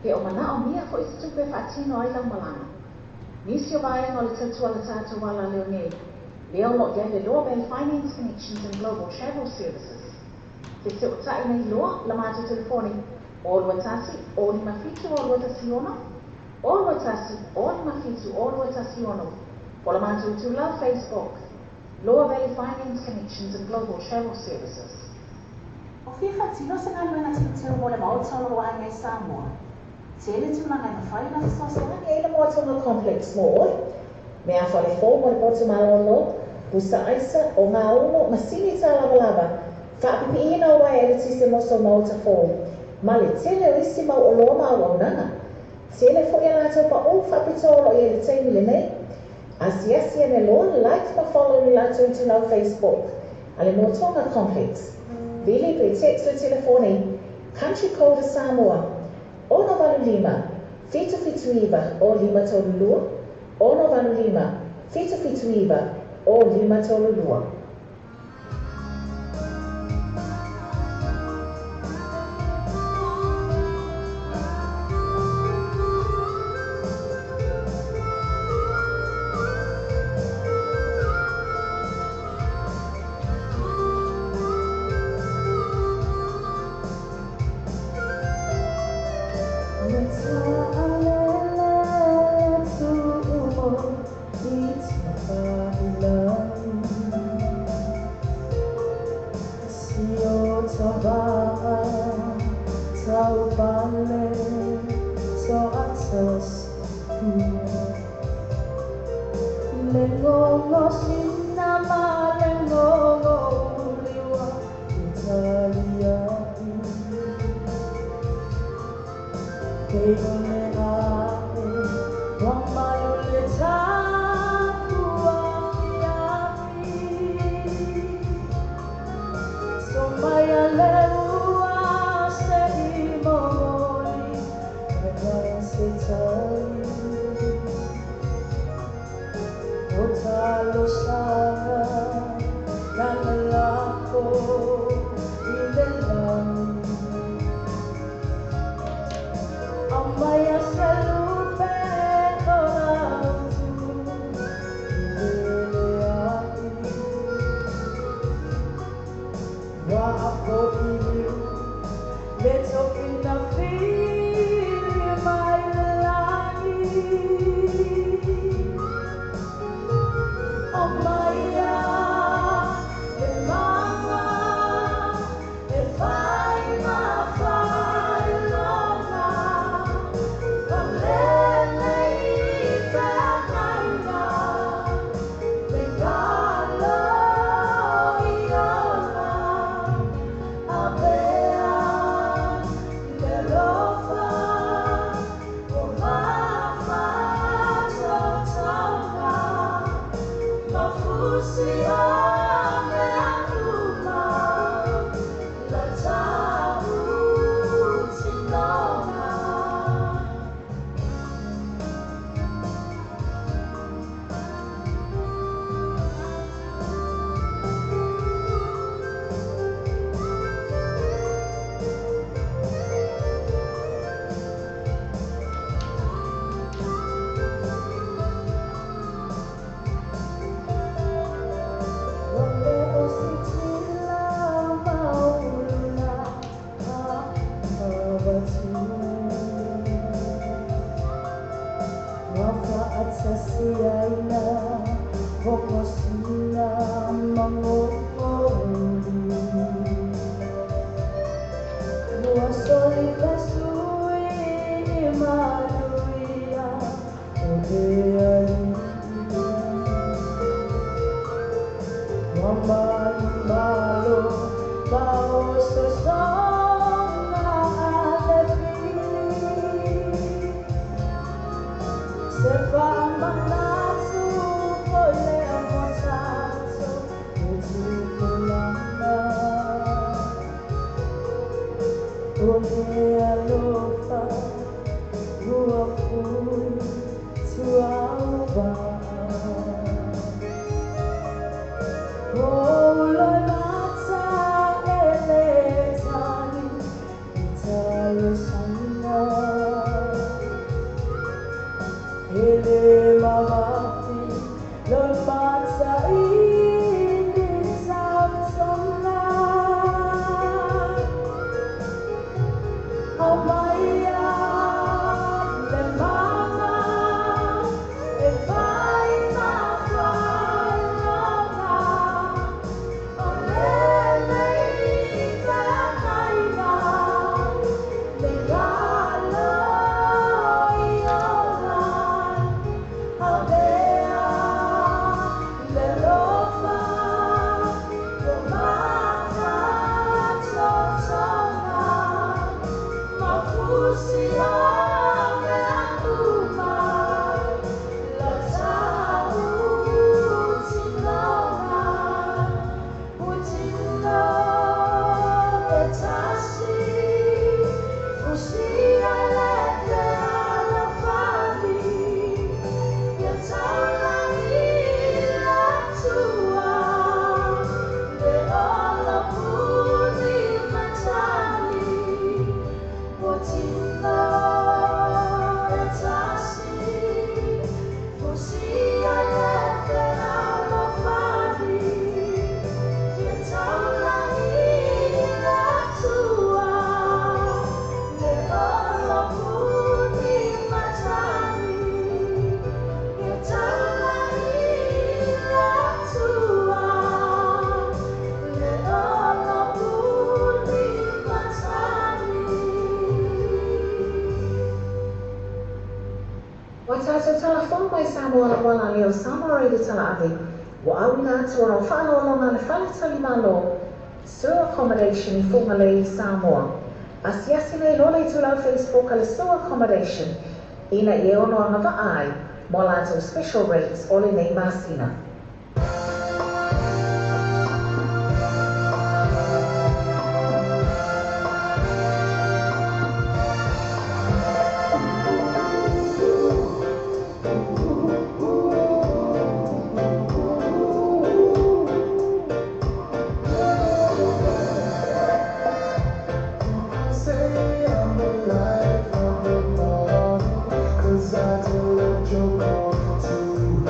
pe o manaomia foi se tupe e faatino ai lau malaga. Nisi o vaega o le tautua a le tatou alaleo nei, lea o lo o i ai le Loa Valley Finance Connections and Global Travel Services. Fesootai nei loa la matou telefoni 0 2 1 0 5 7 0 2 1 6, 0 2 1 0 5 7 0 2 1 6, po o le matou itulau Facebook, Loa Valley Finance Connections and Global Travel Services. O fia faatino se galuega teuteu mo le Maota o lo o aiga i Samoa. Tele tulaga e mafai ona fesoasoani ai le Moatonga Complex mo oe. Mea fale fou mo le potu malolo, pusa aisa, o gaulo, masini tālavalava, faapipiina o uaea eletise mo sou maota fou, ma le tele o isi mau oloa ma auaunaga. Tele foi a latou paʻū faapitoa o lo o i ai i le taimi lenei. Asiasi ane loa, like ma follow le latou itulau Facebook a le Moatonga Complex. Vili pe text le telefoni, Country code a Samoa, 685 779 0532, 685 779 0532. Ua tatou talafono mai Samoa lauala lea o Samoa Radio Talaave, ua auina atu ona o faaaloaloga a le Faletalimalo, Sur Accommodation i Fugalei, Samoa. Asiasi nei loa le itulau Facebook a le Sur Accommodation ina ia ono agavaa ai mo a latou special rates o lenei masina. Say I'm the life of the party, 'cause I do what you want to.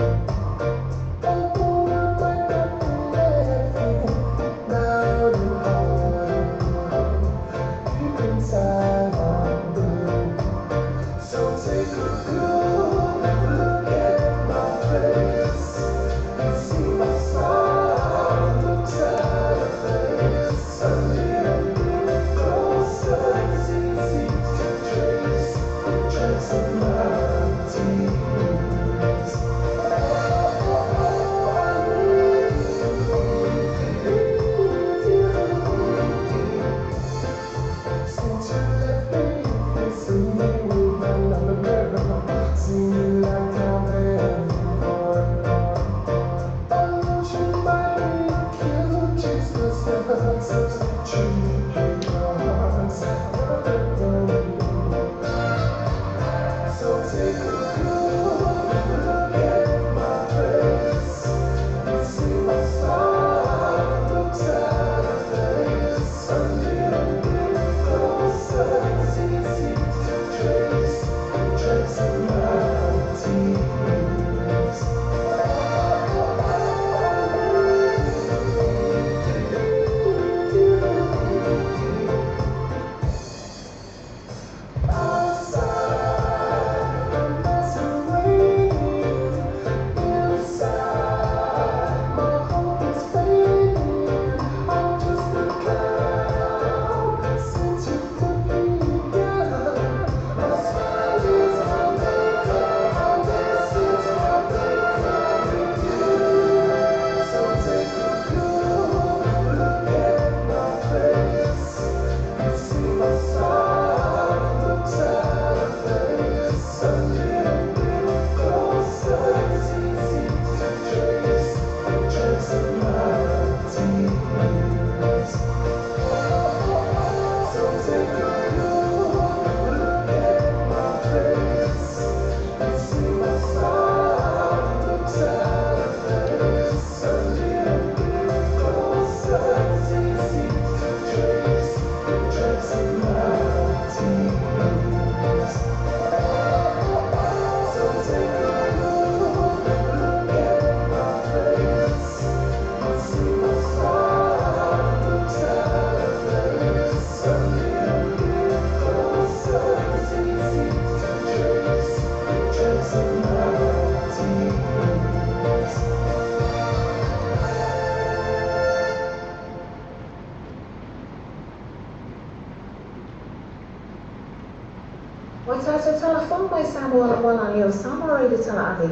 tatou tala fou mai Samoa i le auala lea o Samoa Radio Talaave,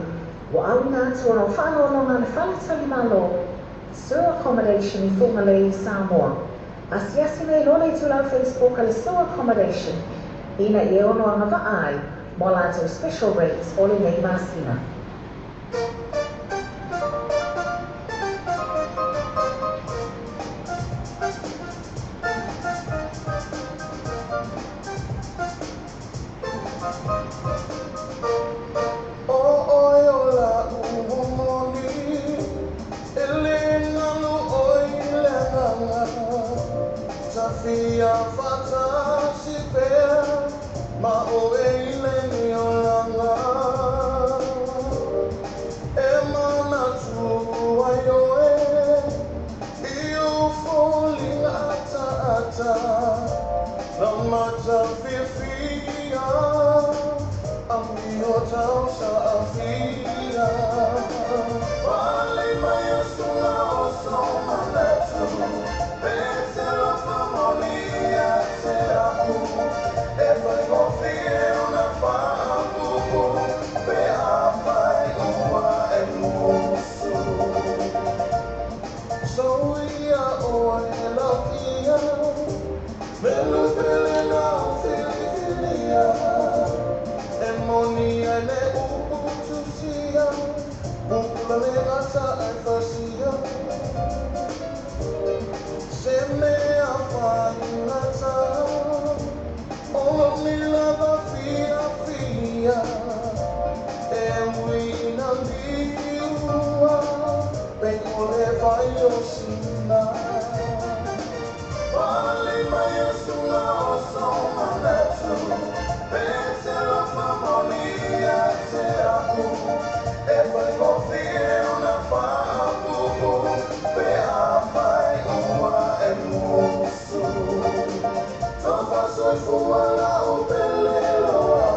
ua auina atu ona o faaaloaloga a le Fale Talimalo, Sur Accommodation i Fugalei i Samoa. Asiasi nei loa le itulau Facebook a le Sur Accommodation ina ia ono agavaa ai mo a latou special rates o lenei masina. O ʻoe o laʻu momoni, e le nalu ʻoe i le agaga. Tafia faatasi pea ma ʻoe i lenei olaga. E manatu ai ʻoe i ou foliga ataata, na matafiafia amio tausaafia. Pale mai usuga o sou manatu, pe te alofa maoli ia te a'u. E faigofie ona faapupu pe afai ua e musu. Soia ʻoe lauia, melu pele na o filifilia. E moni ai le upu tusia, pupula le gata ai fasia. Se mea faigata, o lomi lava fiafia. E ui ina liua, pe o le vai o sina. Pale mai usuga o sou manatu, pe te alofa maoli ia te a'u. E faigofie ona faapupu pe afai ua e musu. Tofa soifua lau pele loa,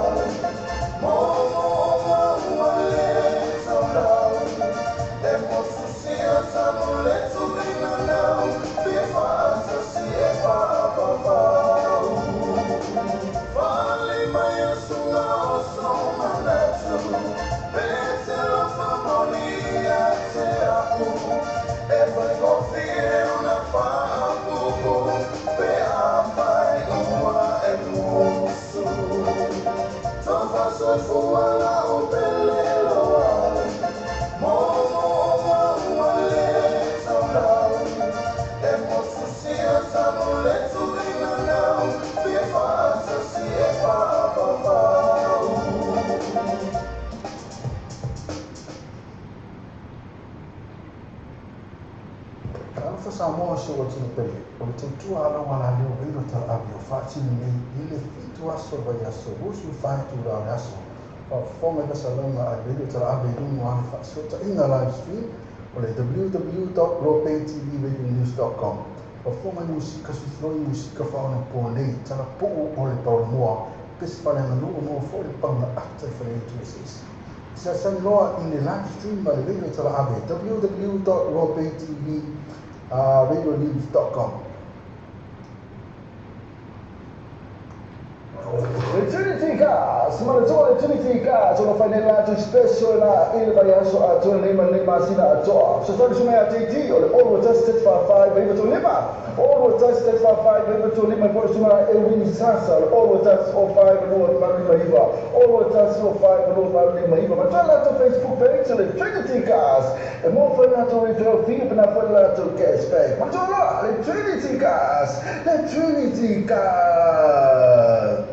moomooga ua le taulau. E motu sia tanu le tuina nau, pe faatasi e faavavau. Fale mai usuga o sou manatu, pe te alofa maoli ia te a'u. E faigofie ona faapupu pe afai ua e musu. Tofa soifua lau pele loa, moomooga ua le taulau. E motu sia tanu le tuina nau, pe faatasi e faavavau. Talofa Samoa si o atunuu pele, o le tautua ala ua la leo reilo talaave o faatino nei i le 7 aso o le vaiaso 24 itula o le aso. Faafofoga i faasalaga a le reilo talaave i luga o ana faasootaiga live stream o le www.rawbaytvradionews.com. Faafofoga i musika suifiloi musika faaonapo nei, talapuu o le paulamoa, pesi faaleaganuu mo foi le paga ata i faleaitu eseese. Siasani loa i le live stream a le reilo talaave www.rawbaytvradionews.com. Le Trinity Cars, manatua le Trinity Cars, o lo whai nei lātou special la i le vaiaso atoa nei ma nei masina atoa. Fesoasoani so mai a JT o le 021 755 935. 021 755 935 po o le susuga Elwin Sasa o le 021 05 2859. 021 05 2859. Manatua le latou Facebook page o le Trinity Cars. E mo whai latou referral fee pe na whai latou cashback. Manatua loa le Trinity Cars. Le Trinity Cars.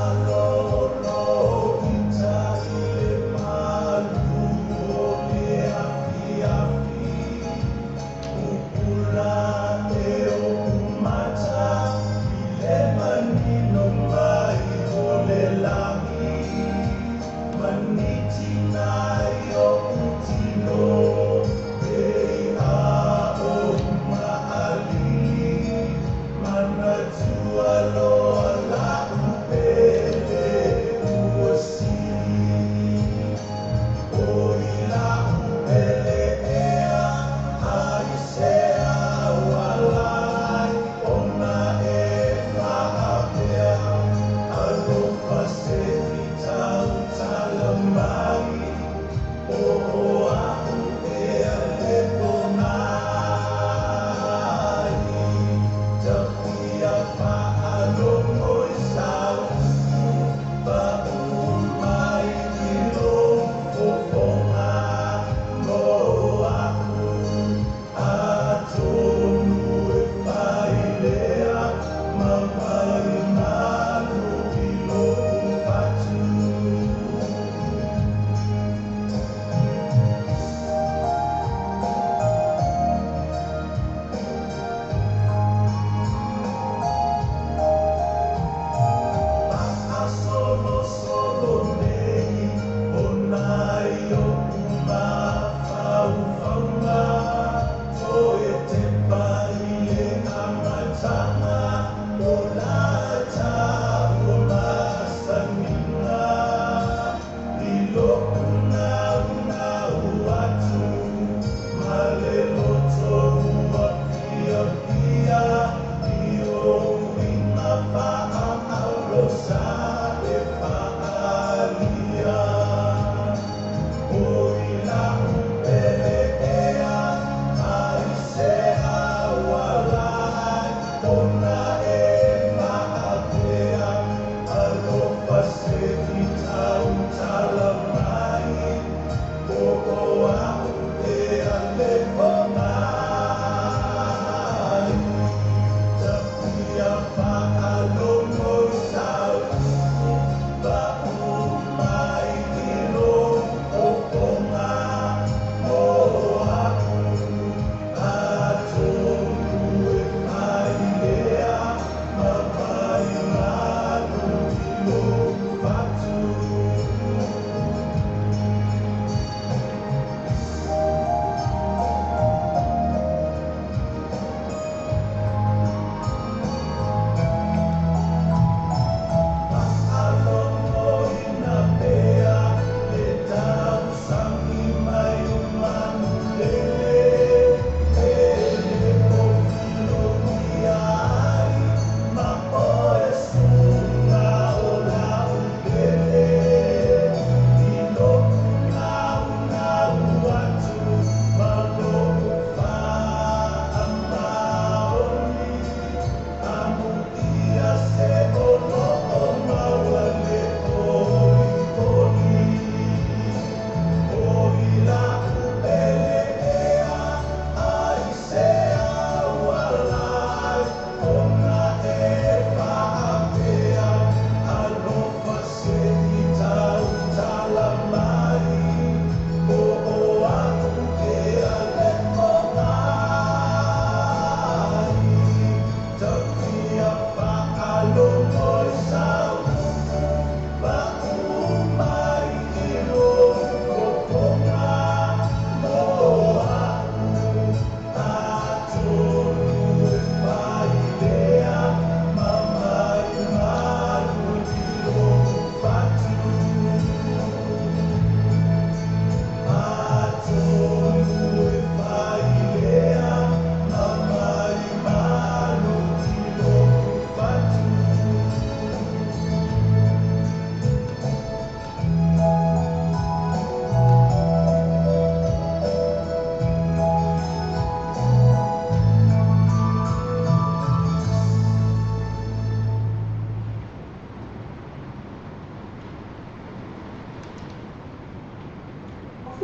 Malolo ita i le malu o le afiafi, pupula e o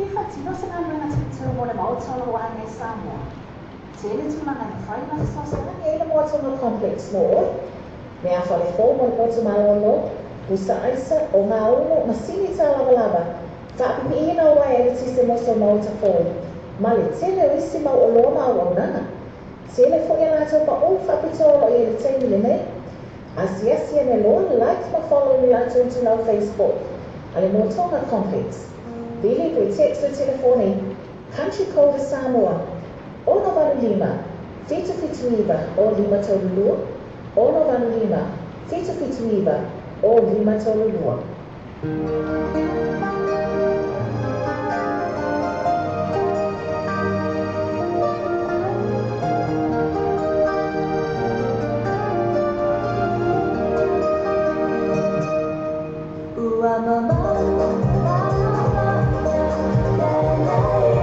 Fia faatino se galuega tilotilo mo le maota o loo aiga i Samoa. Tele tulaga e mafai ona fesoasoani ai le Moa Tonga Complex mo oe. Meafale fou mo le poto malolo, pusa aisa, ogaumu, masini tālavalava, faapipiina o uaea eletise mo sou maota fou, ma le tele o isi mau oloa ma auaunaga. Tele foi a latou paʻu faapitoa o lo o i ai i le taimi lenei. Asiasi ane loa, like ma follow i le latou itulau Facebook a le Moa Tonga Complex. Vili pe text le telefoni Country Code Samoa 685 779 0532 685 779 0532. Ua mamao malamaina lenei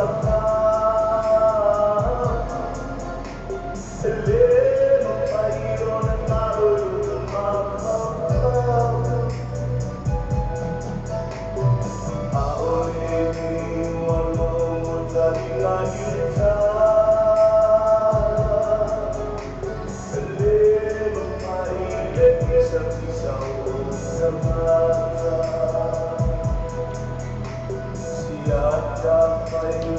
aso Thank you.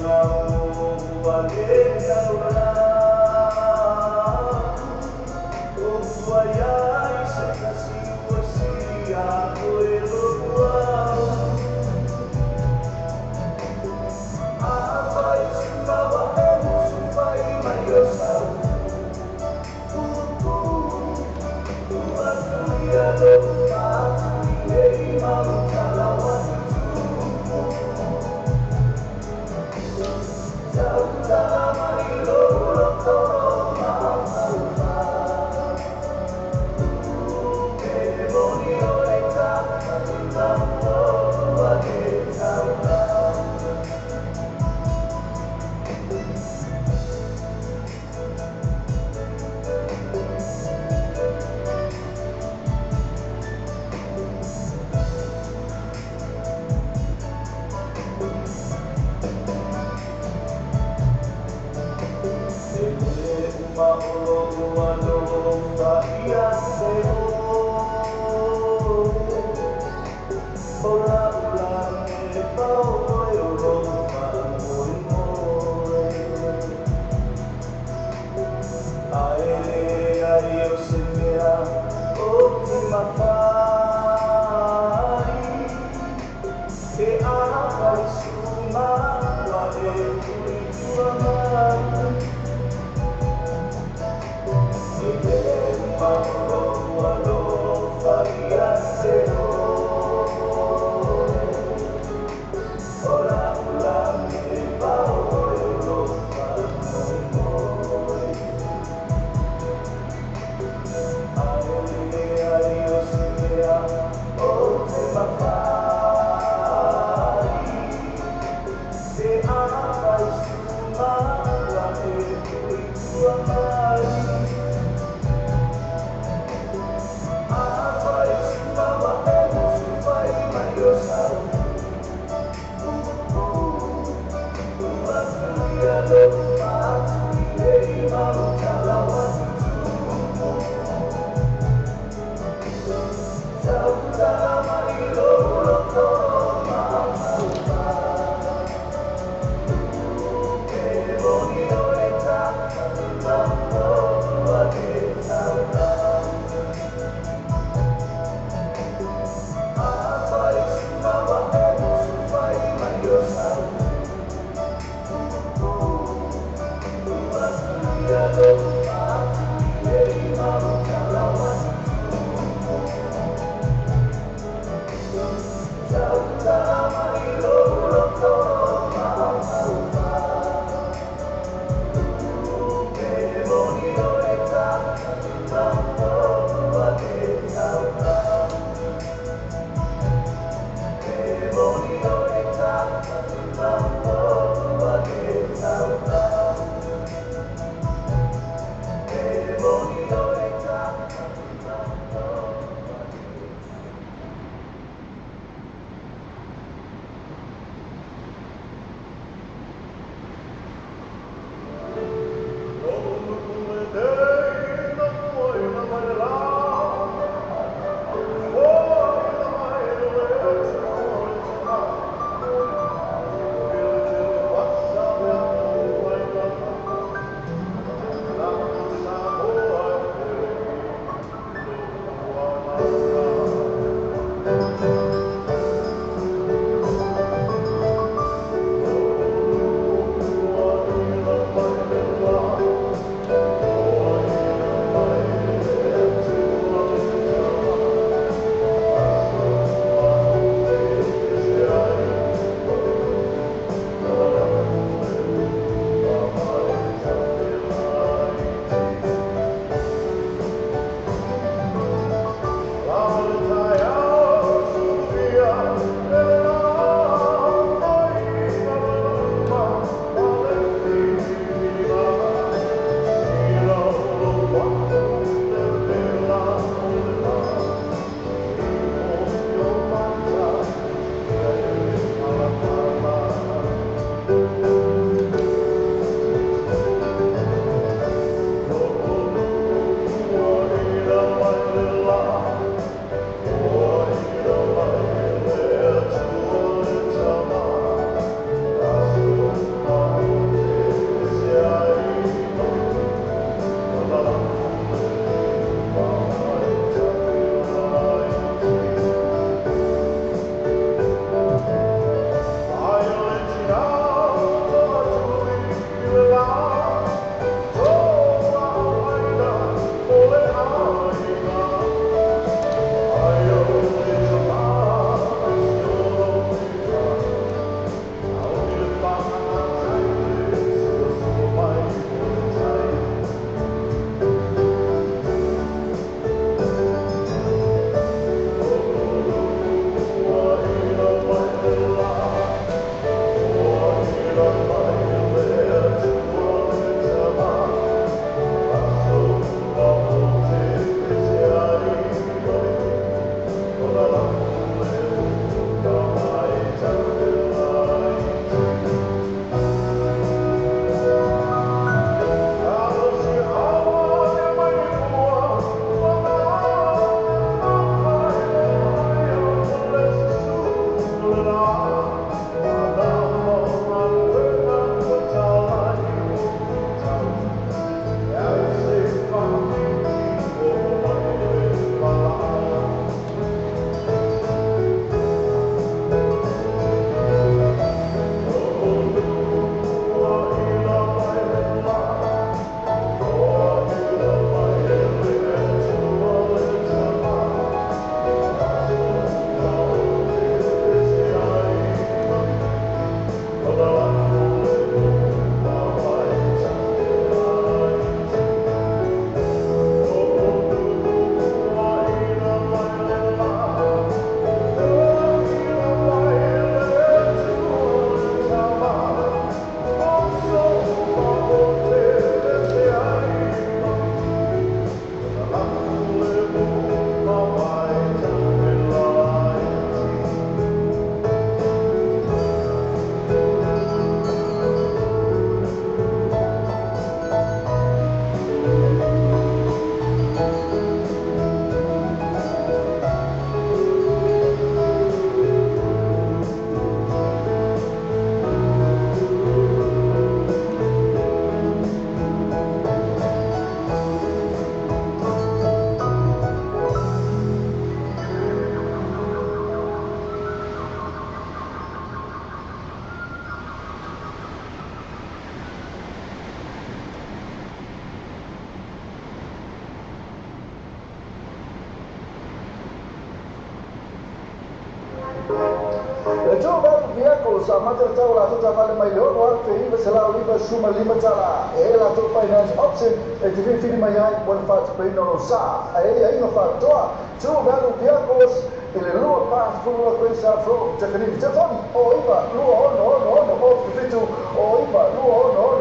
Le True Value Vehicles amata le tau o latou taavale mai le $6,995 tala. E i ai latou finance option e te filifili mai ai mo le faatupeina o lou sa. Ae i ai aiaiga faapitoa True Value Vehicles i le 242 Queenshouse Road, Takanini. Telefoni, 09 26 6 0 77, 09 26 6 0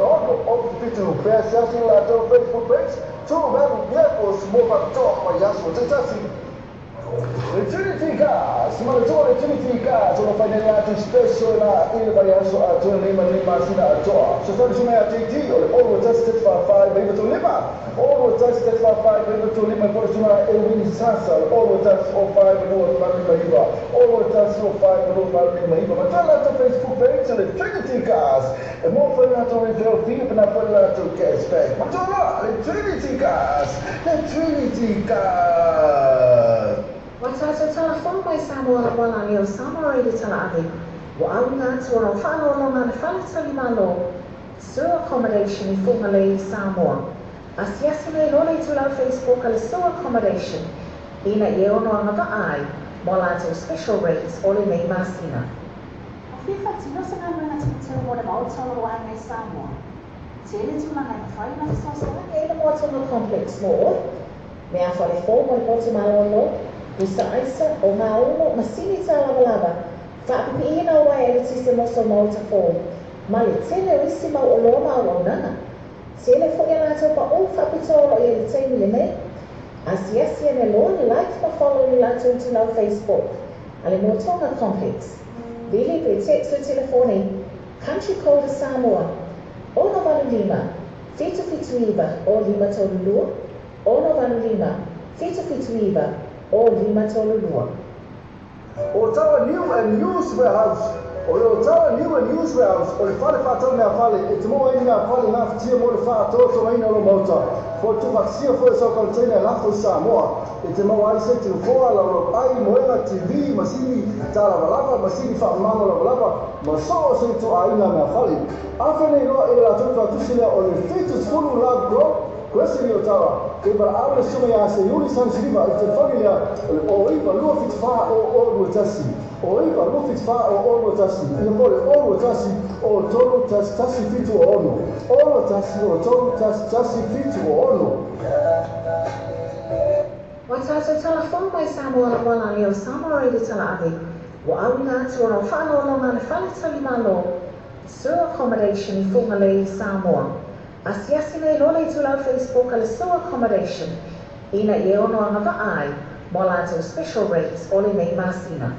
77. Pe asiasi i le latou Facebook page, True Value Vehicles mo faapitoa vaiaso taitasi. Le Trinity Gas, manatua le Trinity Gas o lo fai nei latou special ina i le vaiaso atoa nei ma lenei masina atoa. Fesoasoani suiga ia JT o le 021 745 935, 021 745 935 e po le suiga Elwini Sasa o le 021 05 2859, 021 05 2859. Manatua le latou Facebook page o le Trinity Gas e maua foi le latou referral fee e pena foi le latou cash back. Manatua loa le Trinity Gas, le Trinity Gas. Ua tatou tala fou mai Samoa Lauala lea o Samoa Radio Tala Ave ua auina atu ona o faaloaloga a le Fale Tali Malo Sur Accommodation i Fugalei i Samoa. Asiasi nei loa le itulau Facebook a le Sur Accommodation ina ia ono agavaa ai mo a latou special rates o lenei masina. A fia faatino se galuega teuteu mo le Maota o lo o aiga i Samoa? Tele tulaga e mafai ona fesoasoani ai le Moa Tonga Complex mo oe. Mea fale fou mo le potu malolo, pusa aisa, ogaumu, masini tālavalava, faapipiina o uaea eletise mo sou maota fou, ma le tele o isi mau oloa ma auaunaga. Tele foi a latou paʻū faapitoa o lo o i ai i le taimi lenei. Asiasi ane loa, like ma follow i le latou itulau Facebook a le Moa Tonga Complex. Vili pe text le telefoni Country Code a Samoa, 685 779 0532, 685 779 0532. Otawa New and Used Warehouse O le Otawa New and Used Warehouse o le fale faatau meafale e te maua ai ni meafale gafatia mo le faatoatogaina o lou maota. Po o le tuufaatasia foi o sau container e lafo i Samoa. E te maua ai seti nofoa, laulau ai, moega, TV, masini tālavalava, masini faamamago lavalava, ma so o se ituaiga meafale. Afe nei loa i le latou tuatusi lea o le 70 Love Grove, Crescent i Otawa, e valaau le susuga ia Seiuli Samusiliva i le telefoni lea o le 09 274 0021, 09 274 0021, ia po o le 021 03 11 76, 021 03 11 76. Ua tatou tala fou mai Samoa Lauala lea o Samoa Radio Tala Ave ua auina atu ona o faaloaloga a le Fale Tali Malo Sur Accommodation i Fugalei i Samoa. Asiasi nei loa le itulau Facebook a le Sur Accommodation ina ia ono agavaa ai mo a latou special rates o lenei masina.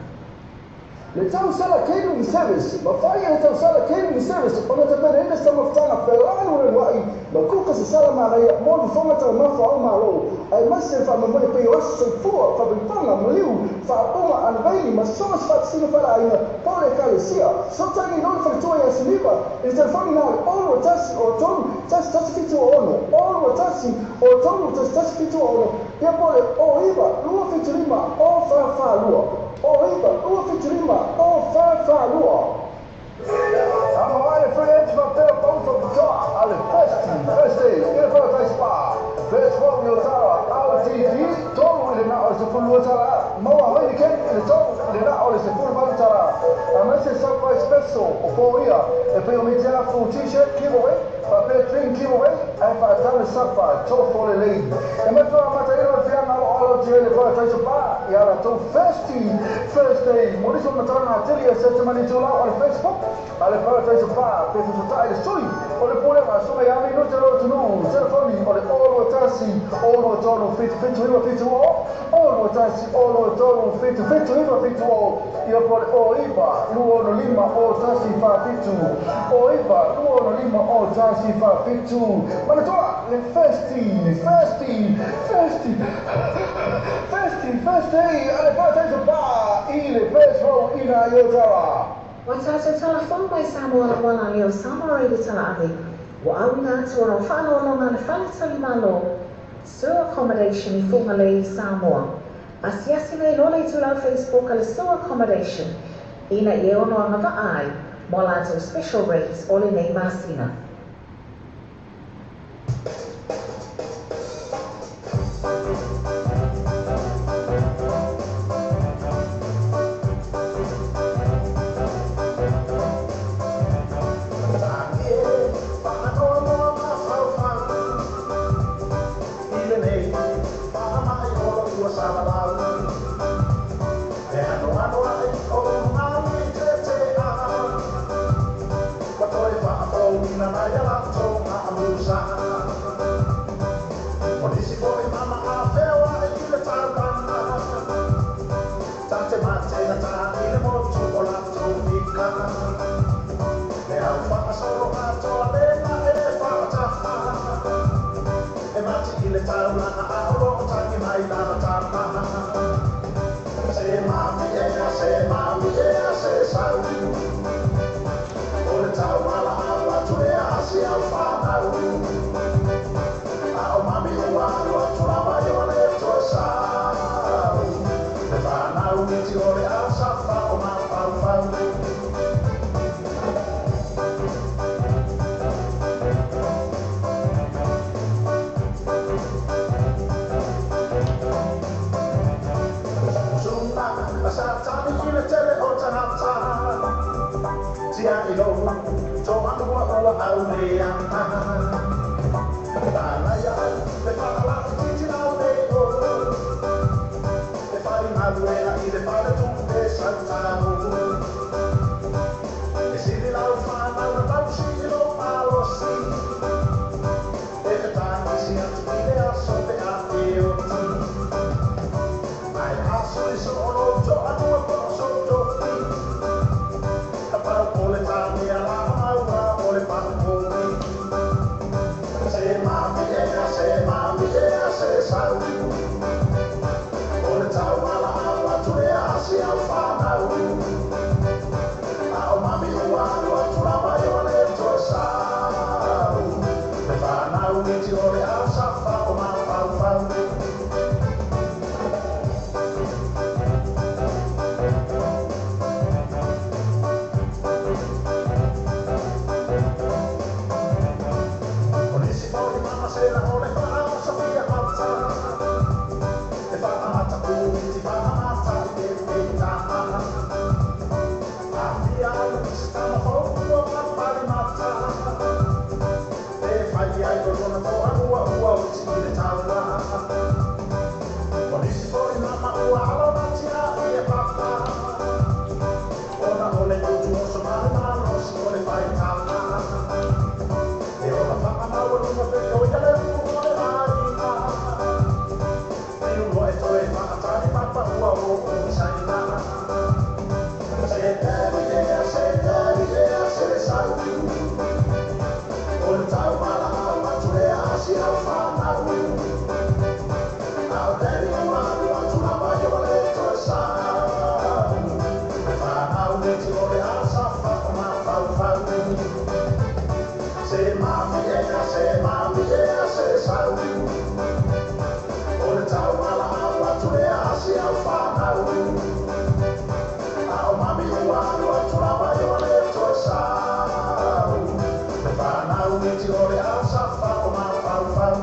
Le tausala Catering Service, Mafai e le tausala Catering Service ona tapenaina se taumafataga felaalualua'i ma kuka se sala manaia mo le fofoga taumafa o Malo, aemaise le faamoemoe pei o aso soifua, faapaipaga, maliu, faaupuga, anuvaili ma so o se faatasiga faleaiga po o le ekalesia. Sotaga i lona faletua ia Siliva i le telefoni na o le 0 1 0 3 1 1 7 6 0 1 0 3 1 1 7 6 ia po o le 09 2 7 5 0 4 4 2. 09 2 7 5 0 4 4 2. Ama ai le free edge faapea pau faapitoa a le Thirsty Thursday i le Paradise Spa. First Row i Otara, RTD, 3 i le na o le 12 tala, maua Heineken i le 3 i le na o le 18 tala. Aemaise surprise special o po ia e pei o mitiaga full t-shirt giveaway faapea drink giveaway ae faatau le supper tofo lelei. E matua amataina o le fiaga aloalo atu ai le Paradise Spa i a latou Thirsty Thursday. Mo nisi o matauga atili e search mai le itulau o le Facebook a le Paradise Spa pe fesotai le sui o le Pulega Susuga ia Minute Lo Atunuu. Telefoni o le 021 023 77 9 70 021 023 77 9 70 ia po o le 09 265 01 47 09 265 01 47. Manatua le Thirsty Thirsty Thirsty Thirsty Thursday a le Paradise Spa i le First Row ina i Otara. Ua tatou tala fou mai Samoa Lauala lea o Samoa Radio Tala Ave ua auina atu ona o faaloaloga a le Fale Tali Malo Sur Accommodation i Fugalei i Samoa. Asiasi nei loa le itulau Facebook a le Sur Accommodation ina ia ono agavaa ai mo a latou special rates o lenei masina. Toanua ua auleana. Manaia le faalautiti lau leo, E fai maluea i le fale tupe sautau. E sili lau whanau na tausi i lo malosi, E fetākisi atu i le aso pe a e oti. Ai aso i so ono toanua po o so tofi, Ka pau o le tāne a la maua o le pakomi. Se mami ea, se mami ea, se sau, O le tau ala au atu lea asi au whanau. A o mami ua alu atu lava i o le toe sau. Le whanau iti o le au safa o mafaufau. O nisi foi mama sela o le whaasofia ata. E whaata iti whaamata i te peita. A fia alu i se tama fou ua marupali mata. E whai ai o lona toanua ua uti i le taua. O nisi foi mama ua alo matia i e papa. Ona o le utu o so male malosi o le whai tama. E ola whakamau lunga pe o ia le uru o le aiga. E ulo e toe whaatari papa ua o o misaina. Se daddy ea, se daddy ea, se sau. O le tau mala au atu lea asi au whanau. Au daddy ua alu atu lava i o le toe sau. Le whanau iti o le asafa o mafaufau. Se mami ea, se mami ea, se sau. O le tau mala au atu lea asi au whanau. A o mami ua alu atu lava i o le toe sau. Le whanau iti o le asafa o mafaufau.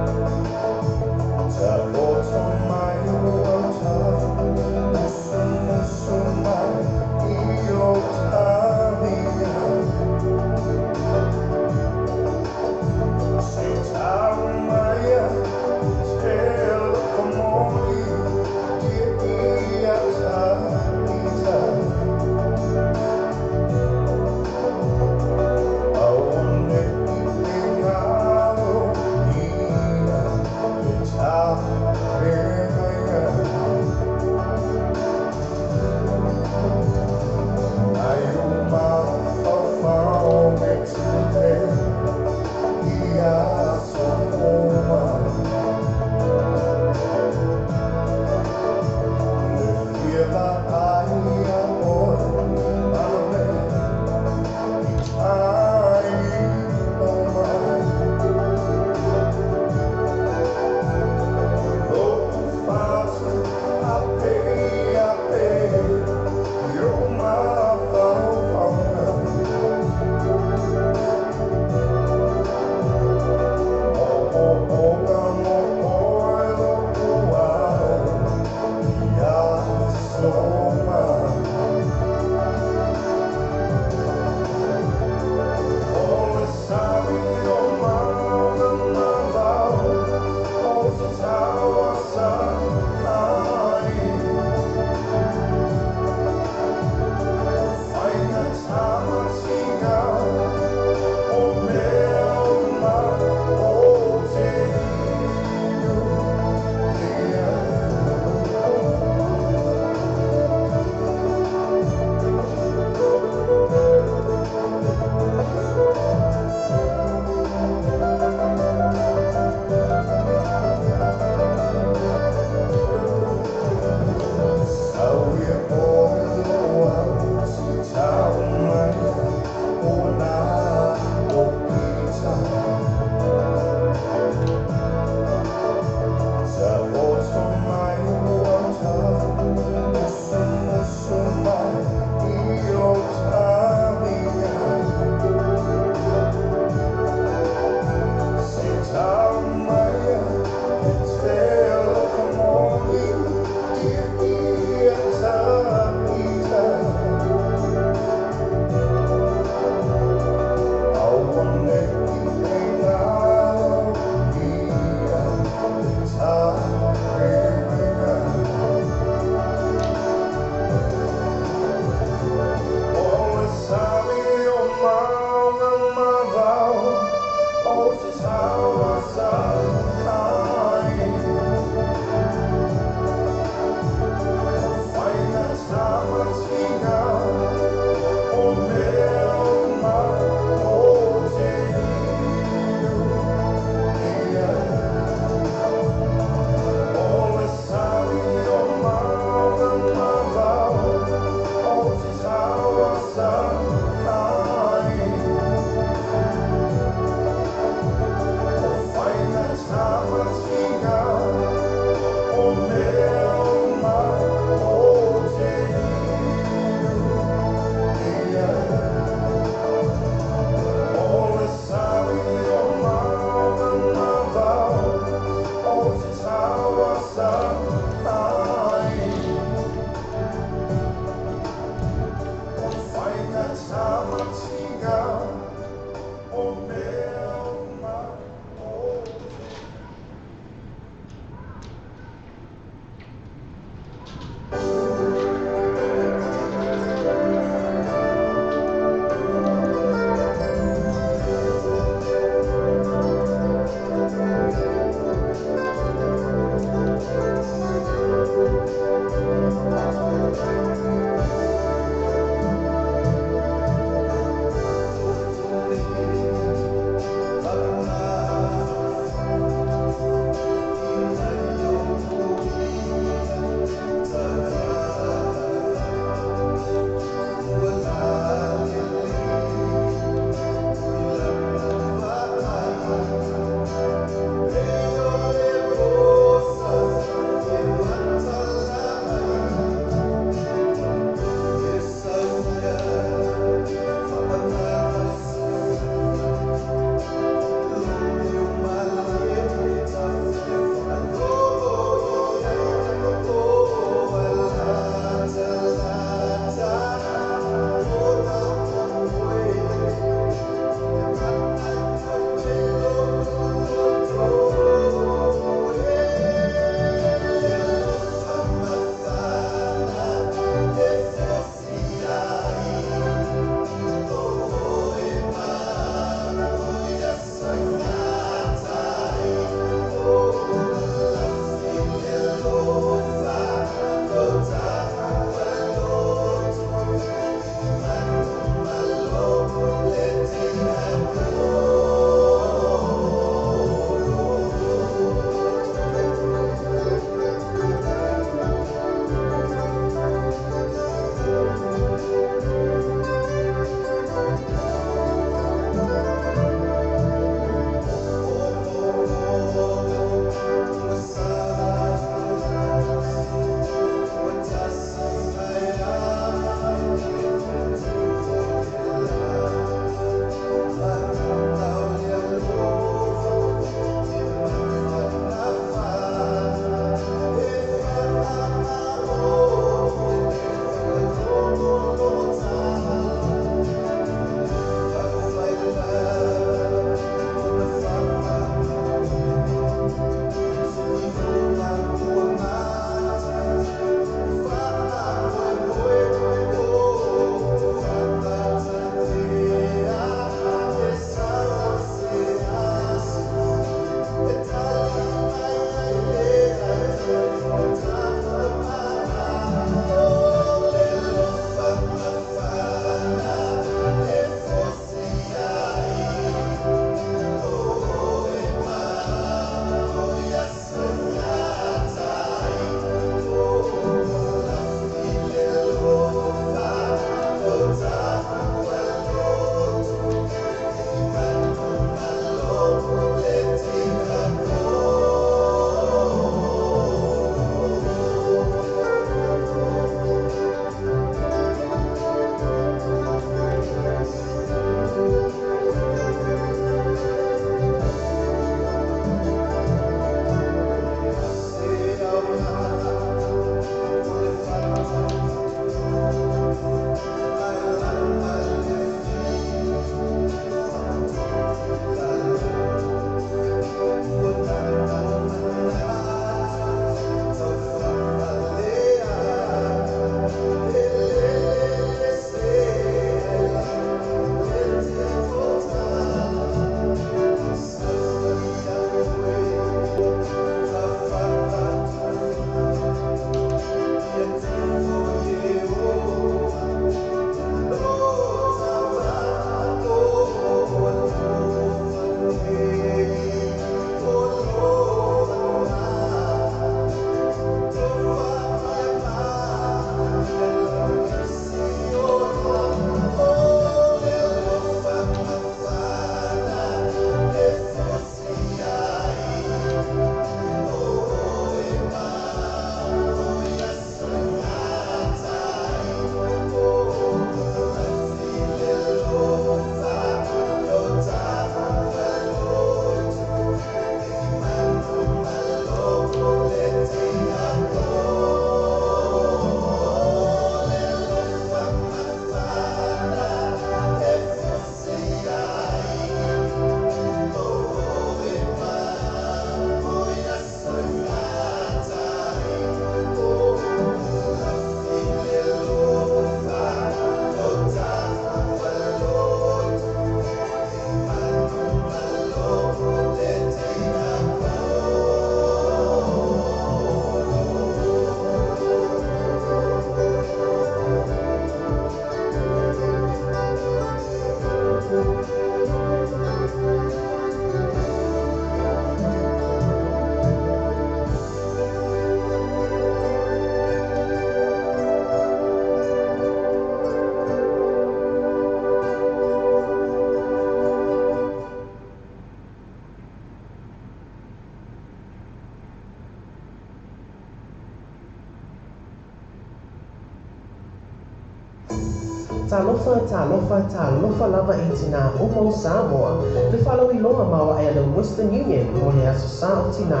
Talofa, talofa, talofa lava i tinā uma o Samoa. Le faalauiloa maoae a le Western Union mo le Aso Sa o Tinā.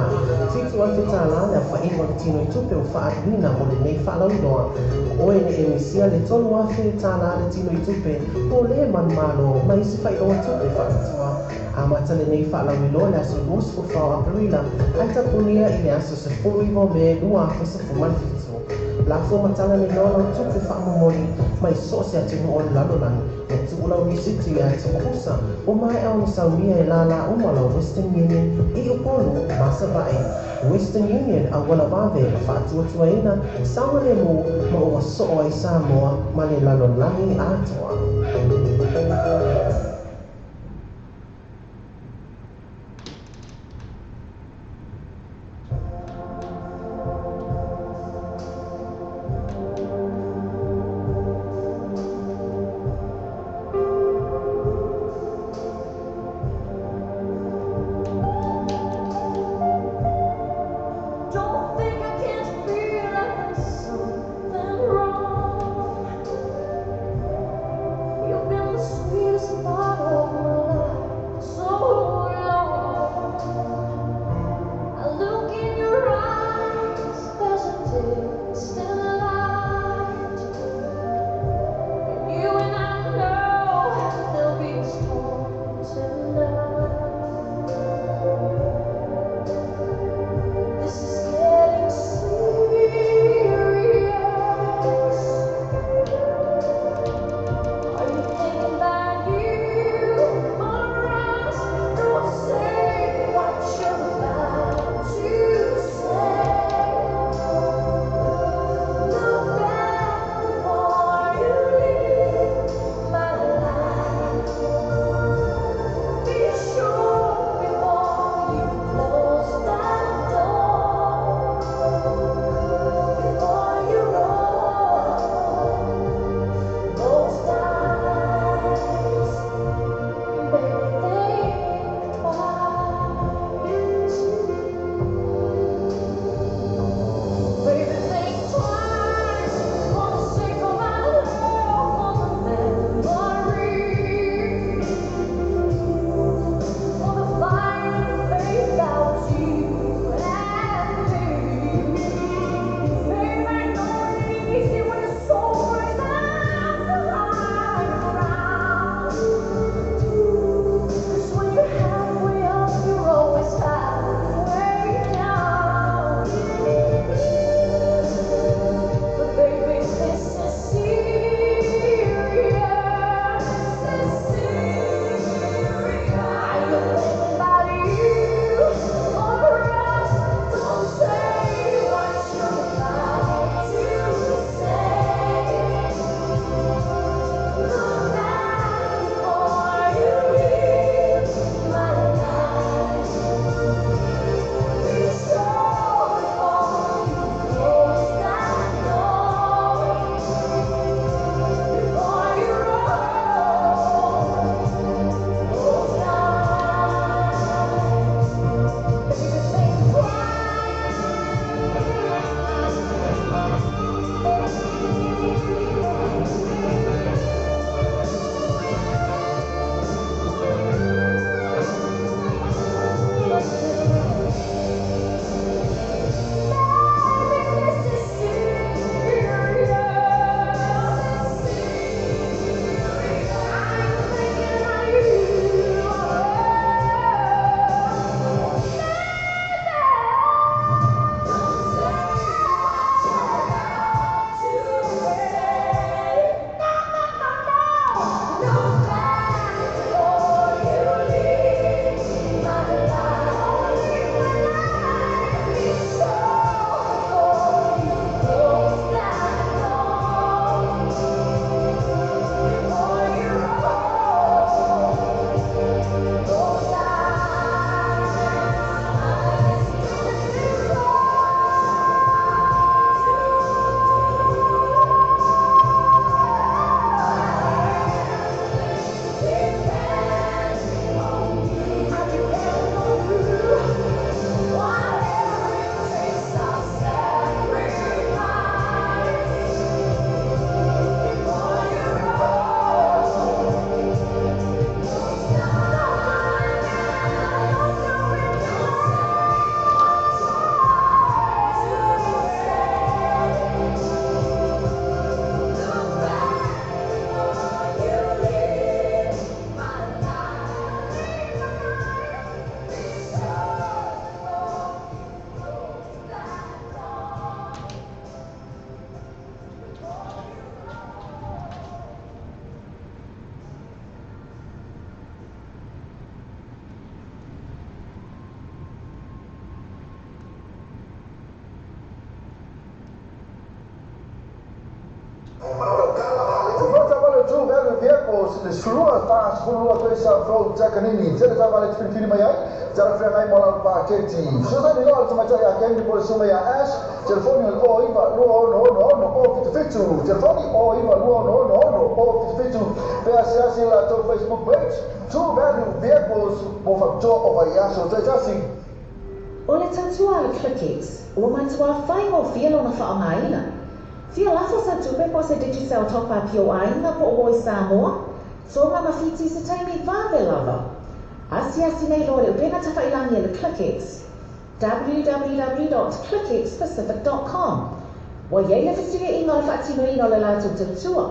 $7,000 le aofaiga o le tinoitupe ua faaaluina mo lenei faalauiloa. O oe ne i misia le $3,000 le tinoitupe po o le manumalo ma isi faailoga tupe faapitoa. Amata lenei faalauiloa i le aso 24 o Aperila ae tapunia i le aso 19 o Me 2017. Lafo ma tala le iloa lau tupe faamomoli mai so o se atunuu o le lalolagi. Ua tuu lau risiti ia te Kusa ua maea ona saunia e lālā uma lau Western Union i Upolu ma Savaii. Western Union auala vave ma faatuatuaina saogalemu ma ua soo ai Samoa ma le lalolagi atoa. Don't think I can't feel that there's something wrong. Fa'atavale True Value Vehicles, le 12 42 Toisa Road, Takanini, tele taavale e te filifili mai ai, talafeagai mo lau paketi. Fesoasoani loa le tamaitai ia Candy po o le susuga ia Ash, telefoni o le 09 266 077, telefoni 09 266 077, pe asiasi i le latou Facebook page, True Value Vehicles mo faapitoa o vaiaso taitasi. O le tautua a le Clickex, ua matuā faigofie lona faaaogaina. Fia lafo sau tupe po o se Digicel Top Up i ou aiga po o uo i Samoa, Tonga ma Fiti i se taimi vave lava. Asiasi nei loa i le upega tafailangi a le Clickex, www dot clickxpacific dot com. Ua i ai le fesiliaiga o le faatinoina o le latou tautua.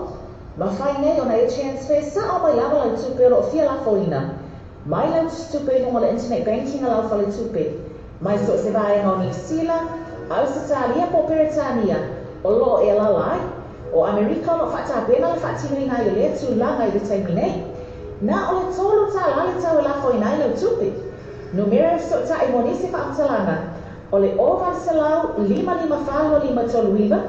Mafai nei ona e transfer sao mai lava lau tupe o lo o fia lafoina mai lau tusitupe i luga o le internet banking a lau faletupe, mai so o se vaega o Niu Sila, Ausetalia po o Peretania o lo o e alaala ai. O Amerika o lo o faatapena le faatinoina ai o lea tulaga i le taimi nei. Na o le $3 le tau e lafoina ai lau tupe. Numera e fesootai mo nisi faamatalaga o le 0800 554 2539,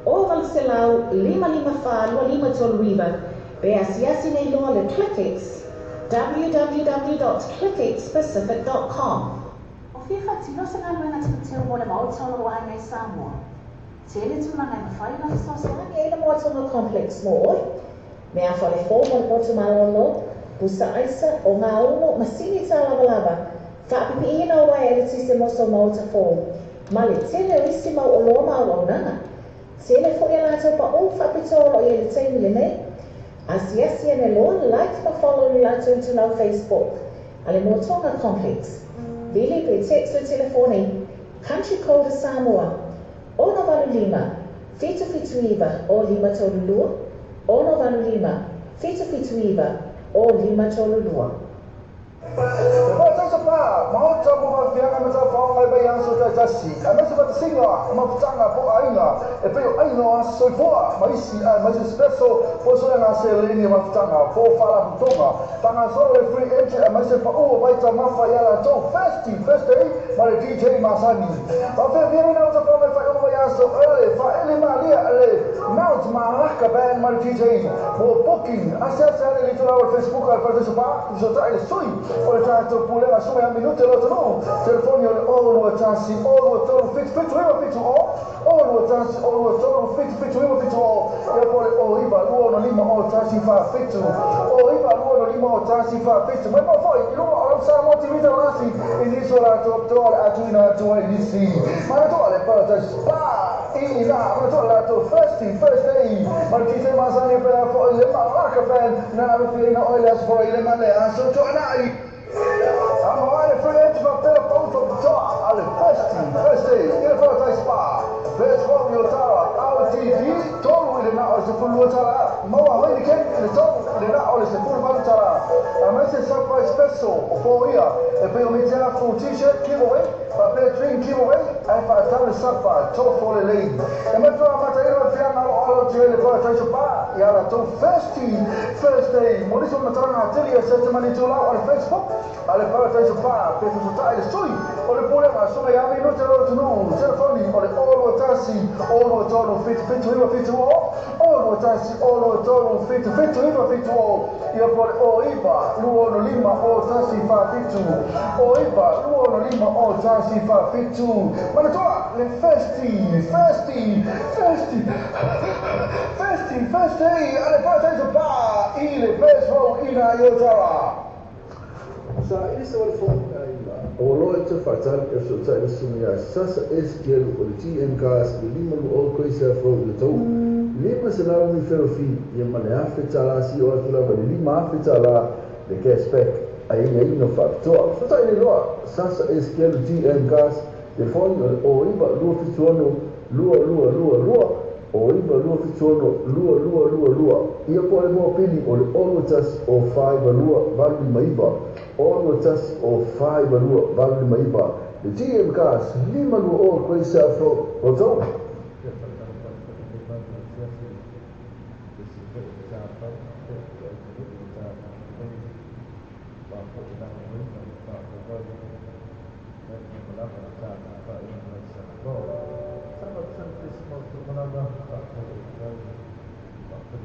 0800 554 2539, pe asiasi nei loa le Clickex, www dot clickxpacific dot com. O fia faatino se galuega teuteu mo le Maota o lo o aiga i Samoa? Tele tulaga e mafai ona fesoasoani ai le Moatonga Complex mo oe. Mea fale fou mo le potu malolo, pusa aisa, ogaumu, masini tālavalava, faapipiiina o uaea eletise mo sou maota fou, ma le tele o isi mau oloa ma auaunaga. Tele foi a latou paʻū faapitoa o lo o i ai i le taimi lenei. Asiasi ane loa, like ma follow le latou itulau Facebook a le Moatonga Complex. Vili pe text le telefoni, Country Code a Samoa, 685 779 0532, 685 779 0532. E faataisa pa maota mo faafiaga ma taufaoga i vaiaso taitasi, aemaise faatasiga o mafutaga po o aiga e pei o aiga o aso soifua ma isi aemaise special po o suega seleni o mafutaga po o faalapotopotoga faagasolo le free entry aemaise pau o vaitaumafa ia latou Thirsty Thursday ma le DJ masani. Faafeafia ina o taufaoga i faaiuga vaiaso early faaele malia le Mount Malaka Band ma le DJ mo booking asiasi ane i le itulau o le Facebook a le Paradise Bar fesootai le sui o le tatou pulega suga ia minute lo atunuu telefoni o le 0 2 1 0 2 3 7 7 9 7 0 0 2 1 0 2 3 7 7 9 7 0 ia po o le 0 9 2 6 5 0 1 4 7 0 9 2 6 5 0 1 4 7 mai mau foi i luga o lau Samoa TV Taulasi i nisi o latou apitoa o le a tuuina atu ai nisi manatua le Paradise Bar i ina manatua le latou Thirsty Thursday ma le DJ masani e pea foi le Malaka Band na alofiaina oe le Aso Faraile ma le Aso Toanai. Amoa le free entry faapea pau faapitoa a le Thirsty Thursday i le Paradise Bar. Best Road i Otara, RTD, 3 i le na o le $12, maua Heineken i le 3 i le na o le $18. Aemaise surprise special o foia e pei o mitiafu t-shirt giveaway, faapea drink giveaway ae faatau le sapa tofo lelei. E matua amataina le fiaga o lo o alo atu ai le Paradise Bar i a latou Thirsty Thursday. Mo nisi o matalaga atili e search mai le itulau a le Facebook a le Paradise Bar pe fesotai le sui o le pulega suga ia minute lo atunuu. Telefoni o le 0 2 1 0 2 3 7 7 9 7 0 0 2 1 0 2 3 7 7 9 7 0 ia po o le 0 9 2 6 5 0 1 4 7 0 9 2 6 5 0 1 4 7. Manatua le Thirsty Thirsty Thirsty Thirsty Thursday a le Paradise Bar i le Best Road i nā i Otara. Sa ese o le fono aiga, ua loa e te faatali e fesootai le susuga ia Sasa S. Kelu o le TM Cars i le 5 20 Koisea Fou i le tau 500 mifelo fee ia ma le $1,000 sio atu lava i le $5,000 le cashback aiaiaina faapitoa. Fesootai le loa Sasa S. Kelu TM Cars, telefoni o le 09 276 2222, 09 276 2222 ia po o le moa pili o le 0 2 1 0 4 2 8 5 9, 0 2 1 0 4 2 8 5 9. Le GM Cars, 5 20 Koisea Fou o tou. Yeah.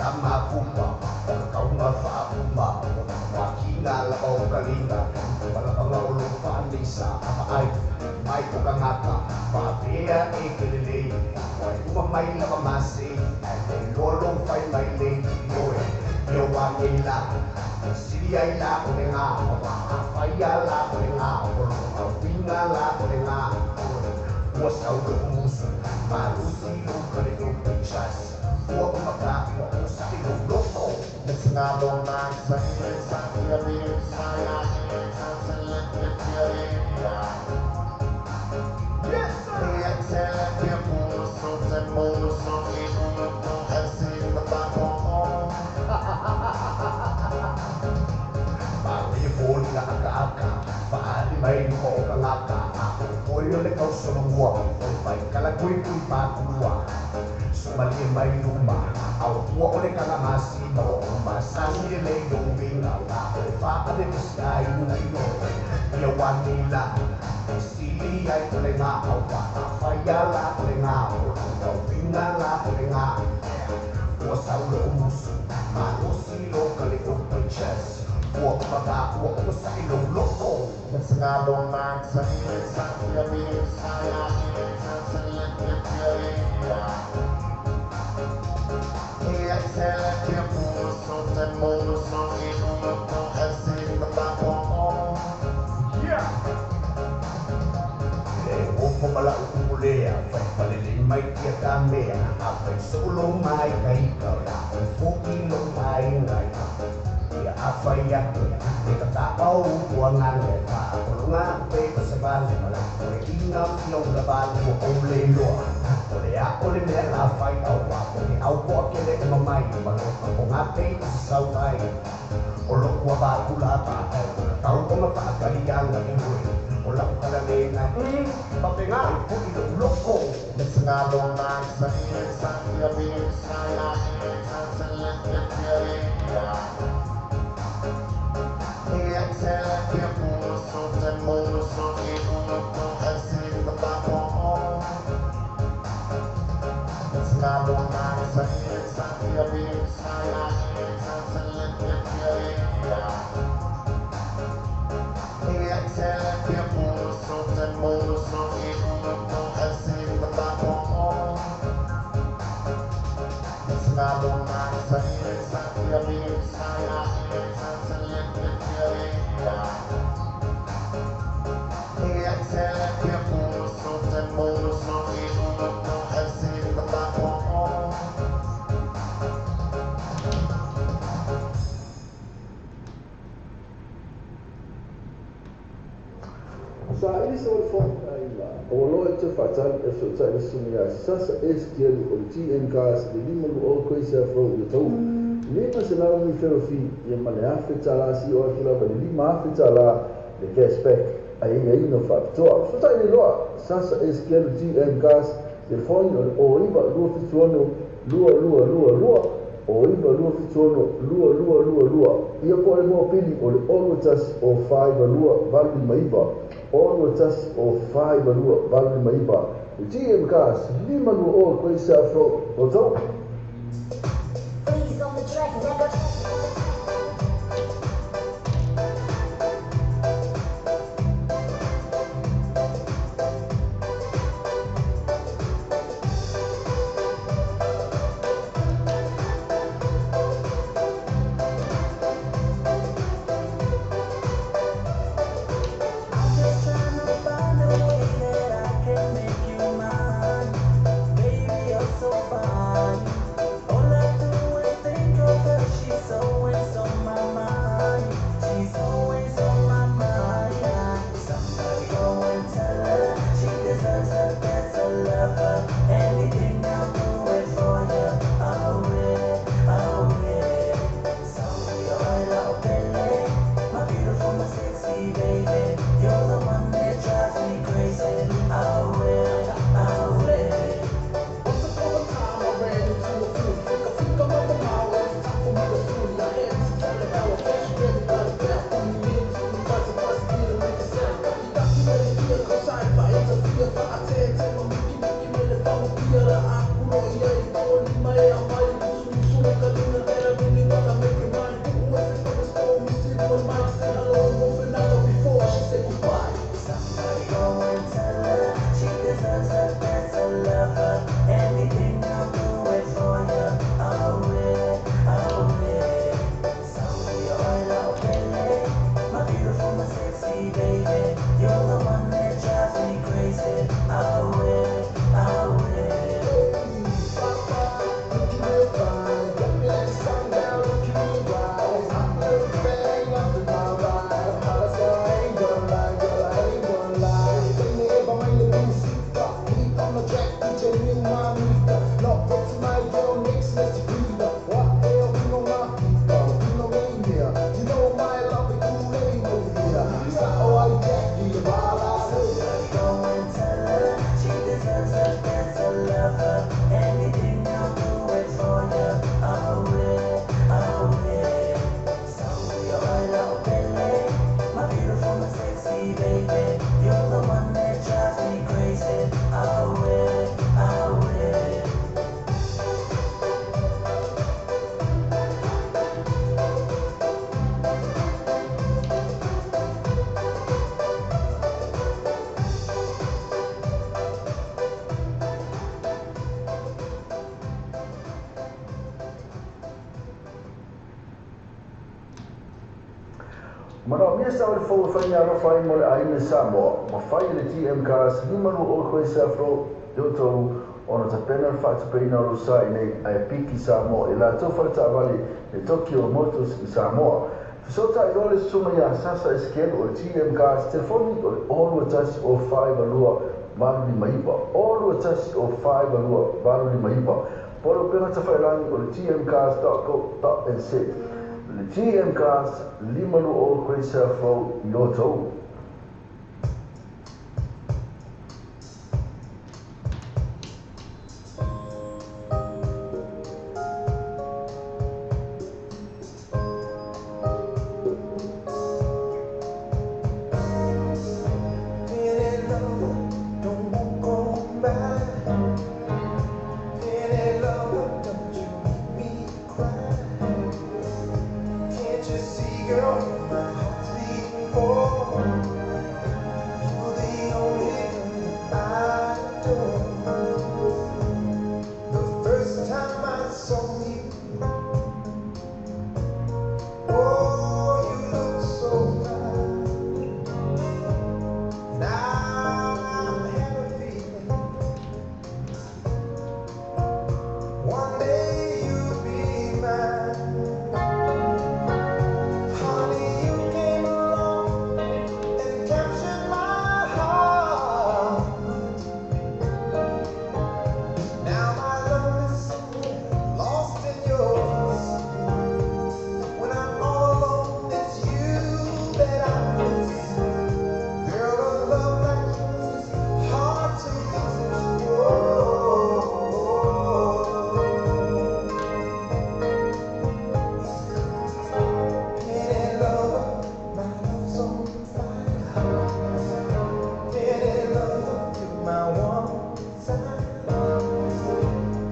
Tama pupa, o ka kaunga whaapuma, o ka wākinga lapa o kalinga, malapanga o lo whaanisa, ama ai, mai o ka ngata, whaapea e kelele, wai uma mai lapa mase, ai te lolo whai mai le, ioe, io wane la, siri ai la o le ngā, o whaia la o le ngā, o lo awinga la o le ngā, ua sau lo musu, malusi lo kare o pichas, ua umaka, ua usa i lo loko. Yes, sir! Maui fōli nga aka aka, faali mai luka o ka ngaka, a o poi o le kausono mua, o le whai kala kui kui pākulua. Sumali mai luma, au ua o le kanga masima, o masani le lei o winga, la o le wha ave misi ai luna i oe, ia wani la, e sili ai o le ngā, au wa a whaia la o le ngā, o le winga la o le ngā, ua sau lo musu, malosi lo ka le o chest, ua umaka, ua usa i lo loko. Yeah! Le opo mala ukulea, whai palele mai tia ka mea, a whai solo mai ka ika, la o fuki lo mai ngai. Ia a whai aku, le ka tāpau ua ngane, wha akolonga pe o se vale, mala o le inga fia ula vale o o le loa. O le a o le mea la whai au wā, o le au poa kele o mamai, malo ka ponga pe o se sau vai. O lo ua wā kula pa, o ka tau o mawhaakarianga i ue. O la ukala le nga, papenga, o i lo loko. Sa ili sa ole fōna ua loa e te whaatali e whautai le suga ia Sasa Estielu o le TM Cars le lima lu o koe se afro i o tau. 500 mifero fi ia ma le 1,000 tālā si o atu lava le 5,000 tālā le cashback ai ia ina whaapitoa. Whautai le loa Sasa Estielu TM Cars telefoni o le o iva lua fitu ono lua lua lua lua o iva lua fitu ono lua lua lua lua. Ia po le moa pili o le olo tasi o whaiva lua valu lima iva. Olo tasi o whaiva lua valu lima iva. Le TM Cars lima lua o koe se afro o tau. Freeze on the track, nigga. I'm just trying to find a way that I can make you mine. Baby, you're so fine. All I do is think of her, she's so insane. Manaomia se taavale fou e fai meaalofa ai mo le aiga i Samoa, ua fai e le TM Cars 52 Quay South Road i Otahuhu ona tapena le faatupeina o lou sa i inei ae piki Samoa i latou fale taavale le Tokyo Motors i Samoa. Fesootai loa le susuga ia Sasa Esekielu o le TM Cars, telefoni o le 0 21 0 52 859, 0 21 0 52 859. Po o le upega tafailagi o le tmcars.co.nz. Le TM Cars, 52 Quay South Road i Otahuhu. Pretty lover, don't walk on by. Pretty lover, don't you make me cry. Can't you see, girl, my heart's beating for you're the only girl that I adore. The first time I saw you, oh, you looked so fine. And I had a feeling one day you'd be mine. Honey, you came along and captured my heart. Now my love is somewhere lost in yours. When I'm all alone, it's you that I miss. Girl, a love like yours is hard to resist. Whoa. Pretty lover, my love's on fire. Pretty lover, you're my one desire.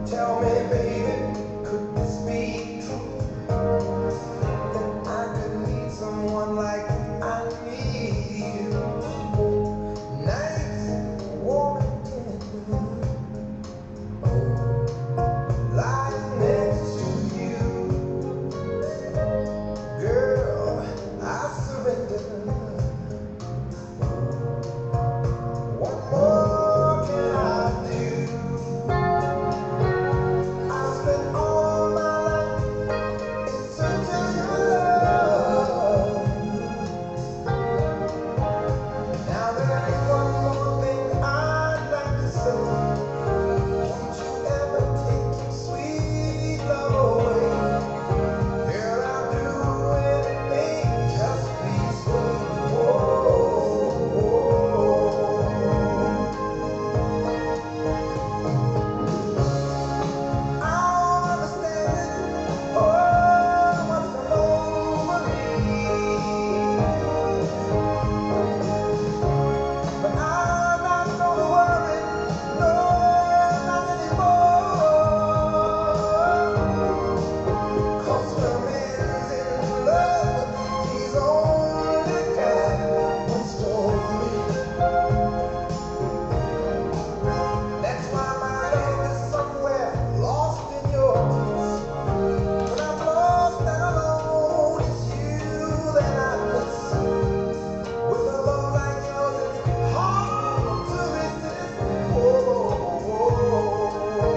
Tell me, baby, could this be true? That I could need someone like I need you. Nights warm and tender, lying next to you. Girl, I surrender. What more can I do? I spent all my life in search of your love. Now there is one more thing I'd like to say. Won't you ever take your sweet love away? Girl, I'll do anything, just please stay. Whoa, whoa. I don't understand it. Oh, what's come over me? But I'm not gonna worry, no, not anymore. 'Cause when a man's in love, he's only got one story. That's why my love is somewhere lost in your kiss. When I'm lost and alone, it's you that I miss. With a love like yours, it's hard to resist. Oh, oh, oh.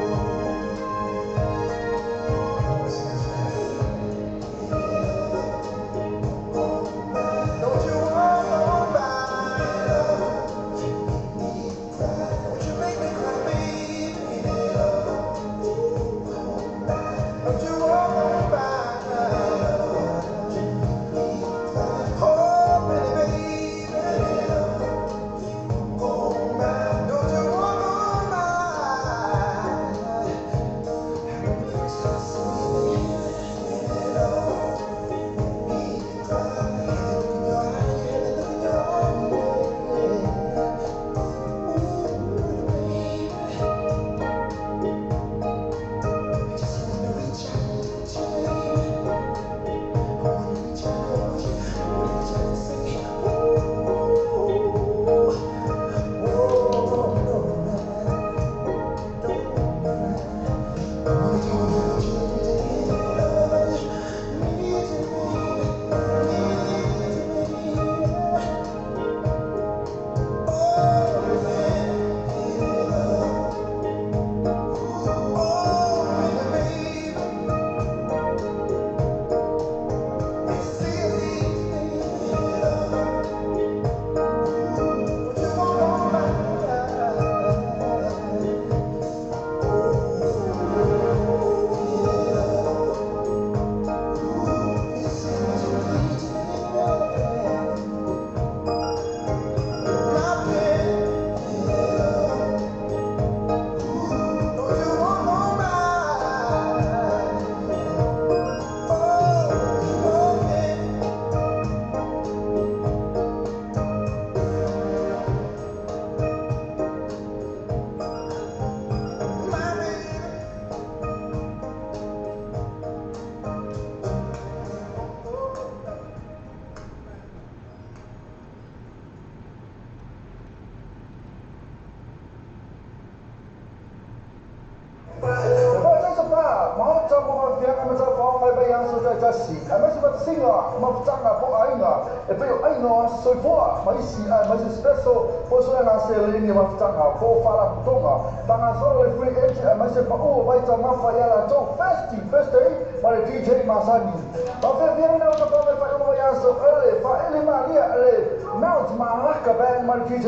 taitasi, aemaise faatasiga mafutaga po o aiga e pei o aiga o aso soifua ma isi aemaise special po o suega seleni o mafutaga po o faalapotopotoga pagasolo le free entry aemaise paʻu o vaitaumafa ia latou Festy Thursday ma le DJ masani. Faafeafiaina o tapaga i faaiuga vaiaso ele faaele malia le Mount Malaka Band ma le DJ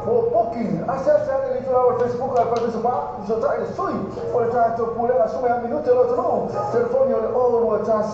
mo booking asiasi ane i le itulau o le Facebook a le Paradise Bar fesootai le sui o le tatou pulega suma ia minute lo atunuu telefoni o le 0 2 1 0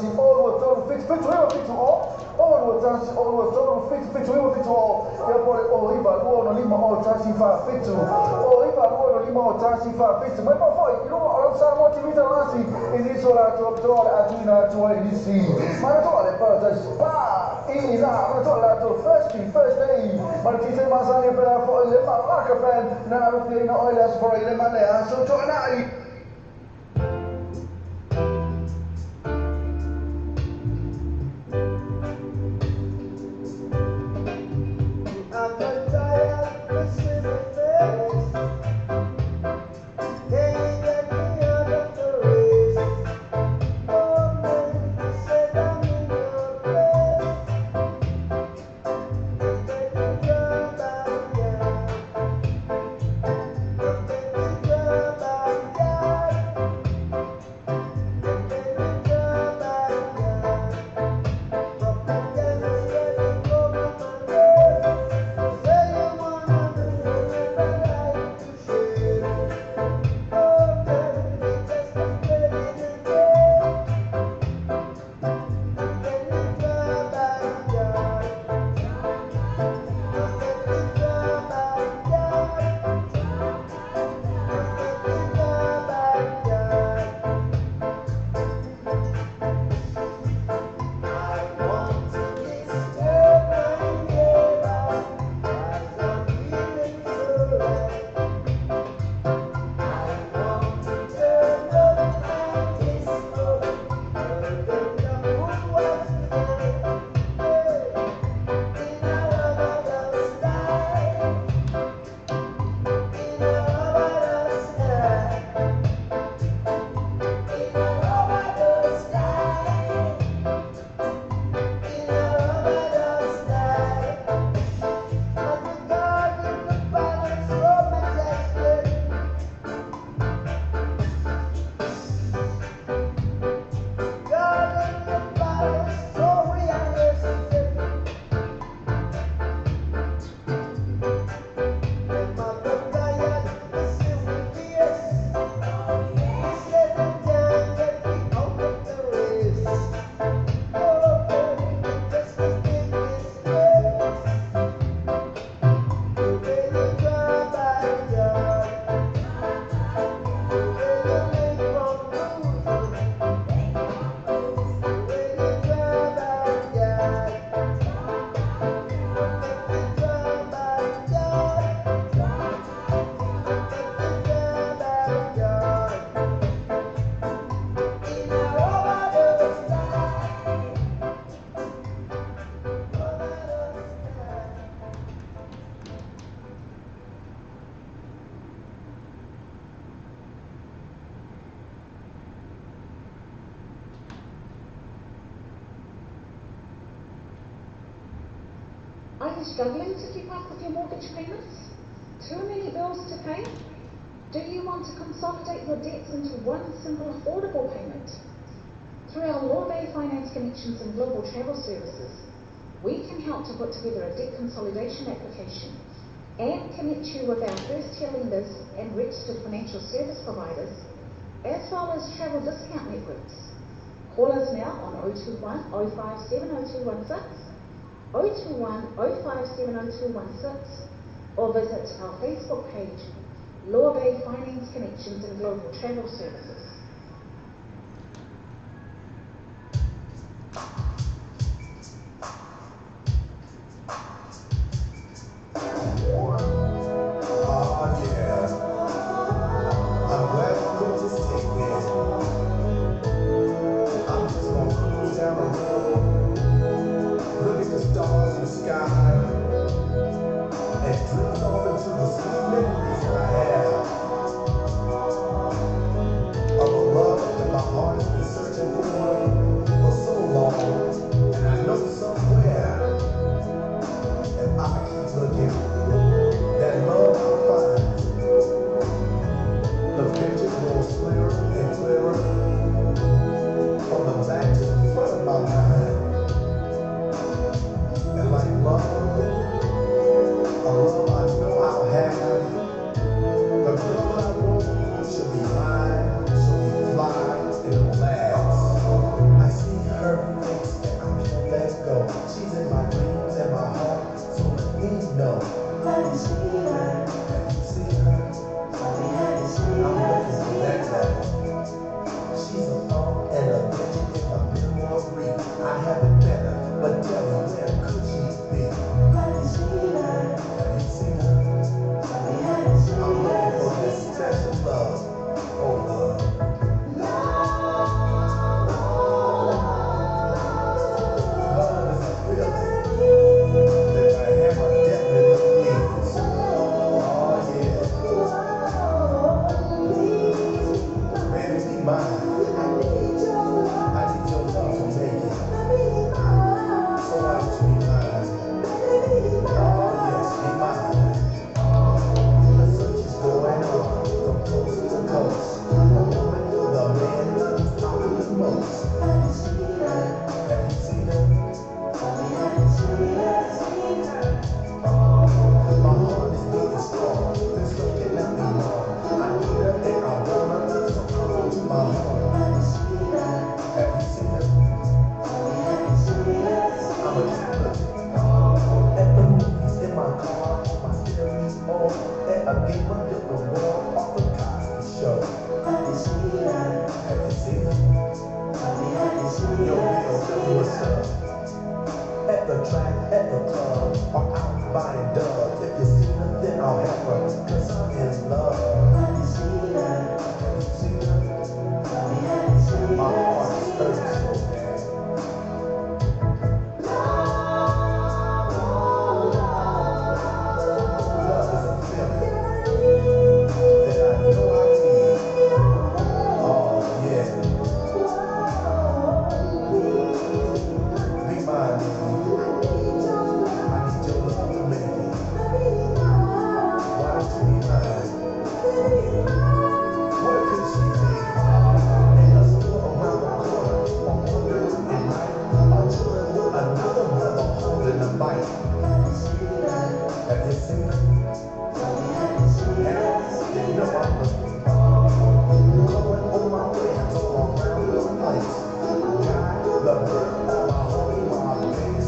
2 3 7 7 9 7 0 0 2 1 0 2 3 7 7 9 7 0 ia po o le 0 9 2 6 5 0 1 4 7 0 9 2 6 5 0 1 4 7 mai po foi i luga o lau Samoa TV Talasi i nisi o latou apitoa o le a tuuina atu ai i nisi manatua le Paradise Bar i ina manatua le latou Thirsty Thursday ma le DJ masani e pea foi le Malaka Band na alufiaina oe le Aso Faraile ma le Aso Toonai. I'm not tired of seeing my face. Can you get me out of the race? Oh man, you said I'm in your place. Let me drive by, yeah. Let me drive by, yeah. Let me drive by, yeah. Propaganda spreading over my head. Say you wanna be forever like to share. Oh man, we just playing a game. Let me drive by, yeah. Let me drive by, yeah. Let me drive by, yeah. I want to disturb my neighbor, 'cause I'm feeling so right. I want to turn up my disco, turn the moon was tonight. Hey, in a rubber style, in a rubber style, in a rubber style. In a rubber style. I'm the God in the palace so majestic. God in the palace so realistic. The mother tired, listen with fierce. He said the time get me out of the race. Oh, baby, just to take this place. The way you drive by, yeah. The way you make conclusion. The way you drive by, yeah. Let me drive by, yeah. Let me drive by, yeah. In a rubber style. Rubber style. Are you struggling to keep up with your mortgage payments? Too many bills to pay? Do you want to consolidate your debts into one simple affordable payment? Through our Lorvae Finance Connections and Global Travel Services, we can help to put together a debt consolidation application and connect you with our first-tier lenders and registered financial service providers, as well as travel discount networks. Call us now on 021 057 0216, 021 057 0216, or visit our Facebook page, Lorvae Finance Connections and Global Travel Services. Oh yeah. I'm glad you could just take me. I'm just gonna cruise down the road, look at the stars in the sky, and drift off into the sweet memories I have of a love that my heart has been searching for so I haven't met her, but tell me where could she be? Have you seen her? Have you seen her? I'm looking for this special love. Oh, love. Love is a feeling that a hammer definitely needs. Oh, yeah. Baby, be mine. I need your love to make it. So why don't you be mine? Oh, yes, be mine. The search is going on from coast to coast. A woman with a man who's talking the most. Have you seen her? My heart is beating strong. This love cannot be wrong. I need her and I want her, so come on to my heart. Have you seen her? I'm a keeper. At the movies, in my car, on my stereo, at a game under the wall, off the Cosby Show. Have you seen her? Have you seen her? Yo, Bill, tell me what's up. At the track, at the club, or out buying dubs. If you seen her, then I'll have her, 'cause I'm in love. Have you seen her? Have you seen her? My heart is hurting so bad. Love is a feeling that I know I need. Oh, yeah. Be mine, baby. I need your love to make it. Why don't you be mine? Where could she be? In a store around the corner, or wandering at night, or chilling with another brother holding a mic. Have you seen her? Have? You know I'm looking. Calling all my friends all around the place. Guy, the bird, my homie, my bass.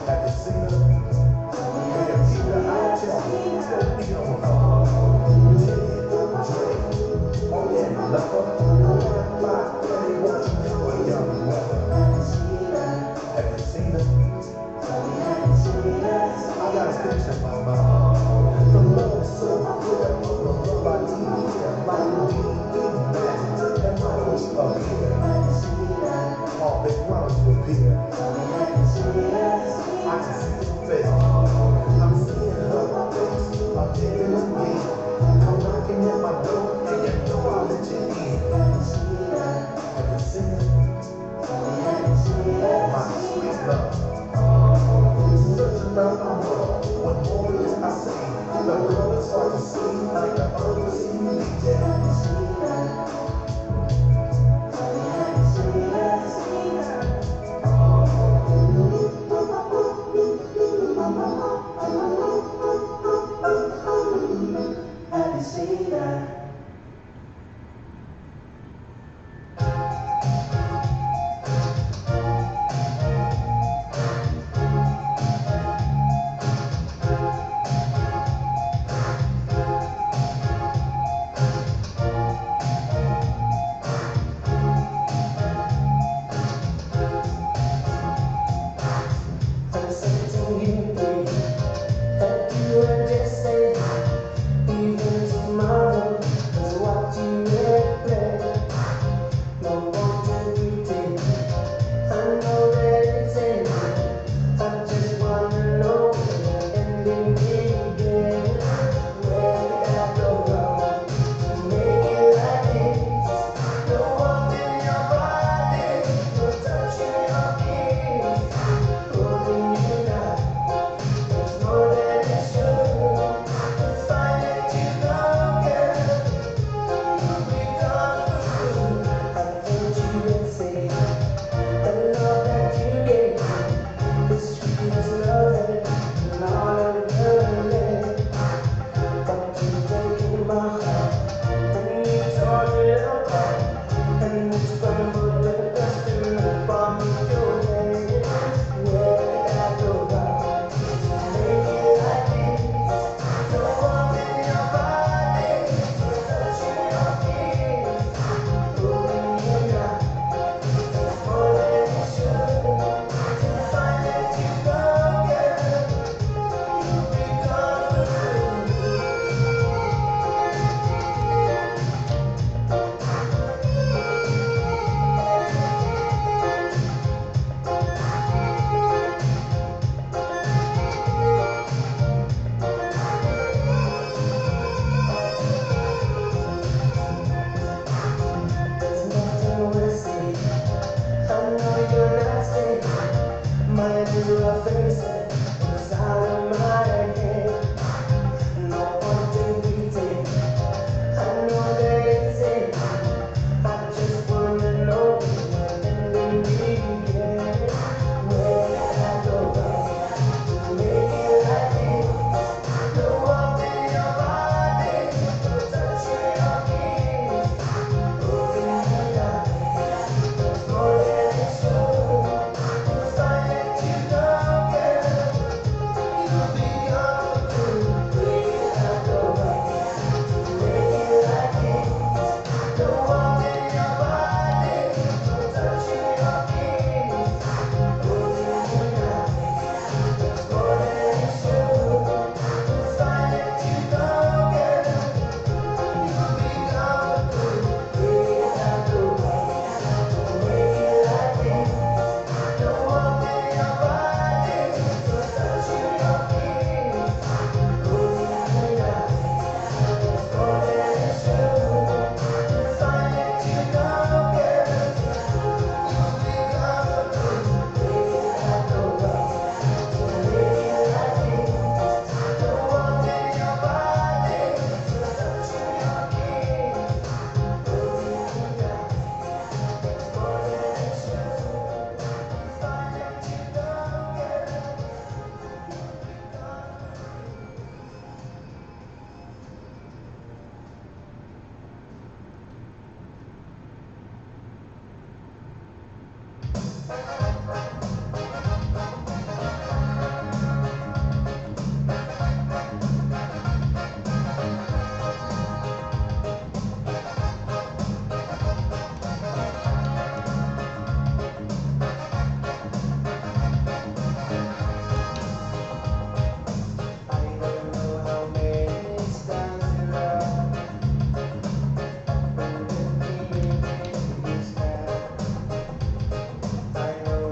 Have you seen her? If you see her, I'll tell you. Tell me on the phone. Ted, Dre, oh yeah, lover. 5:30, won't you come a young mother? Have you seen her? I got a picture in my mind. The love is so clear of the love I need here. Like we imagine, and why don't you appear? Oh, baby, why don't you appear? I can see your face. I'm seeing her face again and again. Come knocking at my door, and you know I'll let you in. Have you seen her? Oh, my sweet love. Searching around the world, what more do I say? The girl is hard to see, like the others see me. face it inside of my head. No one to pretend. I know that it's it. I just wanna know when we begin. Where can I go wrong to make it like this? The warmth in your body, the touch of your kiss. Moving alive, it's more than it should. If I let you go, girl, you'll be gone too. Where can I go wrong to make it like this? The warmth in your body, the touch of your kiss. Moving alive, it's more than it should. If I let you go, girl, you'll be gone too. Where can I go wrong to make it like this? The warmth in your body, the touch of your kiss. Moving alive, it's more than it should. If I let you go, girl, you'll be gone too. Where can I go wrong to make it like this? The warmth in your body, the touch of your kiss. Moving alive, it's more than it should. If I let you go, girl, you'll be gone too. I don't know how many stars there are up in the sky. I know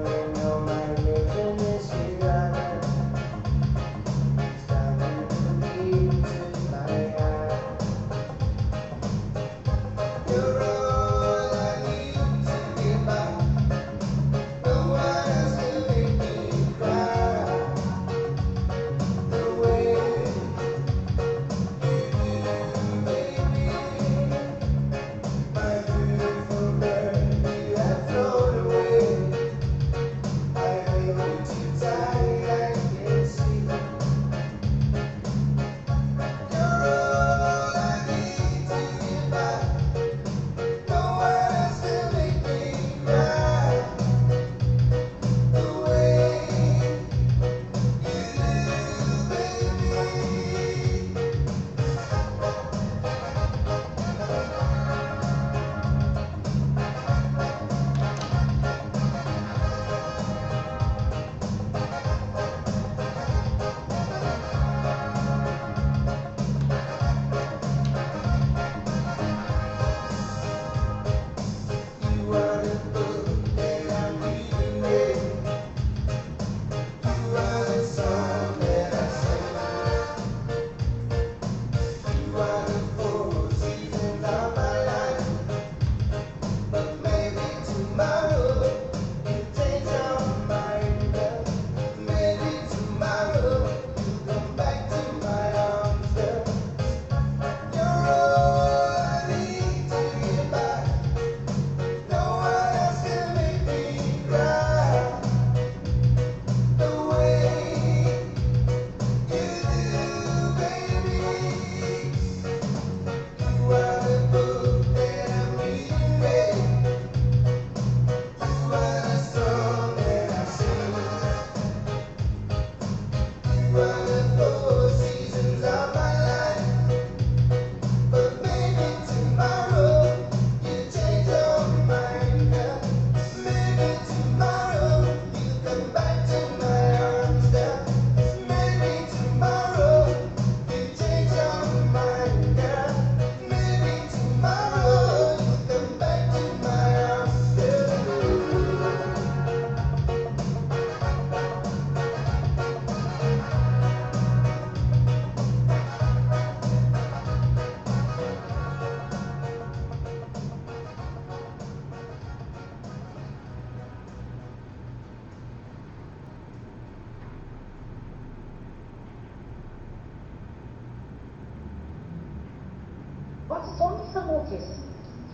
totogi sa mokesi,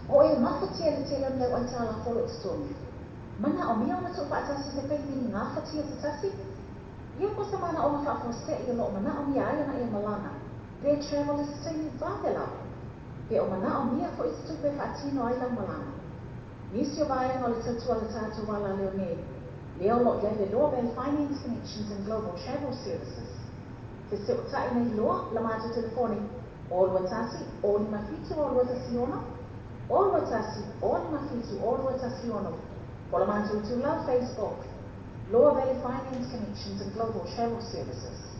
o e mafatia le tele o ni au aitalafu o lo o totogi. Manaomia ona tuufaatasi se taimi i gafatia se tasi? Ia po o se manaoga faafuasei o lo o manaomia ai ona e malaga, pe travel i se taimi vave lava, pe o manaomia foi se tupe e faatino ai lau malaga. Nisi o vaega o le tautua a le tatou alaleo nei, lea o lo o i ai le Loa Valley Finance Connections and Global Travel Services. Fesootai nei loa la matou telefoni 0 2 1 0 5 7 0 2 1 0 2 1 5 7 0 2 1 6 po o le matou itulau Facebook, Loa Valley Finance Connections and Global Travel Services.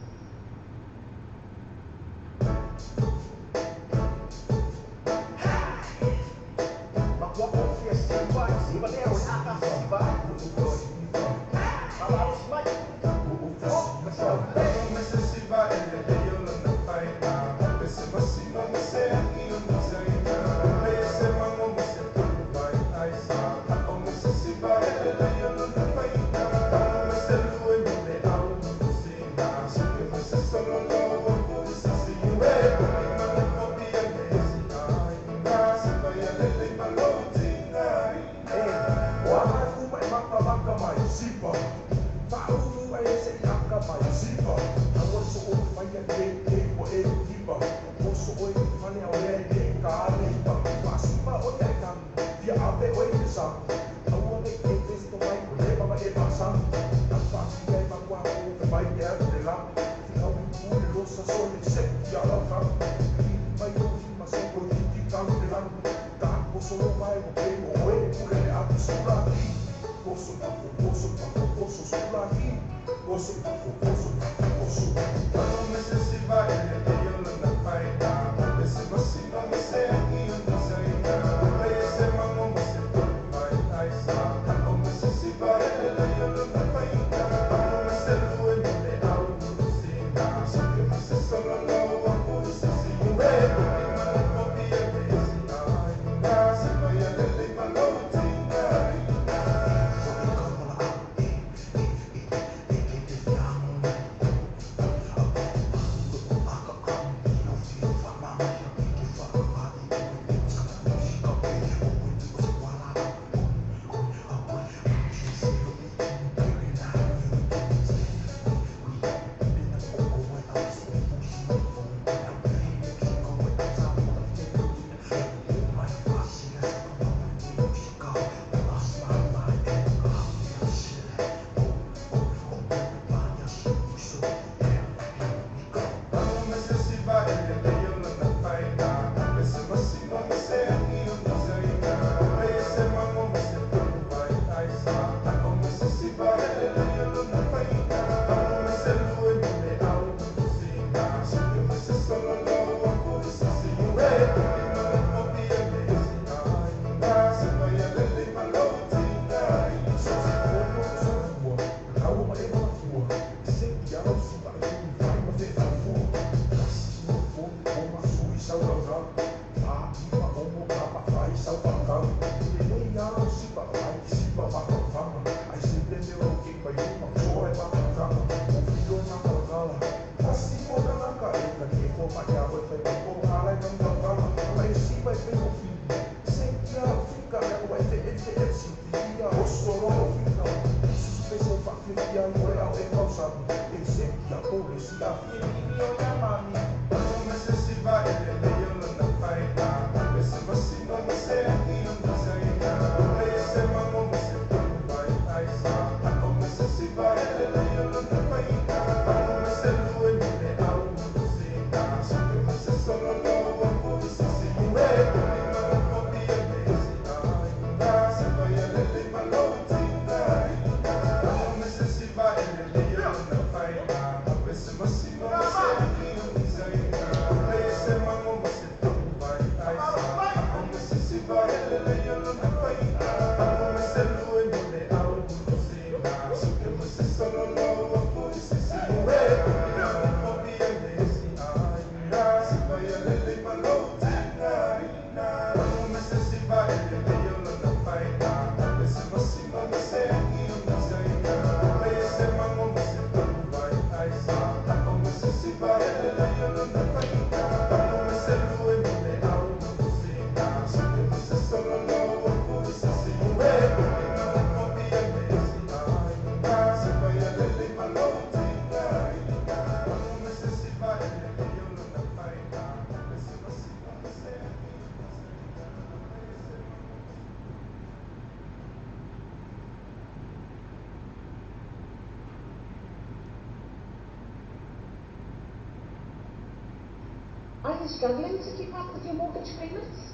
Are you struggling to keep up with your mortgage payments?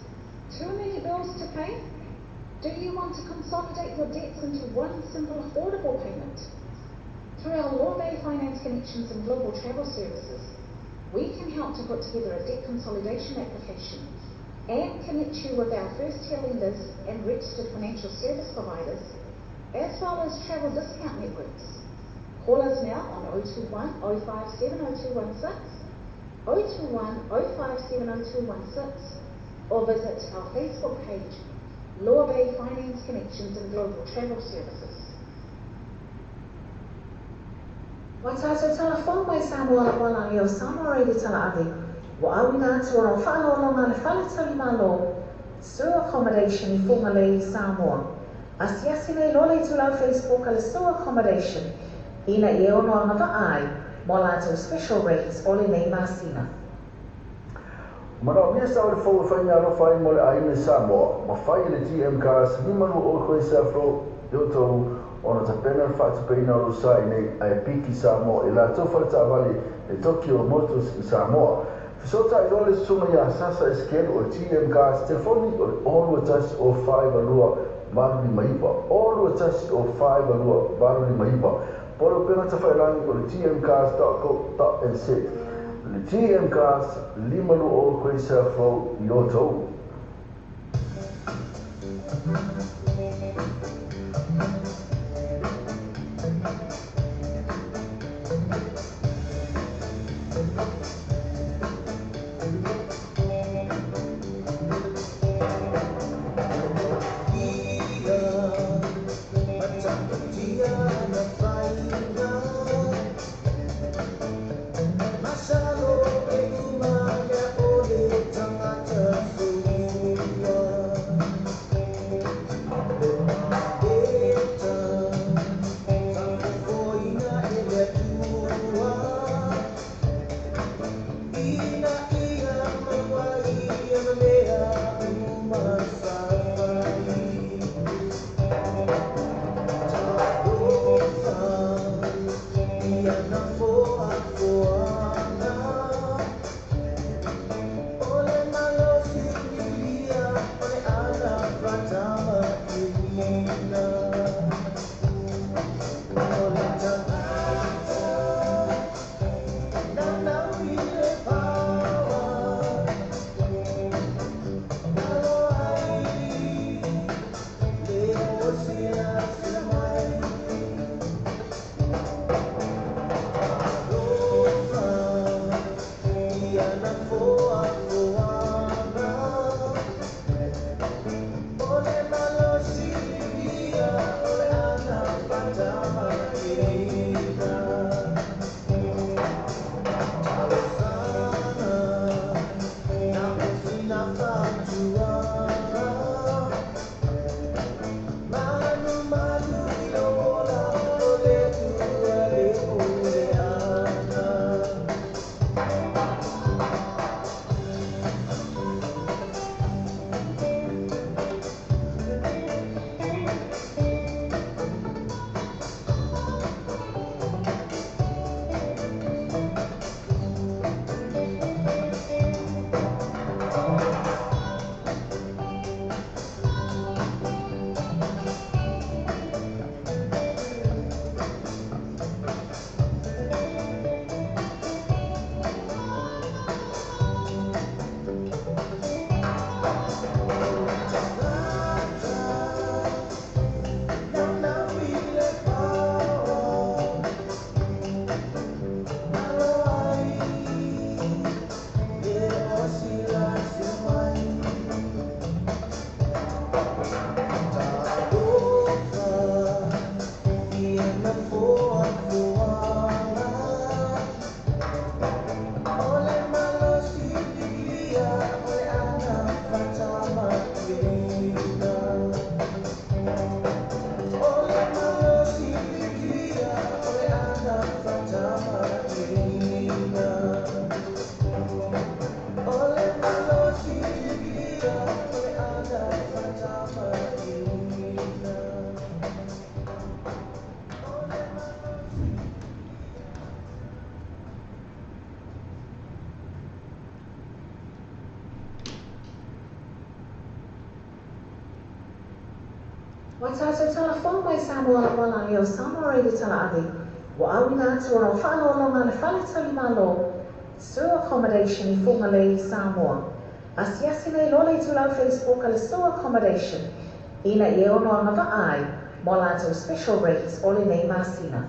Too many bills to pay? Do you want to consolidate your debts into one simple affordable payment? Through our Lorbe Finance Connections and Global Travel Services, we can help to put together a debt consolidation application and connect you with our first-tier lenders and registered financial service providers, as well as travel discount networks. Call us now on 021 057 0216, 021 057 0216, or visit our Facebook page, Law Bay Finance Connections and Global Travel Services. Ua tātou talafou mai Samoa lava o Samoa Radio Talaave, ua auina atu ona o faaaloaloga a le Fale Talimalo, Sue Accommodation i Fugalei i Samoa. Asiasi nei loa le itulau Facebook a le Sue Accommodation ina ia ono agavaa ai mo a latou special rates o lenei masina. Manaomia sao le fou e fai meaalofa ai mo le aiga i Samoa, ma fai e le GM Cars 52 Quay South Road i Otahuhu ona tapena le faatupeina o lou sa i nei ae piki Samoa i latou fale taavale le Tokyo Motors i Samoa. Fesootai loa le susuga ia Sasa Esekelu o le GM Cars, telefoni o le 021 052 859, 021 052 859. Po o le upega tafailagi o le gmcars.co.nz. Le GM Cars, 52 Quayside Road i Otahuhu. Ua tatou talafou mai Samoa lagolago o Samoa Radio Tala Ave, ua auina atu ona o faaaloaloga a le Faletalimalo, Sue Accommodation i Fugalei i Samoa. Asiasi nei loa le itulau Facebook a le Sue Accommodation ina ia e ono agavaa ai mo a latou special rates o lenei masina.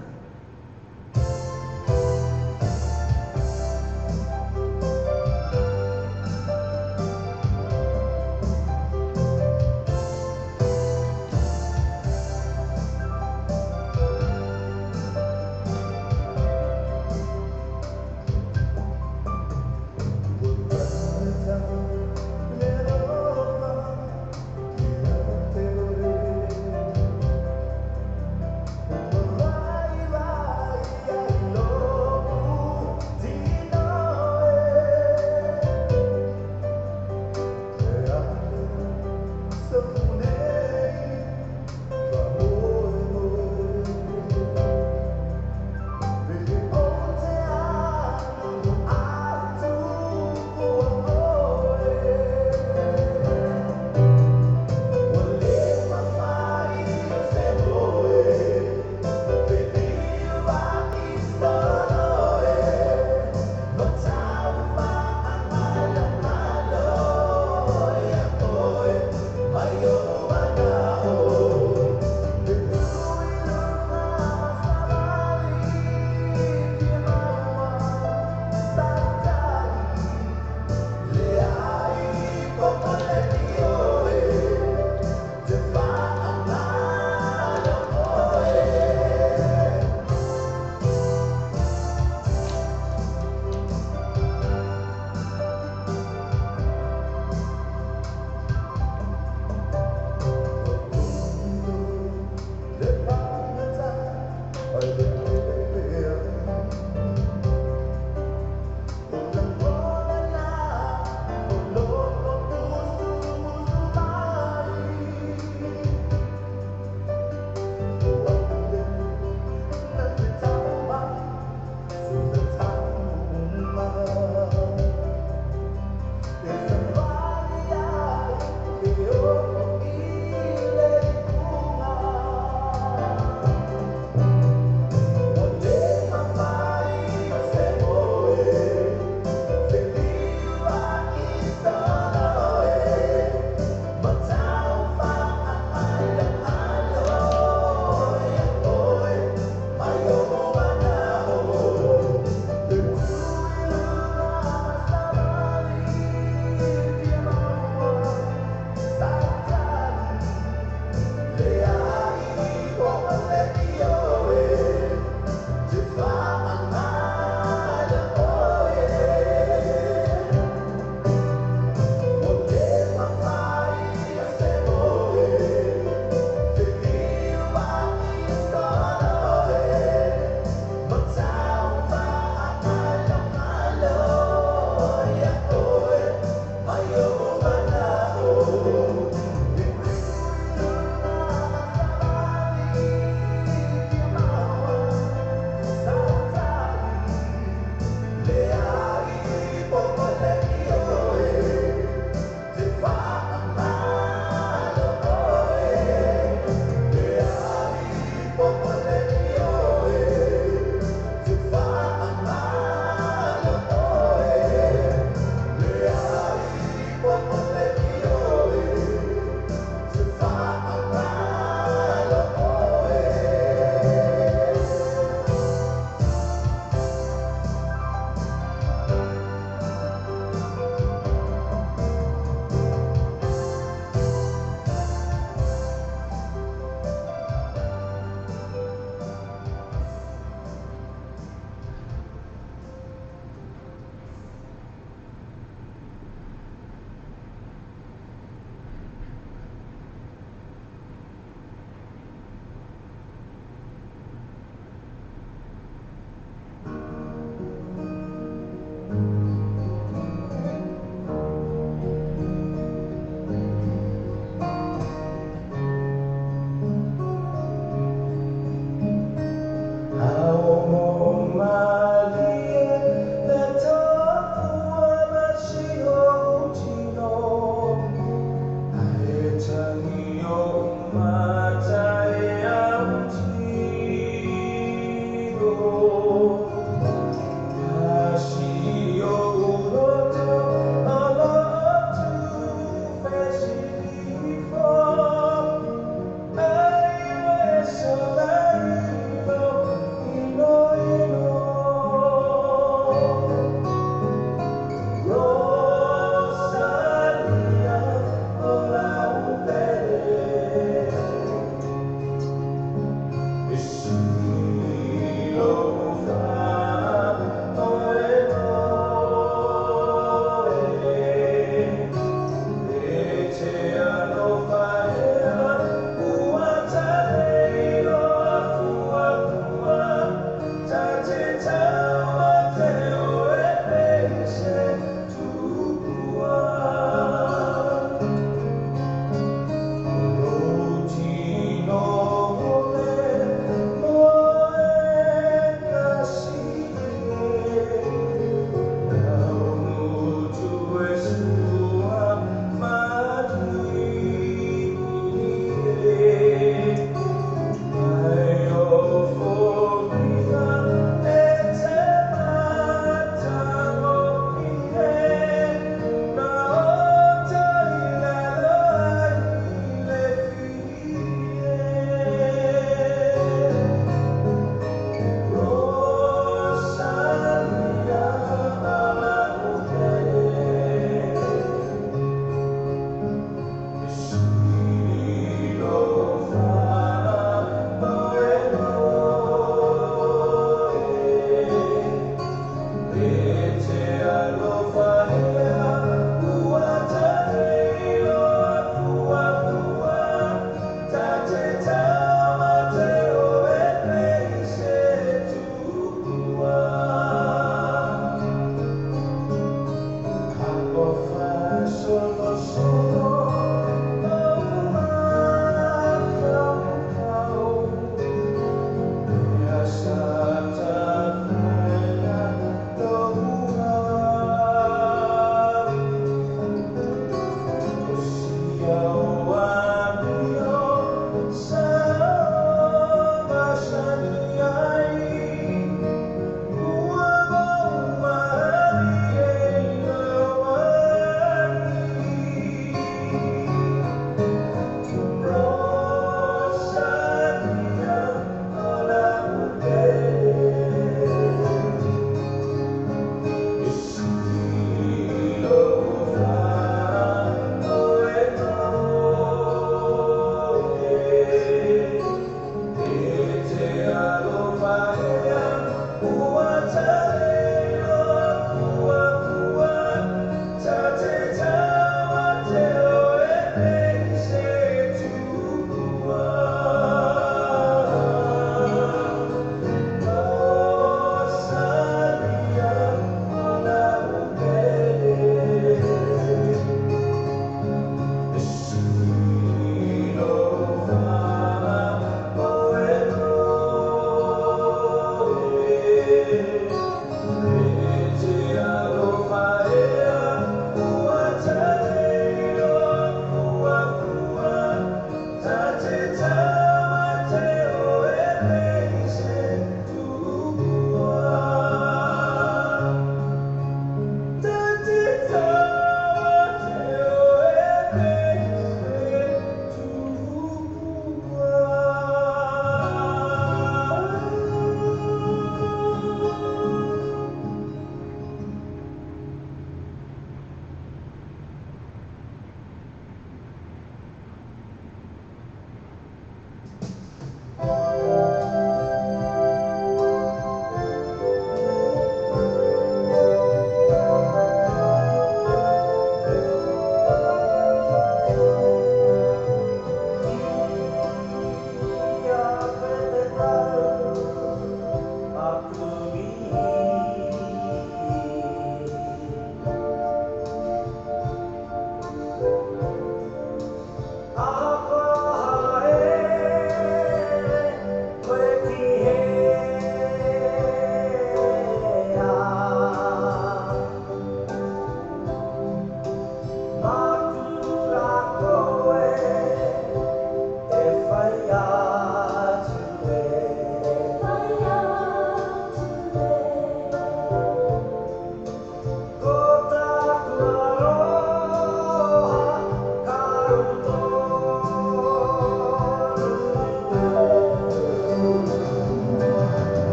Rosalia,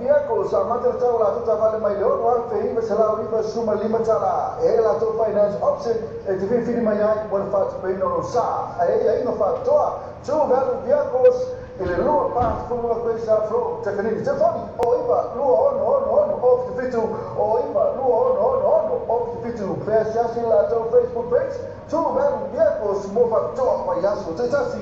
Vehicles, amata le tau o latou taavale mai le $6,995. E i ai latou finance option e te filifili mai ai mo le faatupeina o lou sa. Ae i ai aiaiga faapitoa. True Value Vehicles i le 240 Grace Road, Takanini. Telefoni o 9 2 6 6 6 0 7 o 9 2 6 6 6 0 7. Pe asiasi i le latou Facebook page, True Value Vehicles mo faapitoa mai aso taitasi.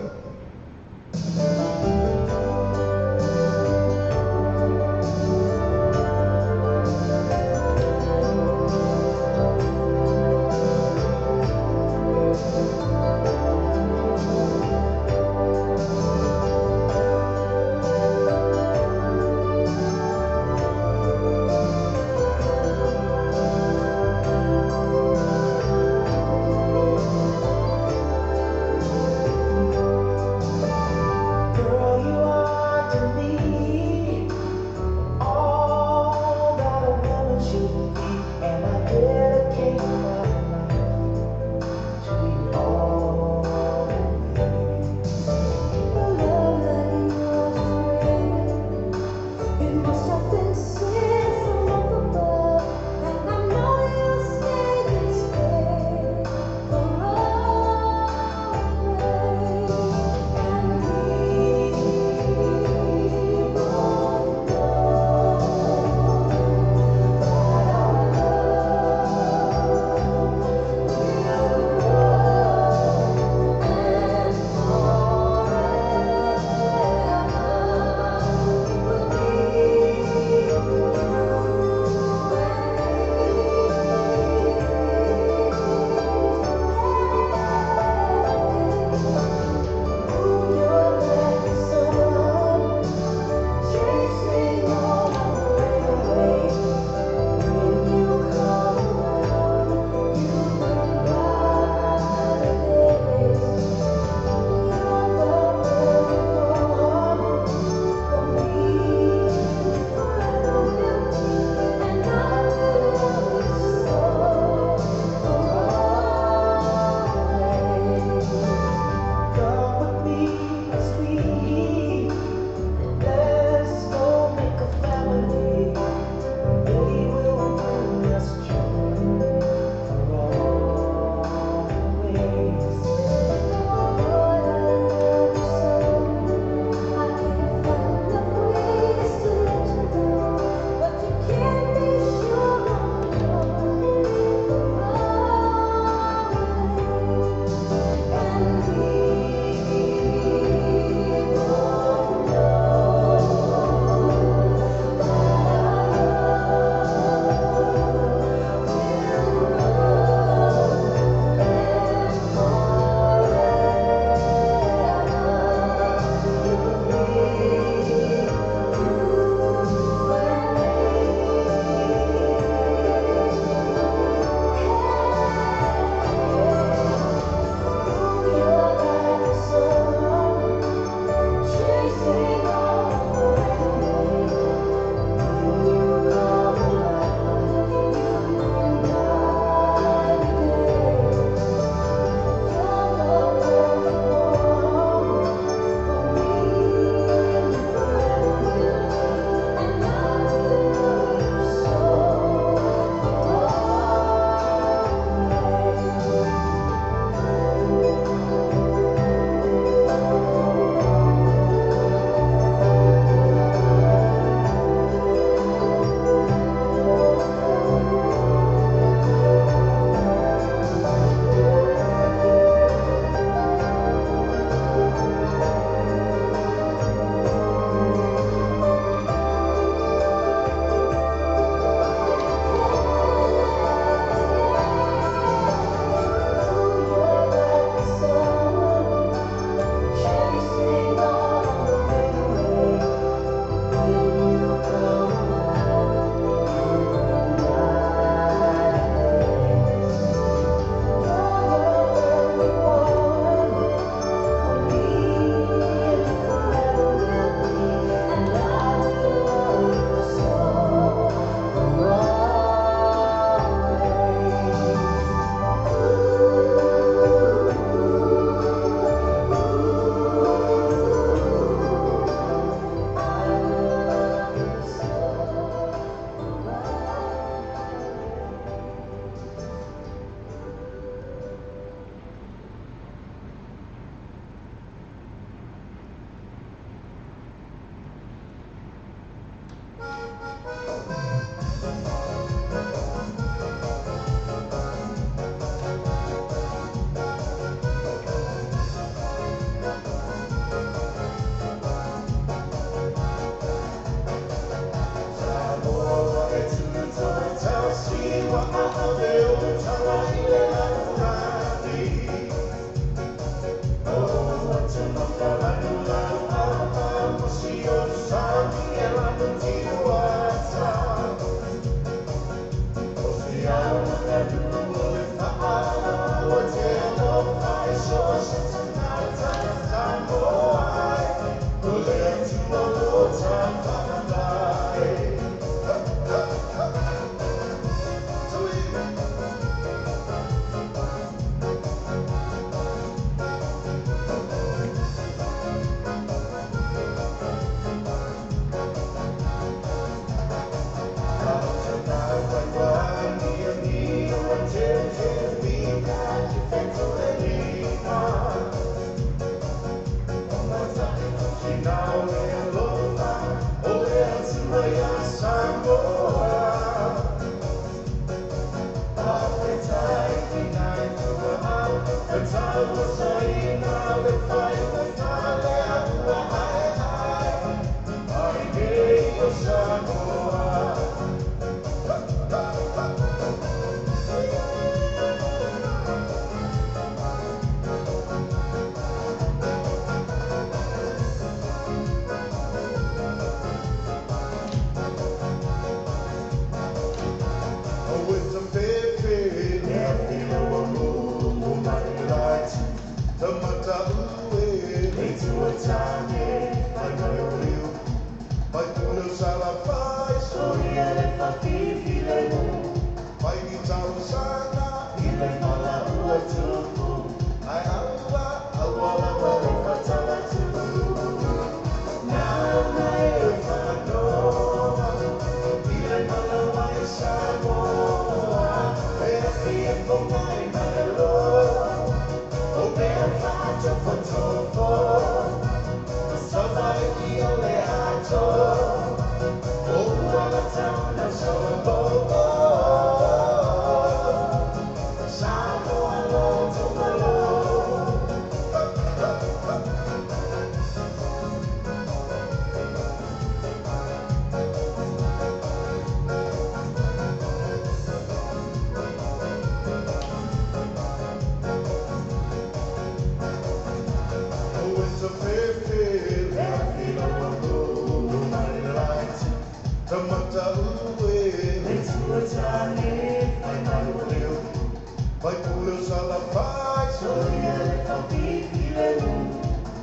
Girl, you are to me all that a woman should be, and I dedicate my life to you always. Love like yours is great. It must have been sent from up above, and I know you'll stay this way for always. And we fifilemu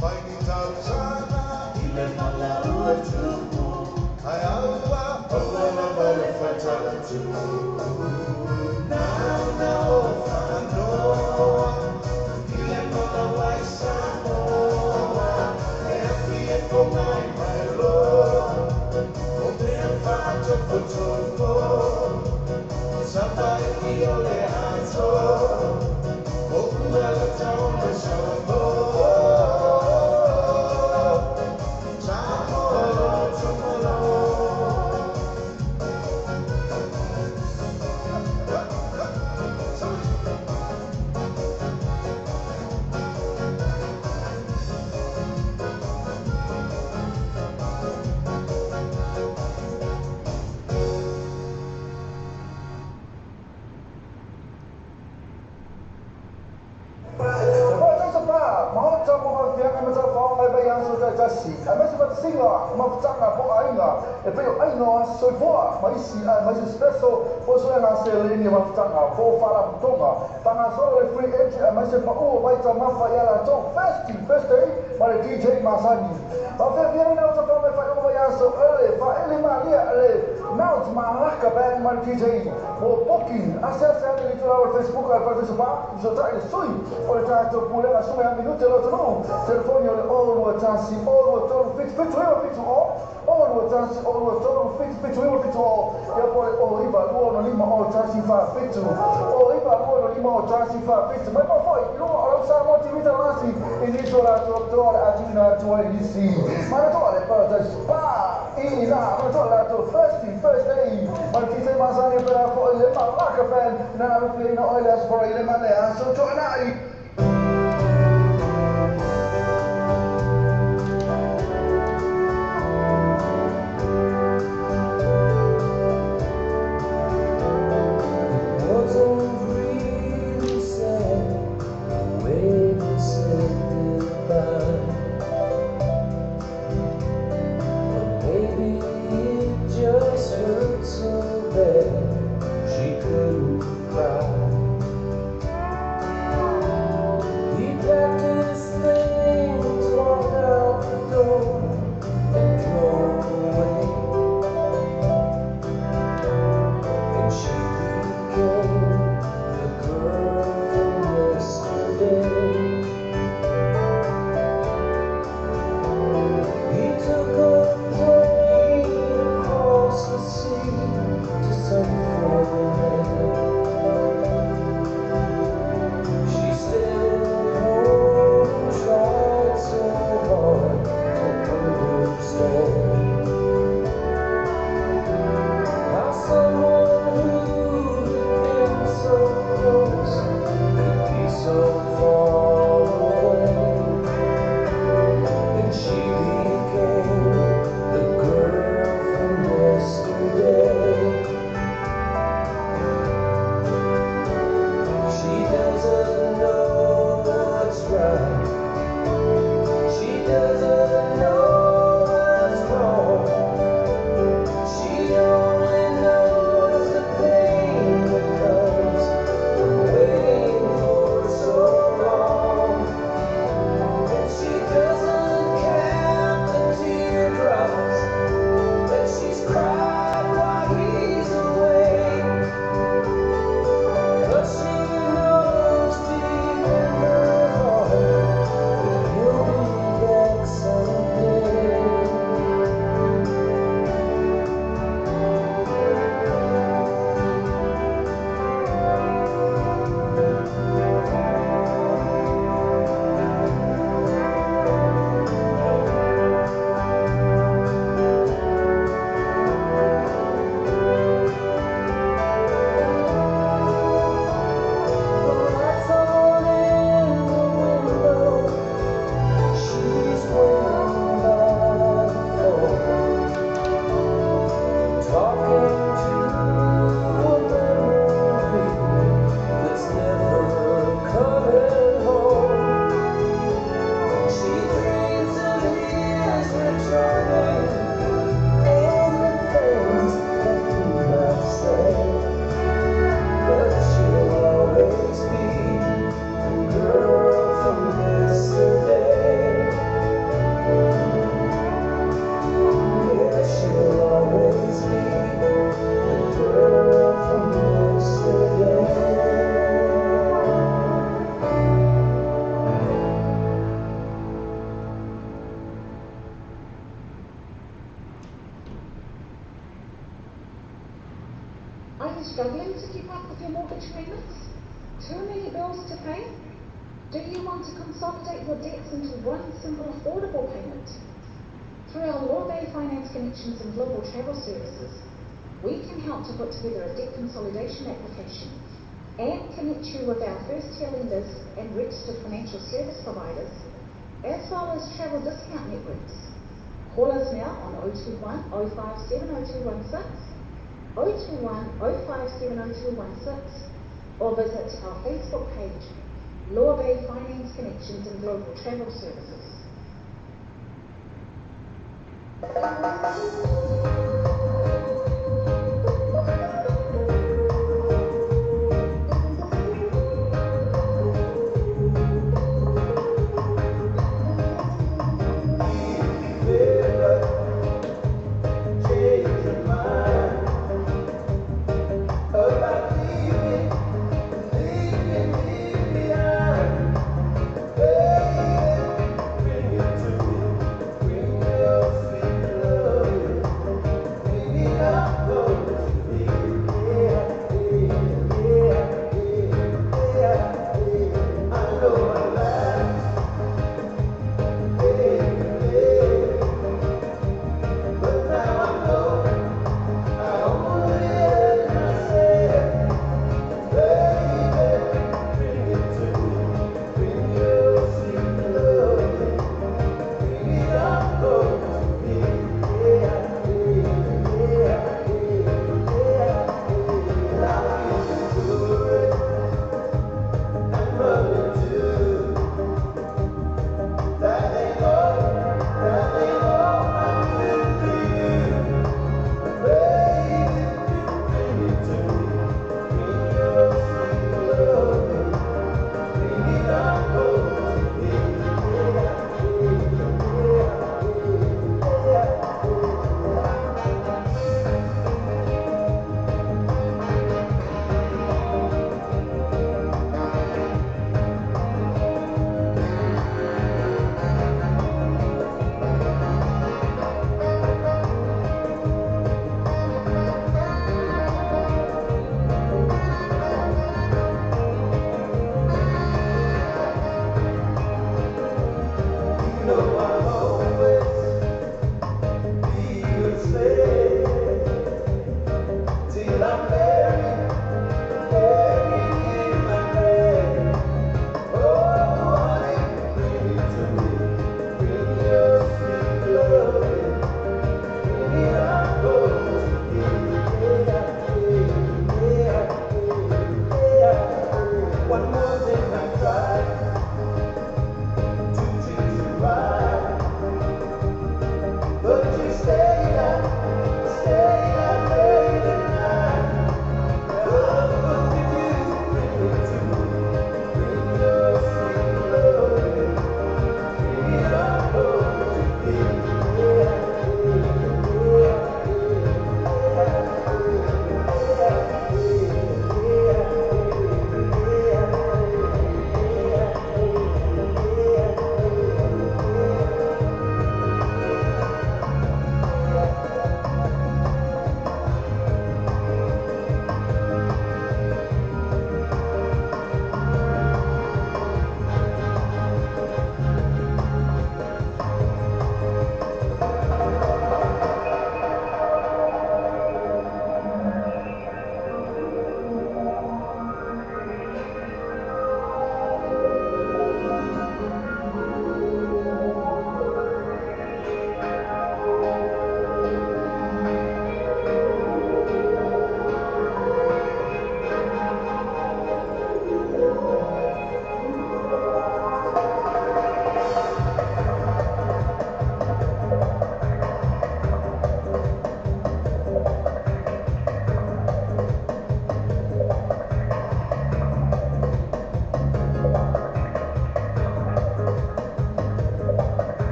Mai ni tausaga i le mala ua tupu Ae aua, aua lava le faitala atu Na ona ou faanoa I le mala ua i Samoa E afi e fogai mai loa O mea faatofotofo Savaii o le atoa O Ualata o le Samoa Samoa loto malo. Maota mo mafiaga ma tafaoga e vaiaso taitasi aemaise fatasiga mafutaga po o aiga e pei o aiga o aso soifua ma isi aemaise special po o suega seleni mafutaga po o faalapotoga fagasolo le free entry aemaise paʻu o vaitamafa ia latou Festy Thursday ma le DJ masani. Faafeafiaina o tafao mai faaiuga vaiaso ele faaele malia le Mount Malaka Band ma le DJ mo booking asiasi ane le itulā o le Facebook a le Faletuisapa fesotaʻi le sui o le tatou pulega suga ia minute lo atunuu telefoni o le 021 023 77 9 70 021 023 77 9 70 ia po o le 09 2 5 0 1 4 7 09 2 5 0 1 4 7 mai po foi i luga o lau Samoa TV talasi i nisi o latou toa le atuina atu ai nisi mana toa le Paradise Spa i ina mana toa latou Thirsty Thursday ma le DJ masani pela foi le Malaka Band na alufiaina oe le aso faraile ma le aso toanai. It wasn't really sad the way they said goodbye. Or maybe it just hurt so bad she couldn't cry. He packed his things, walked out the door, and drove away. And she became the girl from yesterday. He took a plane Are you struggling to keep up with your mortgage payments? Too many bills to pay? Do you want to consolidate your debts into one simple affordable payment? Through our Lorbe Finance Connections and Global Travel Services, we can help to put together a debt consolidation application and connect you with our first-tier lenders and registered financial service providers, as well as travel discount networks. Call us now on 021 057 0216, 021 057 0216, or visit our Facebook page, Law Bay Finance Connections and Global Travel Services. Change your mind about leaving, leaving me behind. Baby, bring it to me. Bring your sweet love.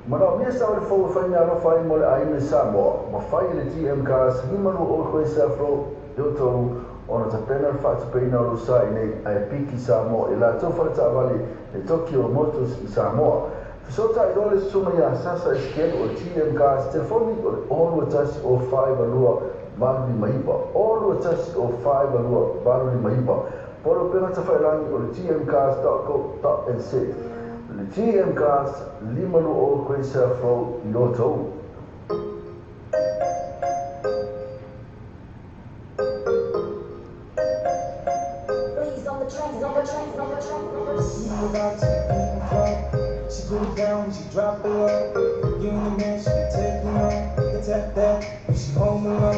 Manaomia se aole fou e fai meaalofa ai mo le aiga i Samoa, mafai e le GM Cars 520 Quayside Road i Otahuhu ona tapena le faatupeina o lou sa i inei ae piki Samoa i latou faletaavale le Tokyo Motors i Samoa. Fesootai loa le susuga ia Sasa Esikelu o le GM Cars, telefoni o le 021 052 859, 021 052 859. Po o le upega tafailagi o le gmcars.co.nz. Le GM Cars, 520 Great South Road i Otahuhu. Blaze on the track, on the track, on the track, on the See you about to be in the club. She put it down, she drop it low. You and the man, she can take you home. You tap that when she home alone.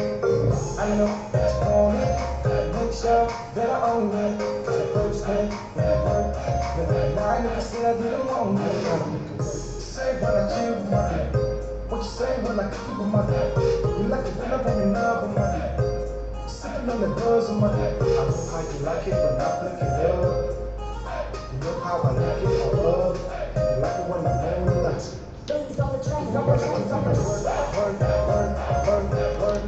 I know that you want it. Gotta make sure that I own it. 'Cause the first thing when I work it, when I lie, if you say I didn't want it. What you say when I chill with my What you say when I keep with my You like it when I want me now with my Sipping on the buzz on my I know how you like it when I flick it up. You know how I like it all up. You like it when I'm on the lights. Blaze on the track, You know on the I track, like it on when the I track. twerk, twerk, twerk, twerk, twerk.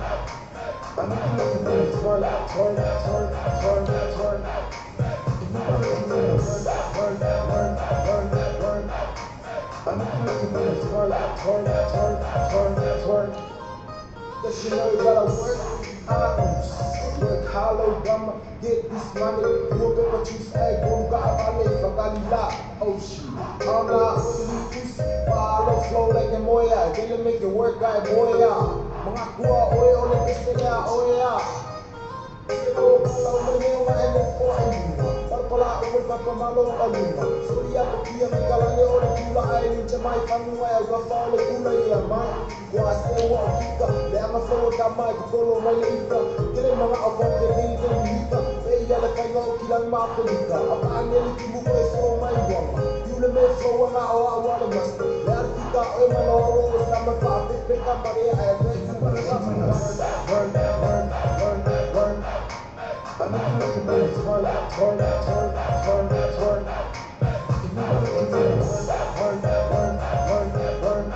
I know you like it when I twerk, twerk, twerk, twerk, twerk. You know I like it when I twerk, twerk, twerk, twerk, twerk. I know you like it when I twerk, twerk, twerk, twerk, twerk. Cause you know you gotta work. I work hollow gumma, get this money. You up but you say, go got my fagalila. Oh shit. I'm not only pussy. Follow flow like a moya. They make it work, I moya. Mga kuha, oe, ole, pesela, oe, Work, work, work, work. I know you like it when I twerk, twerk, twerk, twerk, twerk. You know I like it when I twerk, twerk, twerk, twerk, twerk.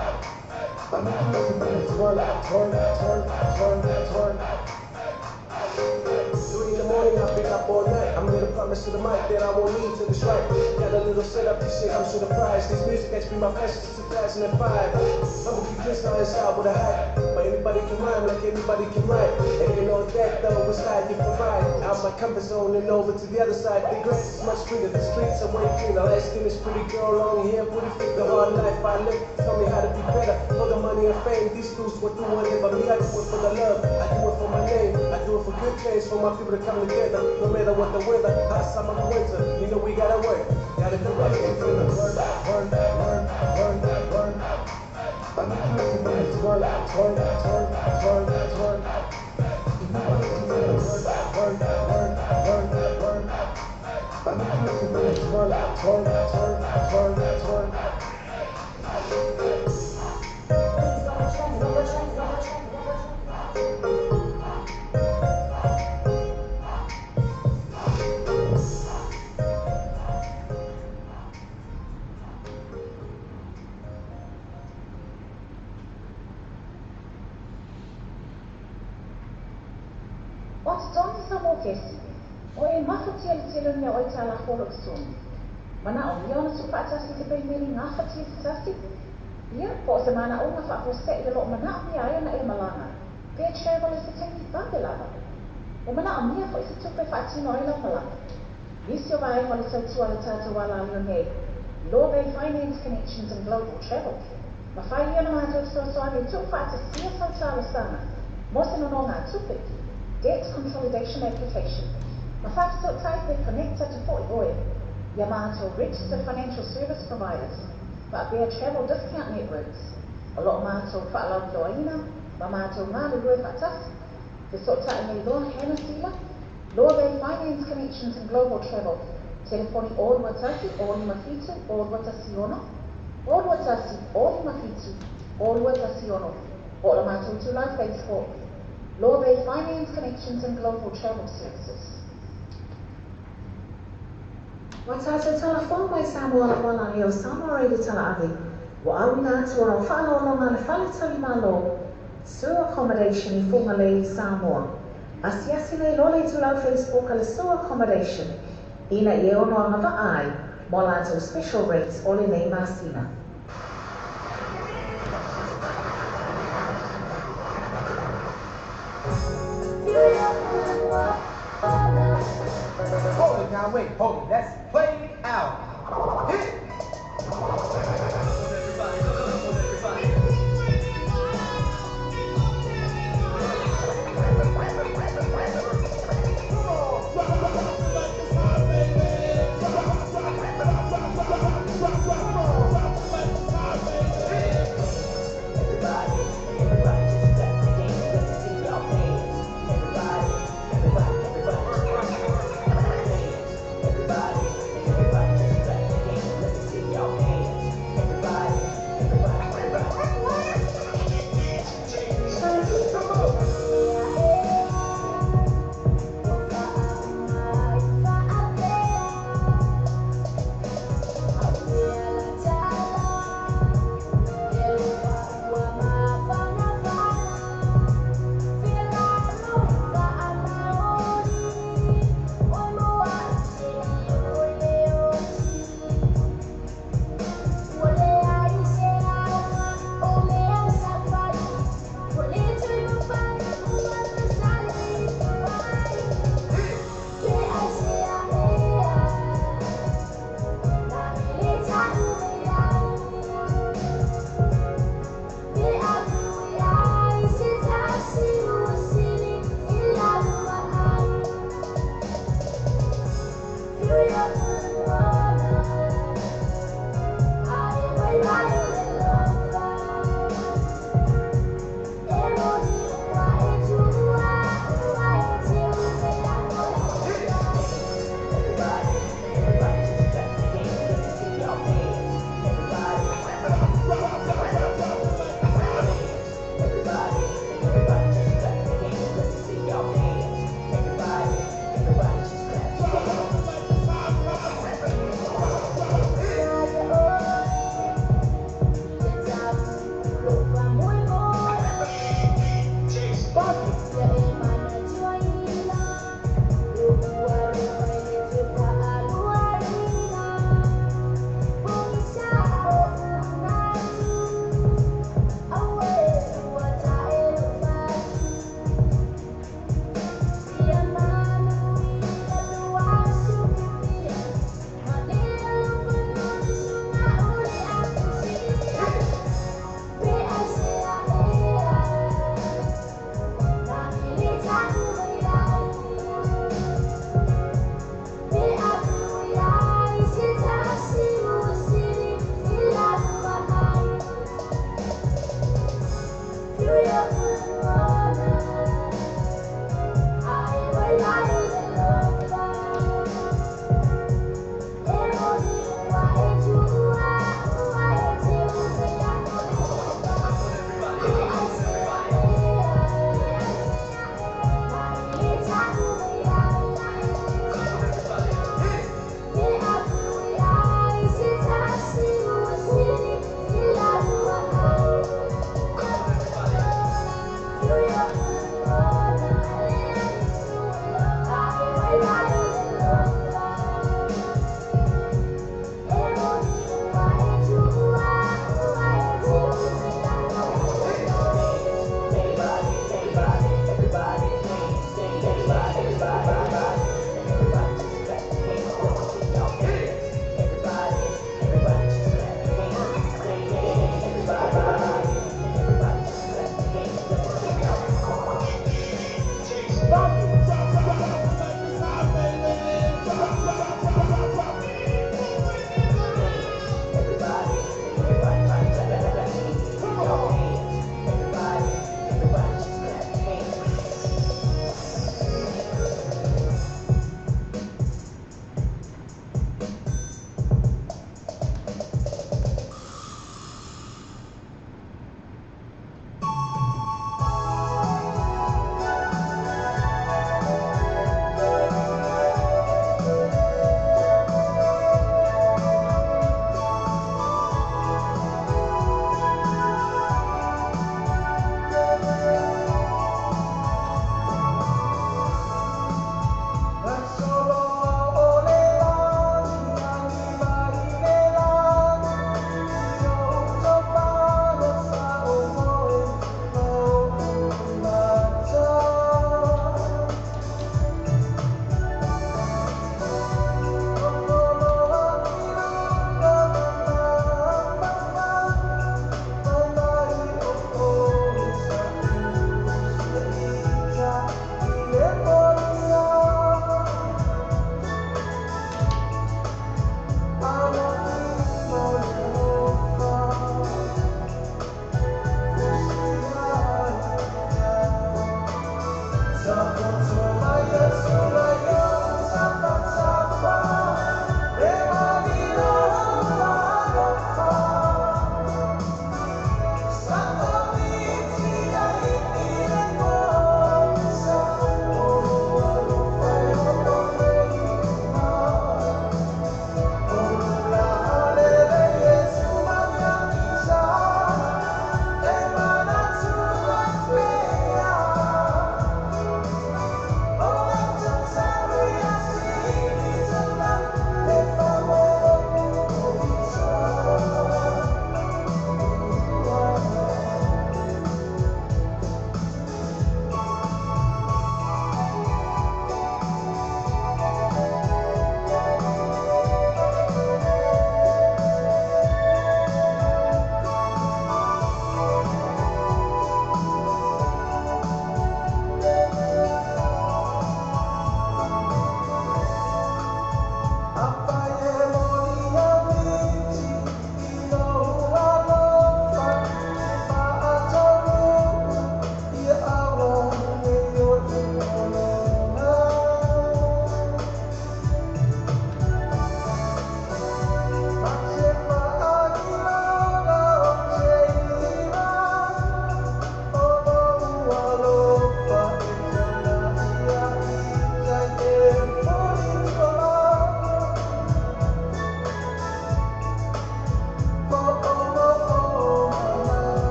I know you like it when I twerk, twerk, twerk, twerk, twerk. 3 in the morning, I've been up all night. I'm here to promise to the mic that I won't need to the strike. Got a little setup, this shit, I'm surprised. This music has been my passion since 2005. I'm gonna keep this on inside with a hype. But anybody can rhyme like anybody can write. It ain't all that though, it's how you provide. Out my comfort zone and over to the other side. The grass is much greener, the streets are way cleaner. Light skin is pretty girl, long hair, pretty feet. The hard life I live, tell me how to be better. For the money and fame, these dudes will do whatever. Me, I do it for the love, I do it for my name, I do it for good things, for my people to come together. No matter what the weather, hot summer or winter, you know we gotta work, gotta do I right. like it when I twerk, twerk, twerk, twerk, twerk. I know you like it when I twerk, twerk, twerk, twerk, twerk. You know I like it when I twerk, twerk, twerk, twerk, twerk. I know you like it when I twerk, twerk, twerk, twerk, twerk. Blaze on the track, on the track, on the track, on the track. O totonu Samoa kesi, o e mafatia le tele o mea o e talafo o lou totogi. Manaomia ona tuufaatasi se peimeli gafatia se tasi, ia, po o se manaoga faafuase'i o lo o manaomia ai ona e malaga, pe travel i se taimi vave lava. E manaomia foi se tupe e faatino ai lau malaga. Nisi o vaega o le tautua a le tatou alalio nei, Lawbay Finance Connections and Global Travel, mafai ia ona matou fesoasoani e tuufaatasia sau talosaga mo se nonogatupe, Debt Consolidation Application, ma faafesootai pe connect atu foi oe ia matou Registered Financial Service Providers faapea Travel Discount Networks o lo o matou faalauiloaina ma matou galulue faatasi. Fesootai nei loa Hannah Sila, Lawbay Finance Connections and Global Travel, telefoni 021 057 0216, 021 057 0216, po o le matou itulā Facebook, Lawbay Finance Connections and Global Travel Services. Ua tatou talafou mai Samoa la moana leo Samoa Radio Tala Ave. Ua auina atu ona o faaaloaloga a le Faletalimalo, Sur Accommodation i Fugalei, Samoa. Asiasi nei loa le itulau Facebook a le Sur Accommodation ina ia ono agavaa ai mo a latou special rates o lenei masina. Hold it now, wait, hold it. Let's play it out. Hit it.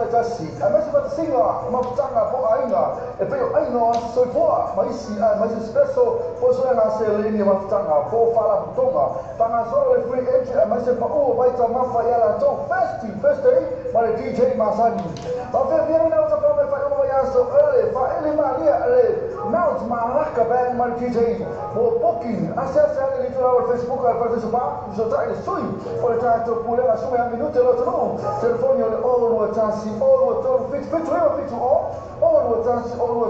taitasi. Aemaise faatasiga mafutaga po o aiga e pei o aiga o aso soifua ma isi aemaise special po o suega seleni mafutaga po o faalapotopotoga. Faagasolo le free entry aemaise paʻu o vaitaumafa ia latou Thirsty Thursday ma le DJ masani. Faafiafia ina o tapā mai faaiuga vaiaso early faaili malia le Mount Malaka Band ma le DJ mo booking. Asiasi ane i le itulau o le Facebook a le Paradise Bar fesootai le sui o le tatou pulega Sume Minute lo atunuu. Telefoni o le 0 2 1 0 2 3 7 7 9 7 0 0 2 1 0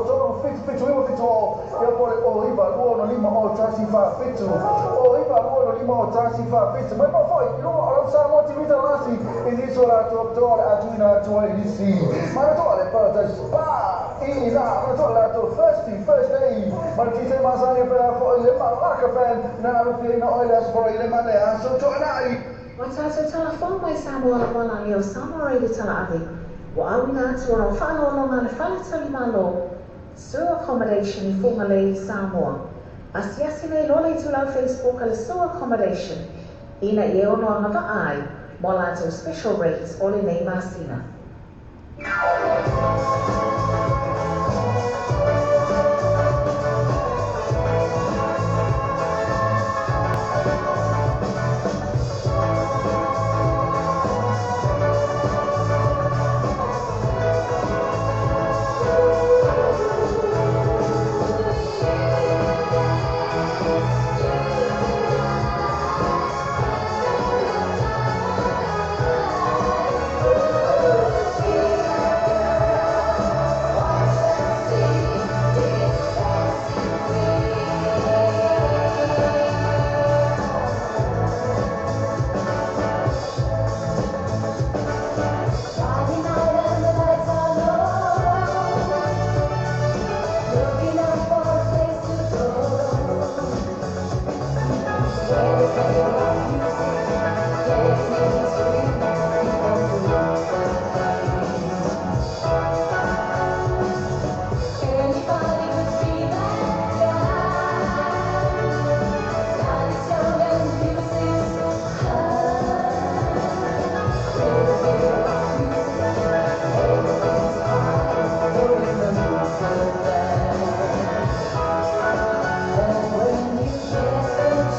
2 3 7 7 9 7 0 ia po o le 0 9 2 6 5 0 1 4 7 0 9 2 6 5 0 1 4 7. Mai po foi i luga o lau Samoa TV talasi i nisi o latou apitoa o le a tuuina atu ai i nisi. Manatua le Paradise Bar i ina, manatua le latou Thirsty Thursday ma le DJ masani pe a foi le Malaka Band na alufiaina oe le Aso Faraile ma le Aso Toonai. Ua tatou talafou mai Samoa lava o Samoa Radio Talaave, ua auina atu ona o faaaloaloga a le Faletalimalo, Sur Accommodation i Fugalei, Samoa. Asiasi nei loa le itulau Facebook a le Sur Accommodation ina ia e ono agavaa ai mo latou special rates o lenei masina. Friday night and the lights are low. Looking out for a place to go. Where they play rock music, dancing in the street, people Anybody could be that guy. Night is young and music's high. Where they play rock music, everything's fine. The rhythm is so bad. And when you get the chance,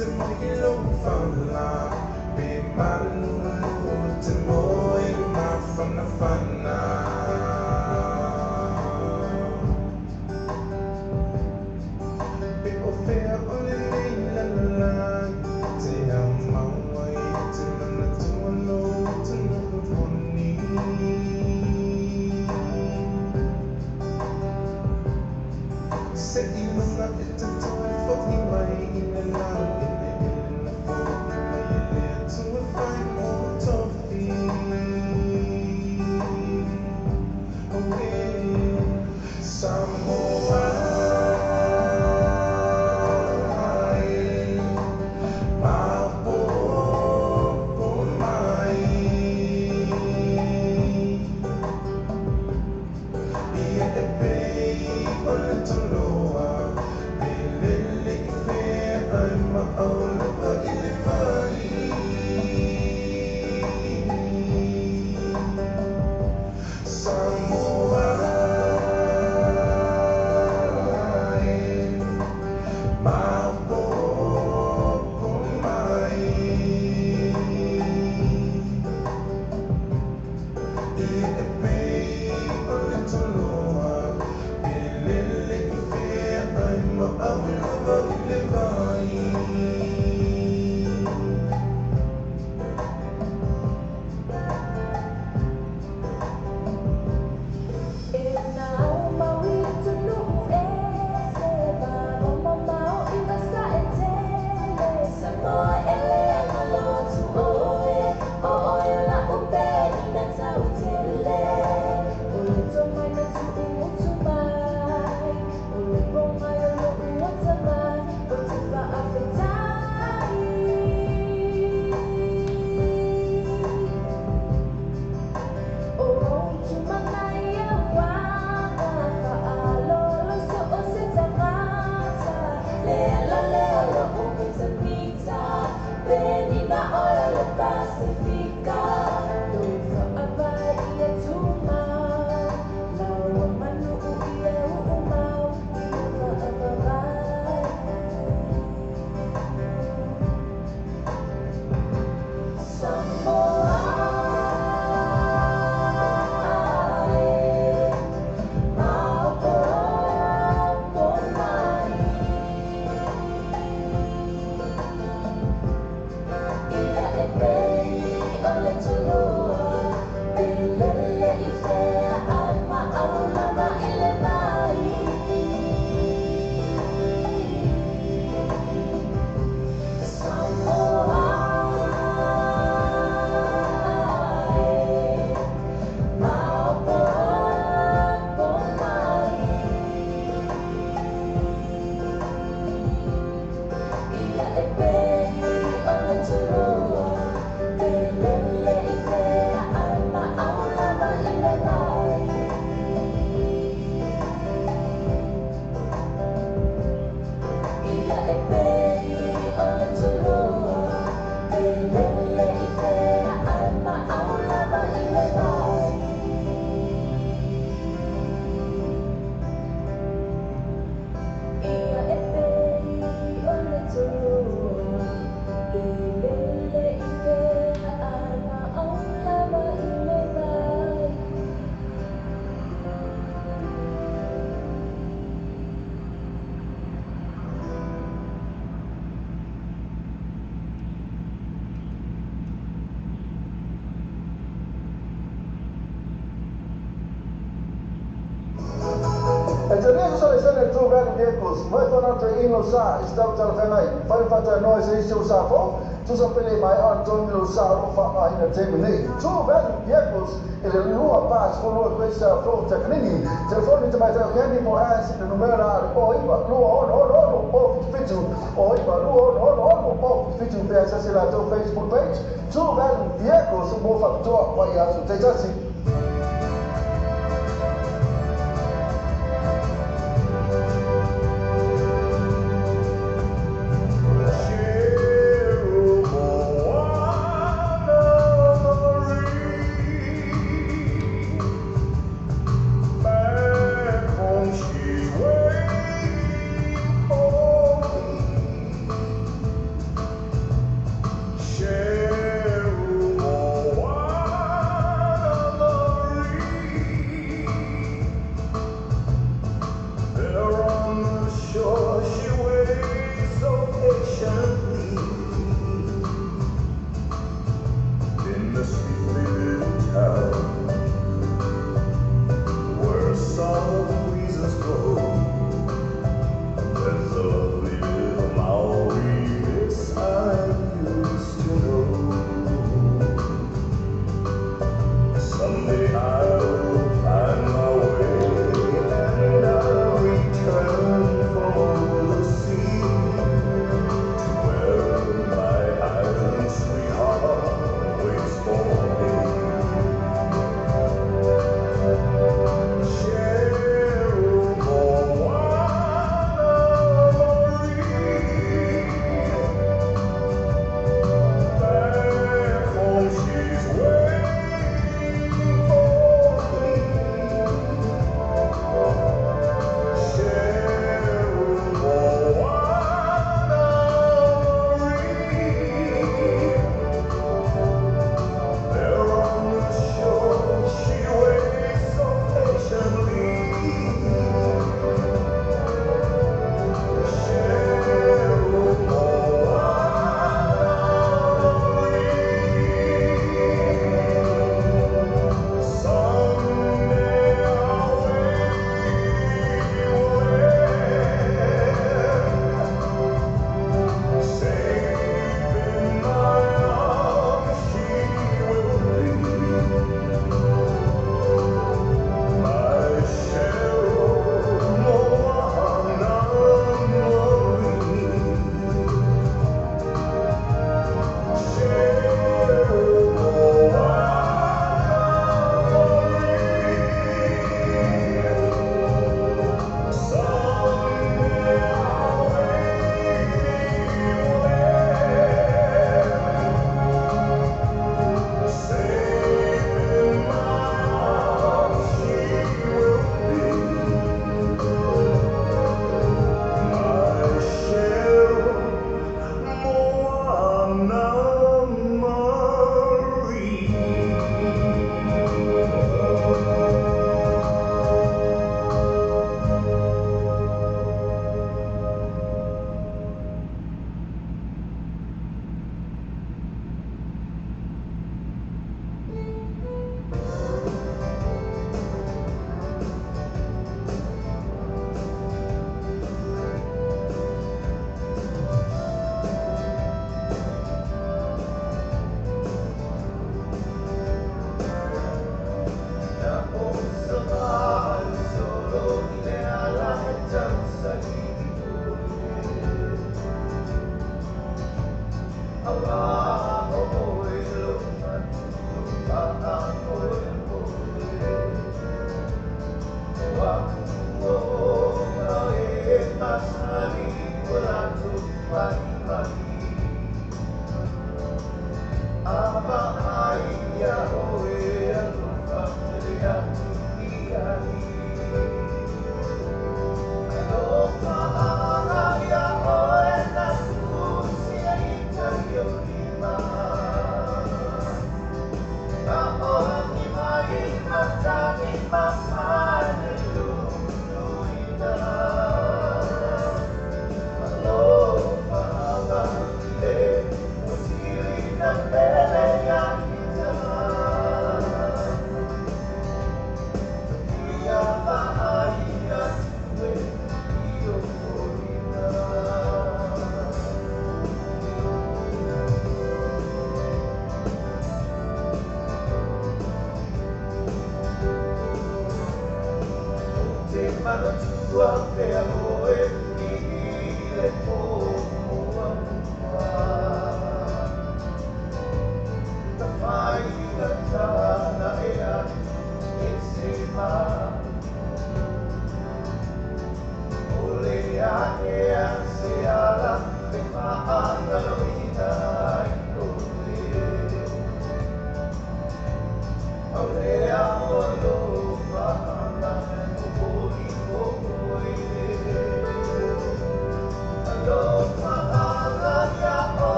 te mai i lou faula pe malulu te moe i le mafanafana. Pe o fea o lenei lalolagi te aumau ai e te manatua lou atunuu moni. Se i luga e te toe fo'i mai i le lau eleele na fo'i mai e le Atua fai mo tofi. Oh, yeah. Samoa e, maopoopo mai. Ia e pei o le toloa, pe lele i fea ai ma au lava i le vai. Samoa e, maopoopo mai. Ia e pei o le toloa, pe lele i fea ai ma au lava i le vai. E nau mau i atunuu ese, malo mamao i Vasaetele. Samoa e le alo atu oe, o oe o la'u penina tautele. O le tomai na tu'umotu mai, o le pogai o lo'u atamai, o te fa'afetai. O ou tumana ia uaga, fa'alolo i so o se tagata. Le ala lea o lo'u mitamita, penina oe o le Pasifika. Lou fa'avae ia tumau, lau manu'u ia u'umau, i le fa'avavai. Samoa e, maopoopo mai. Ia e pei o le toloa, pe lele i fea ai ma au lava i le vai. Samoa e, maopoopo mai. Ia e pei o le toloa, pe lele i fea ai ma au lava i le vai. Ia e pei o le toloa, pe lele i fea ai ma au lava i le vai. Ia e pei o le toloa, pe lele i fea ai ma au lava i le vai. E te nia sa sene tu velu vehicles, mai whana te ino sa i stau talawhengai, whai whata noe se isi o sa fo, tu sa pele mai on tonu lo sa ro wha mahina te mene. Tu velu vehicles i le lua pas fo lua koe sa fo te kanini, telefoni te mai tau kendi mo as le numera a le o iwa lua ono ono ono o fitu fitu, o iwa lua ono ono ono o fitu fitu pea sasi la tau Facebook page, tu velu vehicles mo whakatoa wai atu te tasi. She's waiting for me.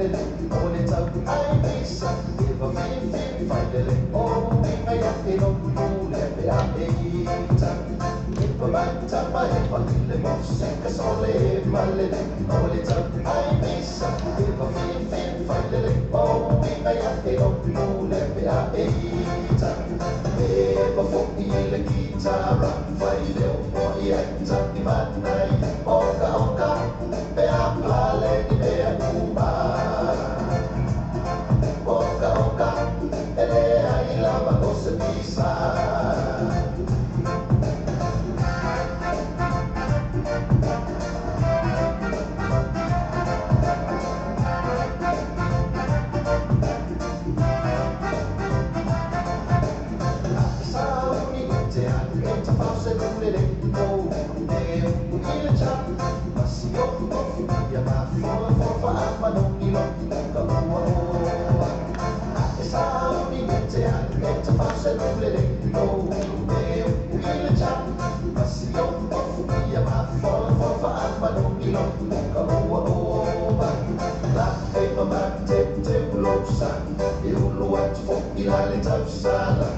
malele o le tau ai misa e va fi fai lele o inga ia e lo pule pe a e ita e pa mata ma e pa le musika sole malele o le tau ai misa e va fi fai lele o inga ia e lo pule pe a e ita e va fo i le guitarra fai le o ia ta i manai oka oka pe a pale ni mea uma oka oka ele ai lava o se pisa.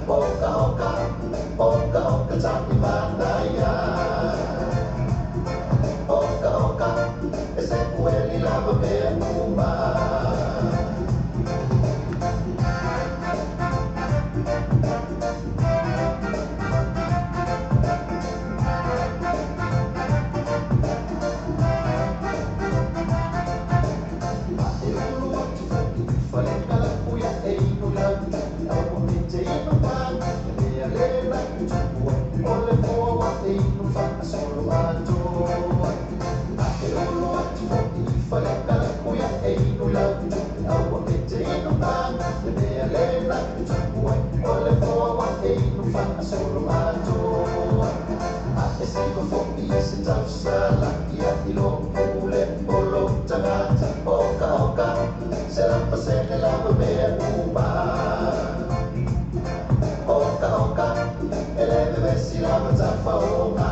Oka oka, oka oka tapi manaya. Oka oka, ese kueli lava mea uma. E ulu atu fo'i falega la kuia e inu lau au e te inu pa mea le na tupu o le moa wa e inu whaasolo atoa. E ulu atu fo'i falega la kuia e inu lau au e te inu pa mea le na tupu o le moa wa e inu whaasolo atoa. E siva fo'i se tausala ia ilo pule o lo tagata oka oka se lapa se lava mea uma. Oka oka ele vevesi lava tafaoga.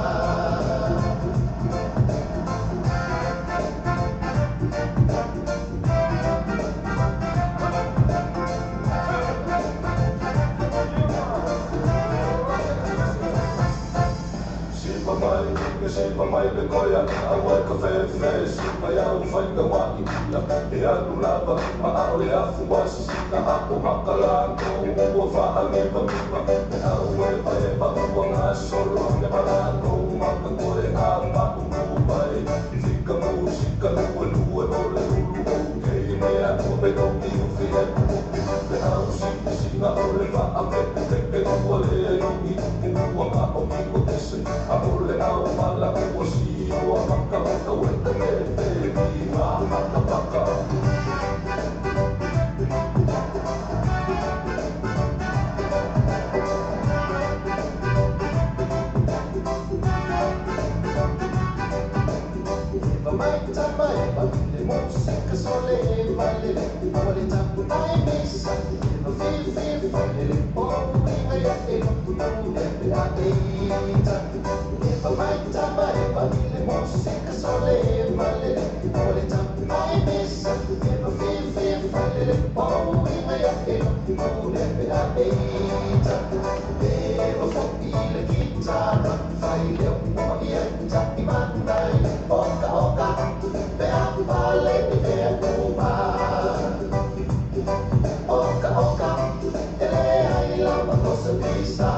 Sipa mai le koia, a wai ka fe sipa ia u whainga wa i pila. E anu lava ma a o le afu wa sisina a o makala ko ua wha a ngipa ngipa. E au e pa e pa ua ngā solo ne pala ko maka koe a pa u mai. Fika musika lua lua no le ulu o kei mea ua pe no i u fi e ku. E au sina sina o le wha a me ku te pe ua le i ua ngā o ki ko ese. A o le au mala ua si ua maka maka weta me te ki ngā maka maka. Eva maita mai le musika sole malele o le tapu ai misa eva fi fi fai o inga ia e lo pule pe a e ita. Eva maita mai le musika sole malele o le tapu ai misa eva fi fi fai o inga ia e lo pule pe a e ita. Eva fo'i le guitarra fai le o ia tapi manai oka oka pe a pale ni mea uma. Oka oka ele ai lava o se pisa.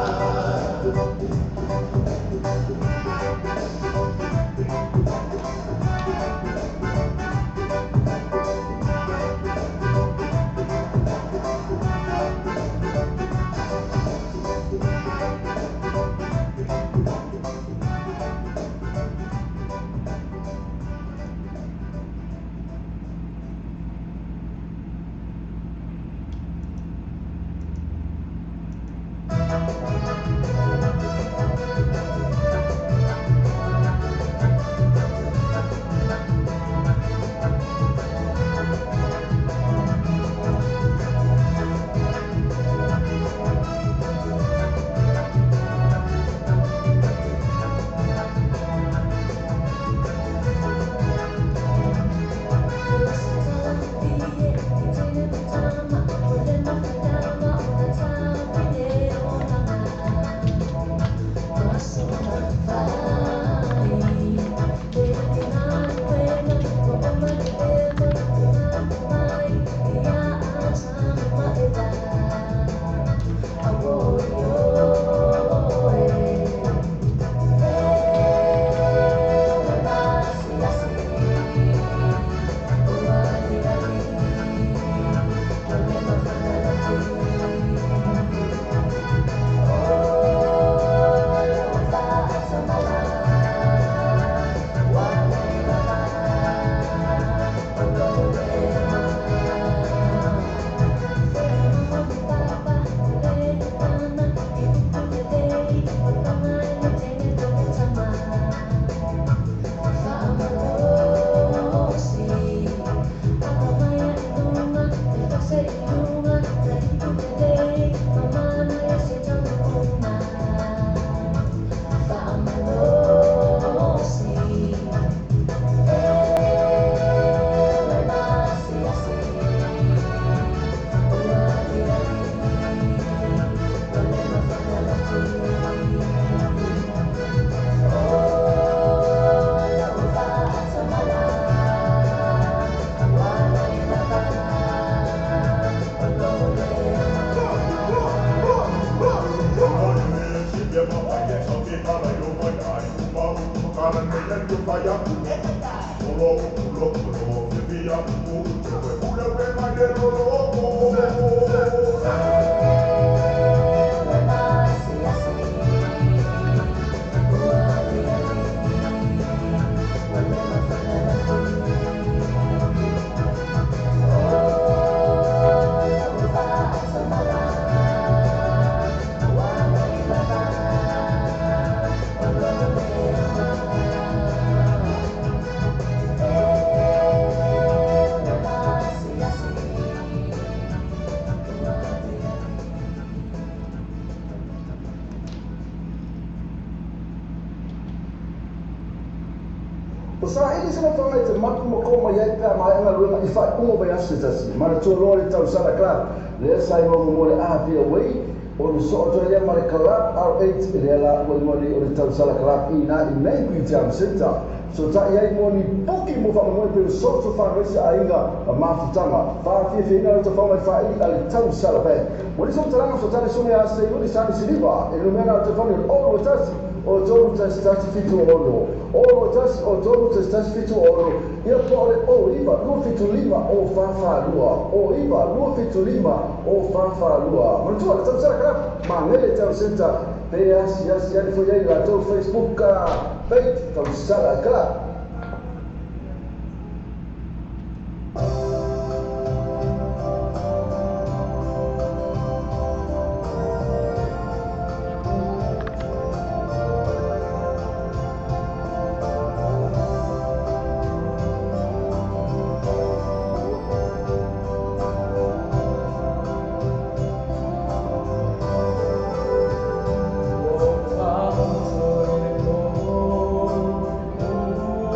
O saili se mafaga i te mapu ma kō mai ai pe a maea galuega i faaiuga o vaiaso se tasi. Manatua loa le tausala club lea sa igoa mo le Apia Way o le soo atu ai lea ma le Club R8 lea la ua igoa nei o le Tausala Club i ina i Mangui Town Centre. Fesootai ai mo ni puki mo faamoemoe pei o social fundraiser aiga ma mafutaga. Faafiafiaina le tafaga i faaili a le Tausala Band. Mo nisi o matalaga fesootai le susuga ia Seiuli Sani Siliva e lumea na o le telefoni o le 021 o 3 1 1 7 6 0 1 o 3 1 1 7 6 ia po o le 0 9 2 7 5 0 4 4 2 0 9 2 7 5 0 4 4 2. Manatua le Tausala Club Magele Town Centre pe asiasi ane foi ai i latou Facebook page Tausala Club. O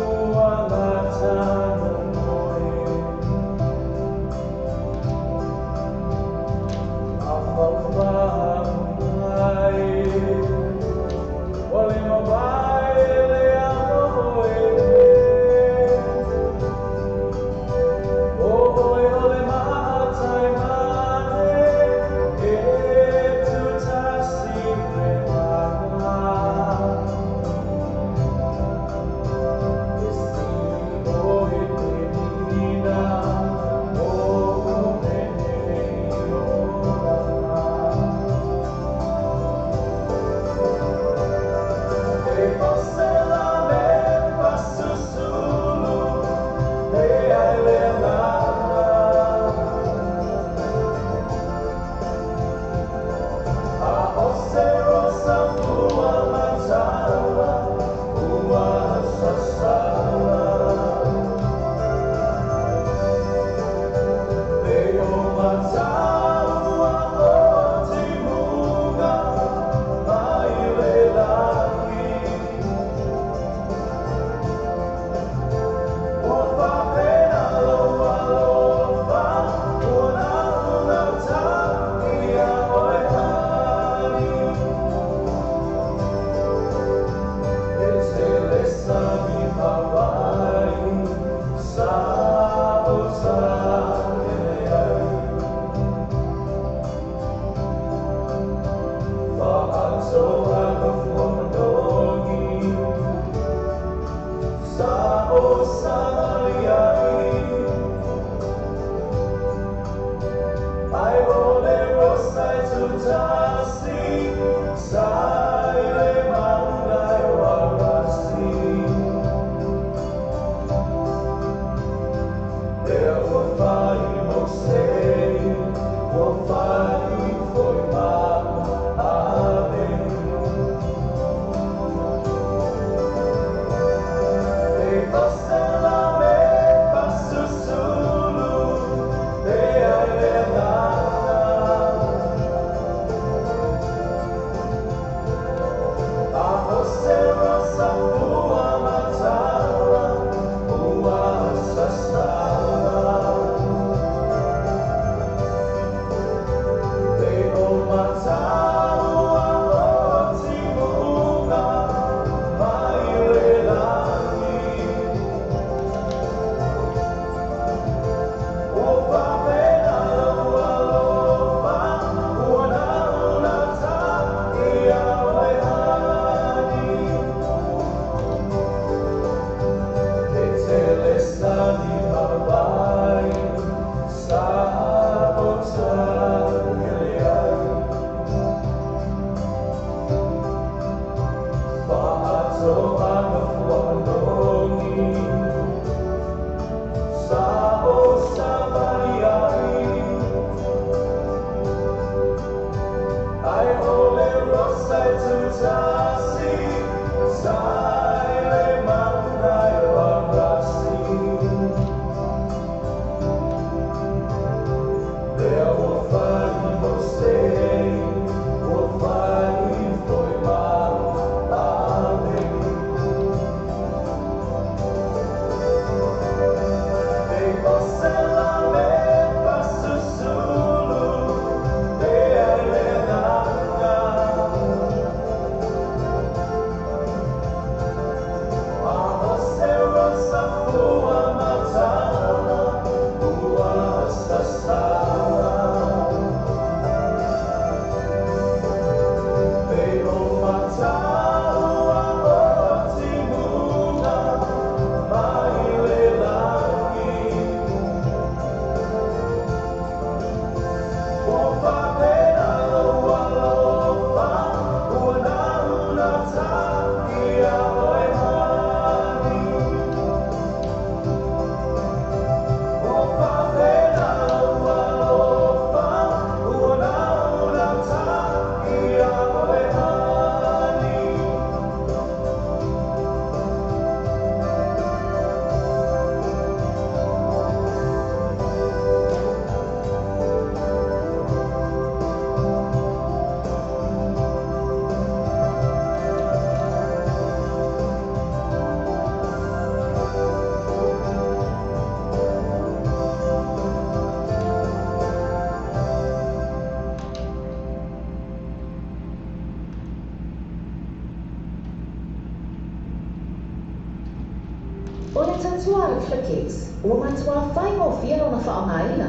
O le tautua a le ClickX, ua matuā faigofie lona faaaogaina.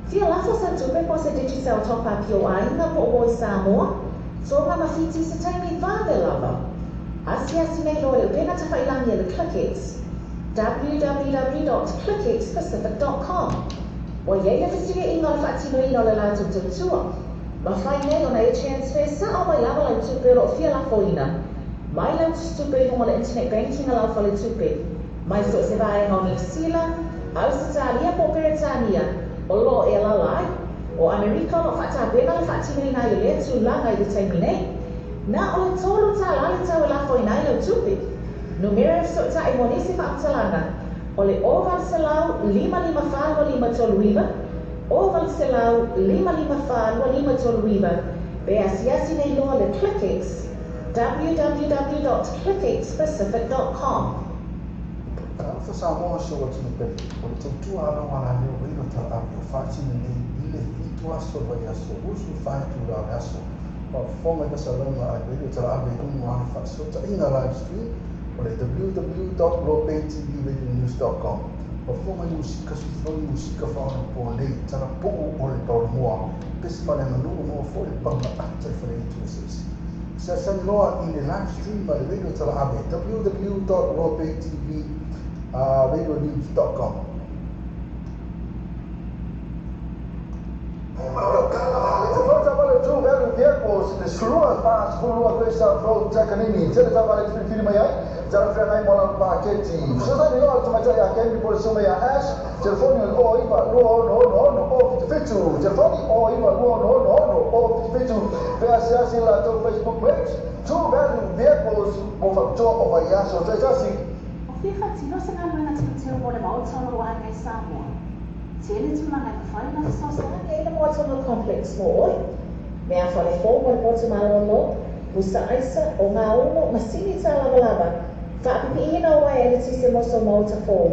Fia lafo sau tupe po o se Digicel Top-Up i ou aiga po o uo i Samoa, Tonga ma Fiti i se taimi vave lava. Asiasi nei loa i le upega tafailangi a le ClickX, www.clickxpacific.com. Ua i ai le fesiliaiga o le faatinoina o le latou tautua. Mafai nei ona e transfer sao mai lava lau tupe o lo o fia lafoina mai lau tusitupe i luga o le internet banking a lau faletupe, mai so o se vaega o Niu Sila, Ausetalia po o Peretania o lo o e alaala ai. O Amerika o lo o faatapena le faatinoina ai o lea tulaga i le taimi nei. Na o le $3 le tau e lafoina ai lau tupe. Numera e fesootai mo nisi faamatalaga o le 0800 554 2539, 0800 554 2539, pe asiasi nei loa le ClickX, www.clickxpacific.com. Talofa Samoa si ou atunuu pele, o le tautua alo alaleo o talaave o faatino nei i le 7 aso o le vaiaso 24 itula o le aso. Faafofoga i masalauga a le Radio Talaave i luga o ana faasootaiga live stream o le www.lobaytvradionews.com. Faafofoga i musika sufloni musika faaonapo nei talapuu o le paulamoa pesi ma le aganuu maua foi le paga ata i faleitu eseese. Fesoasoani loa i le live stream a le Radio Talaave www.lobaytvradionews.com. True Value Vehicles, le 24 12 Queenstown Road, Takanini. Tele taavale e filifili mai ai, talafeagai mo lana paketi. Fesoasoani loa le tamaitai ia Candy po o le susuga ia Ash, telefoni o le 09 26 06 077, telefoni 09 26 06 077, pe asiasi i le latou Facebook page, True Value Vehicles mo faapitoa o vaiaso taitasi. O fia faatino se galuega teuteu mo le Maota o lo o aiga i Samoa? Tele tulaga e mafai ona fesoasoani ai le Moatonga Complex mo oe. Mea fale fou mo le potu malolo, pusa aisa, ogaumu, masini tālavalava, faapipiiina o uaea eletise mo sou maota fou,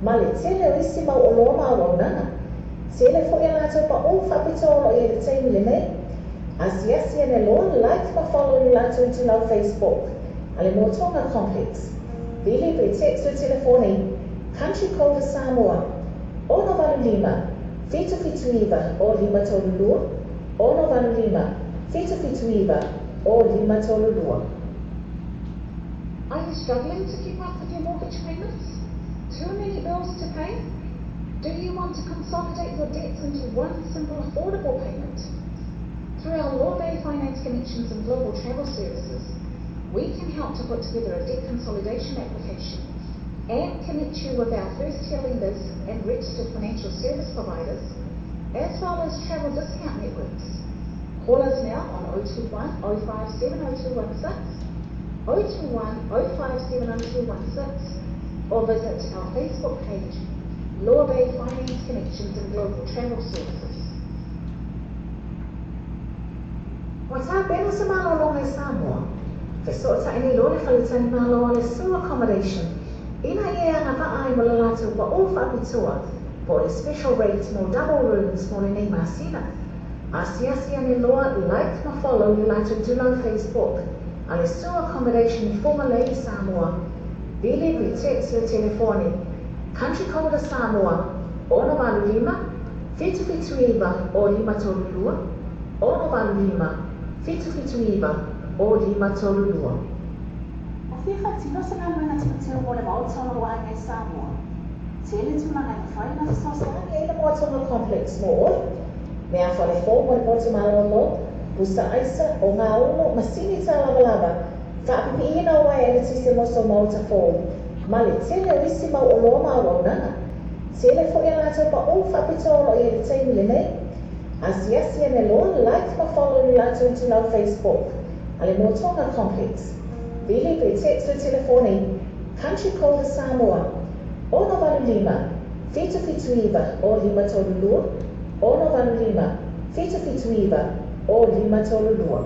ma le tele o isi mau oloa ma auaunaga. Tele foi a latou paʻū faapitoa o lo o i ai i le taimi lenei. Asiasi ane loa, like ma follow i le latou itulau Facebook a le Moatonga Complex. Vili pe text le telefoni, Country Code Samoa, 685 779 0532, 685 779 0532. Are you struggling to keep up with your mortgage payments? Too many bills to pay? Do you want to consolidate your debts into one simple affordable payment? Through our Lawbay Finance Connections and Global Travel Services, we can help to put together a debt consolidation application and connect you with our first-tier lenders and registered financial service providers, as well as travel discount networks. Call us now on 021 057 0216, 021 057 0216, or visit our Facebook page, Lawbay Finance Connections and Global Travel Services. Ua tapena se malologa i Samoa. Fesootai nei loa le faletalimalo a le Sue Accommodation ina ia e agavaa ai mo le latou paʻū faapitoa po o le special rate mo double rooms mo lenei masina. Asiasi ane loa, like ma follow le latou itulau Facebook a le Sue Accommodation i Fugalei i Samoa. Vili pe text le telefoni Country Code a Samoa, 685 779 0532, 685 779 0532. O fia faatino se galuega teuteu mo le Maota o lo o aiga i Samoa? Tele tulaga e mafai ona fesoasoani ai le Moatonga Complex mo oe. Mea fale fou mo le potu malolo, pusa aisa, ogaumu, masini tālavalava, faapipiiina o uaea eletise mo sou maota fou, ma le tele o isi mau oloa ma auaunaga. Tele foi a latou paʻū faapitoa o lo o i ai i le taimi lenei. Asiasi ane loa, like ma follow le latou itulau Facebook a le Moatonga Complex. Vili pe text le telefoni, Country Code a Samoa, 685 779 0532, 685 779 0532.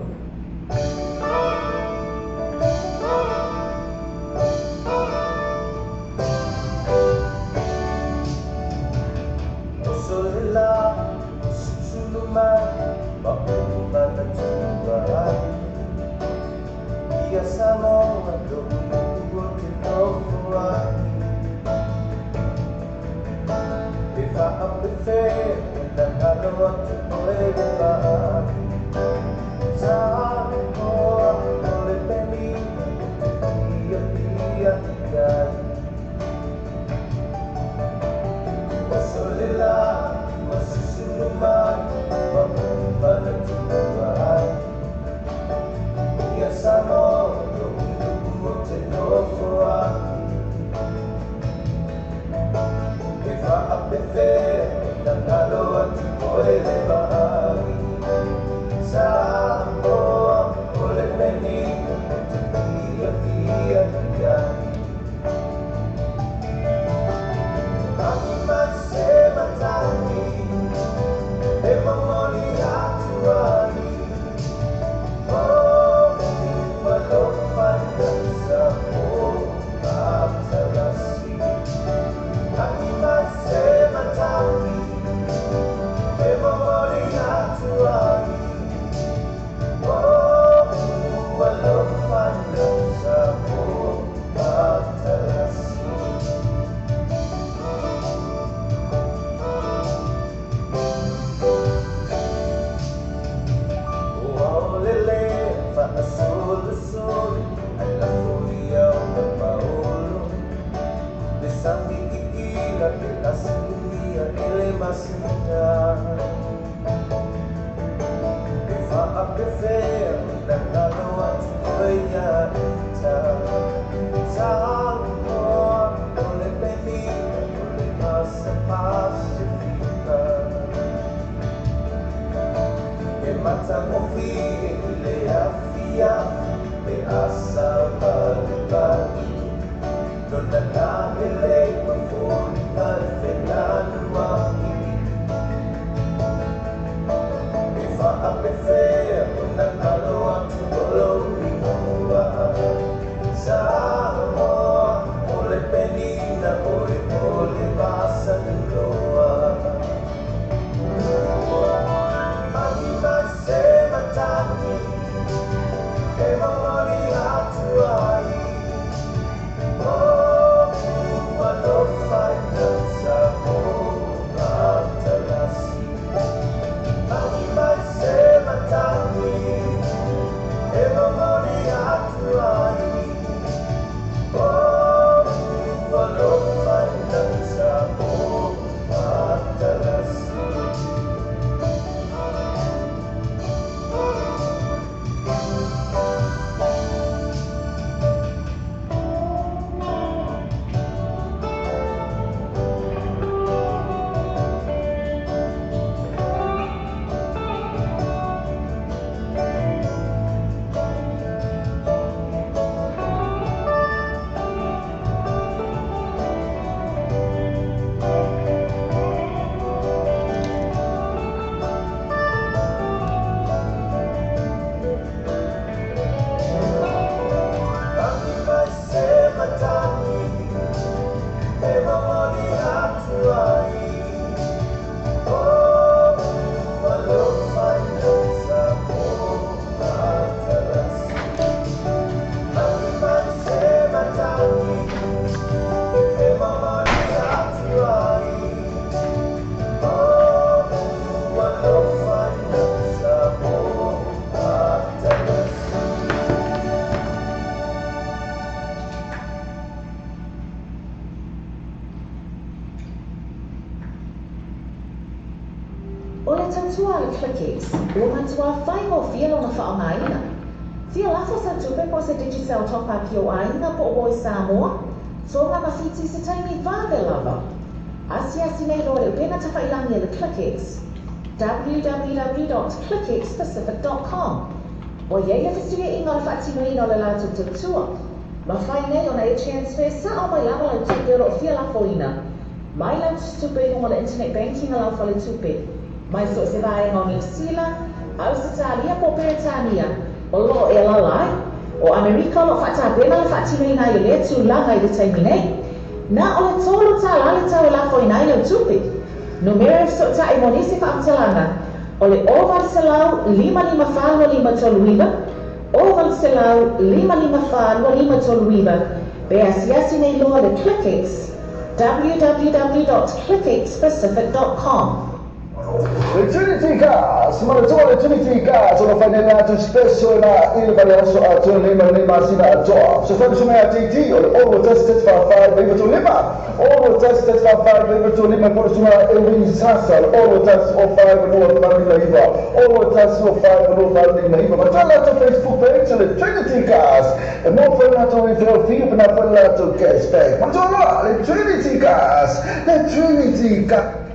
Oso le la, susulu mai, ma upu matatua ai. Ia Samoa lou o te nofo ai. nagalo atu oe le vaai. Samoa o le penina ou te fiafia i ai. Ua sole lā, ua susunu mai, ma ou manatua ai. Ia Samoa, lou nuu ou te nofo ai. E faapefea ona galo atu oe le vaai. Samoa o le penina ou te fiafia i ai. Lagi mai se matagi e momoli atu ai. O ua alofa i Samoa matalasi. Lagi mai se matagi e momoli atu ai. O ua alofa i Samoa matalasi. Ua olele faasolisoli ae lafo ia ona paolo. Le sami kikila pe asilia i le masina. E faapefea ona galo atu oe ia ita. Samoa o le penina o le masa Pasifika. E matagofie i le afiafi pe asa ma le lagi. Lona nahele ma foliga le fenanuai. E faapefea ona galo atu o lou inoa. Samoa o le penina oe o le masani loa. Lagi mai se matagi e momoli atu ai. O ua alofa i Samoa matalasi. Lagi mai se matagi e momoli atu ai. O ua alofa i Samoa matalasi. Lagi mai se matagi e momoli atu ai. O ua alofa i Samoa matalasi. Lagi mai se matagi e momoli atu ai. O ua alofa i Samoa matalasi. O le tautua a le ClickX, ua matuā faigofie lona faaaogaina. Fia lafo sau tupe po o se Digicel Top Up i ou aiga po o Voice Samoa, Tonga ma Fiti i se taimi vave lava. Asiasi nei loa i le upega tafailagi a le ClickX, www.clickxpacific.com. Ua i ai le fesuiaiga o le faatinoina o le latou tautua. Mafai nei ona e transfer sao mai lava lau tupe o lo o fia lafoina mai lau tusitupe i luga o le internet banking a lau faletupe, mai so o se vaega o Niu Sila, Ausetalia po o Peretania o lo o e alaala ai. O Amerika o lo o faatapena le faatinoina ai o lea tulaga i le taimi nei. Na o le $3 le tau e lafoina ai lau tupe. Numera e fesootai mo nisi faamatalaga o le 0800 554 2539, 0800 554 2539, pe asiasi nei loa le ClickX, www.clickxpacific.com. Le Trinity Cars, ma le tua le Trinity Cars, o lo fai nella tu spesso la il valeoso a tu nei ma nei masina a toa. So fai su me a TT o le olo test test fa fa viva tu lima. Olo test test fa fa viva tu lima por su ma e sasa olo test o fa no fa ni iva. Olo test o fa no fa ni iva. Ma tu la tu Facebook page le Trinity Cars. E mo fa la tu referral fee na fa la tu cashback. Ma tu le Trinity Cars, le Trinity Cars.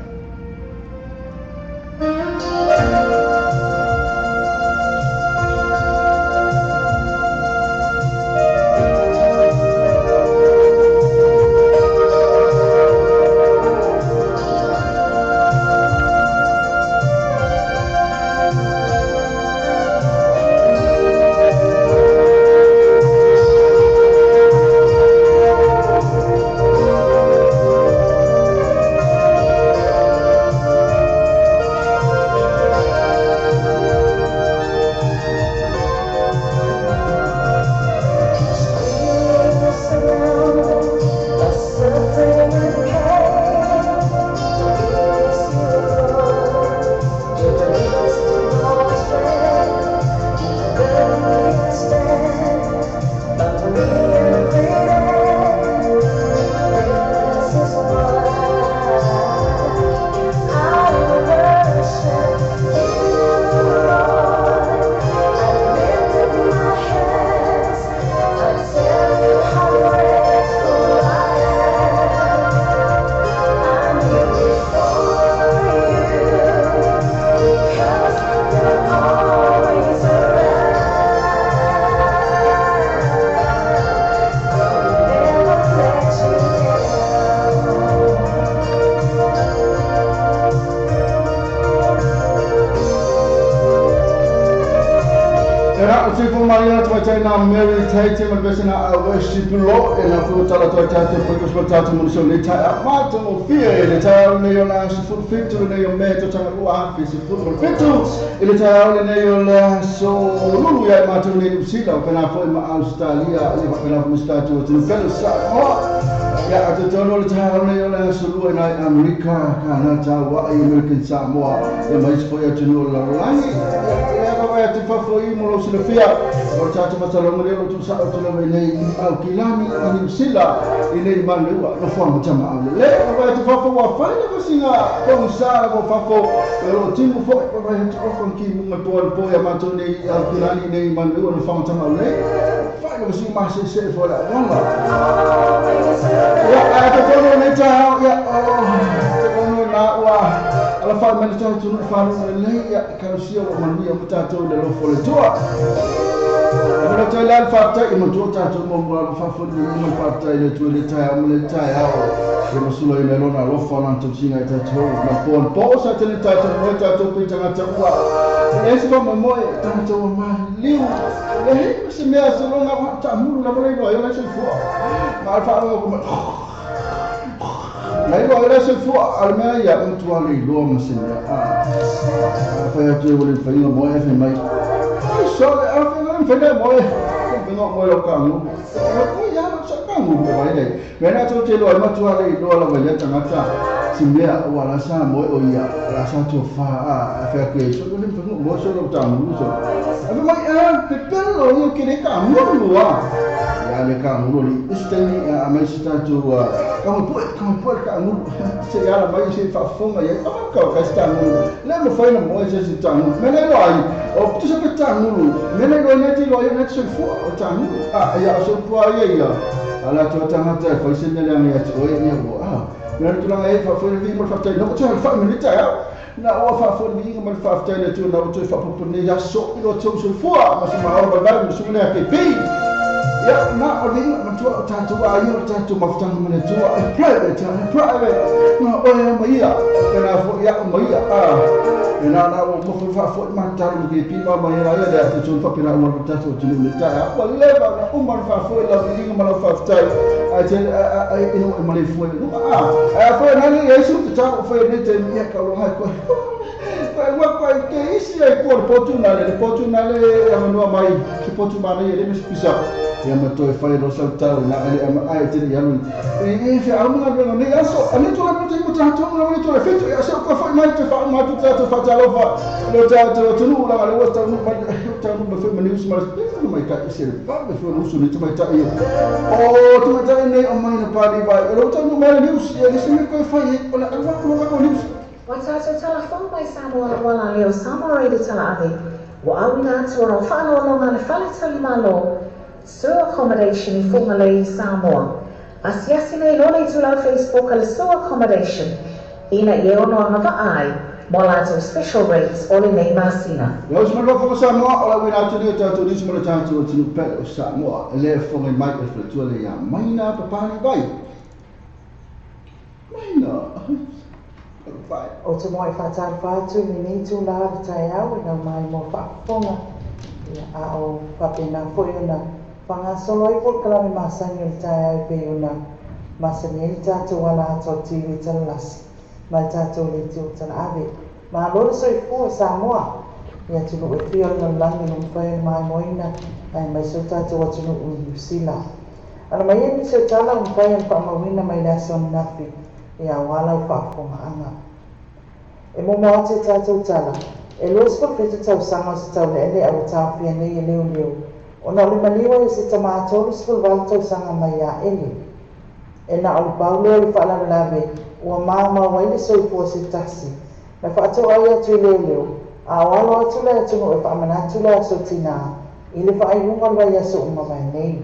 Mary Tate ma besina a worship lo e na fu tala to tate po ko tate mo so le ta ma to mo fie le ta le yo na su fu fitu le yo me to tanga lu a fi su fu fitu le ta le yo la so lulu ya ma to le sila ko na fo ma Australia le fa na mo sta to to pelo sa mo ya to to le ta le yo la so lu na America Canada wa American Samoa e mai fo ya to no la lani ya ba ya te fa fo i mo lo silafia o tata fatalonga lea lo tuusa'o tula mai nei i Aukilani i Niusila i nei maneua nofoaga tamaau lelei vavae atu fafo ua fai le vasiga pogusā lava o fafo e loo timu fo'i vavae atu ofa kimuga po po ia matou nei i Aukilani i nei maneua nofoaga tamaau lelei fai le vasiga masesee fo le auala ia ae tatonu nei taeao ia o tatonu na ua alafai mai le tatou nuu faluga lelei ia ekalesia ua manuia ma tatou le lofo le Atua. Mo tai la faafetai i matua tatou mo la faafoni mo le faafetai le Atua i le taeao ma le taeao e masula i lona alofa lana tausiga i tatou ma po po sa tele tatou mo tatou pe tagata ua e se faamoemoe tagata ua maliliu le hei ma se mea se loga taamulu lava le iloa ai o la soifua ma le faalogo ma na iloa ai la soifua a le mea ia matua le iloa ma se mea a fai atu e ua le faiga moe e fai mai ai so le a fai mai fai moe fai moe lo kangu o ia sa kangu ko mai nei me na to te loa matua le iloa lava ia tagata si mea ua la sa moe o ia la sa tofa a fai atu so le fai moe so lo kangu so a fai mai a pepelo ia ke le kangu a ia le kangu le isteni a mai se tatou ka mo pue kangu se ala mai se faafofoga ia ka ka se tagulu le mafai na moe se se tagulu me le iloa ai o tusa pe tagulu me le iloa ai te iloa ai na te soifua o tagulu a ia o soifua ia ia ala tua tagata e fai se mea leaga ia te oe ia ua a me le tulaga e faafoe le viiga ma le faafetai na ua toe alafai ma le taeao na ua faafoe le viiga ma le faafetai le Atua na ua toe faapopo nei aso i lo tou soifua ma se maola vaivai ma suga le AKP ia na o le viiga matua o tatou aia o tatou mafutaga ma le Atua e private e private na oe ma ia e na fo'i a'u ma ia a e na na ua mofo faafo'i matalo ma kepi ma ma ia ia le atu faapena ua le tatou atunuu le taeao ua leva na uma le faafo'i lau viiga ma lau faafetai ae te ai e o ma le fue luga a ae a foi nani ia isu te tau foi nei te ia ka lo hai koe Pai ua koe ke isi ai kua le potu na le potu na le amanua mai se potu mana ia le mesi pisa. Ia ma toe fai loa sau tala i la ele ama ae te le i alu i i feau ma galuega o nei aso. A nei tulai mai taimi o tatou na ua le toe fetu ia se o toe foi mai toe faauma atu tatou faatalofa i lo tatou atunuu leaga o lea ua taunuu mai taunuu mai foi ma news ma le tamaitai ese le vave foi ona usu nei tamaitai ia. O tamaitai nei o Maina Pali Vai o lea ua taunuu mai le news ia le se mea toe fai ai o le alu atu loa o news. Ua tatou talafou mai Samoa Auala Leo Samoa Radio Talaave ua auina atu ona o faaaloaloga a le Fale Tali Malo Sur Accommodation i Fugalei i Samoa. Asiasi nei loa le itulau Facebook a le Sur Accommodation ina ia ono agavaa ai mo a latou special rates o lenei masina. Ia usu mai loa Samoa, o le auina atu nei o tatou news mo le tatou atunuu pele o Samoa. E le fofoga mai o le faletua le ia Maina Papali Vai. Maina Vai. Ou te moe faatalofa atu i lenei itula o le taeao i lau mai mo faafofoga, ia, a o faapena foi ona faagasolo ai polokalame masani o le taeao e pei ona masani ai le tatou ala ata o TV Talalasi ma le tatou Leitio Talaave. Malo le soifua Samoa i atunuu e fia o le lalolagi o lo o mafai ona maimoaina aemaise o tatou atunuu i Niu Sila. Ala mai ai nisi o tala ua mafai ona faamauina mai le aso ananafi ia aua lau faafofogaaga. E momoa atu e tatou tala, e 27 tausaga o se taulealea ua taofia nei e leoleo ona o le maliu ai o se tama 38 tausaga mai ia Eli. E na o le pau lea o le faalavelave ua maumau ai le soifua o se tasi na faatoai atu i leoleo a o alo atu le atunuu e faamanatu le aso tinā i le faaiuga o le vaiaso ua mavae nei.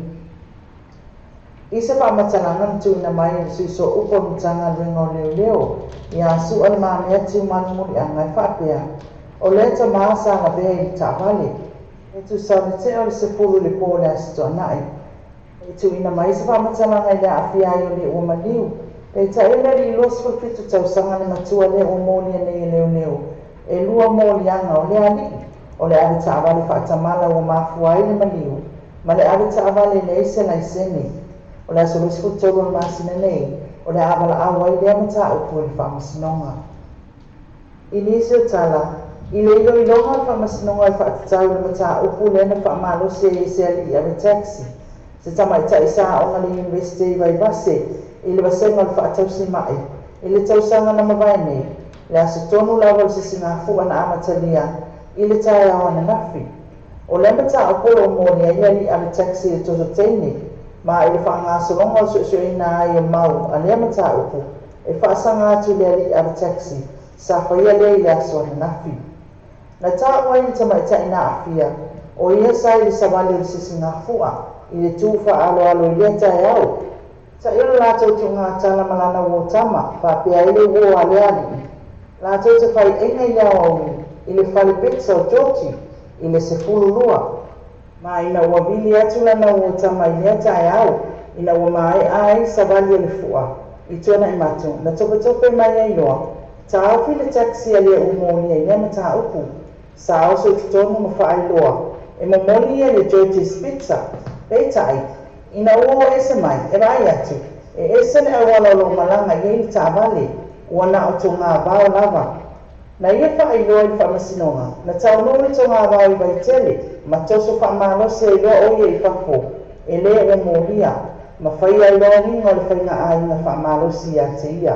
I se faamatalaga na tuuina mai e le Sui Sooupu o le Matagaluega o Leoleo ia Su'a Le Mamea Tiumalu Muliaga e faapea, o lea tamā sa lavea i le taavale e tusa o le tea o le 10 i le po o le Aso Toonai. E tuuina mai se faamatalaga i le aafia ai o le ua maliu, peitai o le alii 27 tausaga le matua lea ua molia nei e leoleo e lua moliaga o lea alii o le ave taavale faatamala ua mafua ai le maliu ma le ave taavale e leai se laisene. O le aso 23 o le masina nei o le a valaau ai lea mataupu i le Faamasinoga. I nisi o tala, i le iloiloga a le Faamasinoga e faatatau i le mataupu lea na faamalosi ai e se alii ave taxi, se tamaitai sa aoga i le Iunivesite i Vaivase i le vasega o le faatausi ma'i i le tausaga na mavae nei, le aso tonu lava o le sisigafua na amatalia i le taeao ananafi. O lea mataupu o lo o moli ai le alii ave taxi i le toto teine, ma i le faagasologa o le suesueina ai o mau a lea mataupu e faasaga atu i le alii ave taxi sa faia lea i le aso ananafi. Na taua ai le tamaitai na aafia, o ia sa i le savali o le sisigafua i le tu faaaloalo i lea taeao. Taʻi o le latou tuugatala ma lana uo tama, faapea ai le uo a le alii. Latou te fai aiga i le aoauli i le fale pizza o Georgie i le 12. Ma ina ua vili atu lana uo tama i lea taeao, ina ua maea ai savali o le fua i Tuanaimato, na topetope mai ai loa, taofi le taxi a lea ua molia i lea mataupu. Sa oso i totonu ma faailoa e momoli ia i le Georgie's Pizza. Peitai, ina ua oo ese mai, e vaai atu, e ese le auala o lo o malaga i ai le taavale, ua na o togavao lava. Na ia faailoa i le faamasinoga, na taunuu le togavao i Vaitele ma toso faamalosi ai loa o ia i fafo, e le ua molia, ma faia ai loa uiga o le faiga aiga faamalosi ia te ia.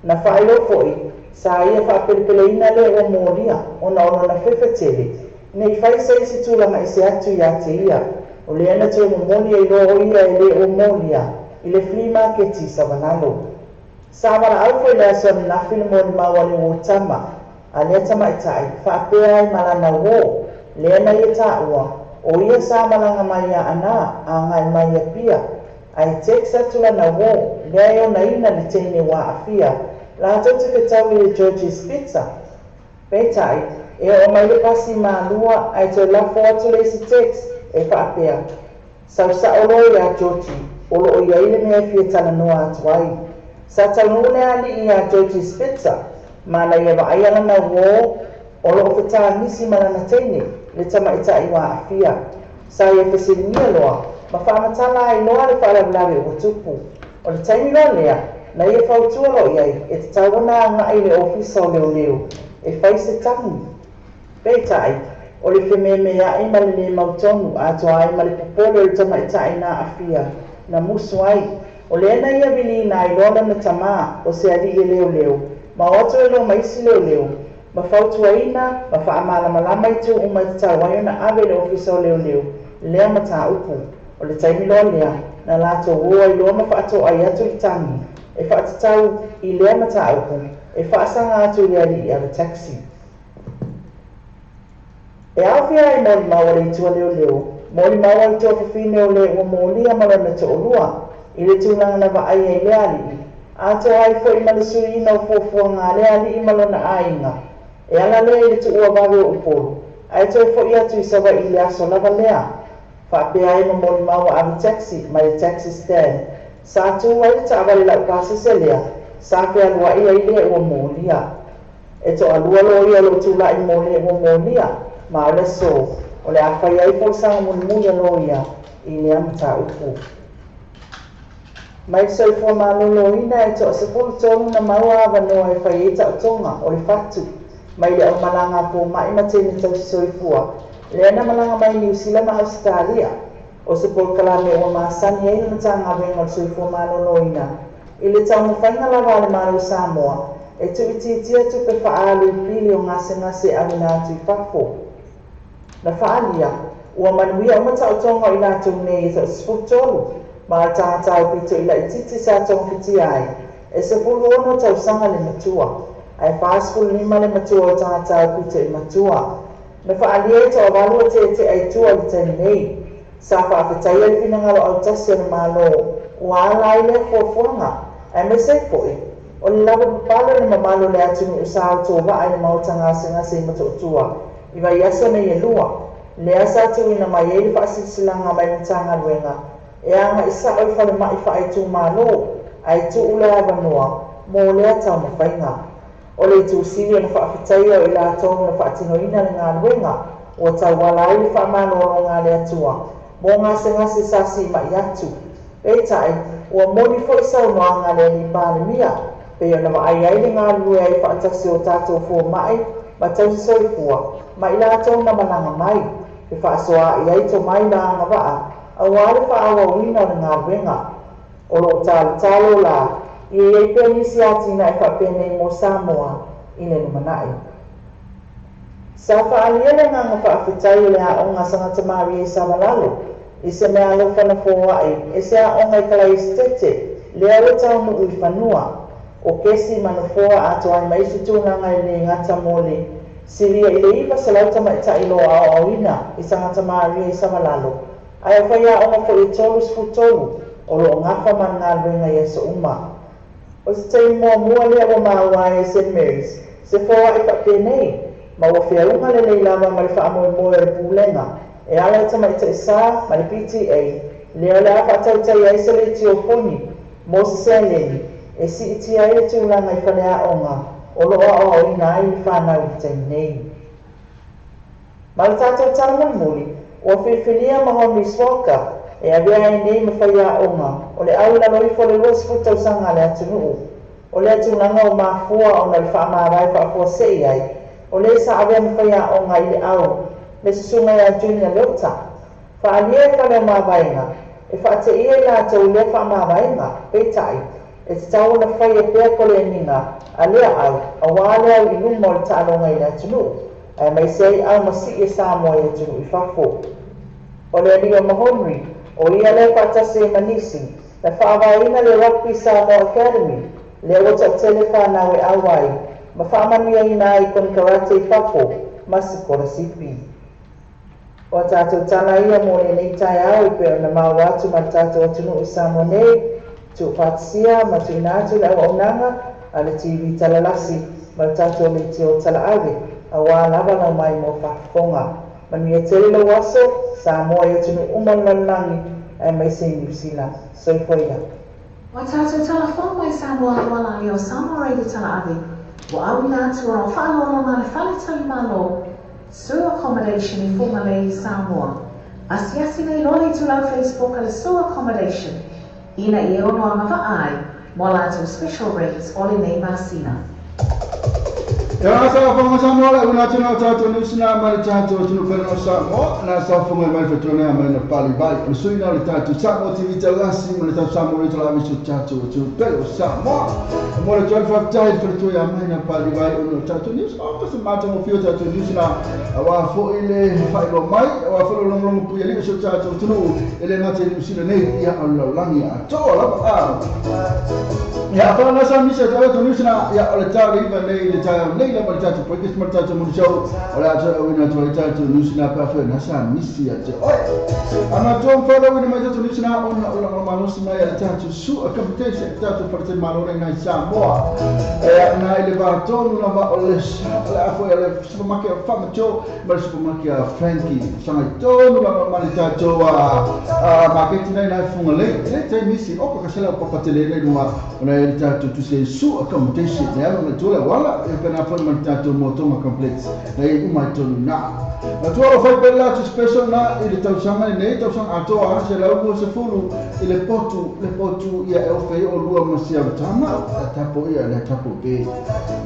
Na faailoa foi, sa ia faapelepeleina le ua molia ona o lona fefe tele, nei fai se isi tulaga ese atu ia te ia, o lea na toe momoli ai loa o ia e le ua molia i le flea market i Savalalo. Sa valaau foi i le aso ananafi le molimau a le uo tama a lea tamaitai, faapea ai ma lana uo, lea na ia taua, o ia sa malaga mai ia Aana agai mai i Apia, ae text atu lana uo, lea e onaina le teine ua aafia, latou te fetaui i le Georgie's Pizza. Peitai, e oo mai le pasi i Malua ae toe lafo atu le isi text e faapea, Sau sao loa iā Georgie, o lo o i ai le mea e fia talanoa atu ai. Sa taunuu le alii iā Georgie Spitzer, ma na ia vaaia lana uō o lo o fetagisi ma lana teine, le tamaitai ua aafia. Sa ia fesiligia loa ma faamatala ai loa le faalavelave ua tupu. O le taimi loa lea, na ia fautua loa i ai e tatau ona agai i le ofisa o leoleo e fai se tagi. Peitai, O le fememea'i ma le lē mautonu, atoa ai ma le popole o le tamaitai na aafia, na musu ai. O lea na ia viliina ai loa lona tamā, o se alii e leoleo, ma o atu ai loa ma isi leoleo, ma fautuaina ma faamalamalama itu uma e tatau ai ona ave i le Ofisa o Leoleo lea mataupu. O le taimi loa lea, na latou o ai loa ma faatoai atu le tagi e faatatau i lea mataupu e faasaga atu i le alii ave taxi. E aofia ai molimau a le itu a leoleo, molimau a le tuafafine o le ua molia ma lona toalua i le tulaga na vaai ai le alii, atoa ai foi ma le suiina o fuafuaga a le alii ma lona aiga e ala lea i le tuua vave o Upolu ae toe foi atu i Savaii i le aso lava lea. Faapea ai ma molimau a ave taxi mai le taxi stand sa tu ai le taavale laupasese lea sa fealuai ai le ua molia. E toalua loia o lo o tulai mo le ua molia, ma o le aso o le a fai ai folasaga mulimuli a loia i lea mataupu. Mai le soifua maloloina e toa 13 na maua avanoa e fai ai taotoga o le fatu mai le aumalaga a fomai ma teine tausisoifua lea na malaga mai Niu Sila ma Ausetalia. O se polokalame ua masani ai le Matagaluega o le Soifua Maloloina i le taumafaiga lava a le Malo o Samoa e tuuitiitia tupe faaalu i pili o gasegase e auina atu i fafo. Na faaalia, ua manuia uma taotoga o i latou nei e toa 13, ma o le tagata aupito i laitiiti sa togafitia ai, e 16 tausaga le matua, ae 45 le matua o le tagata aupito i matua. Na faaalia e toavalu o teetea i tua i le taimi nei. Sa faafetaia le finagalo autasi o le Malo ua ala ai lea fuafuaga, aemaise ai foi o le lavapapale o le mamalu o le atunuu sa autovaa i le maota gasegase i Motootua i vaiaso nei e lua, lea sa tuuina mai ai le faasilasilaga mai le Matagaluega e agai sao i falemai faaitumalo ae tuu le avanoa mo lea taumafaiga. O le itu sili ona faafetaia o i latou na faatinoina le galuega ua tauala ai le faamalologa a le Atua mo gasegase sa siimai atu. Peitai, ua moni foi saunoaga a le Alii Palemia, pei ona vaai ai le galulue ai faatasi o tatou fomai ma tausisoifua ma i latou na malaga mai, fefaasoaai ai tomai ma agavaa aua le faaauauina o le galuega. O lo o talotalo la ia i ai pea nisi atinae faapenei mo Samoa i le lumanai. Sa faaalia le agaga faafetai o le aoga a Sagata Maria i Savalalo i se meaalofa na foai e se aoga i Kalaesetete lea ua taunuu i fanua o kesi ma nofoa atoa ai ma isi tulaga e le gata mo le silia i le 900 tamaitai o lo o aoaoina i Sagata Maria i Savalalo ae o faiaoga foi e 33 o lo o gafa ma le galuega i aso uma. O se taimi muamua lea ua maua ai e St Mary's se foai faapenei, ma ua feauga lelei lava ma le faamoemoe o le Pulega e ala i tamaitai sa ma le PTA lea o le a faatautai ai se leitiofoni mo se seleni e siitia ai le tulaga i faleaoga o lo o aoaoina ai le fanau i le taimi nei. Ma le tatou tala mulimuli, ua filifilia Mahonri Swalka e avea ai nei ma faiaoga o le au i lalo ifo o le 20 tausaga a le atunuu. O lea tulaga ua mafua ona o le faamavae faafuasei ai o le sa avea ma faiaoga i le au le susuga ia Junior Leota. Faaalia e fale o mavaega e faateia i latou i lea faamavaega, peitai, e tatau ona faia pea koleniga a lea au aua le au i luma o le taaloga i le atunuu, aemaise ai au masii e Samoa i atunuu i fafo. O le alii o Mahonri, o ia lea faatasi ai ma nisi, na faavaeina le Rugby Samoa Academy, lea ua toatele fanau e au ai ma faamanuiaina ai i konekarate i fafo ma sikolasipi. O a tatou tala ia mo lenei taeao e pei ona maua atu ma le tatou atunuu i Samoa nei, tuufaatasia ma tuuina atu le auaunaga a le TV Talalasi ma le tatou leitio talaave aua lava lau maimoa faafofoga. Manuia tele lou aso, Samoa i atunuu uma o le lalolagi aemaise i Niu Sila. Soifua ia. Ua tatou tala fou mai Samoa auala i o Samoa Radio Talaave ua auina atu ona o faaaloaloga a le Fale Tali Malo Sur Accommodation i Fugalei i Samoa. Asiasi nei loa le itulau Facebook a le Sur Accommodation ina ia ono agavaa ai mo a latou special rates o lenei masina. Ia sa fonga Samoa le una tuna o tātou niusi nā mai le tātou tunu pena o Samoa na sa fonga mai whatua mai na pali vai o le suina o le tātou Samoa TV talasi ma le tātou Samoa Rito la miso tātou tunu pena o Samoa mo le tuan whakatahi le whatua ia mai na pali vai o le tātou niusi o ka se mātou mo whio tātou niusi nā awa fo i le whailo mai awa fo le longolongo pui ali o so tātou tunu e le ngate niusi la nei ia o laulangi a toa lava a ia wha na sa misa tātou niusi nā ia o le tāu iwa nei le tāu nei lava le tātou breakfast ma le tātou morning show o le atoa auina atu ai tātou niusi nā pea whai na sa misi a te oe. Ana toa mwhara uina mai tātou niusi nā ona o langa malosi mai a le tātou su a kapitese e tātou wharatei malo nei nai Samoa. E a nā i le vātonu lava o le le afo e le supermarket a Whamato ma le supermarket a Frankie. Sangai tonu lava ma le tātou a maketi nei nai funga lei. E le te misi o kakasela o papatele nei lunga o nei le tātou tuse su a kapitese. Nei alo na tole wala e pena foi ma le tātou motonga complex. Nei umai tonu nā. Na tua o whai pere atu special nā i le tausaga nei, tausaga atoa a se lau mo se fulu i le potu ia e ofe o lua ma sia tama, a tapo ia le tapo pe.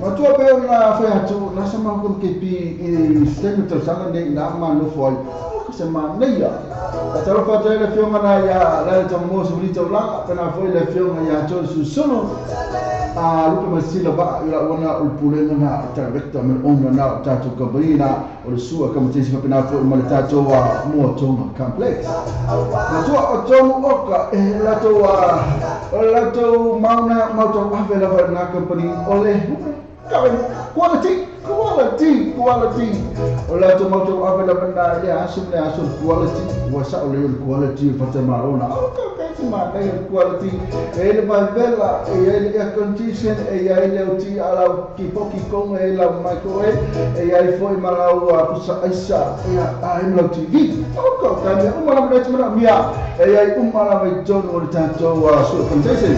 Ma tua pe o nā whai atu, nā sa mahu ke pi i stemu tausaga nei nā ma nofo ai. O ka se mā nei ia. A talo whātua le whionga nā ia lai le tanga mo se wili taulanga, pena foi le whionga ia tō susunu. A lupe masila ba i la wana o le pulenga nā o director me owner nā o tātou company nā o le sua kamatesi whapena foi ma le tātou a Moatonga Complex. Na tua o tonu oka e latou a o latou mauna mautau ave lava nā company o le quality quality quality o latou mautau ave lava nā le aso le aso quality ua sa o le quality o whata marona o ka ka ma nei quality e le vaivela e ai le air condition e ai le oti ala ki poki konga e la microwave e ai foi ma lau pusa aisa e a e lau TV o ka ka me uma la mea mia e ai uma la mai tonu o le tātou su condition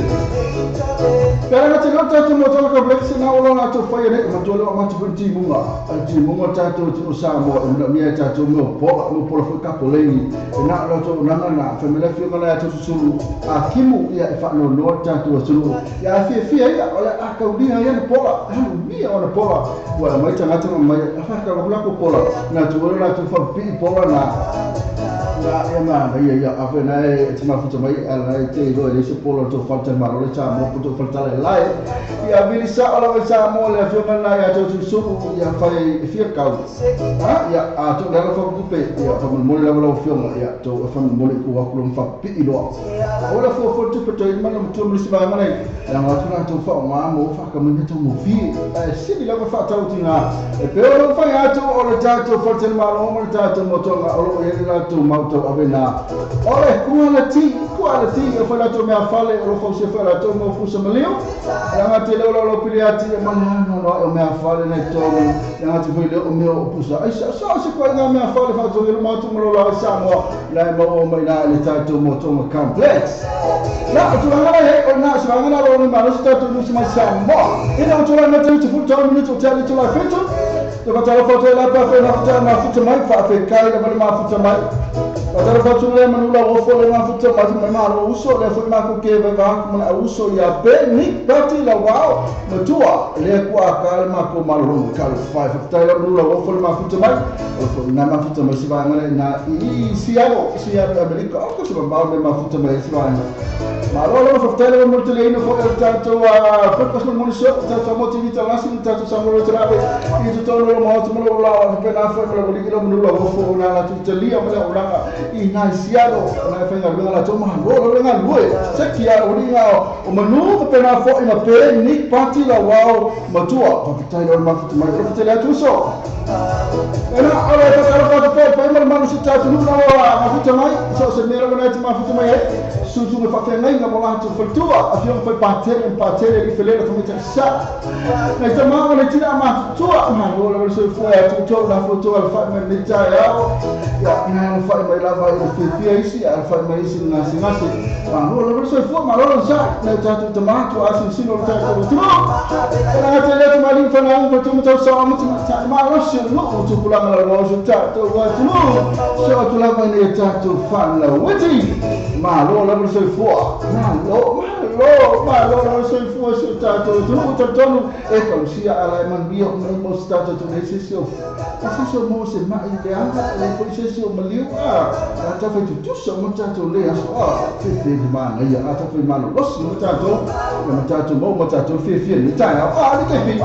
Pera na te leo tātou Moatonga Complex na o lona atu whai ane ma tua leo matu foi timunga a timunga tātou o Samoa e mea mea tātou mea pola foi kapo leini e nā o lātou nanga nā whamela whionga lai atu susulu a kimu ia e whaanonoa tātou a sulu ia a fia fia ia o le a kauliha ia na pola halu mia o na pola ua mai tangata ma mai a whaka lako pola nā tu ora lātou whapii pola nā nā ia mā ia ia a whai nā e te mafuta mai a nā e te iroa e le se pola tō whalta malo le Samoa po tō whalta le lai ia vili sa o lawa Samoa le whionga nā ia tō susulu ia whai e fia kau ia a tō le ala whakupe ia whakamole lawa lau whionga ia tō whakamole ku aku long whapii loa o la fua fua tupe tō imana matua mlisi vai manai ia ngā tū rātou wha o ngā mō whakamene tō mō whii e sini lawa whaatau ngā e peo lau whai atu o le tātou whatene malo ma le tātou motonga o lo e le rātou mautau ave nā o le quality quality e whai rātou mea whale o lo whausia whai rātou mō fusa malio ia ngā te leo lau pili ati e mana hana noa e o mea whale nei tōnu ia ngā te whai leo o mea o pusa aisa so se koe ngā mea whale whātou e luma atu malo lau Samoa lai mau o mai nā le tātou Moatonga Complex nā o tūranga nei hei o nā se vangana ro ni malosi tātou nusi mai Samoa ina o tūranga te utu futa o minutu o te ali tūrai whitu te whatara whātua e la pā whai ngā futa ngā futa mai whaawhe kai la wale mā futa mai whatara whātua le manula ofo le ngā futa mai mai malo uso le foi mako ke vai vāku mana uso ia pe Nick Pati la wao matua le kua ka le mako malo rongo ka le whai whaktai la manula ofo le mā futa mai o foi nā mā futa mai si vāngana nā i Seattle Amerika o ko se mambao me mā futa mai si vāngana Malo lava whaktai lava mo te leina fo e tātou a breakfast mo show tātou mo TV talasi tātou Samoa Travel i te tōnu o mahotu malo la whapena fo e wali ilo manula ofo o nā latu talia ma le oranga i nā Seattle nā whainga lunga la tō mahalo la ngā lue se kia o ringa o manu whapena fo i ma pe Nick Pati la wao matua whaktai lava mafuta mai whaktai le atu so e nā ora e whakara whakata pai pai mara manu se tātou nuna o mafuta mai so se mera wana e te mafuta mai e sutu me whawhengai ngā mo lātou whaitua a whionga whai pātere and pātere i whelera tamaita sa nei ta maanga nei tina a mātutua malo la wale soifua e atu tō nā whaitua la whai mai nei tae ao ia nā la whai mai lava i le whiwhia isi a la whai mai isi ngā singase malo la wale soifua malo la sa nei tātou ta mātua a sinsino le tātou o tino e nā te lea te maringa whanau whaitua matau sa amata tā malosi o noo tupulanga la wao so tātou a tino so atu lava i nei tātou whanau witi malo la wale soifua malo malo Malo, malo lava le soifua o si o tatou atunuu. E talitonu e tausia ala e manuia uma ai mo si tatou atunuu. E leai se isi o, leai se isi o maua se ma'i leaga, e leai foi se isi o maliu, a, a taufai tutusa uma tatou i lenei aso, a, fefe le manaia, a taufai malolosi uma tatou, ia ma tatou maua ma tatou le fiafia i lenei taeao, a, le kepi,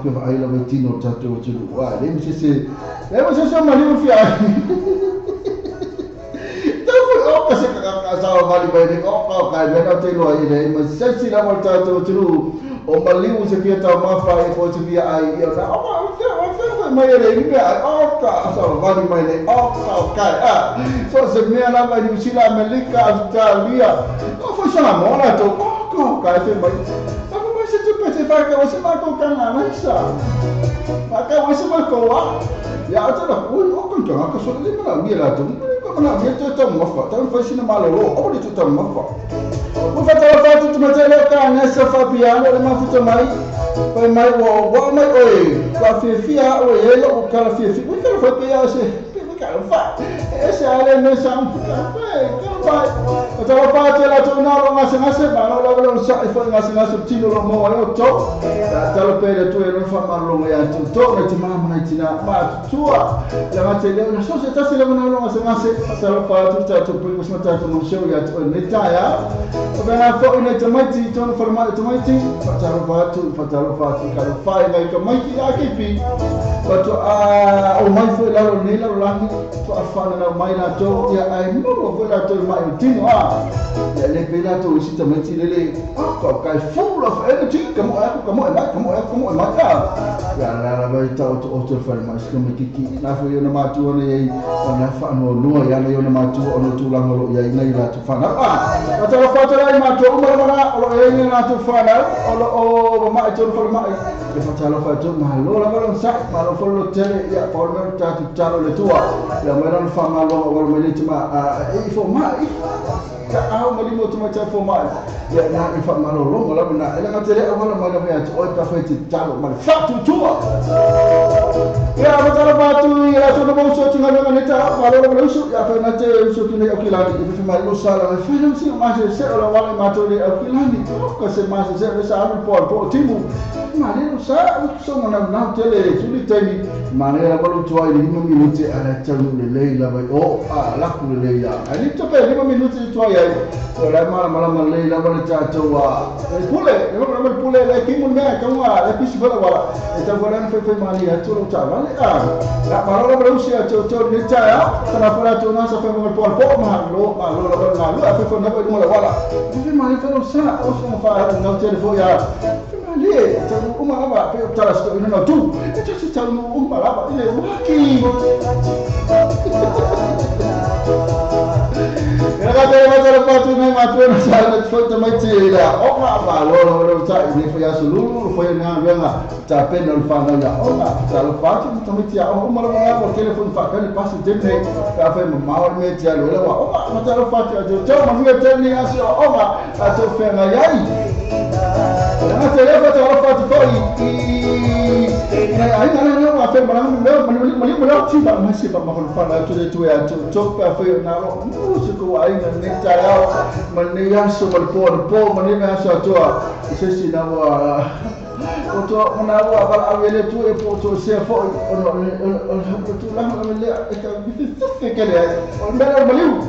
Vaai lava i tino o tatou atunuu, a leai ma se isi, leai ma se isi o maliu e fia ai. Tau foi, oka se ka savavali mai nei, oka oka e mea na te iloa ai, leai ma se isi lava o le tatou atunuu o maliu se fia taumafa ai po o se fia ai, ia na, oka, o fea, o fea foi mai e leai ni mea ai, oka savavali mai nei, oka oka e, a, so o se mea lava i Niu Sila, Amelika, Ausetalia, o foi Samoa latou, oka oka e fai mai. Mai se tupe te whakau ai se mākou ka ngā raisa. Whakau ai se mākou a. Ia o tana, ui, o kan ka ngaka sore le mana uia rātou. Muna ko mana uia tō tau mafa. Tau whai sina malolo, o le tō tau mafa. Ua whatara whātu te matai leo ka nesa whapiano le mafuta mai. Whai mai ua wa mai oe. Kua fiafia a oe e lou kala fiafia. Ui kala whai pe ia se. Fa, e ese a le mea sa upu ka fa, e ka fa. O tala fa te la tō nā lo ngase ngase, ma lo lava lo sa i fo ngase ngase tino lo mo ai o tō. Ta talo pe le tu e lo fa ma lo ngai atu tō, ngai te maha mana i tina ma atu tua. La ngate leo, na so se tasi le mana lo ngase ngase, talo fa atu ta tō pui ma ta tō mo show ia tō ne taia. O pena fo i nei tamaiti, tōna whare mai o tamaiti, fa talo fa atu, fa talo fa atu, ka lo fa i ngai ka maiki a kepi. Faatoa omai foi lalo i lenei lalolagi, faatoa fananau mai latou, ia ae maua foi latou i mai o tino, a. Ia le pei latou isi tamaiti lele, ah, ka kai full of energy, ka moe aku, ka moe mai, ka moe aku, ka moe mai, a. Ia la lava i taoto oto le fale mai si tamaititi, na foi ona matua nei ai, ona faanoanoa ia nei ona matua ona o tulaga o lo o i ai nai latou fanau, a. Ka talofa atu la i matua uma lava la o lo o i ai nai latou fanau, o lo o mamae i tonu falemai. E faatalofa atu, malo lava lona sa'i, malo foi le lototele, ia, pau le mea o le tatou tatalo i le Atua, ia aumai lana faamaloga ua alu mai nei tama, e i fomai, taao ma lima o tamaitai fomai, ia, na i faamalologa lava na, e leaga te le auala mai lava ia te oe pe afai e te tatalo ma le faatuatua. Ia, faatalofa atu i latou na mausu atu i galuega nei taeao, malo lava le usu, ia afai na te usu atu nei Aukilani, e fefe mai lo sa lava e fai lau sina maseese o le auala i matou nei Aukilani, oka se maseese o le sa alu i le po a le po o timu. Manaia lo sa, ua so manaunau tele e tuli taimi, manaia lava lou tuai i le 5 minute a la e taunuu lelei lava i o, a laku lelei a. Ae le tope e 5 minute e tuai ai, o la e malamalama lelei lava le tatou a, le pule, le malamalama le pule, la e timu le mea e tauga, la e pisi foi le auala, e tau foi la ona faifai malie atu lou taavale, a. La malo lava le usi a te outou i lenei taeao, tana foi latou na sa fai mai le po a le po, malo, malo lava le galue, a fai foi lava i luga o le auala. Faifai malie foi lou sa, o soga faaau tele foi a. Malie, taunuu uma lava, pei o tala si toeaina na tu, e tasi taunuu uma lava i le uaki. Ina ka tele mai tala patu nei matua na sa na foi tamaiti i le aoga, malo lava le utai nei foi aso lulu, foi na galuega tapena o le whanau i aoga, talofa atu ma tamaiti aoga uma lava ngā o tele foi whakali pasi tēnei, nei, ka whai mamao le mea te alu ele wa aoga, ma talofa atu a te tau manuia tēnei aso aoga, a tau whengai ai. Nā te reo whata atu foi i nai aiga nei reo ngā whai maranga leo mani mani mani mani ati ba mai se ba mahol whana atu le tue atu to pa whai o nā ro mu se ko aiga nei tai ao ma nei aso ma le po le po ma nei aso atua i se si na wa o to mana ua wala au ele tu e po to se foi o no o tu la ma le e ka fi ke le ai o mea o maliu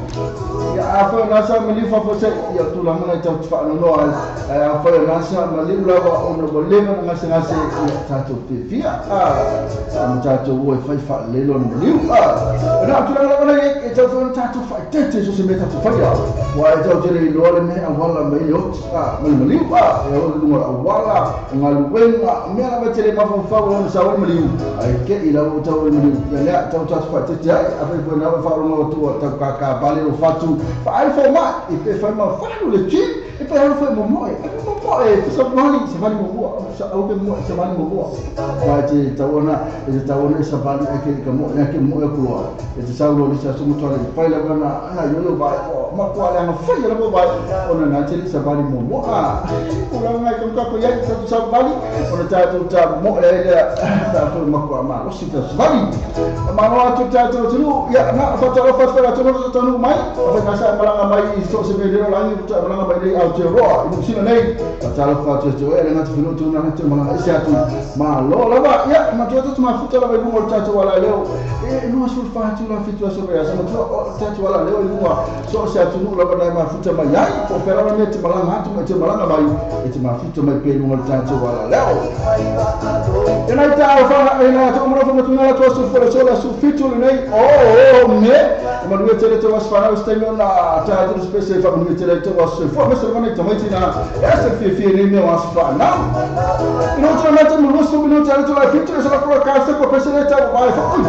ia a foi na sa maliu fa fo se ia tu la mana tau wha no ai ai a foi na sa maliu lava o no leva na ngase ngase ia tatou fiafia a ma tatou o e fai faalelei lona maliu a na tulaga lava nei e tau foi ona tatou faaeteete so se mea tatou faia ua e tau tele iloa le mea auala mai le oti a ma le maliu a e o i luga o le auala o galuega, mea lava e te le mafaufau ona savali maliu, ae te i lau ua tau maliu. Ia lea, tau tatou faatete ai, afai foi na ua faalogo atu ua tau kakavale lou fatu, faaali fomai, i pe fai ma falu le gym, e pe alu foi momoe, alu momoe, te savali, savali muamua, aua pe momoe, savali muamua. Aua e te tau ona, e te tau ona e savali ae ke i ka moe, ae ke moe aku loa. E te sau loa i le isi aso matua le fai lava na, na ioio vae, ua matua leaga faia lava vae, ona na te le i savali muamua. A, tulaga e tau tatou i ai, tatou savali, ona tatou ta moe ai lea, tatou matua malosi ta savali. Malo atu le tatou atunuu, ia, na, faatalofa atu foi i latou na taunuu mai, afai na sa e malaga mai i so o se mea i le lalolagi, ua malaga mai nei Aotearoa i Niu Sila nei, faatalofa atu ia te oe, e le gata foi lou tulaga toe malaga ese atu, malo lava, ia, matua tatou mafuta lava i luga o le tatou alaleo, e 24 itula 7 aso o le vaiaso, matua o le tatou alaleo i luga, so o se atunuu lava na e mafuta mai ai, po o fea lava le mea e te malaga atu ma e te malaga mai, e te mafuta mai pea i luga o le tatou alaleo. E nai taeao fana, e nai atoa malofa ma tuna latou aso fua le aso le aso 7 lenei o Me. E manuia tele tou aso fanau i se taimi ona tatou spese e faamanuia tele ai tou aso soifua aemaise lava nai tamaiti na e asa le fiafia i nei mea o aso fanau. Ina ua tula mai tau ma 20 minute ale tula e 7 e sala kula ka se ko pese le tau vai fa oi.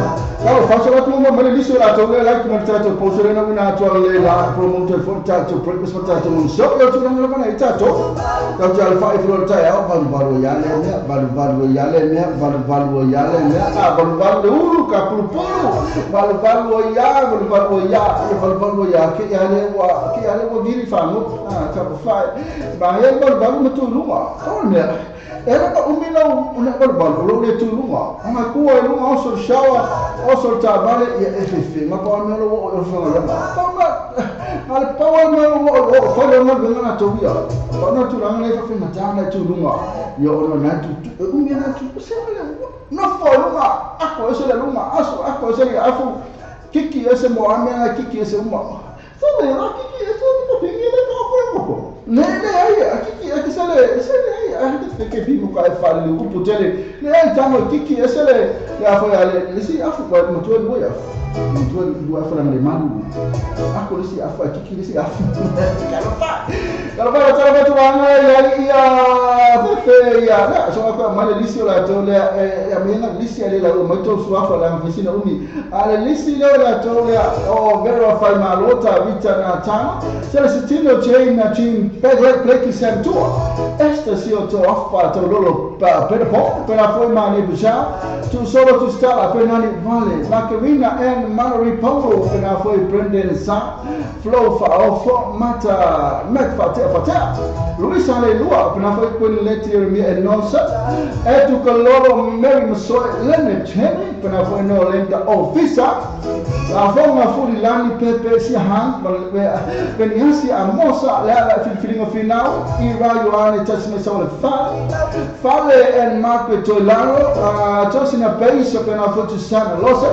Talo fa sala tu mo mai le lisi o latou le like ma le tatou post le na wina atu ale le la promote fo le tatou breakfast ma tatou morning show. Ia tulaga lava na i tatou. Tau te alafai i le taeao, valuvalu ai lava lea mea, valuvalu ai lava lea mea, valuvalu ai lava lea mea, a valuvalu le ulu, ka pulupulu, valuvalu ai lava, valuvalu ai lava, ia valuvalu ai lava, kei a lea ua, kei a lea ua vili fagoto, a tapa fai, manaia le valuvalu ma tu i luga, pau le mea, e ala ona umi lau valuvalu, o lou le tu i luga, aga kua i luga, oso i le shower, oso i le taavale, ia e fefe, ma pau lava le mea o lou oo i le faigaluega, pau le mea, Na o le pau lava le mea o lo o fai le galuega latou ia. Pau na tulaga lea e faafaigata ona e tu i luga ia ona o na e tutu e umi ana tu se mea nofo i luga ako ese le luga aso ako ese le afu kiki ese mo a mea kiki ese uma. Se le la kiki ese mo pingi le ko ko ko. Ne le ai a kiki ese se le se le ai a te te ke bi mo ka e fale le upu tele. Le ai tango kiki ese le le afo ya le le si afu ko mo tu le afu. Mo tu le afu la le malu. Ako le si afu a kiki le si afu. Talofa. Talofa la talofa tu anga ia ia fefe ia la so ko ma le lisi o la to le e me na lisi ale la mo to su afu la fesina umi. A le lisi le la to le o Vera fai malota vita na tana. Se le sitino Jane na Jean Blake Blake Sam tua. Esta si o to afa to lolo pa pera po pera foi ma ni busa. Tu solo tu stala pe nani vale. Macarena and Mallory Paulo pena foi Brendan Sa. Flo fa o fo mata Mac fa tea fa tea. Luisa le lua pena foi Queen Leti Jeremia e Nosa. E tu kalolo Mary Masoe Leonard Henry pena foi no Lenda Ofisa. La fonga fuli lani pepe si han Beniasi a Mosa le ala filifilinga finau i ra Ioane tasi mai sa le fa Fale and Margaret Toilalo Tosina Beisa pena foi Susana Lose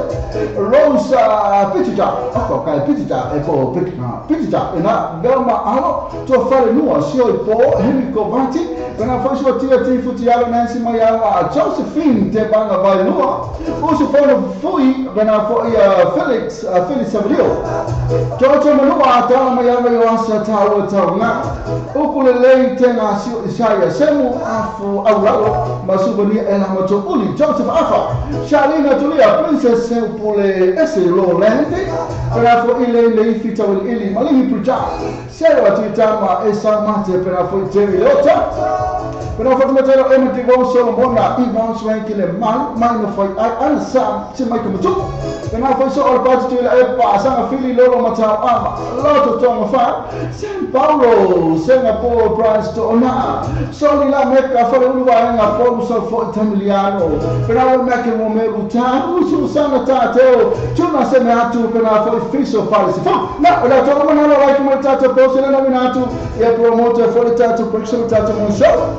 Rosa Pitita oko kai Pitita e po Pitita Pitita ina Velma Alo to fale nua sio i po Henry Kovati pena foi sua tia ti futi alo Nancy Maiawa Josephine te banga vai lua Usu fono fui pena foi Felix Felix Savalio Toto Manua tala Maiawa Ioasa taua tau ngā Uku le lei te ngā sio Isaia Semu afu aulalo Masubania e la mato uli Joseph Afa Charlene Tulia Princess Seupole Ese Lo Lande Pena foi ile le fita wil ili Malihi Puja Sero Atitama Esa Mate pena foi Terry Lota Pena foi Matero Emma Devon Solomona Ivan Swank le Mal Mai no foi Ai Ana Sam Te Maika Matu Pena foi so o pati tu ila e pa Sanga Fili Lolo Matau Ama Loto Tonga Fa San Paulo Singapore Branch to Ona Soli la Meka Fale Ulu Vaenga Polu Sa Foi Tamiliano Pena foi Meke Romero Ta Usu Sana Ta Teo Tuna Se Me Atu Pena foi Fiso Fale Se Fa Na o la tonga manalo like mo tato post le na winatu ia promote fo le tato production tato mo show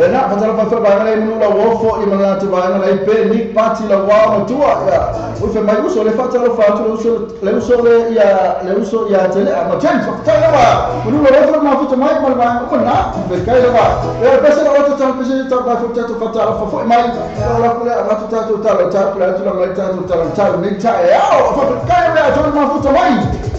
E na fatala fa fa ba le manu la wofo i mana tu ba na pe ni pati la wa matua ya o fe mai uso le fatala fa tu uso le uso le ia le uso ia tele a ma James fa tala wa manu la wofo ma futa mai ma ba o na fe kai la wa e pese la oto ta pese ta ba fu ta tu fatala fa fo mai la ku le ma tu ta tu ta la ta la tu la mai ta tu ta la ta ni ta e au fa kai la tu ma futa mai.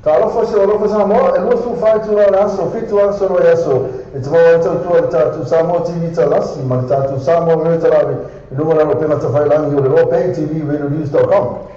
Talofa si alofa Samoa, e 24 itula o le aso, 7 aso o le vaiaso, e te maua ai tautua i le tatou Samoa TV Talasi ma le tatou Samoa Radio Talave i luga o le alopega tafailagi o le Loa TV radionews.com.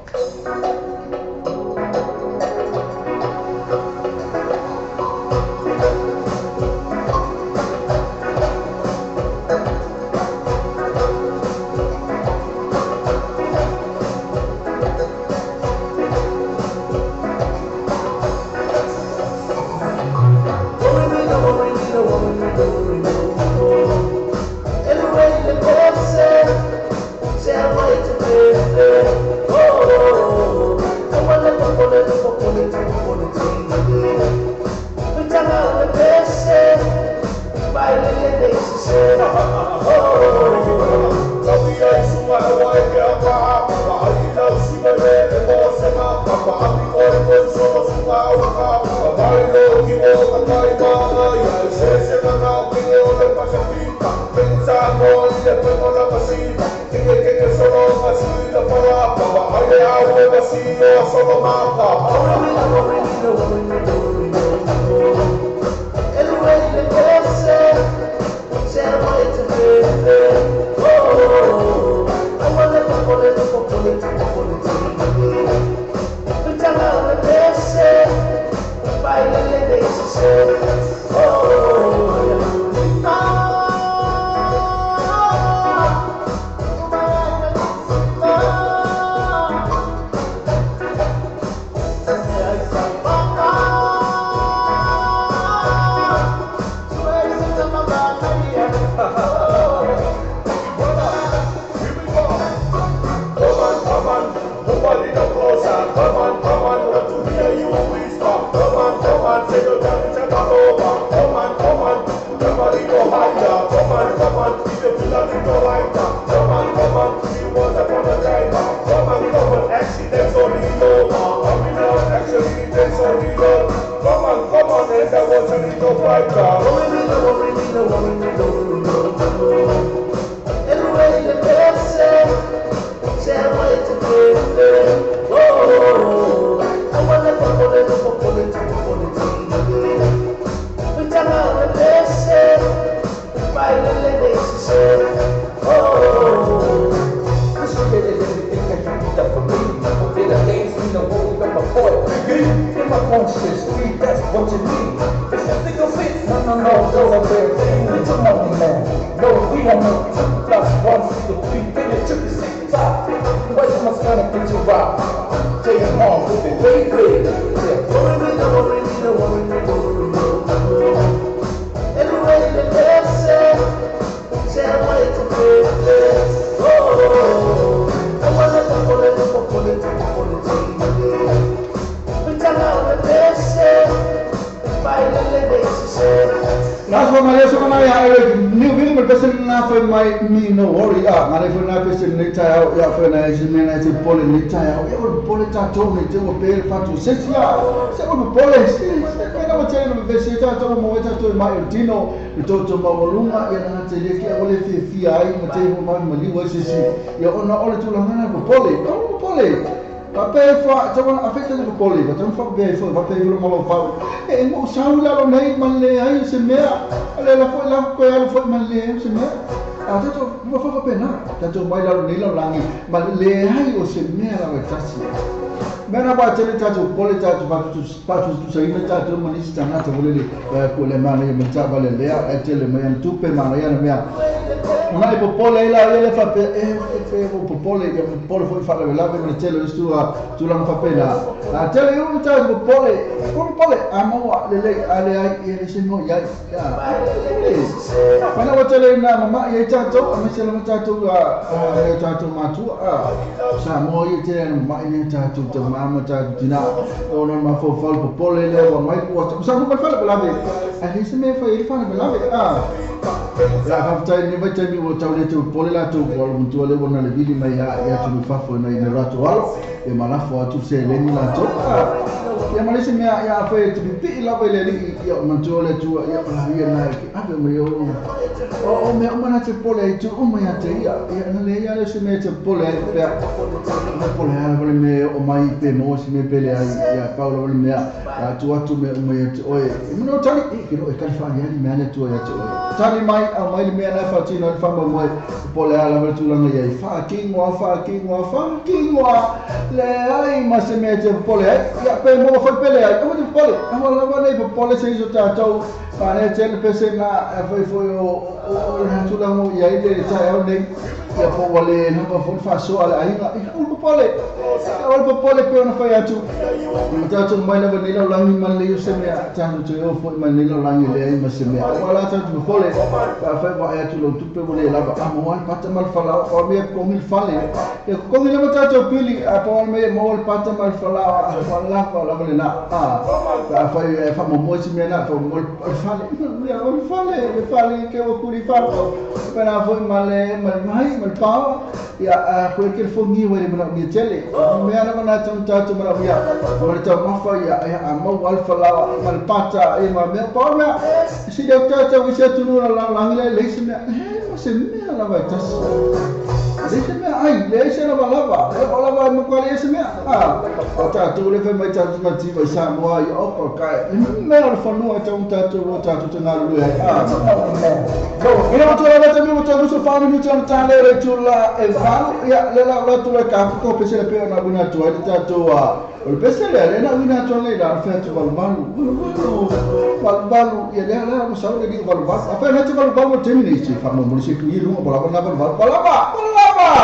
Ia ma le isi mea, ia afai e te pipii lava i le Alii, ia manatua le Atua, ia o la ia na e te ave mai o o mea uma na te popole ai, tuu uma ia te ia. Ia na leai lava lea o se mea e te popole ai faapea, o po o le a lava le mea e oo mai pe maua se mea pe leai, ia pau lava le mea, o le a tuu atu mea uma ia te oe. Ia manawa tali, e ke loa e tali faaaliali mea a le Atua ia te oe. Tali mai, aumai le mea na e faatino ai le faamoemoe, po o le a lava le tulaga i ai. Faatino lava, faatino lava, faatino lava, leai ma se mea e te popole ai. Ia, pe maua foi pe leai, aua te popole, aua lava ne i popole se isi o tatou. Manaia tele pese na afai foi o le tulaga o i ai le taeao nei, ia po ua le lava foi le faasoa a le aiga, ia aua le popole, aua le popole pei ona fai atu, ua tatou omai lava i lenei lalolagi ma le leai o se mea, tatou toe o foi mai lenei lalolagi e leai ma se mea. Aua la tatou popole, pe afai ua vaai atu i lau tupe ua le lava, a maua le pata ma le falaoa, o mea e totogi le fale, ia totogi lava tatou pili, a pau lava le mea ia maua le pata ma le falaoa, a ua lava lava lena. A, pe afai e faamoemoe si mea lena, faamoemoe le fale, ia o le fale, le fale ke ua kuli fafo, faapena foi ma le ma le vai ma le paoa, ia a koe telefoni ua le manaomia tele. O mea lava na tau tatou manaomia, ma le taumafa, ia ia a maua le falaoa ma le pata, ia ma mea, pau le mea, sili atu tatou i se atunuu o le lalolagi lea e leai se mea, e ma se mea lava e tasi. Leai se mea ai, leai se lavalava, e oo lava e matua leai se mea. A, o tatou lea fai mai tatou te mativa i Samoa, ia oka kai, e mea o le fanua e tau tatou o tatou te galulue ai. A, ina ua tula lata mi ua tau lusu wha minuti ona tāle o le itula e valu, ia, le la ula tula e ka koko pese le peo na uina atu ai le tatou a, o le pese lea, lea na uina atu ai la, fai atu valu valu, valu valu, valu valu, ia lea lea ua sau le liu valu valu, a fai na te valu valu o taimi nei, se whaamomoli se tui i lunga, ua lava na valu valu, ua lava, ua lava!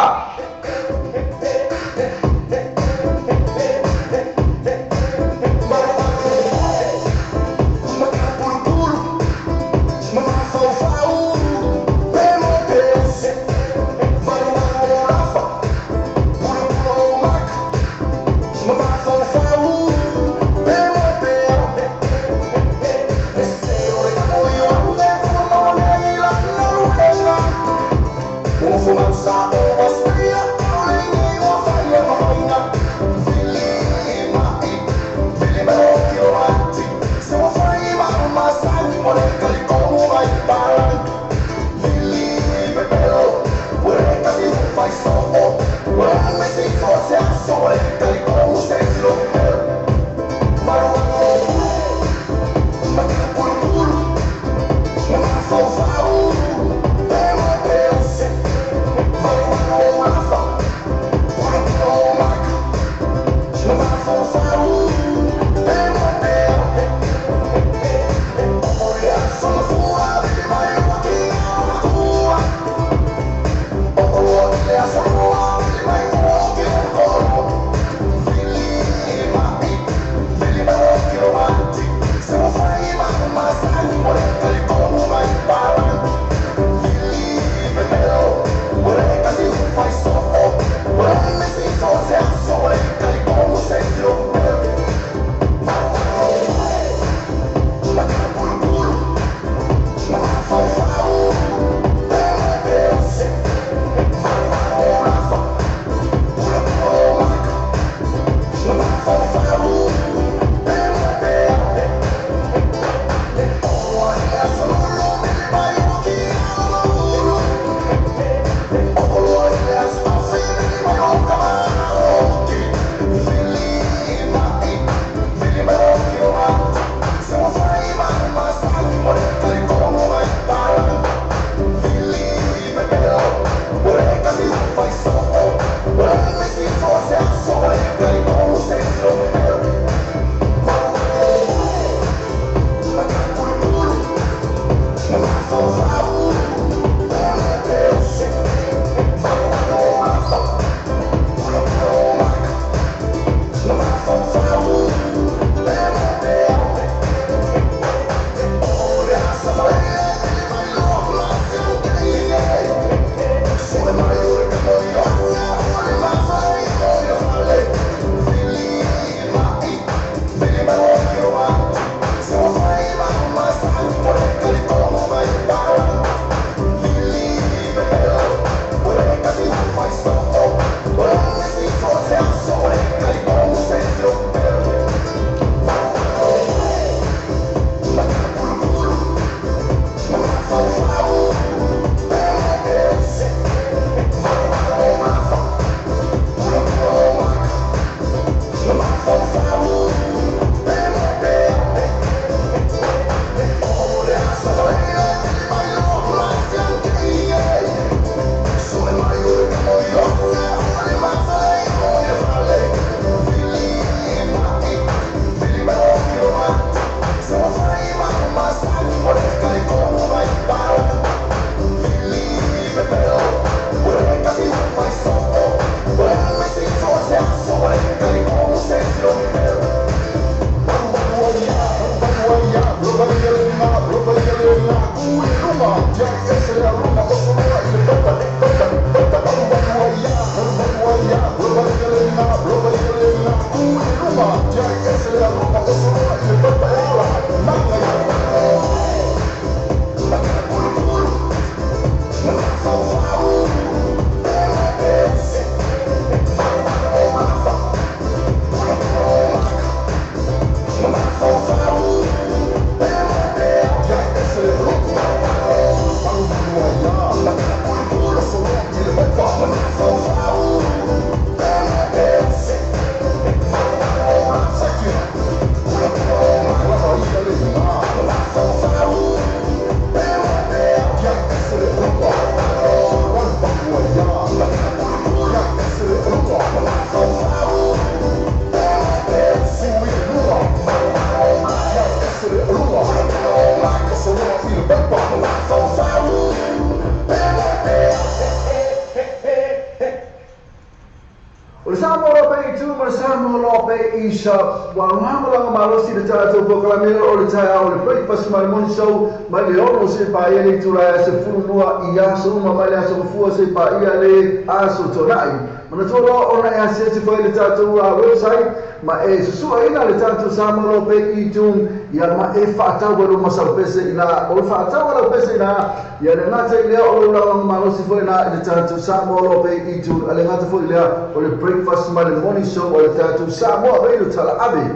O le Samoa Law Pay i ma le Samoa Law Pay i Shop, ua lagolago malosi le tatou polokalame o le taeao o le breakfast ma le morning show mai le 6 seia paia le itula e 12 i aso uma mai le aso Gafua seia paia le aso Toonai. Manatua loa ona e asiasi foi i le tatou website ma e susuaina le tatou Samoa Law Pay iTunes ia ma e faatau ai lou masalo pese i ina. O le faatau a lau pese i ina, ia le gata i lea o lou lagolago malosi foi ina i le tatou Samoa Law Pay iTunes, a le gata foi i lea o le breakfast ma le morning show a le tatou Samoa Radio Talaave.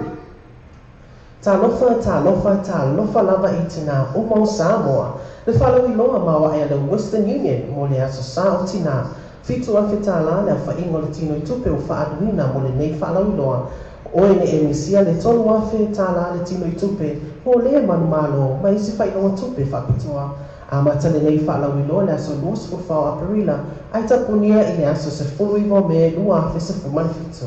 Talofa, talofa, talofa lava i tinā uma o Samoa. Le faalauiloa maoae a le Western Union mo le Aso Sa o Tinā. $7,000 le aofaiga o le tino i tupe ua faaaluina mo lenei faalauiloa. Oe ne e misia le $3,000 le tino i tupe mo lea manumalo ma isi faailoga tupe faapitoa. Amata lenei faalauiloa i le aso 24 o Aperila ae tapunia i le aso 19 o Me 2017.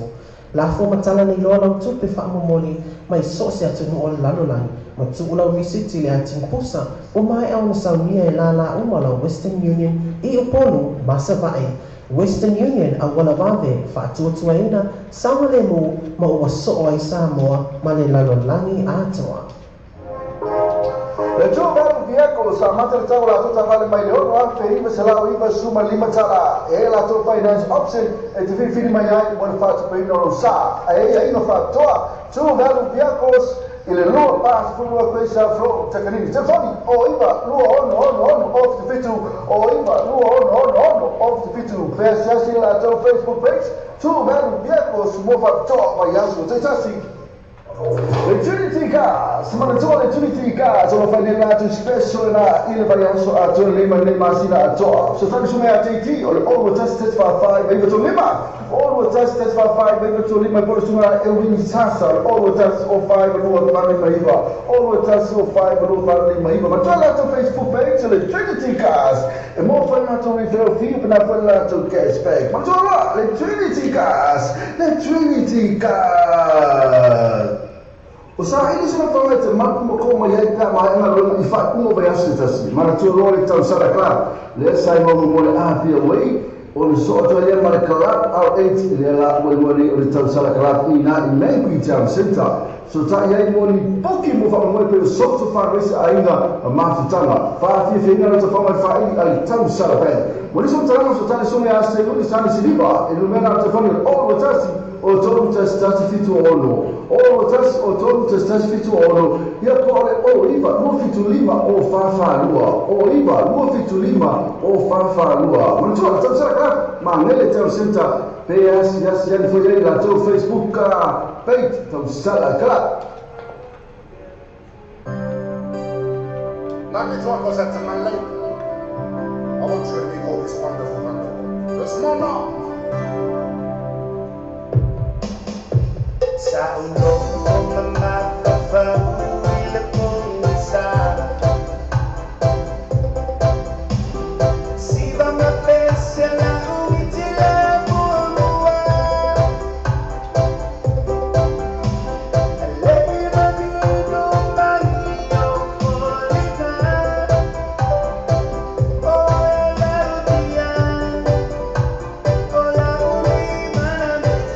Lafo ma tala nei loa lau tupe faamomoli mai so o se atunuu o le lalolagi ma tuu lau risiti i le atinu pusa ua maea ona saunia e lālā uma lau Western Union i Upolu ma Savaii. Western Union, auala vave, faatuatuaina, saogalemu ma ua soo ai Samoa ma le lalolagi atoa. Le 38 vehicle sa amata le tau o latou taavale mai le $6,995 e ai latou finance option e te filifili mai ai mo le faatupeina o lou sa. Ae ai aiga faapitoa 28 vehicles i le 242 Quay South Road, Takanini. Telefoni, 09 2666 077 09 2666 077. Pe asiasi i le latou Facebook page 28 vehicles mo faapitoa vaiaso taitasi. Le Trinity Cars, manatua le Trinity Cars o lo fai nei latou special lena i le vaiaso atoa lenei ma lenei masina atoa. Fesoasoani sume a JT o le 021 145 935, 021 145 935 i po o le susuga ia Elvin Sasa o le 021 05 2859, 021 05 2859. Manatua le latou Facebook page o le Trinity Cars e maua foi le latou referral fee pena foi le latou cash back. Manatua loa le Trinity Cars, le Trinity Cars. O saili sona faga i te mapu ma kō mai ai pe a maea galuega i faaiuga o vaiaso se tasi. Manatua loa le tausala club lea sa i maua mo le Apia Way, o le soo atu ai lea ma le Club R8 lea la ua igoa nei o le tausala club i ina i Nangui Town Centre. Sotai ai mo ni poki mo faamoemoe pei o social fundraiser aiga ma mafutaga. Faafiafiaina le tofaga i faaili a le tausala band. Mo nisi o matalaga sotai le susuga ia Seluni Sani Siliva e lumea le telefoni o le 021 o 3 1 1 76 0 1 o 3 1 1 76 ia po o le 0 9 2 7 5 0 4 4 2 0 9 2 7 5 0 4 4 2. Manatua le tausala club Magele Town Centre pe asiasi ane foi ai latou Facebook page Tausala Club. Now me talk to my label. I want you to meet all this wonderful, wonderful. There's more now. Sa ulo ko mamataw i Si va ma pese la uitila mua. Le manino manio polina. O la utia, o la uli manamea.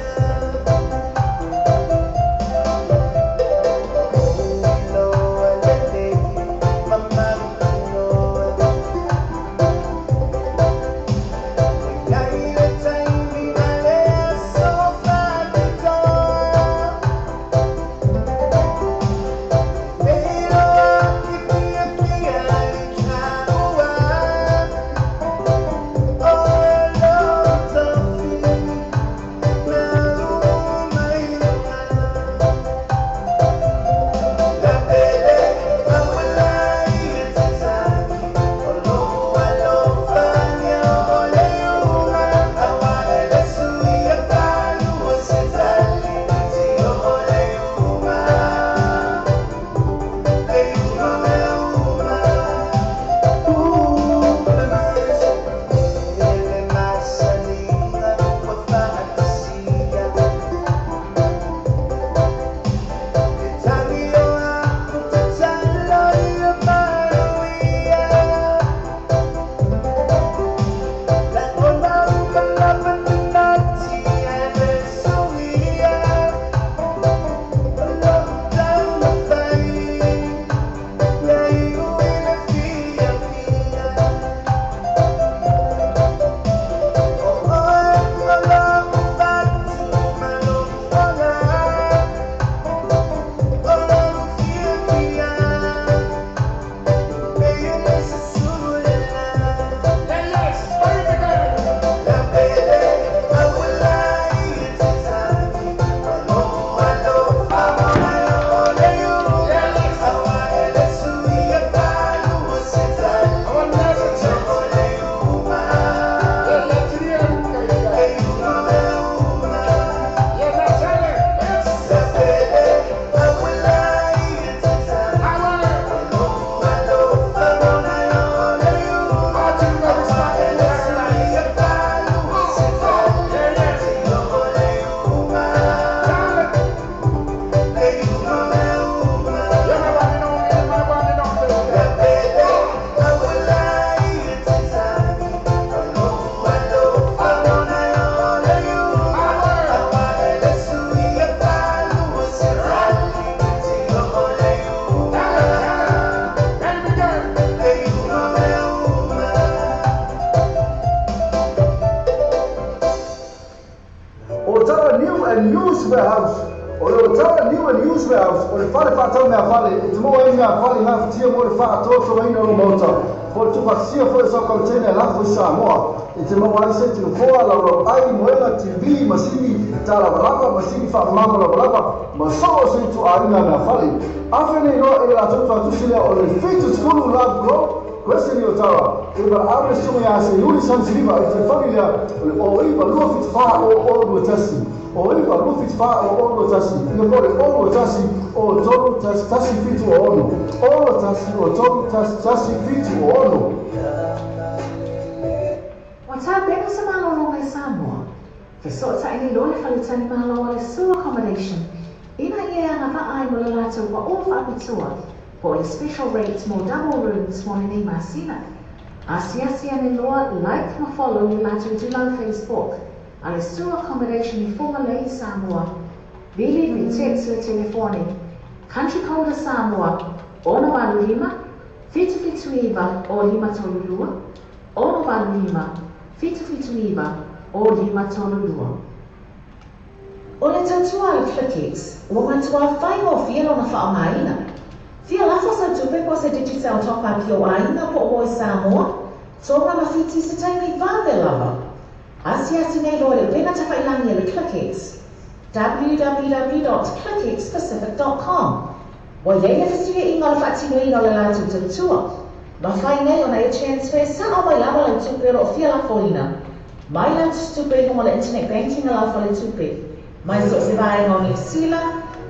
and Used Warehouse. O le Otara New and Used Warehouse o le fale faatau meafale e te maua ai meafale gafatia mo le faatoatoaina o lou maota po o le tuufaatasia foi o sau container e lafo i Samoa. E te maua ai seti nofoa, laulauai, moega, TV, masini talavalava, masini faamama lavalava ma so o se ituaiga meafale. Afe nei loa i le latou tuatusi lea o le 70 Love Grove, Question i Otara, e valaau le susuga ia Seiuli Sansiliva i le telefoni lea o le 09 274 0021, 09 274 0021, ia po o le 021 03 11 76, 021 03 11 76. Ua tapena se malologa i Samoa. Fesootai nei loa le faletalimalo a le Sioux Accommodation ina ia e agavaa ai mo le latou pao faapitoa po o le special rate mo double rooms mo lenei masina. Asiasi ane loa like ma follow le latou itulau Facebook a le Sioux Accommodation i Fugalei, Samoa. Vili pe text le telefoni Country code a Samoa, 685 779 o 532 685 779 o 532. O le tautua a le Clickex, ua matuā faigofie lona faaaogaina. Fia lafo sau tupe po o se Digicel top up i ou aiga po o oe Samoa, Tonga ma Fiti i se taimi vave lava. Asiasi nei loa i le upega tafailagi a le Clickex, www dot clickxpacific dot com. Ua i ai le fesuiaiga o le faatinoina o le latou tautua. Mafai nei ona e transfer sao mai lava lau tupe o lo o fia lafoina mai lau tusitupe i luga o le internet banking a lau faletupe, mai so o se vaega o Niu Sila,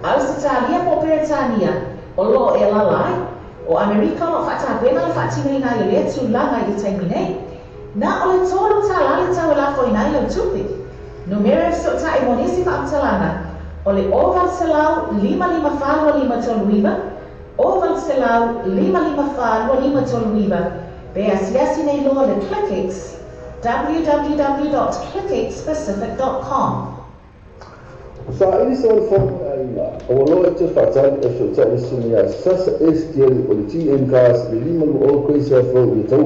Ausetalia po o Peretania o lo o e alaala ai. O Amerika o lo o faatapena le faatinoina ai o lea tulaga i le taimi nei. Na o le $3 le tau e lafoina ai lau tupe. Numera e fesootai mo nisi faamatalaga o le 0800 554 2539, 0800 554 2539, pe asiasi nei loa le Clickex, www dot clickxpacific dot com. O saili sa o le fono o le aiga, ua loa e te faatali e fesoatai le susuga ia Sasa Estieli o le TM Cars i le 5 20 Quayside fou i le tau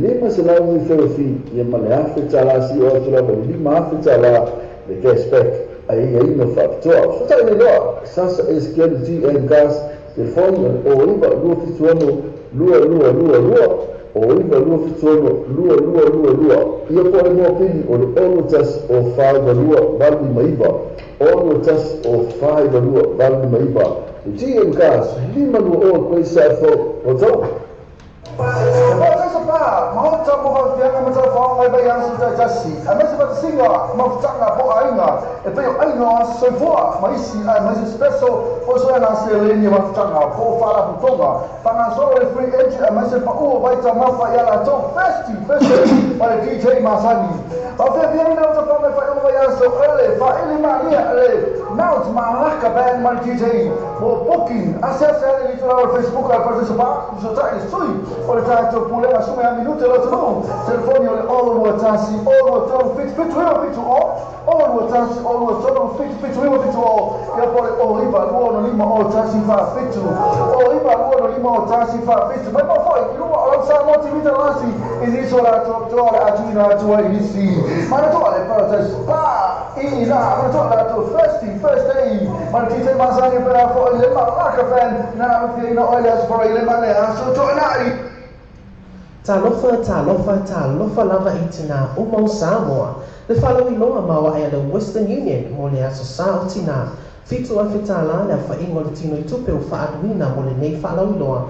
500 mifelo fi ia ma le $1,000 sio atu lava i le $5,000 le cash back a aiaiga faapitoa. Fesoatai nei loa Sasa Estieli TM Cars telefoni o le 09 276 2222 o 9276 2222 ia po o le moa pili o le 61 o 42 859 61 o 42 859 le GM Cars 520 Quayside fou o tau. E parataiso pa, maota mo fafiaga ma talafaoga i vaiaso taitasi, aemaise fatasiga, mafutaga po o aiga, e pei o aiga o aso soifua ma isi aemaise special o soeaga seleni o mafutaga po o faalapotopotoga faagasolo le free entry aemaise pau o vaitaumafa ia latou Festy Festy ma le DJ masani. Faafiafiaina o tafaga i faaiuga vaiaso ele faaili malia le Mount Malaka Band ma le DJ mo booking asiasi ane i le itulau o le Facebook a le Parataiso Pa fesootai le sui o le tatou pulega sume a minute o le atunuu telefoni o le 0 2 1 0 2 3 7 7 9 7 0 0 2 1 0 2 3 7 7 9 7 0 ia po o le 0 9 2 6 5 0 1 4 7 0 9 2 6 5 0 1 4 7 mai mau foi i luga o lau Samoa TV talasi i nisi o latou toa le atuina atu ai i nisi manatua le Paradise Pa i ina manatua le latou Thirsty Thursday ma le DJ masani e pea foi le Malaka Band na afiaina oe le Aso Faraile le ma le Aso Toonai. Talofa, talofa, talofa lava i tinā uma o Samoa. Le faalauiloa maoae a le Western Union mo le Aso Sa o Tinā. $7,000 le aofaiga o le tino i tupe ua faaaluina mo lenei faalauiloa.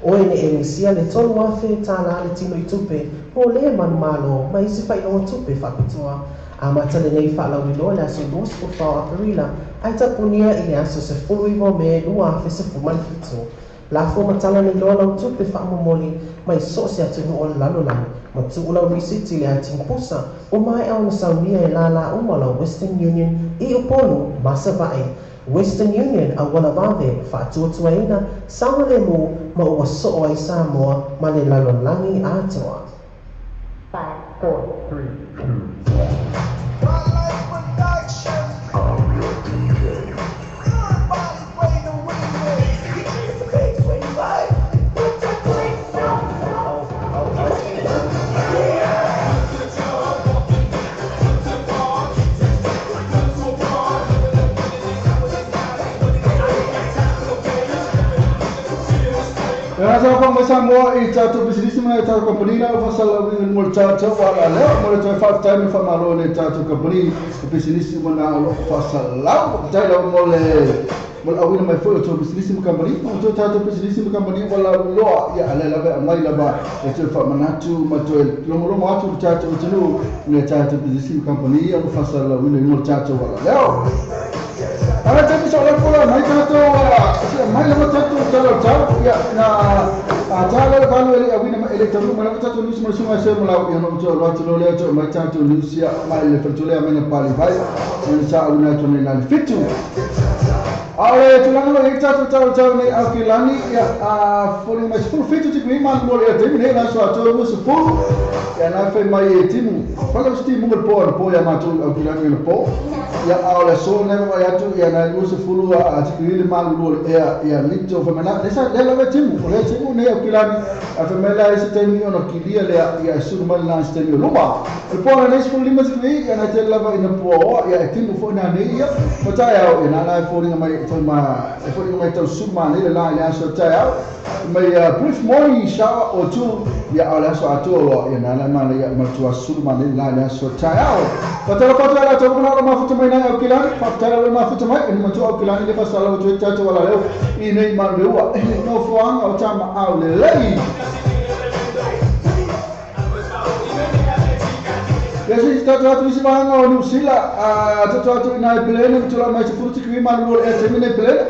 Oe ne e misia le $3,000 le tino i tupe mo lē manumalo ma isi faailoga tupe faapitoa. Amata lenei faalauiloa i le aso 24 o Aperila ae tapunia i le aso 19 o Me 2017. Lafo ma tala nei loa lau tupe faamomoli mai so o se atunuu o le lalolagi ma tuu lau risiti i le atini pusa ua maea ona saunia e lālā uma lau Western Union i Upolu ma Savaii. Western Union auala vave faatuatuaina saogalemu ma ua soo ai Samoa ma le lalolagi atoa. 5, 4, 3, 2, 1. Wildlife Production. I'm your DJ. Everybody play the remix. Page 25. Put your drinks up. Ia sa faafofoga mai Samoa i tatou pisinisi ma nai a tatou kamupani la ua faasalalauina i luga o le tatou ala lea. Mo le toe faafetai ma le faamalo i nai a tatou kamupani ma pisinisi uma na o lo o faasalalau. Faafetai lava mo le mo le auina mai foi o tou pisinisi ma kamupani. Manatua tatou pisinisi ma kamupani ua lauiloa, ia a lea lava e aumai lava e toe faamanatu ma toe logologo atu le tatou atunuu i nai a tatou pisinisi ma kamupani ia ua faasalalauina i luga o le tatou ala lea. Ala taimi sa lafo la mai tatou se mai lava tatou tala o tau ia na a ta le valu ele awina ma ele talu ma lava tatou news ma sunga se ma lau ia no to lo to le to mai tatou news ia mai le fatu le mai na pali vai ia sa awina to nei na le fitu. A o le tulaga lo i tatou tala o tau nei au ki lani ia a foli mai 17 tikui ma lo le taimi nei la so a to lu sefulu ia na fai mai e timu fala o timu le po le po ia matou au ki lani le po ia a o le aso lena e vaavaai atu ia nai 20 a tikilili malulu o le ea ia lito fai mai la le sa lea lava e timu o lea timu nei au kilani a fai mai la i se taimi ona kilia lea ia e sulu mai lena i se taimi o luma o le po nei 15 tikilili ia nai tele lava ina puaoa ia e timu foi nanei ia ma taeao ia na la e foliga mai tau ma e foliga mai tau sulu manei le la i le aso taeao mai brief morning shower or two ia a o le aso atoa loa ia na la mana ia ma tua sulu manei la le aso taeao. Fatalofa atu ia latou uma na o mafuta mai nai au kilani, faafetai lava le mafuta mai, e ni matua au kilani le faasala ua toe tatou ala leo i nei malu e nofoaga o tamaau lelei. Ia se i tatou atu isi vaega o Niu Sila, a tatou atu i nai pelene, ma tulai mai 10 tikri malu lua le ea taimi nei pelene.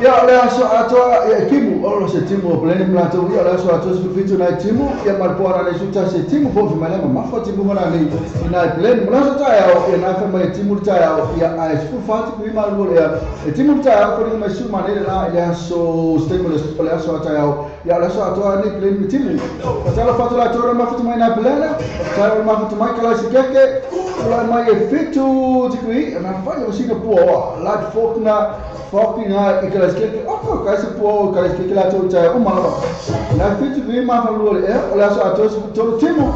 Ia o le aso atoa ia e timu, o se timu o pelene ma latou ia o le aso atoa 17 nai timu, ia ma le po ana nei 11 e timu po mai le mamafa timu ma nei i nai pelene. Ma le aso taeao, ia nai fai mai e timu le taeao, ia ae 14 tikri malu lua le ea e timu le taeao, foliga mai su ma nei le la i le aso se taimi o le aso a taeao. Ia o le aso atoa nei pelene me timu. Fatalofa atu latou na mafuta mai nai pelene, faafetai o le mafuta mai ka laisi keke, tulai mai e 7 tikri, na fai o sina pua oa, light fork na fork na i ka laisi keke, oko ka se pua o ka laisi keke latou tai uma lava. Na 7 tikri ma fa lua le ea, o le aso atoa 13 timu.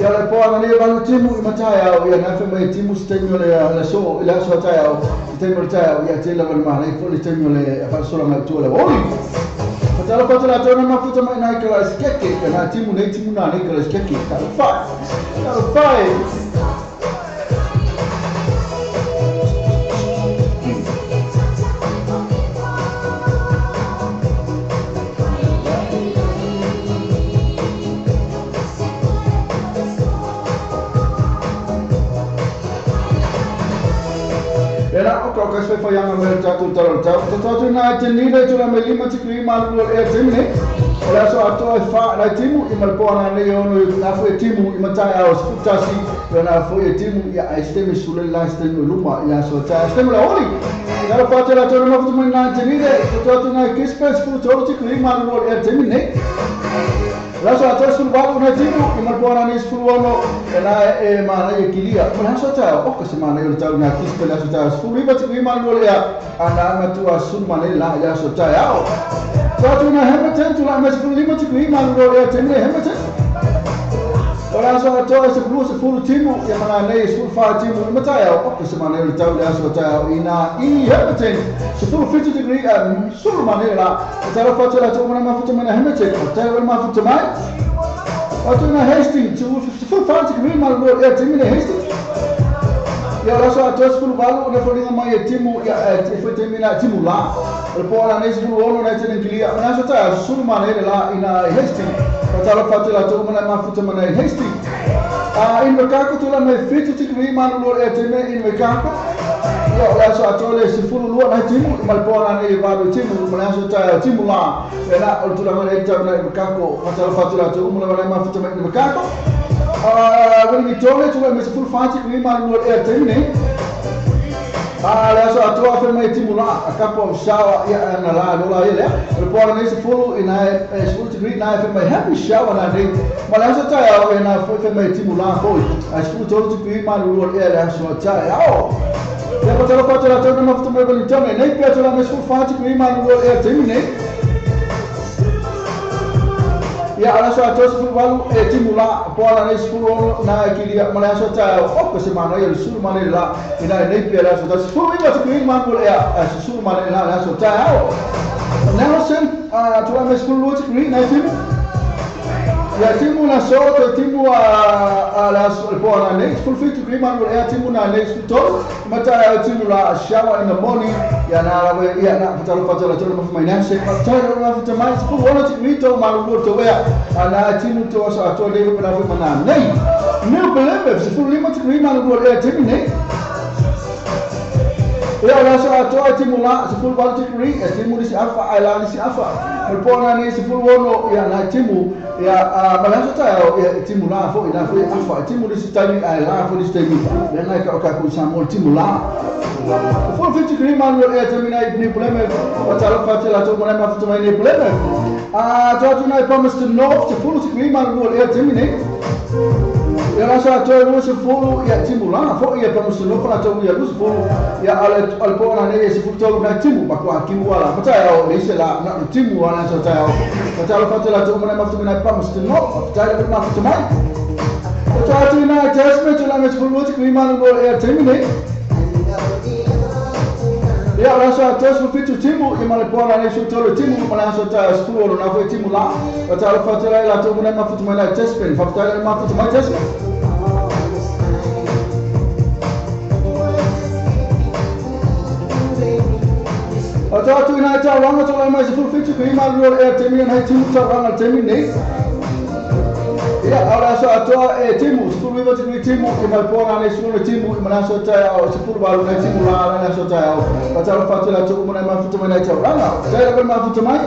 Ia le poa na nei valu timu i matai au, ia na fai mai timu se taimi o le le so i le aso taeao, se taimi o le taeao, ia tele lava le manai foi le taimi o le faasolaga i tua o le oli. Fatalofa atu latou na mafuta mai nai ka laisi keke, ia na timu nei timu na nei ka laisi keke, talofa e, talofa e. E la o ka kasi whai anga me tatou tala o le tau. Tatou atu nā te nila i tula me lima tikri ma lua le ea taimi nei. O le aso atoa e wha nai timu i ma le poa nā nei ono i nā fui e timu i matai ao 11 i nā fui e timu i a se taimi sule la se taimi o luma i aso tae se taimi o le oli. Nā la whātea la tau na mafuta mai nā te nila tatou atu nā Kispe 13 tikri ma lua le ea taimi nei. O le aso atoa 18 nai timu i ma le poa nā nei 16 e nā e mānai e kilia. Ma le aso taeao oka se mānai o le tau nā Kispe le aso taeao 19 tikri ma lua le ea a nā matua sulu mānai la i le aso taeao. Tua atu nā Hamilton tulai mai 15 tikri ma lua le ea taimi nei Hamilton. O le aso atoa e 20 timu ia ma nā nei e 14 timu i mataeao oka se mānai o le tau i le aso taeao i nā i Hamilton 17 tikri a sulu mānai la. E talofa atu la tau mana mafuta mai nā Hamilton o tae o le mafuta mai. Atu nā Hastings 14 tikri ma lua le ea taimi nei Hastings. Ia o le aso atoa 18 na foliga mai e timu ia e foi taimi nā timu la. O le po ala nei 16 nai tene kilia. Ma le aso taeao sulu mānai le la i nā i Hastings. Fatalofa atu la tau mana mafuta mai nā i Hastings. A in Makako tula mai 7 tikri ma lua le ea taimi in Makako. Ia o le aso atoa le 12 nai timu i ma le po ala nei 8 timu ma le aso taeao timu la. E la o le tulaga le tau nai Makako. Fatalofa atu la tau mana mafuta mai in Makako. A Wellington tula mai 14 tikri ma lua le ea taimi nei. A le aso atoa fai mai timu la a kapo o shower ia na la lola ia lea. O le po ala nei 10 i nai 10 tikri nai fai mai happy shower na nei. Ma le aso taeao e na foi fai mai timu la foi. A 13 tikri ma lua le ea le aso taeao. Ia fatalofa atu la tau na mafuta mai Wellington nei pea tula mai 14 tikri ma lua le ea taimi nei. Ia o le aso atoa 18 e timu la po ala nei 16 nā e kilia ma le aso taeao oka se mānai o le sulu mānai le la i nā e nei pea le aso taeao 19 tikri ma lua le ea a se sulu mānai le la le aso taeao. Nelson a tulai mai 12 tikeri nai timu. Ia timu na so toe timu a le aso le po ana nei 17 tikeri malu le ea timu na nei 13 ma taeao timu la shower in the morning ia na la ia na fatalo fatalo tolu ma mai na se fatalo ma fata mai 16 tikeri to malu lo to ea ana timu to aso atoa nei pa na foi mana nei New Plymouth 15 tikeri malu lo ea timu nei. Ia o le aso atoa e timu la 18 tikeri e timu nisi afa ae la nisi afa. O le po ana nei 16 ia na timu ia ma le aso taeao ia e timu la foi na foi afa e timu nisi taimi ae la foi nisi taimi. Lea na e ka o kākou Samoa le timu la. 17 tikeri malu ea timu nei New Plymouth o talofa atu latou ma le mafuta mai New Plymouth. A to atu nei Palmerston North 10 tikeri malu ea timu nei. Ia la sa toe 20 ia timu la foi ia Palmerston North latou ia 20 ia ale ale po ana nei se futo na timu ma kwa kimu ala ma taeao le se la na timu ala sa taeao. Ma talofa atu latou ma le mafuta mai Palmerston North. Tai le mafuta mai. O to atu nei Tasman to la me 10 tikeri malu ea timu nei. Ia o le aso atoa 17 timu ia ma le po ana nei 13 timu ma le aso taeao 16 na foi timu la. O talofa atu lai latou ma le mafuta mai nai Tasman. Faafetai le mafuta mai Tasman. O to atu i nai tauranga to lai mai 17 tikeri malu ea timu nei timu tauranga timu nei. Ia o le aso atoa e timu 19 tikeri timu ia ma le po ana nei 16 timu ia ma le aso taeao 18 nai timu la le aso taeao. O talofa atu latou ma le mafuta mai nai tauranga. Tai le mafuta mai.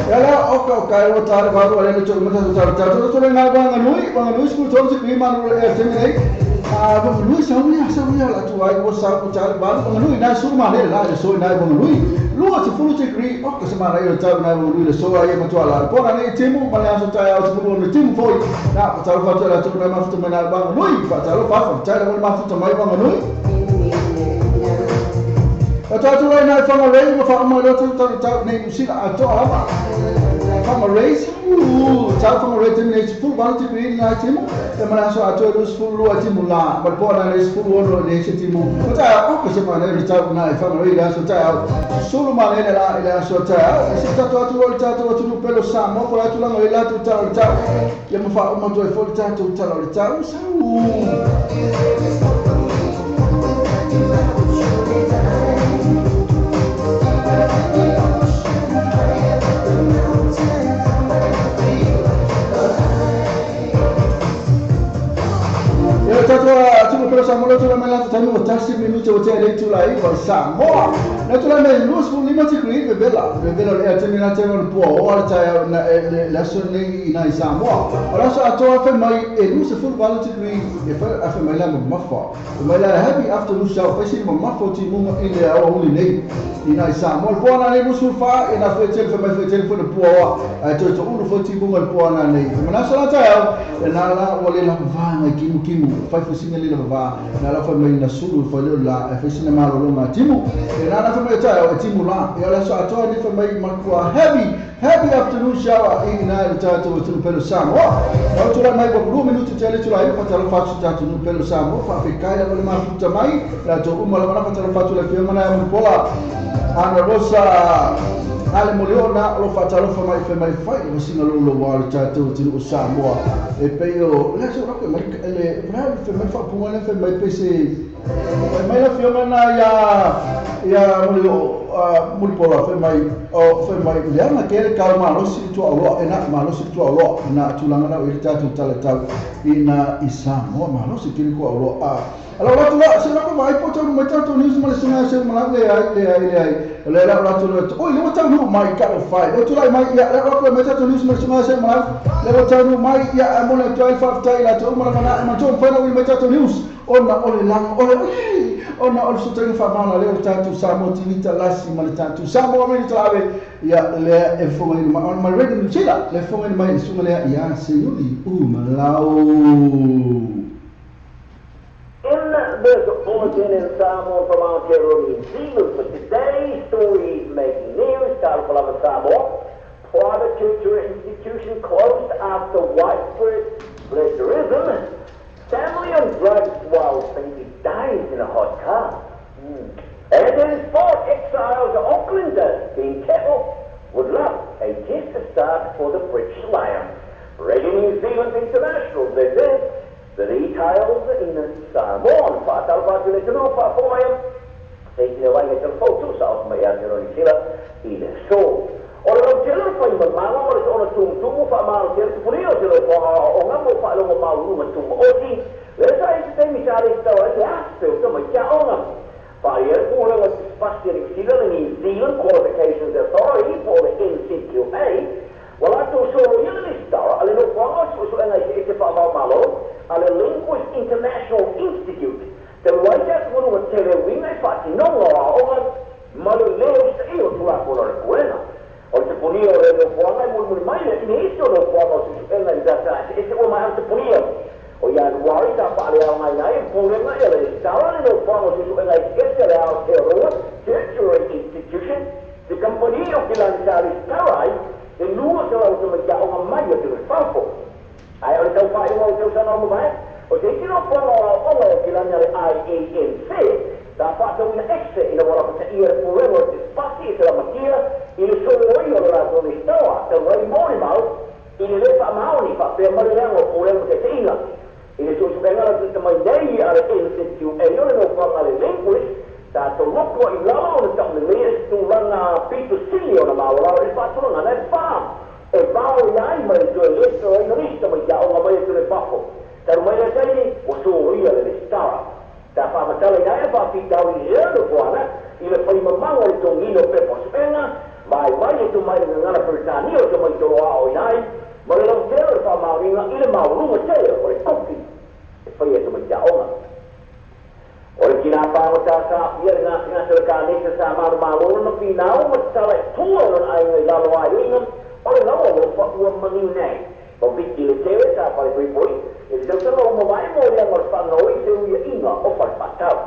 Ia la o ka kai o tare valu ale le tolu mata tare tare tolu tolu ngā wanga nui wanga nui skul tolu tikeri malu ea timu nei. A wanga nui sau ia la tu ai o sau o tare valu wanga nui nai suru ma le la le so nai wanga nui. Lua te fulu tikeri o ka se mana i o tau nai wanga nui le so ai e matua la. Po na nei timu ma le aso taeao 16 timu foi. Na pa talo fatu la tolu nai mafuta mai nai wanga nui. Pa talo fa fa tai le mafuta mai wanga nui. O tātou lai nai whangarei ma whaamai loa tau tau tau nei New Zealand atoa lava. Whangarei tau whangarei tēnei nei 18 tikeri nai timu. E mana aso atoa 22 timu la. Ma le po ana nei 16 nei se timu. O taeao o ka se mana le tau nai whangarei le aso taeao. Sulu mana le la le aso taeao. E se tātou atu o le tātou atu nu pelo Samoa po le atu langa i latu tau le tau. Ia ma whauma toi fo le tātou tala o le tau. Sau. Ia tātou atu no pelo Samoa tula mai latu taimi o tasi minute o te le tula i o Samoa. Na tula mai 25 tikeri bebela bebela le ea temi na te o pua o ala taeao na le aso nei i nai Samoa. O le aso atoa fai mai e 28 tikeri e fai mai la mamafa. Mai la happy afternoon shower fai sini mamafa o timuga i le aoauli nei i nai Samoa. Le po ana nei 24 e na fai tele fai mai fai tele foi le pua oa. Ai toe to ulu foi timuga le po ana nei. Mana aso la taeao e na la ua le lava ngai kimu kimu. Fai foi sina le lava na la fai mai na sulu fai le la e fai sina malolo timu. E na la fai mai taeao e timu la. E o le aso atoa ni fai mai makua happy happy afternoon shower i nai le tātou tunu pelo Samoa. Na o tula mai wa 2 minutu te le tula i fatalo fatu tātou nu pelo Samoa whaafekai la le mafuta mai la to uma la mana fatalo fatu le fia mana e pola Ana Rosa ale molio na lo fatalo fa mai fa mai fai o sina lo lo wa le tātou tunu o Samoa. E pe o le so roke mai le vra fa mai fa punga le fa mai pese mai la fia mana ia ia molio mulipola fai mai o fai mai le ana ke le kau malosi i tuaoloa e na malosi i tuaoloa na tulaga na o i le tatou talatau i na i Samoa malosi kili tuaoloa a ala o latou la se lako vaai po taunu mai tatou news ma le suga se ma le ai le ai le ai le la o latou le oi le ua taunuu mai ka o fai o tulai mai ia le o mai tatou news ma le suga se ma le ua taunuu mai ia mo le atu ai faafetai latou ma lava na ma tou mafai na ui mai tatou news ona o le laga o le ona o le fesootaiga faamala lea o le tatou Samoa TV talasi ma le tatou Samoa mai talave ia lea e fofogaina mai ona mai Radio New Zealand le fofogaina mai le susuga lea ia Seiuli Umalau. In this bulletin in Samoa from Aotearoa New Zealand for today's stories making news, Talofa lava Samoa. Private tertiary institution closed after widespread plagiarism. Family on drugs while baby dies in a hot car. And in sport, exiled Aucklander Ben Kettle would love a test start for the British Lions. Radio New Zealand International, this is the details in Samoan. Fa'atalofa atu le atunuu faafofoga mai, se i tino ai telefou tusa o mai Aotearoa Niu Sila i le aso. O le lautele o le fai mamaga ma le soona tumutumu faamalo tele tupulia o te lofoga aoaoga mo faailoga maualuga tumaoti, lea sa i se taimi sa lesitala ai le afe o tamaiti aoga. Faaalia le Pulega o Sipasi a Niu Sila, le New Zealand Qualifications Authority po o le NZQA, ua latou soloia le lesitala a le nofoaga o suesuega eseese faava-o-Malo a le Linguist International Institute talu ai se atugaluga tele e uiga i faatinoga o aoaoga ma le lē usitaia o Tulafono a le Pulega. O le tapunia o lea nofoaga e mulimuli mai le isi o nofoaga o suesuega i data eseese ua maea ona tapunia. O Ianuari sa faaleaogaina ai e le Pulega ia le lesitala le nofoaga o suesuega eseese a le Aotearoa Tertiary Institution, se kamupani o kilani sa lesitala ai le 200 tamaiti aoga mai atunuu i fafo. Ae o le tau faaiuga o le tausaga ua mavae, o se isi nofoaga o aoaoga o kilani a le IANC sa faatauina ese ina ua lapataia le Pulega o le Sipasi e Salamatia i le soloia o le latou lesitala talu ai molimau i le lē faamaoni faapea ma le leaga o Pulega ma Taitaiga i le suesuega lautata mai nei a le NZQA o le nofoaga a le Linguist sa tolopo ai i lalo ona taulelei e se tulaga pito sili ona maualalo i le faatulagaga e fa e vaoia ai ma le toe lesitalaina o nisi tamaiti aoga mai atu le fafo. Talu mai lea taimi, ua soia le lesitala. Sa faamatalaina ai le faafitauli i lea nofoaga i le fai mamaga o le togina o pepa suega, vaivai e tomai le gagana Peretania o tamaiti o lo o aoaoina ai, ma le lautele o le faamaoniga i le maualuga tele o le kopi e faia e tamaiti aoga. O le tinā pāgota sa aafia i le gasegase o le kanesa sa malomalo lona finau ma tatala i tua o lona aiga i lalo o aiaiga o le lau alofa ua maliu nei. Ma Viki Letele sa falepoipoi i le tausaga ua mavae moliaga o le faagaoi i feuiaiga o falefaatau.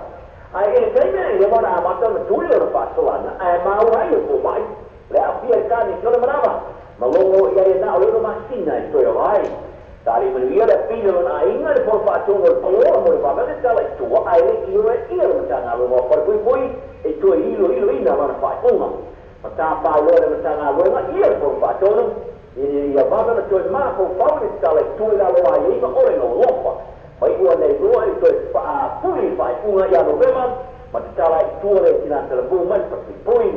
Ae i le taimi nei leva ona amata ona tuli lona faasolaga ae maua ai e fomai le aafia i le kanesa o le manava ma logo i ai e na o le ono masina e toe ola ai. Sa alii manuia le apili o lona aiga i le fono faatonu o le paloa mo le vavave tala i tua ae le i ioe ia le Matagaluega o Falepuipui e toe iloiloina lana faaiuga. Ma tapa ai loa le Matagaluega ia le fono faatonu ina ia vave ona toe mafaufau i le tatala i tua i lalo o aiaiga o le nolofa. Mai ua nei loa i le toe faapuli i le faaiuga ia Novema ma tatala ai i tua le tina talavou mai le Falepuipui.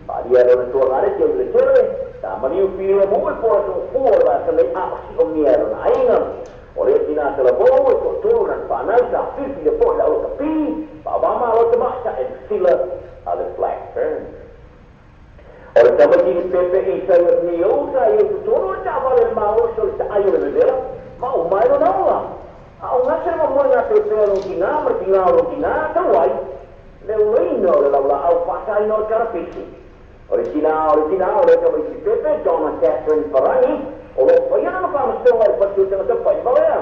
Faaalia e lona tuagaleti o le tele, sa maliu filemu i pola toofua o le vasa nei a o siomia e lona aiga. O le tina talavou e toatolu lana fanau sa filifili foi i le aulakapi, faavamalo tamaitai e Lucilla a le Black Fern. O le tamaitini pepe i Sayot Nio sa i ai totonu o le taavale le malosi o le taai o le vevela ma uma ai lona ola. A o gase le mamoe gapeepea o lona tinā ma le tinā o lona tinā talu ai le ulaina o le laulaau faasaina o le kalapisi. O le tinā o le tinā o lea tamaitini pepe, Donna Catherine Farangi, o lo o faia lana faamasinoga i le pati o tagata pa'ivalea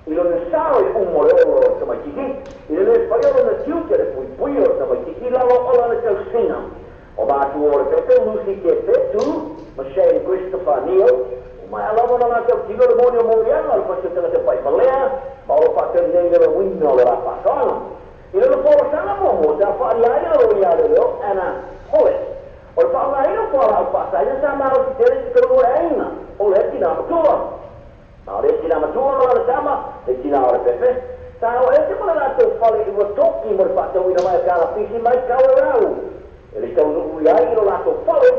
i lona sao i le uma o le ola o le tamaititi, i le lē faia o lona tiute le puipuia o le tamaititi i lalo o lana tausiga. O matua o le pepe, Lucy Te Whetu ma Shane Christopher Neal, ua maea lava ona latou tino le moni o moliaga o le pasi o tagata pa'ivalea ma o lo o faatali nei le lauina o le la faasoaga. I lona folasaga muamua sa faaalia ai le loia leoleo Anna Hollis, o le faaaogaina o fualaau faasaina sa malosi tele i totonu o le aiga o lea tinā matua. Ma o lea tinā matua ma lana tama, le tinā o le pepe, sa o ese ma le latou fale i ua toki mo le faatauina mai o kalapisi mai Kawerau. E le taunuu i ai i lo latou fale,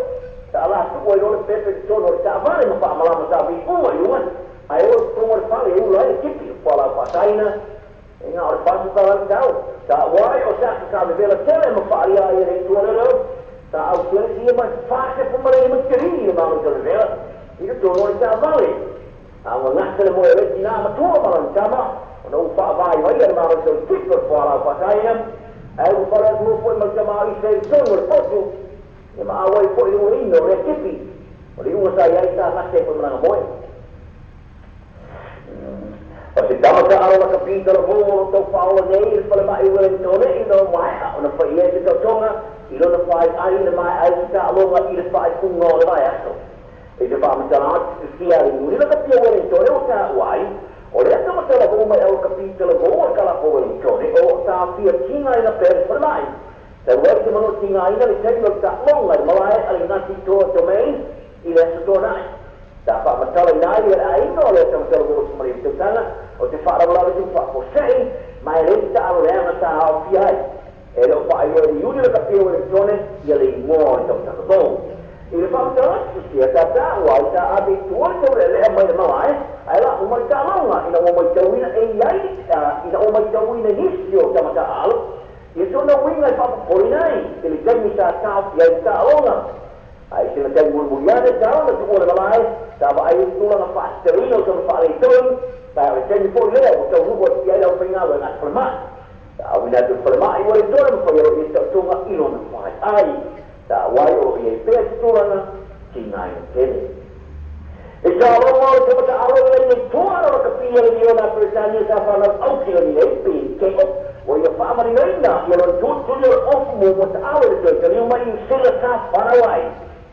sa latou ai loa le pepe i totonu o le taavale ma faamalama sa viiuga i luga, ae o i totonu o le fale e ula ai le tipi o fualaau faasaina. E na o le 400 tau, sa ua ai o se aso sa vevela tele ma faaalia ai e le Atua leoleo, sa au tele sia mai 4 ma le 5 teli i le malosi o le vevela i totonu o le taavale. A ua gata le moe o le tinā matua ma lana tama, ona ua faavaivai le malosi o le tipi o le fualaau faasaina, ae ua fale atu foi ma le tamaoaisa i totonu o le potu, ia ma auai foi le ulaina o lea tipi. O le iuga sa i ai sa gata ai foi ma lana moe. O se tama taalo lakapi talavou o lo tau faaola nei i le falemai Wellingtone ina ua maea ona fai ai se taotoga i lona faaiai i le maea ai se taaloga i le faaiuga o le vaiaso. I se faamatalaga silafia a le Iuni le kapia Uelintone ua taua ai, o lea tamatala mai au kapitala fou o le kalapa Uelintone o loo taofia tigaina pea le falemai. Talu ai se manu tigaina le taimi o le taaloga i le malae a le Ngati Toa Domain i le Aso Toonai. Sa faamatalaina ai le aiga o lea tamatala fou o 19 tausaga o se faalavelave tupu faafuasei ma e leai se taalo leaga sa aofia ai. E le o faailoa e le Iuni o le kapia Uelintone ia le igoa o le tamatala fou. I le faamatalaga silafia, sa taua ai sa ave i tua le taulealea mai le malae, ae laa uma le taaloga ina ua matauina e i ai ina ua matauina nisi o tama taaalo ia sona uiga e faapopoleina ai i le taimi sa taofia ai le taaloga. Ae i sina taimi mulimuli ane sa ona tuua le malae, sa vaai ai le tulaga faatatauina o sona faaletonu, ma o le taimi foi lea ua taunuu atu i ai le aufaigaluega a le falemai. Sa auina atu i le falemai ua le toe mafai e loo ia taotoga i lona faiai. Sa auai o loo i ai pea se tulaga tigaina tele. I sa logo o le tamata'alo i laina i tua o le kapia le miliona a Peretania sa fanau Aukilani nei, Ben Keiko, ua ia faamalinoina ia lona tulituli o le ofu muamua ta'alo i le toe taliu mai i Niu Sila sa fanau ai.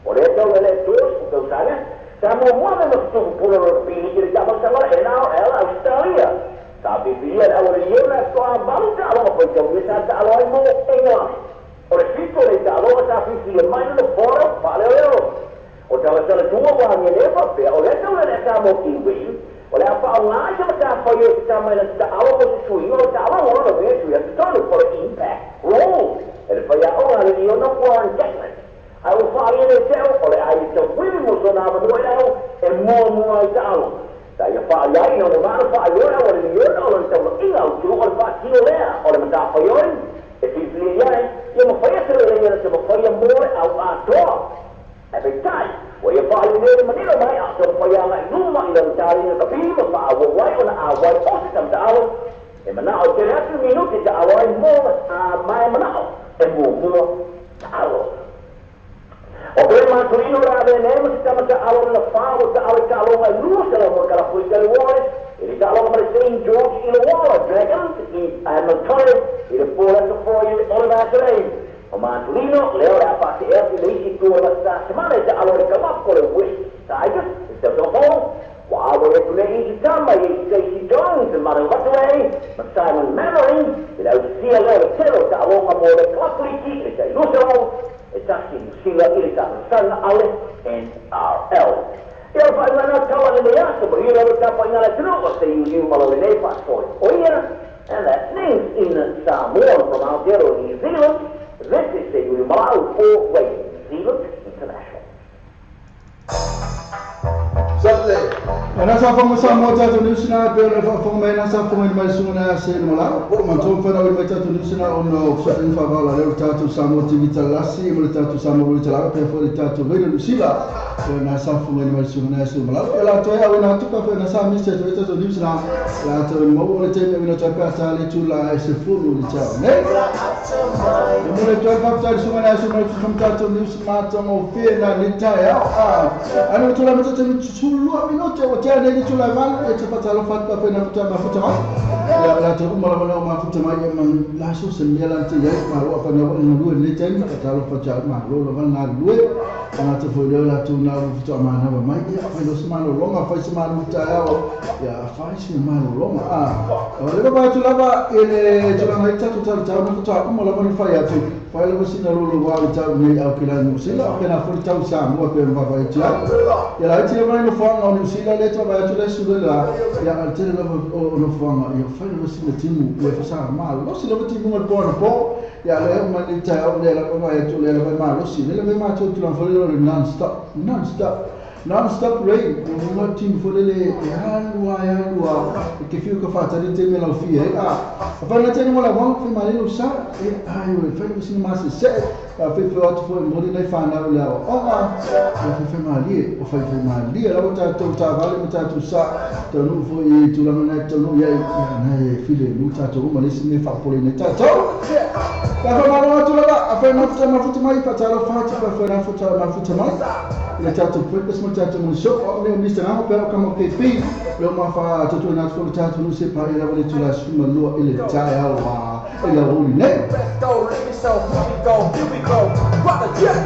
O lea taulealea 30 tausaga, sa muamua me ma tutupu pule o lona piliki i le taamalasaga o le NRL a Ausetalia. Sa filifilia le auala liona e faatoa valu taaloga faitaulia sa taalo ai mo Engelane. O le fitu o nei taaloga sa filifilia mai lona fono faaleoleo. O talatala tua ua agia nei faapea, o lea taulealea sa mo Kiwi, o le a faaaoga i se matafaioi e tatā mai lana taalo mo se suiga o le taaloga o lona uiga e sui atu tonu po o le impact role e le faiaoga a le liona Warren Gatland. Ae ua faaalia nei teo o le a ia tauivi mo sona avanoa i le ao e muamua ai taaloga. Sa ia faaalia ai ina ua maana faailoa e au a le liona o lona taulaiga autū o le faatino lea o le matafaioi e filifilia i ai ia mafaia se lelei ana se mafaia mo le au atoa. Ae peitai, ua ia faaiu nei le manino mai a o taumafai agai i luma i lana taliga kapi ma faaauau ai ona auai o se tamata'alo e mana'o e tele atu le minute ta'alo ai mo ma e mana'o e muamua ta'alo. O Glenn Matulino le ave nei ma se tama ta'alo lona fa ua ta'alo i ta'aloga e 200 mo le kalafui tele uole i le ta'aloga ma le Saint George Illawarra Dragons i Hamilton i le po le aso foa i o le vasa nei. O Matulino lea o le a faate'e atu i le isi itu o le vasa semana e ta'alo ai le kalapu o le West Tigers i le tausaga fou. Ua auai atu nei isi tama i Stacey Jones, Manu Matuei ma Simon Mannering i le ausia lea o le tele o taaloga mo le kalapu liki i le tai 201 i Niu Sila i le taamilosaga a le NRL. Ia o le faaiuga lena tala lenei aso, manuia lava le tapuaiga a le atunuu o se iuiu ma lau lenei faasoa o ia. And that's news in Samoa from Aotearoa New Zealand. This is Seiuiu Malau for Radio New Zealand International. Ana sa faafofoga Samoa tatou news na pei ona faafofoga mai na sa faafofoga mai susuga na se le malao matou mafai na mai tatou news na ona o fesootaiga faavaola lea o le tatou Samoa TV Talasi ma le tatou Samoa Radio Talala pea foi le tatou Radio New Sila pei ona sa faafofoga mai susuga na se le malao e latou e auina atu pa foi na sa misi atu ai tatou news na latou e maua le taimi auina atu ai pe a sa le tula e 10 le taeao nei. E momoli atu ai le faafetai i le susuga na se le malao tatou news matagofie na le taeao a ana tula ma tatou 12 minute ua tea nei le tula e 8 e te faatalofa atu pa na futa mafuta mai ia la te uma lava na mafuta mai ia man la so se mea la te iai malo a whana wa nga lue nei taimi faatalofa atu malo lava nga lue ana te foi leo la tu na futa manawa mai ia fai lo se malo longa fai se malo taeao ia fai se malo longa a o le va atu lava i le tulaga i tatou tau tau na futa uma lava na fai atu fai lava sina lolo wa le tau nei au ke la Niu Sila o ke na foi tau Samoa pe ma vai tia ia la tia mai no fanga o Niu Sila le tau vai atu le sule la ia al tele lava o no fanga ia fai lava sina timu ia fa sa ma lo si lava timu ngal po na po ia le ma ni tau le la vai atu le la vai ma lo si le vai ma tu tu la foi le non stop non stop non stop rain o nga timu foi le e alu a e alu a e ke fiu ka whātari te me lau fia e a a whai na tēnei mo la wang whai mai lo sa e ai o e whai lava sina mase se a whai whai atu foi mori nei whānau le awa onga o whai whai malie o whai whai malie lawa tātou tāvale ma tātou sa taunuu foi i tulaga nei taunuu iai ia nei e file lu tātou uma le isi mea faapopole nei tātou ka whamalo atu lava a whai mafuta mafuta mai whātalo whāti whai whai mafuta mafuta mai i le tātou breakfast ma le tātou morning show o leo Mr. Ngamo pera o kama KP leo ma wha tutu ina atu le tātou nu se pa i lava le tula suma lua i le taeao a i la uli nei. Let's go, let me show, here we go, here we go, rock the jet.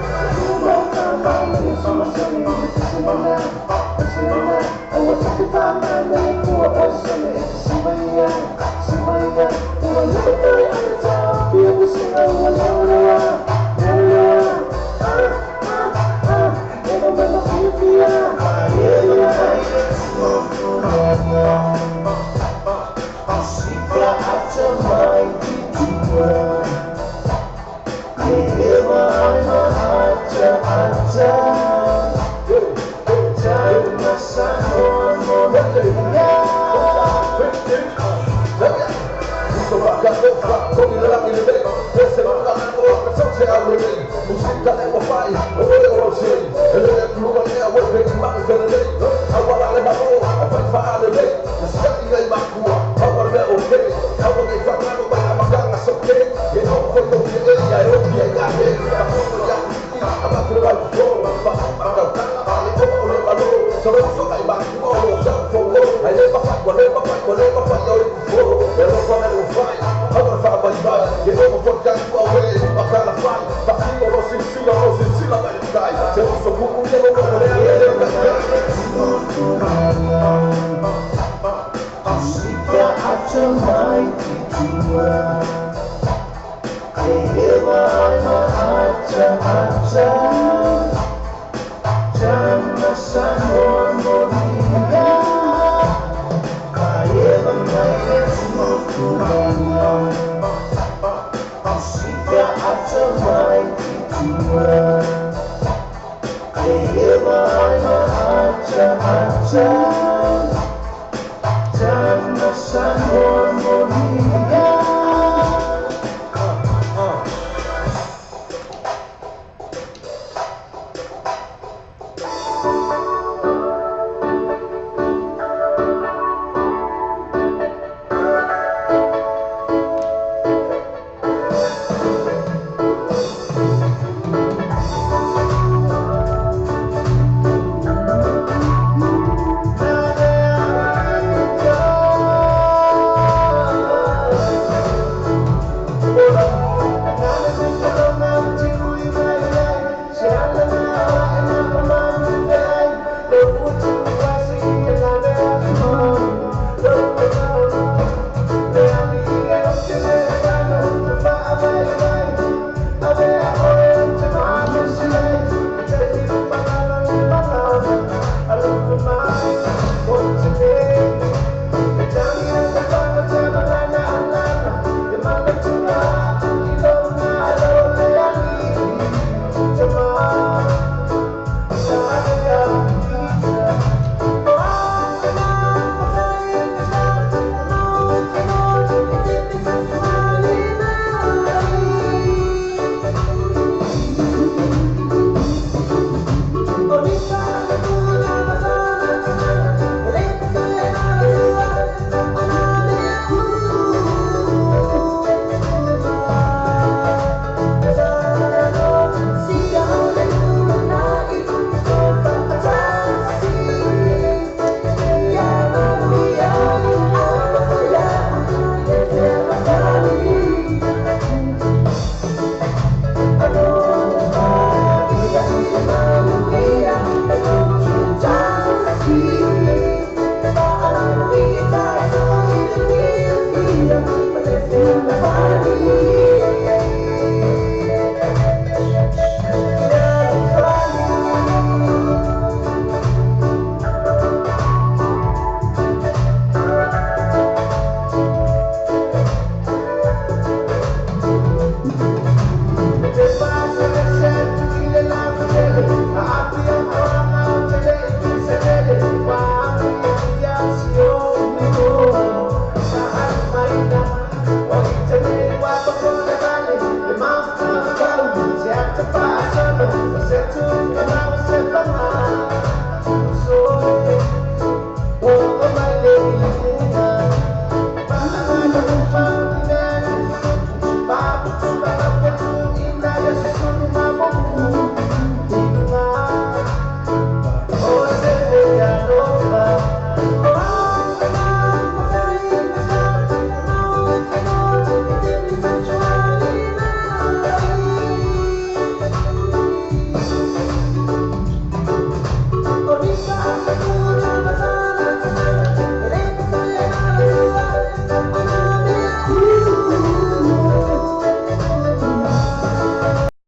To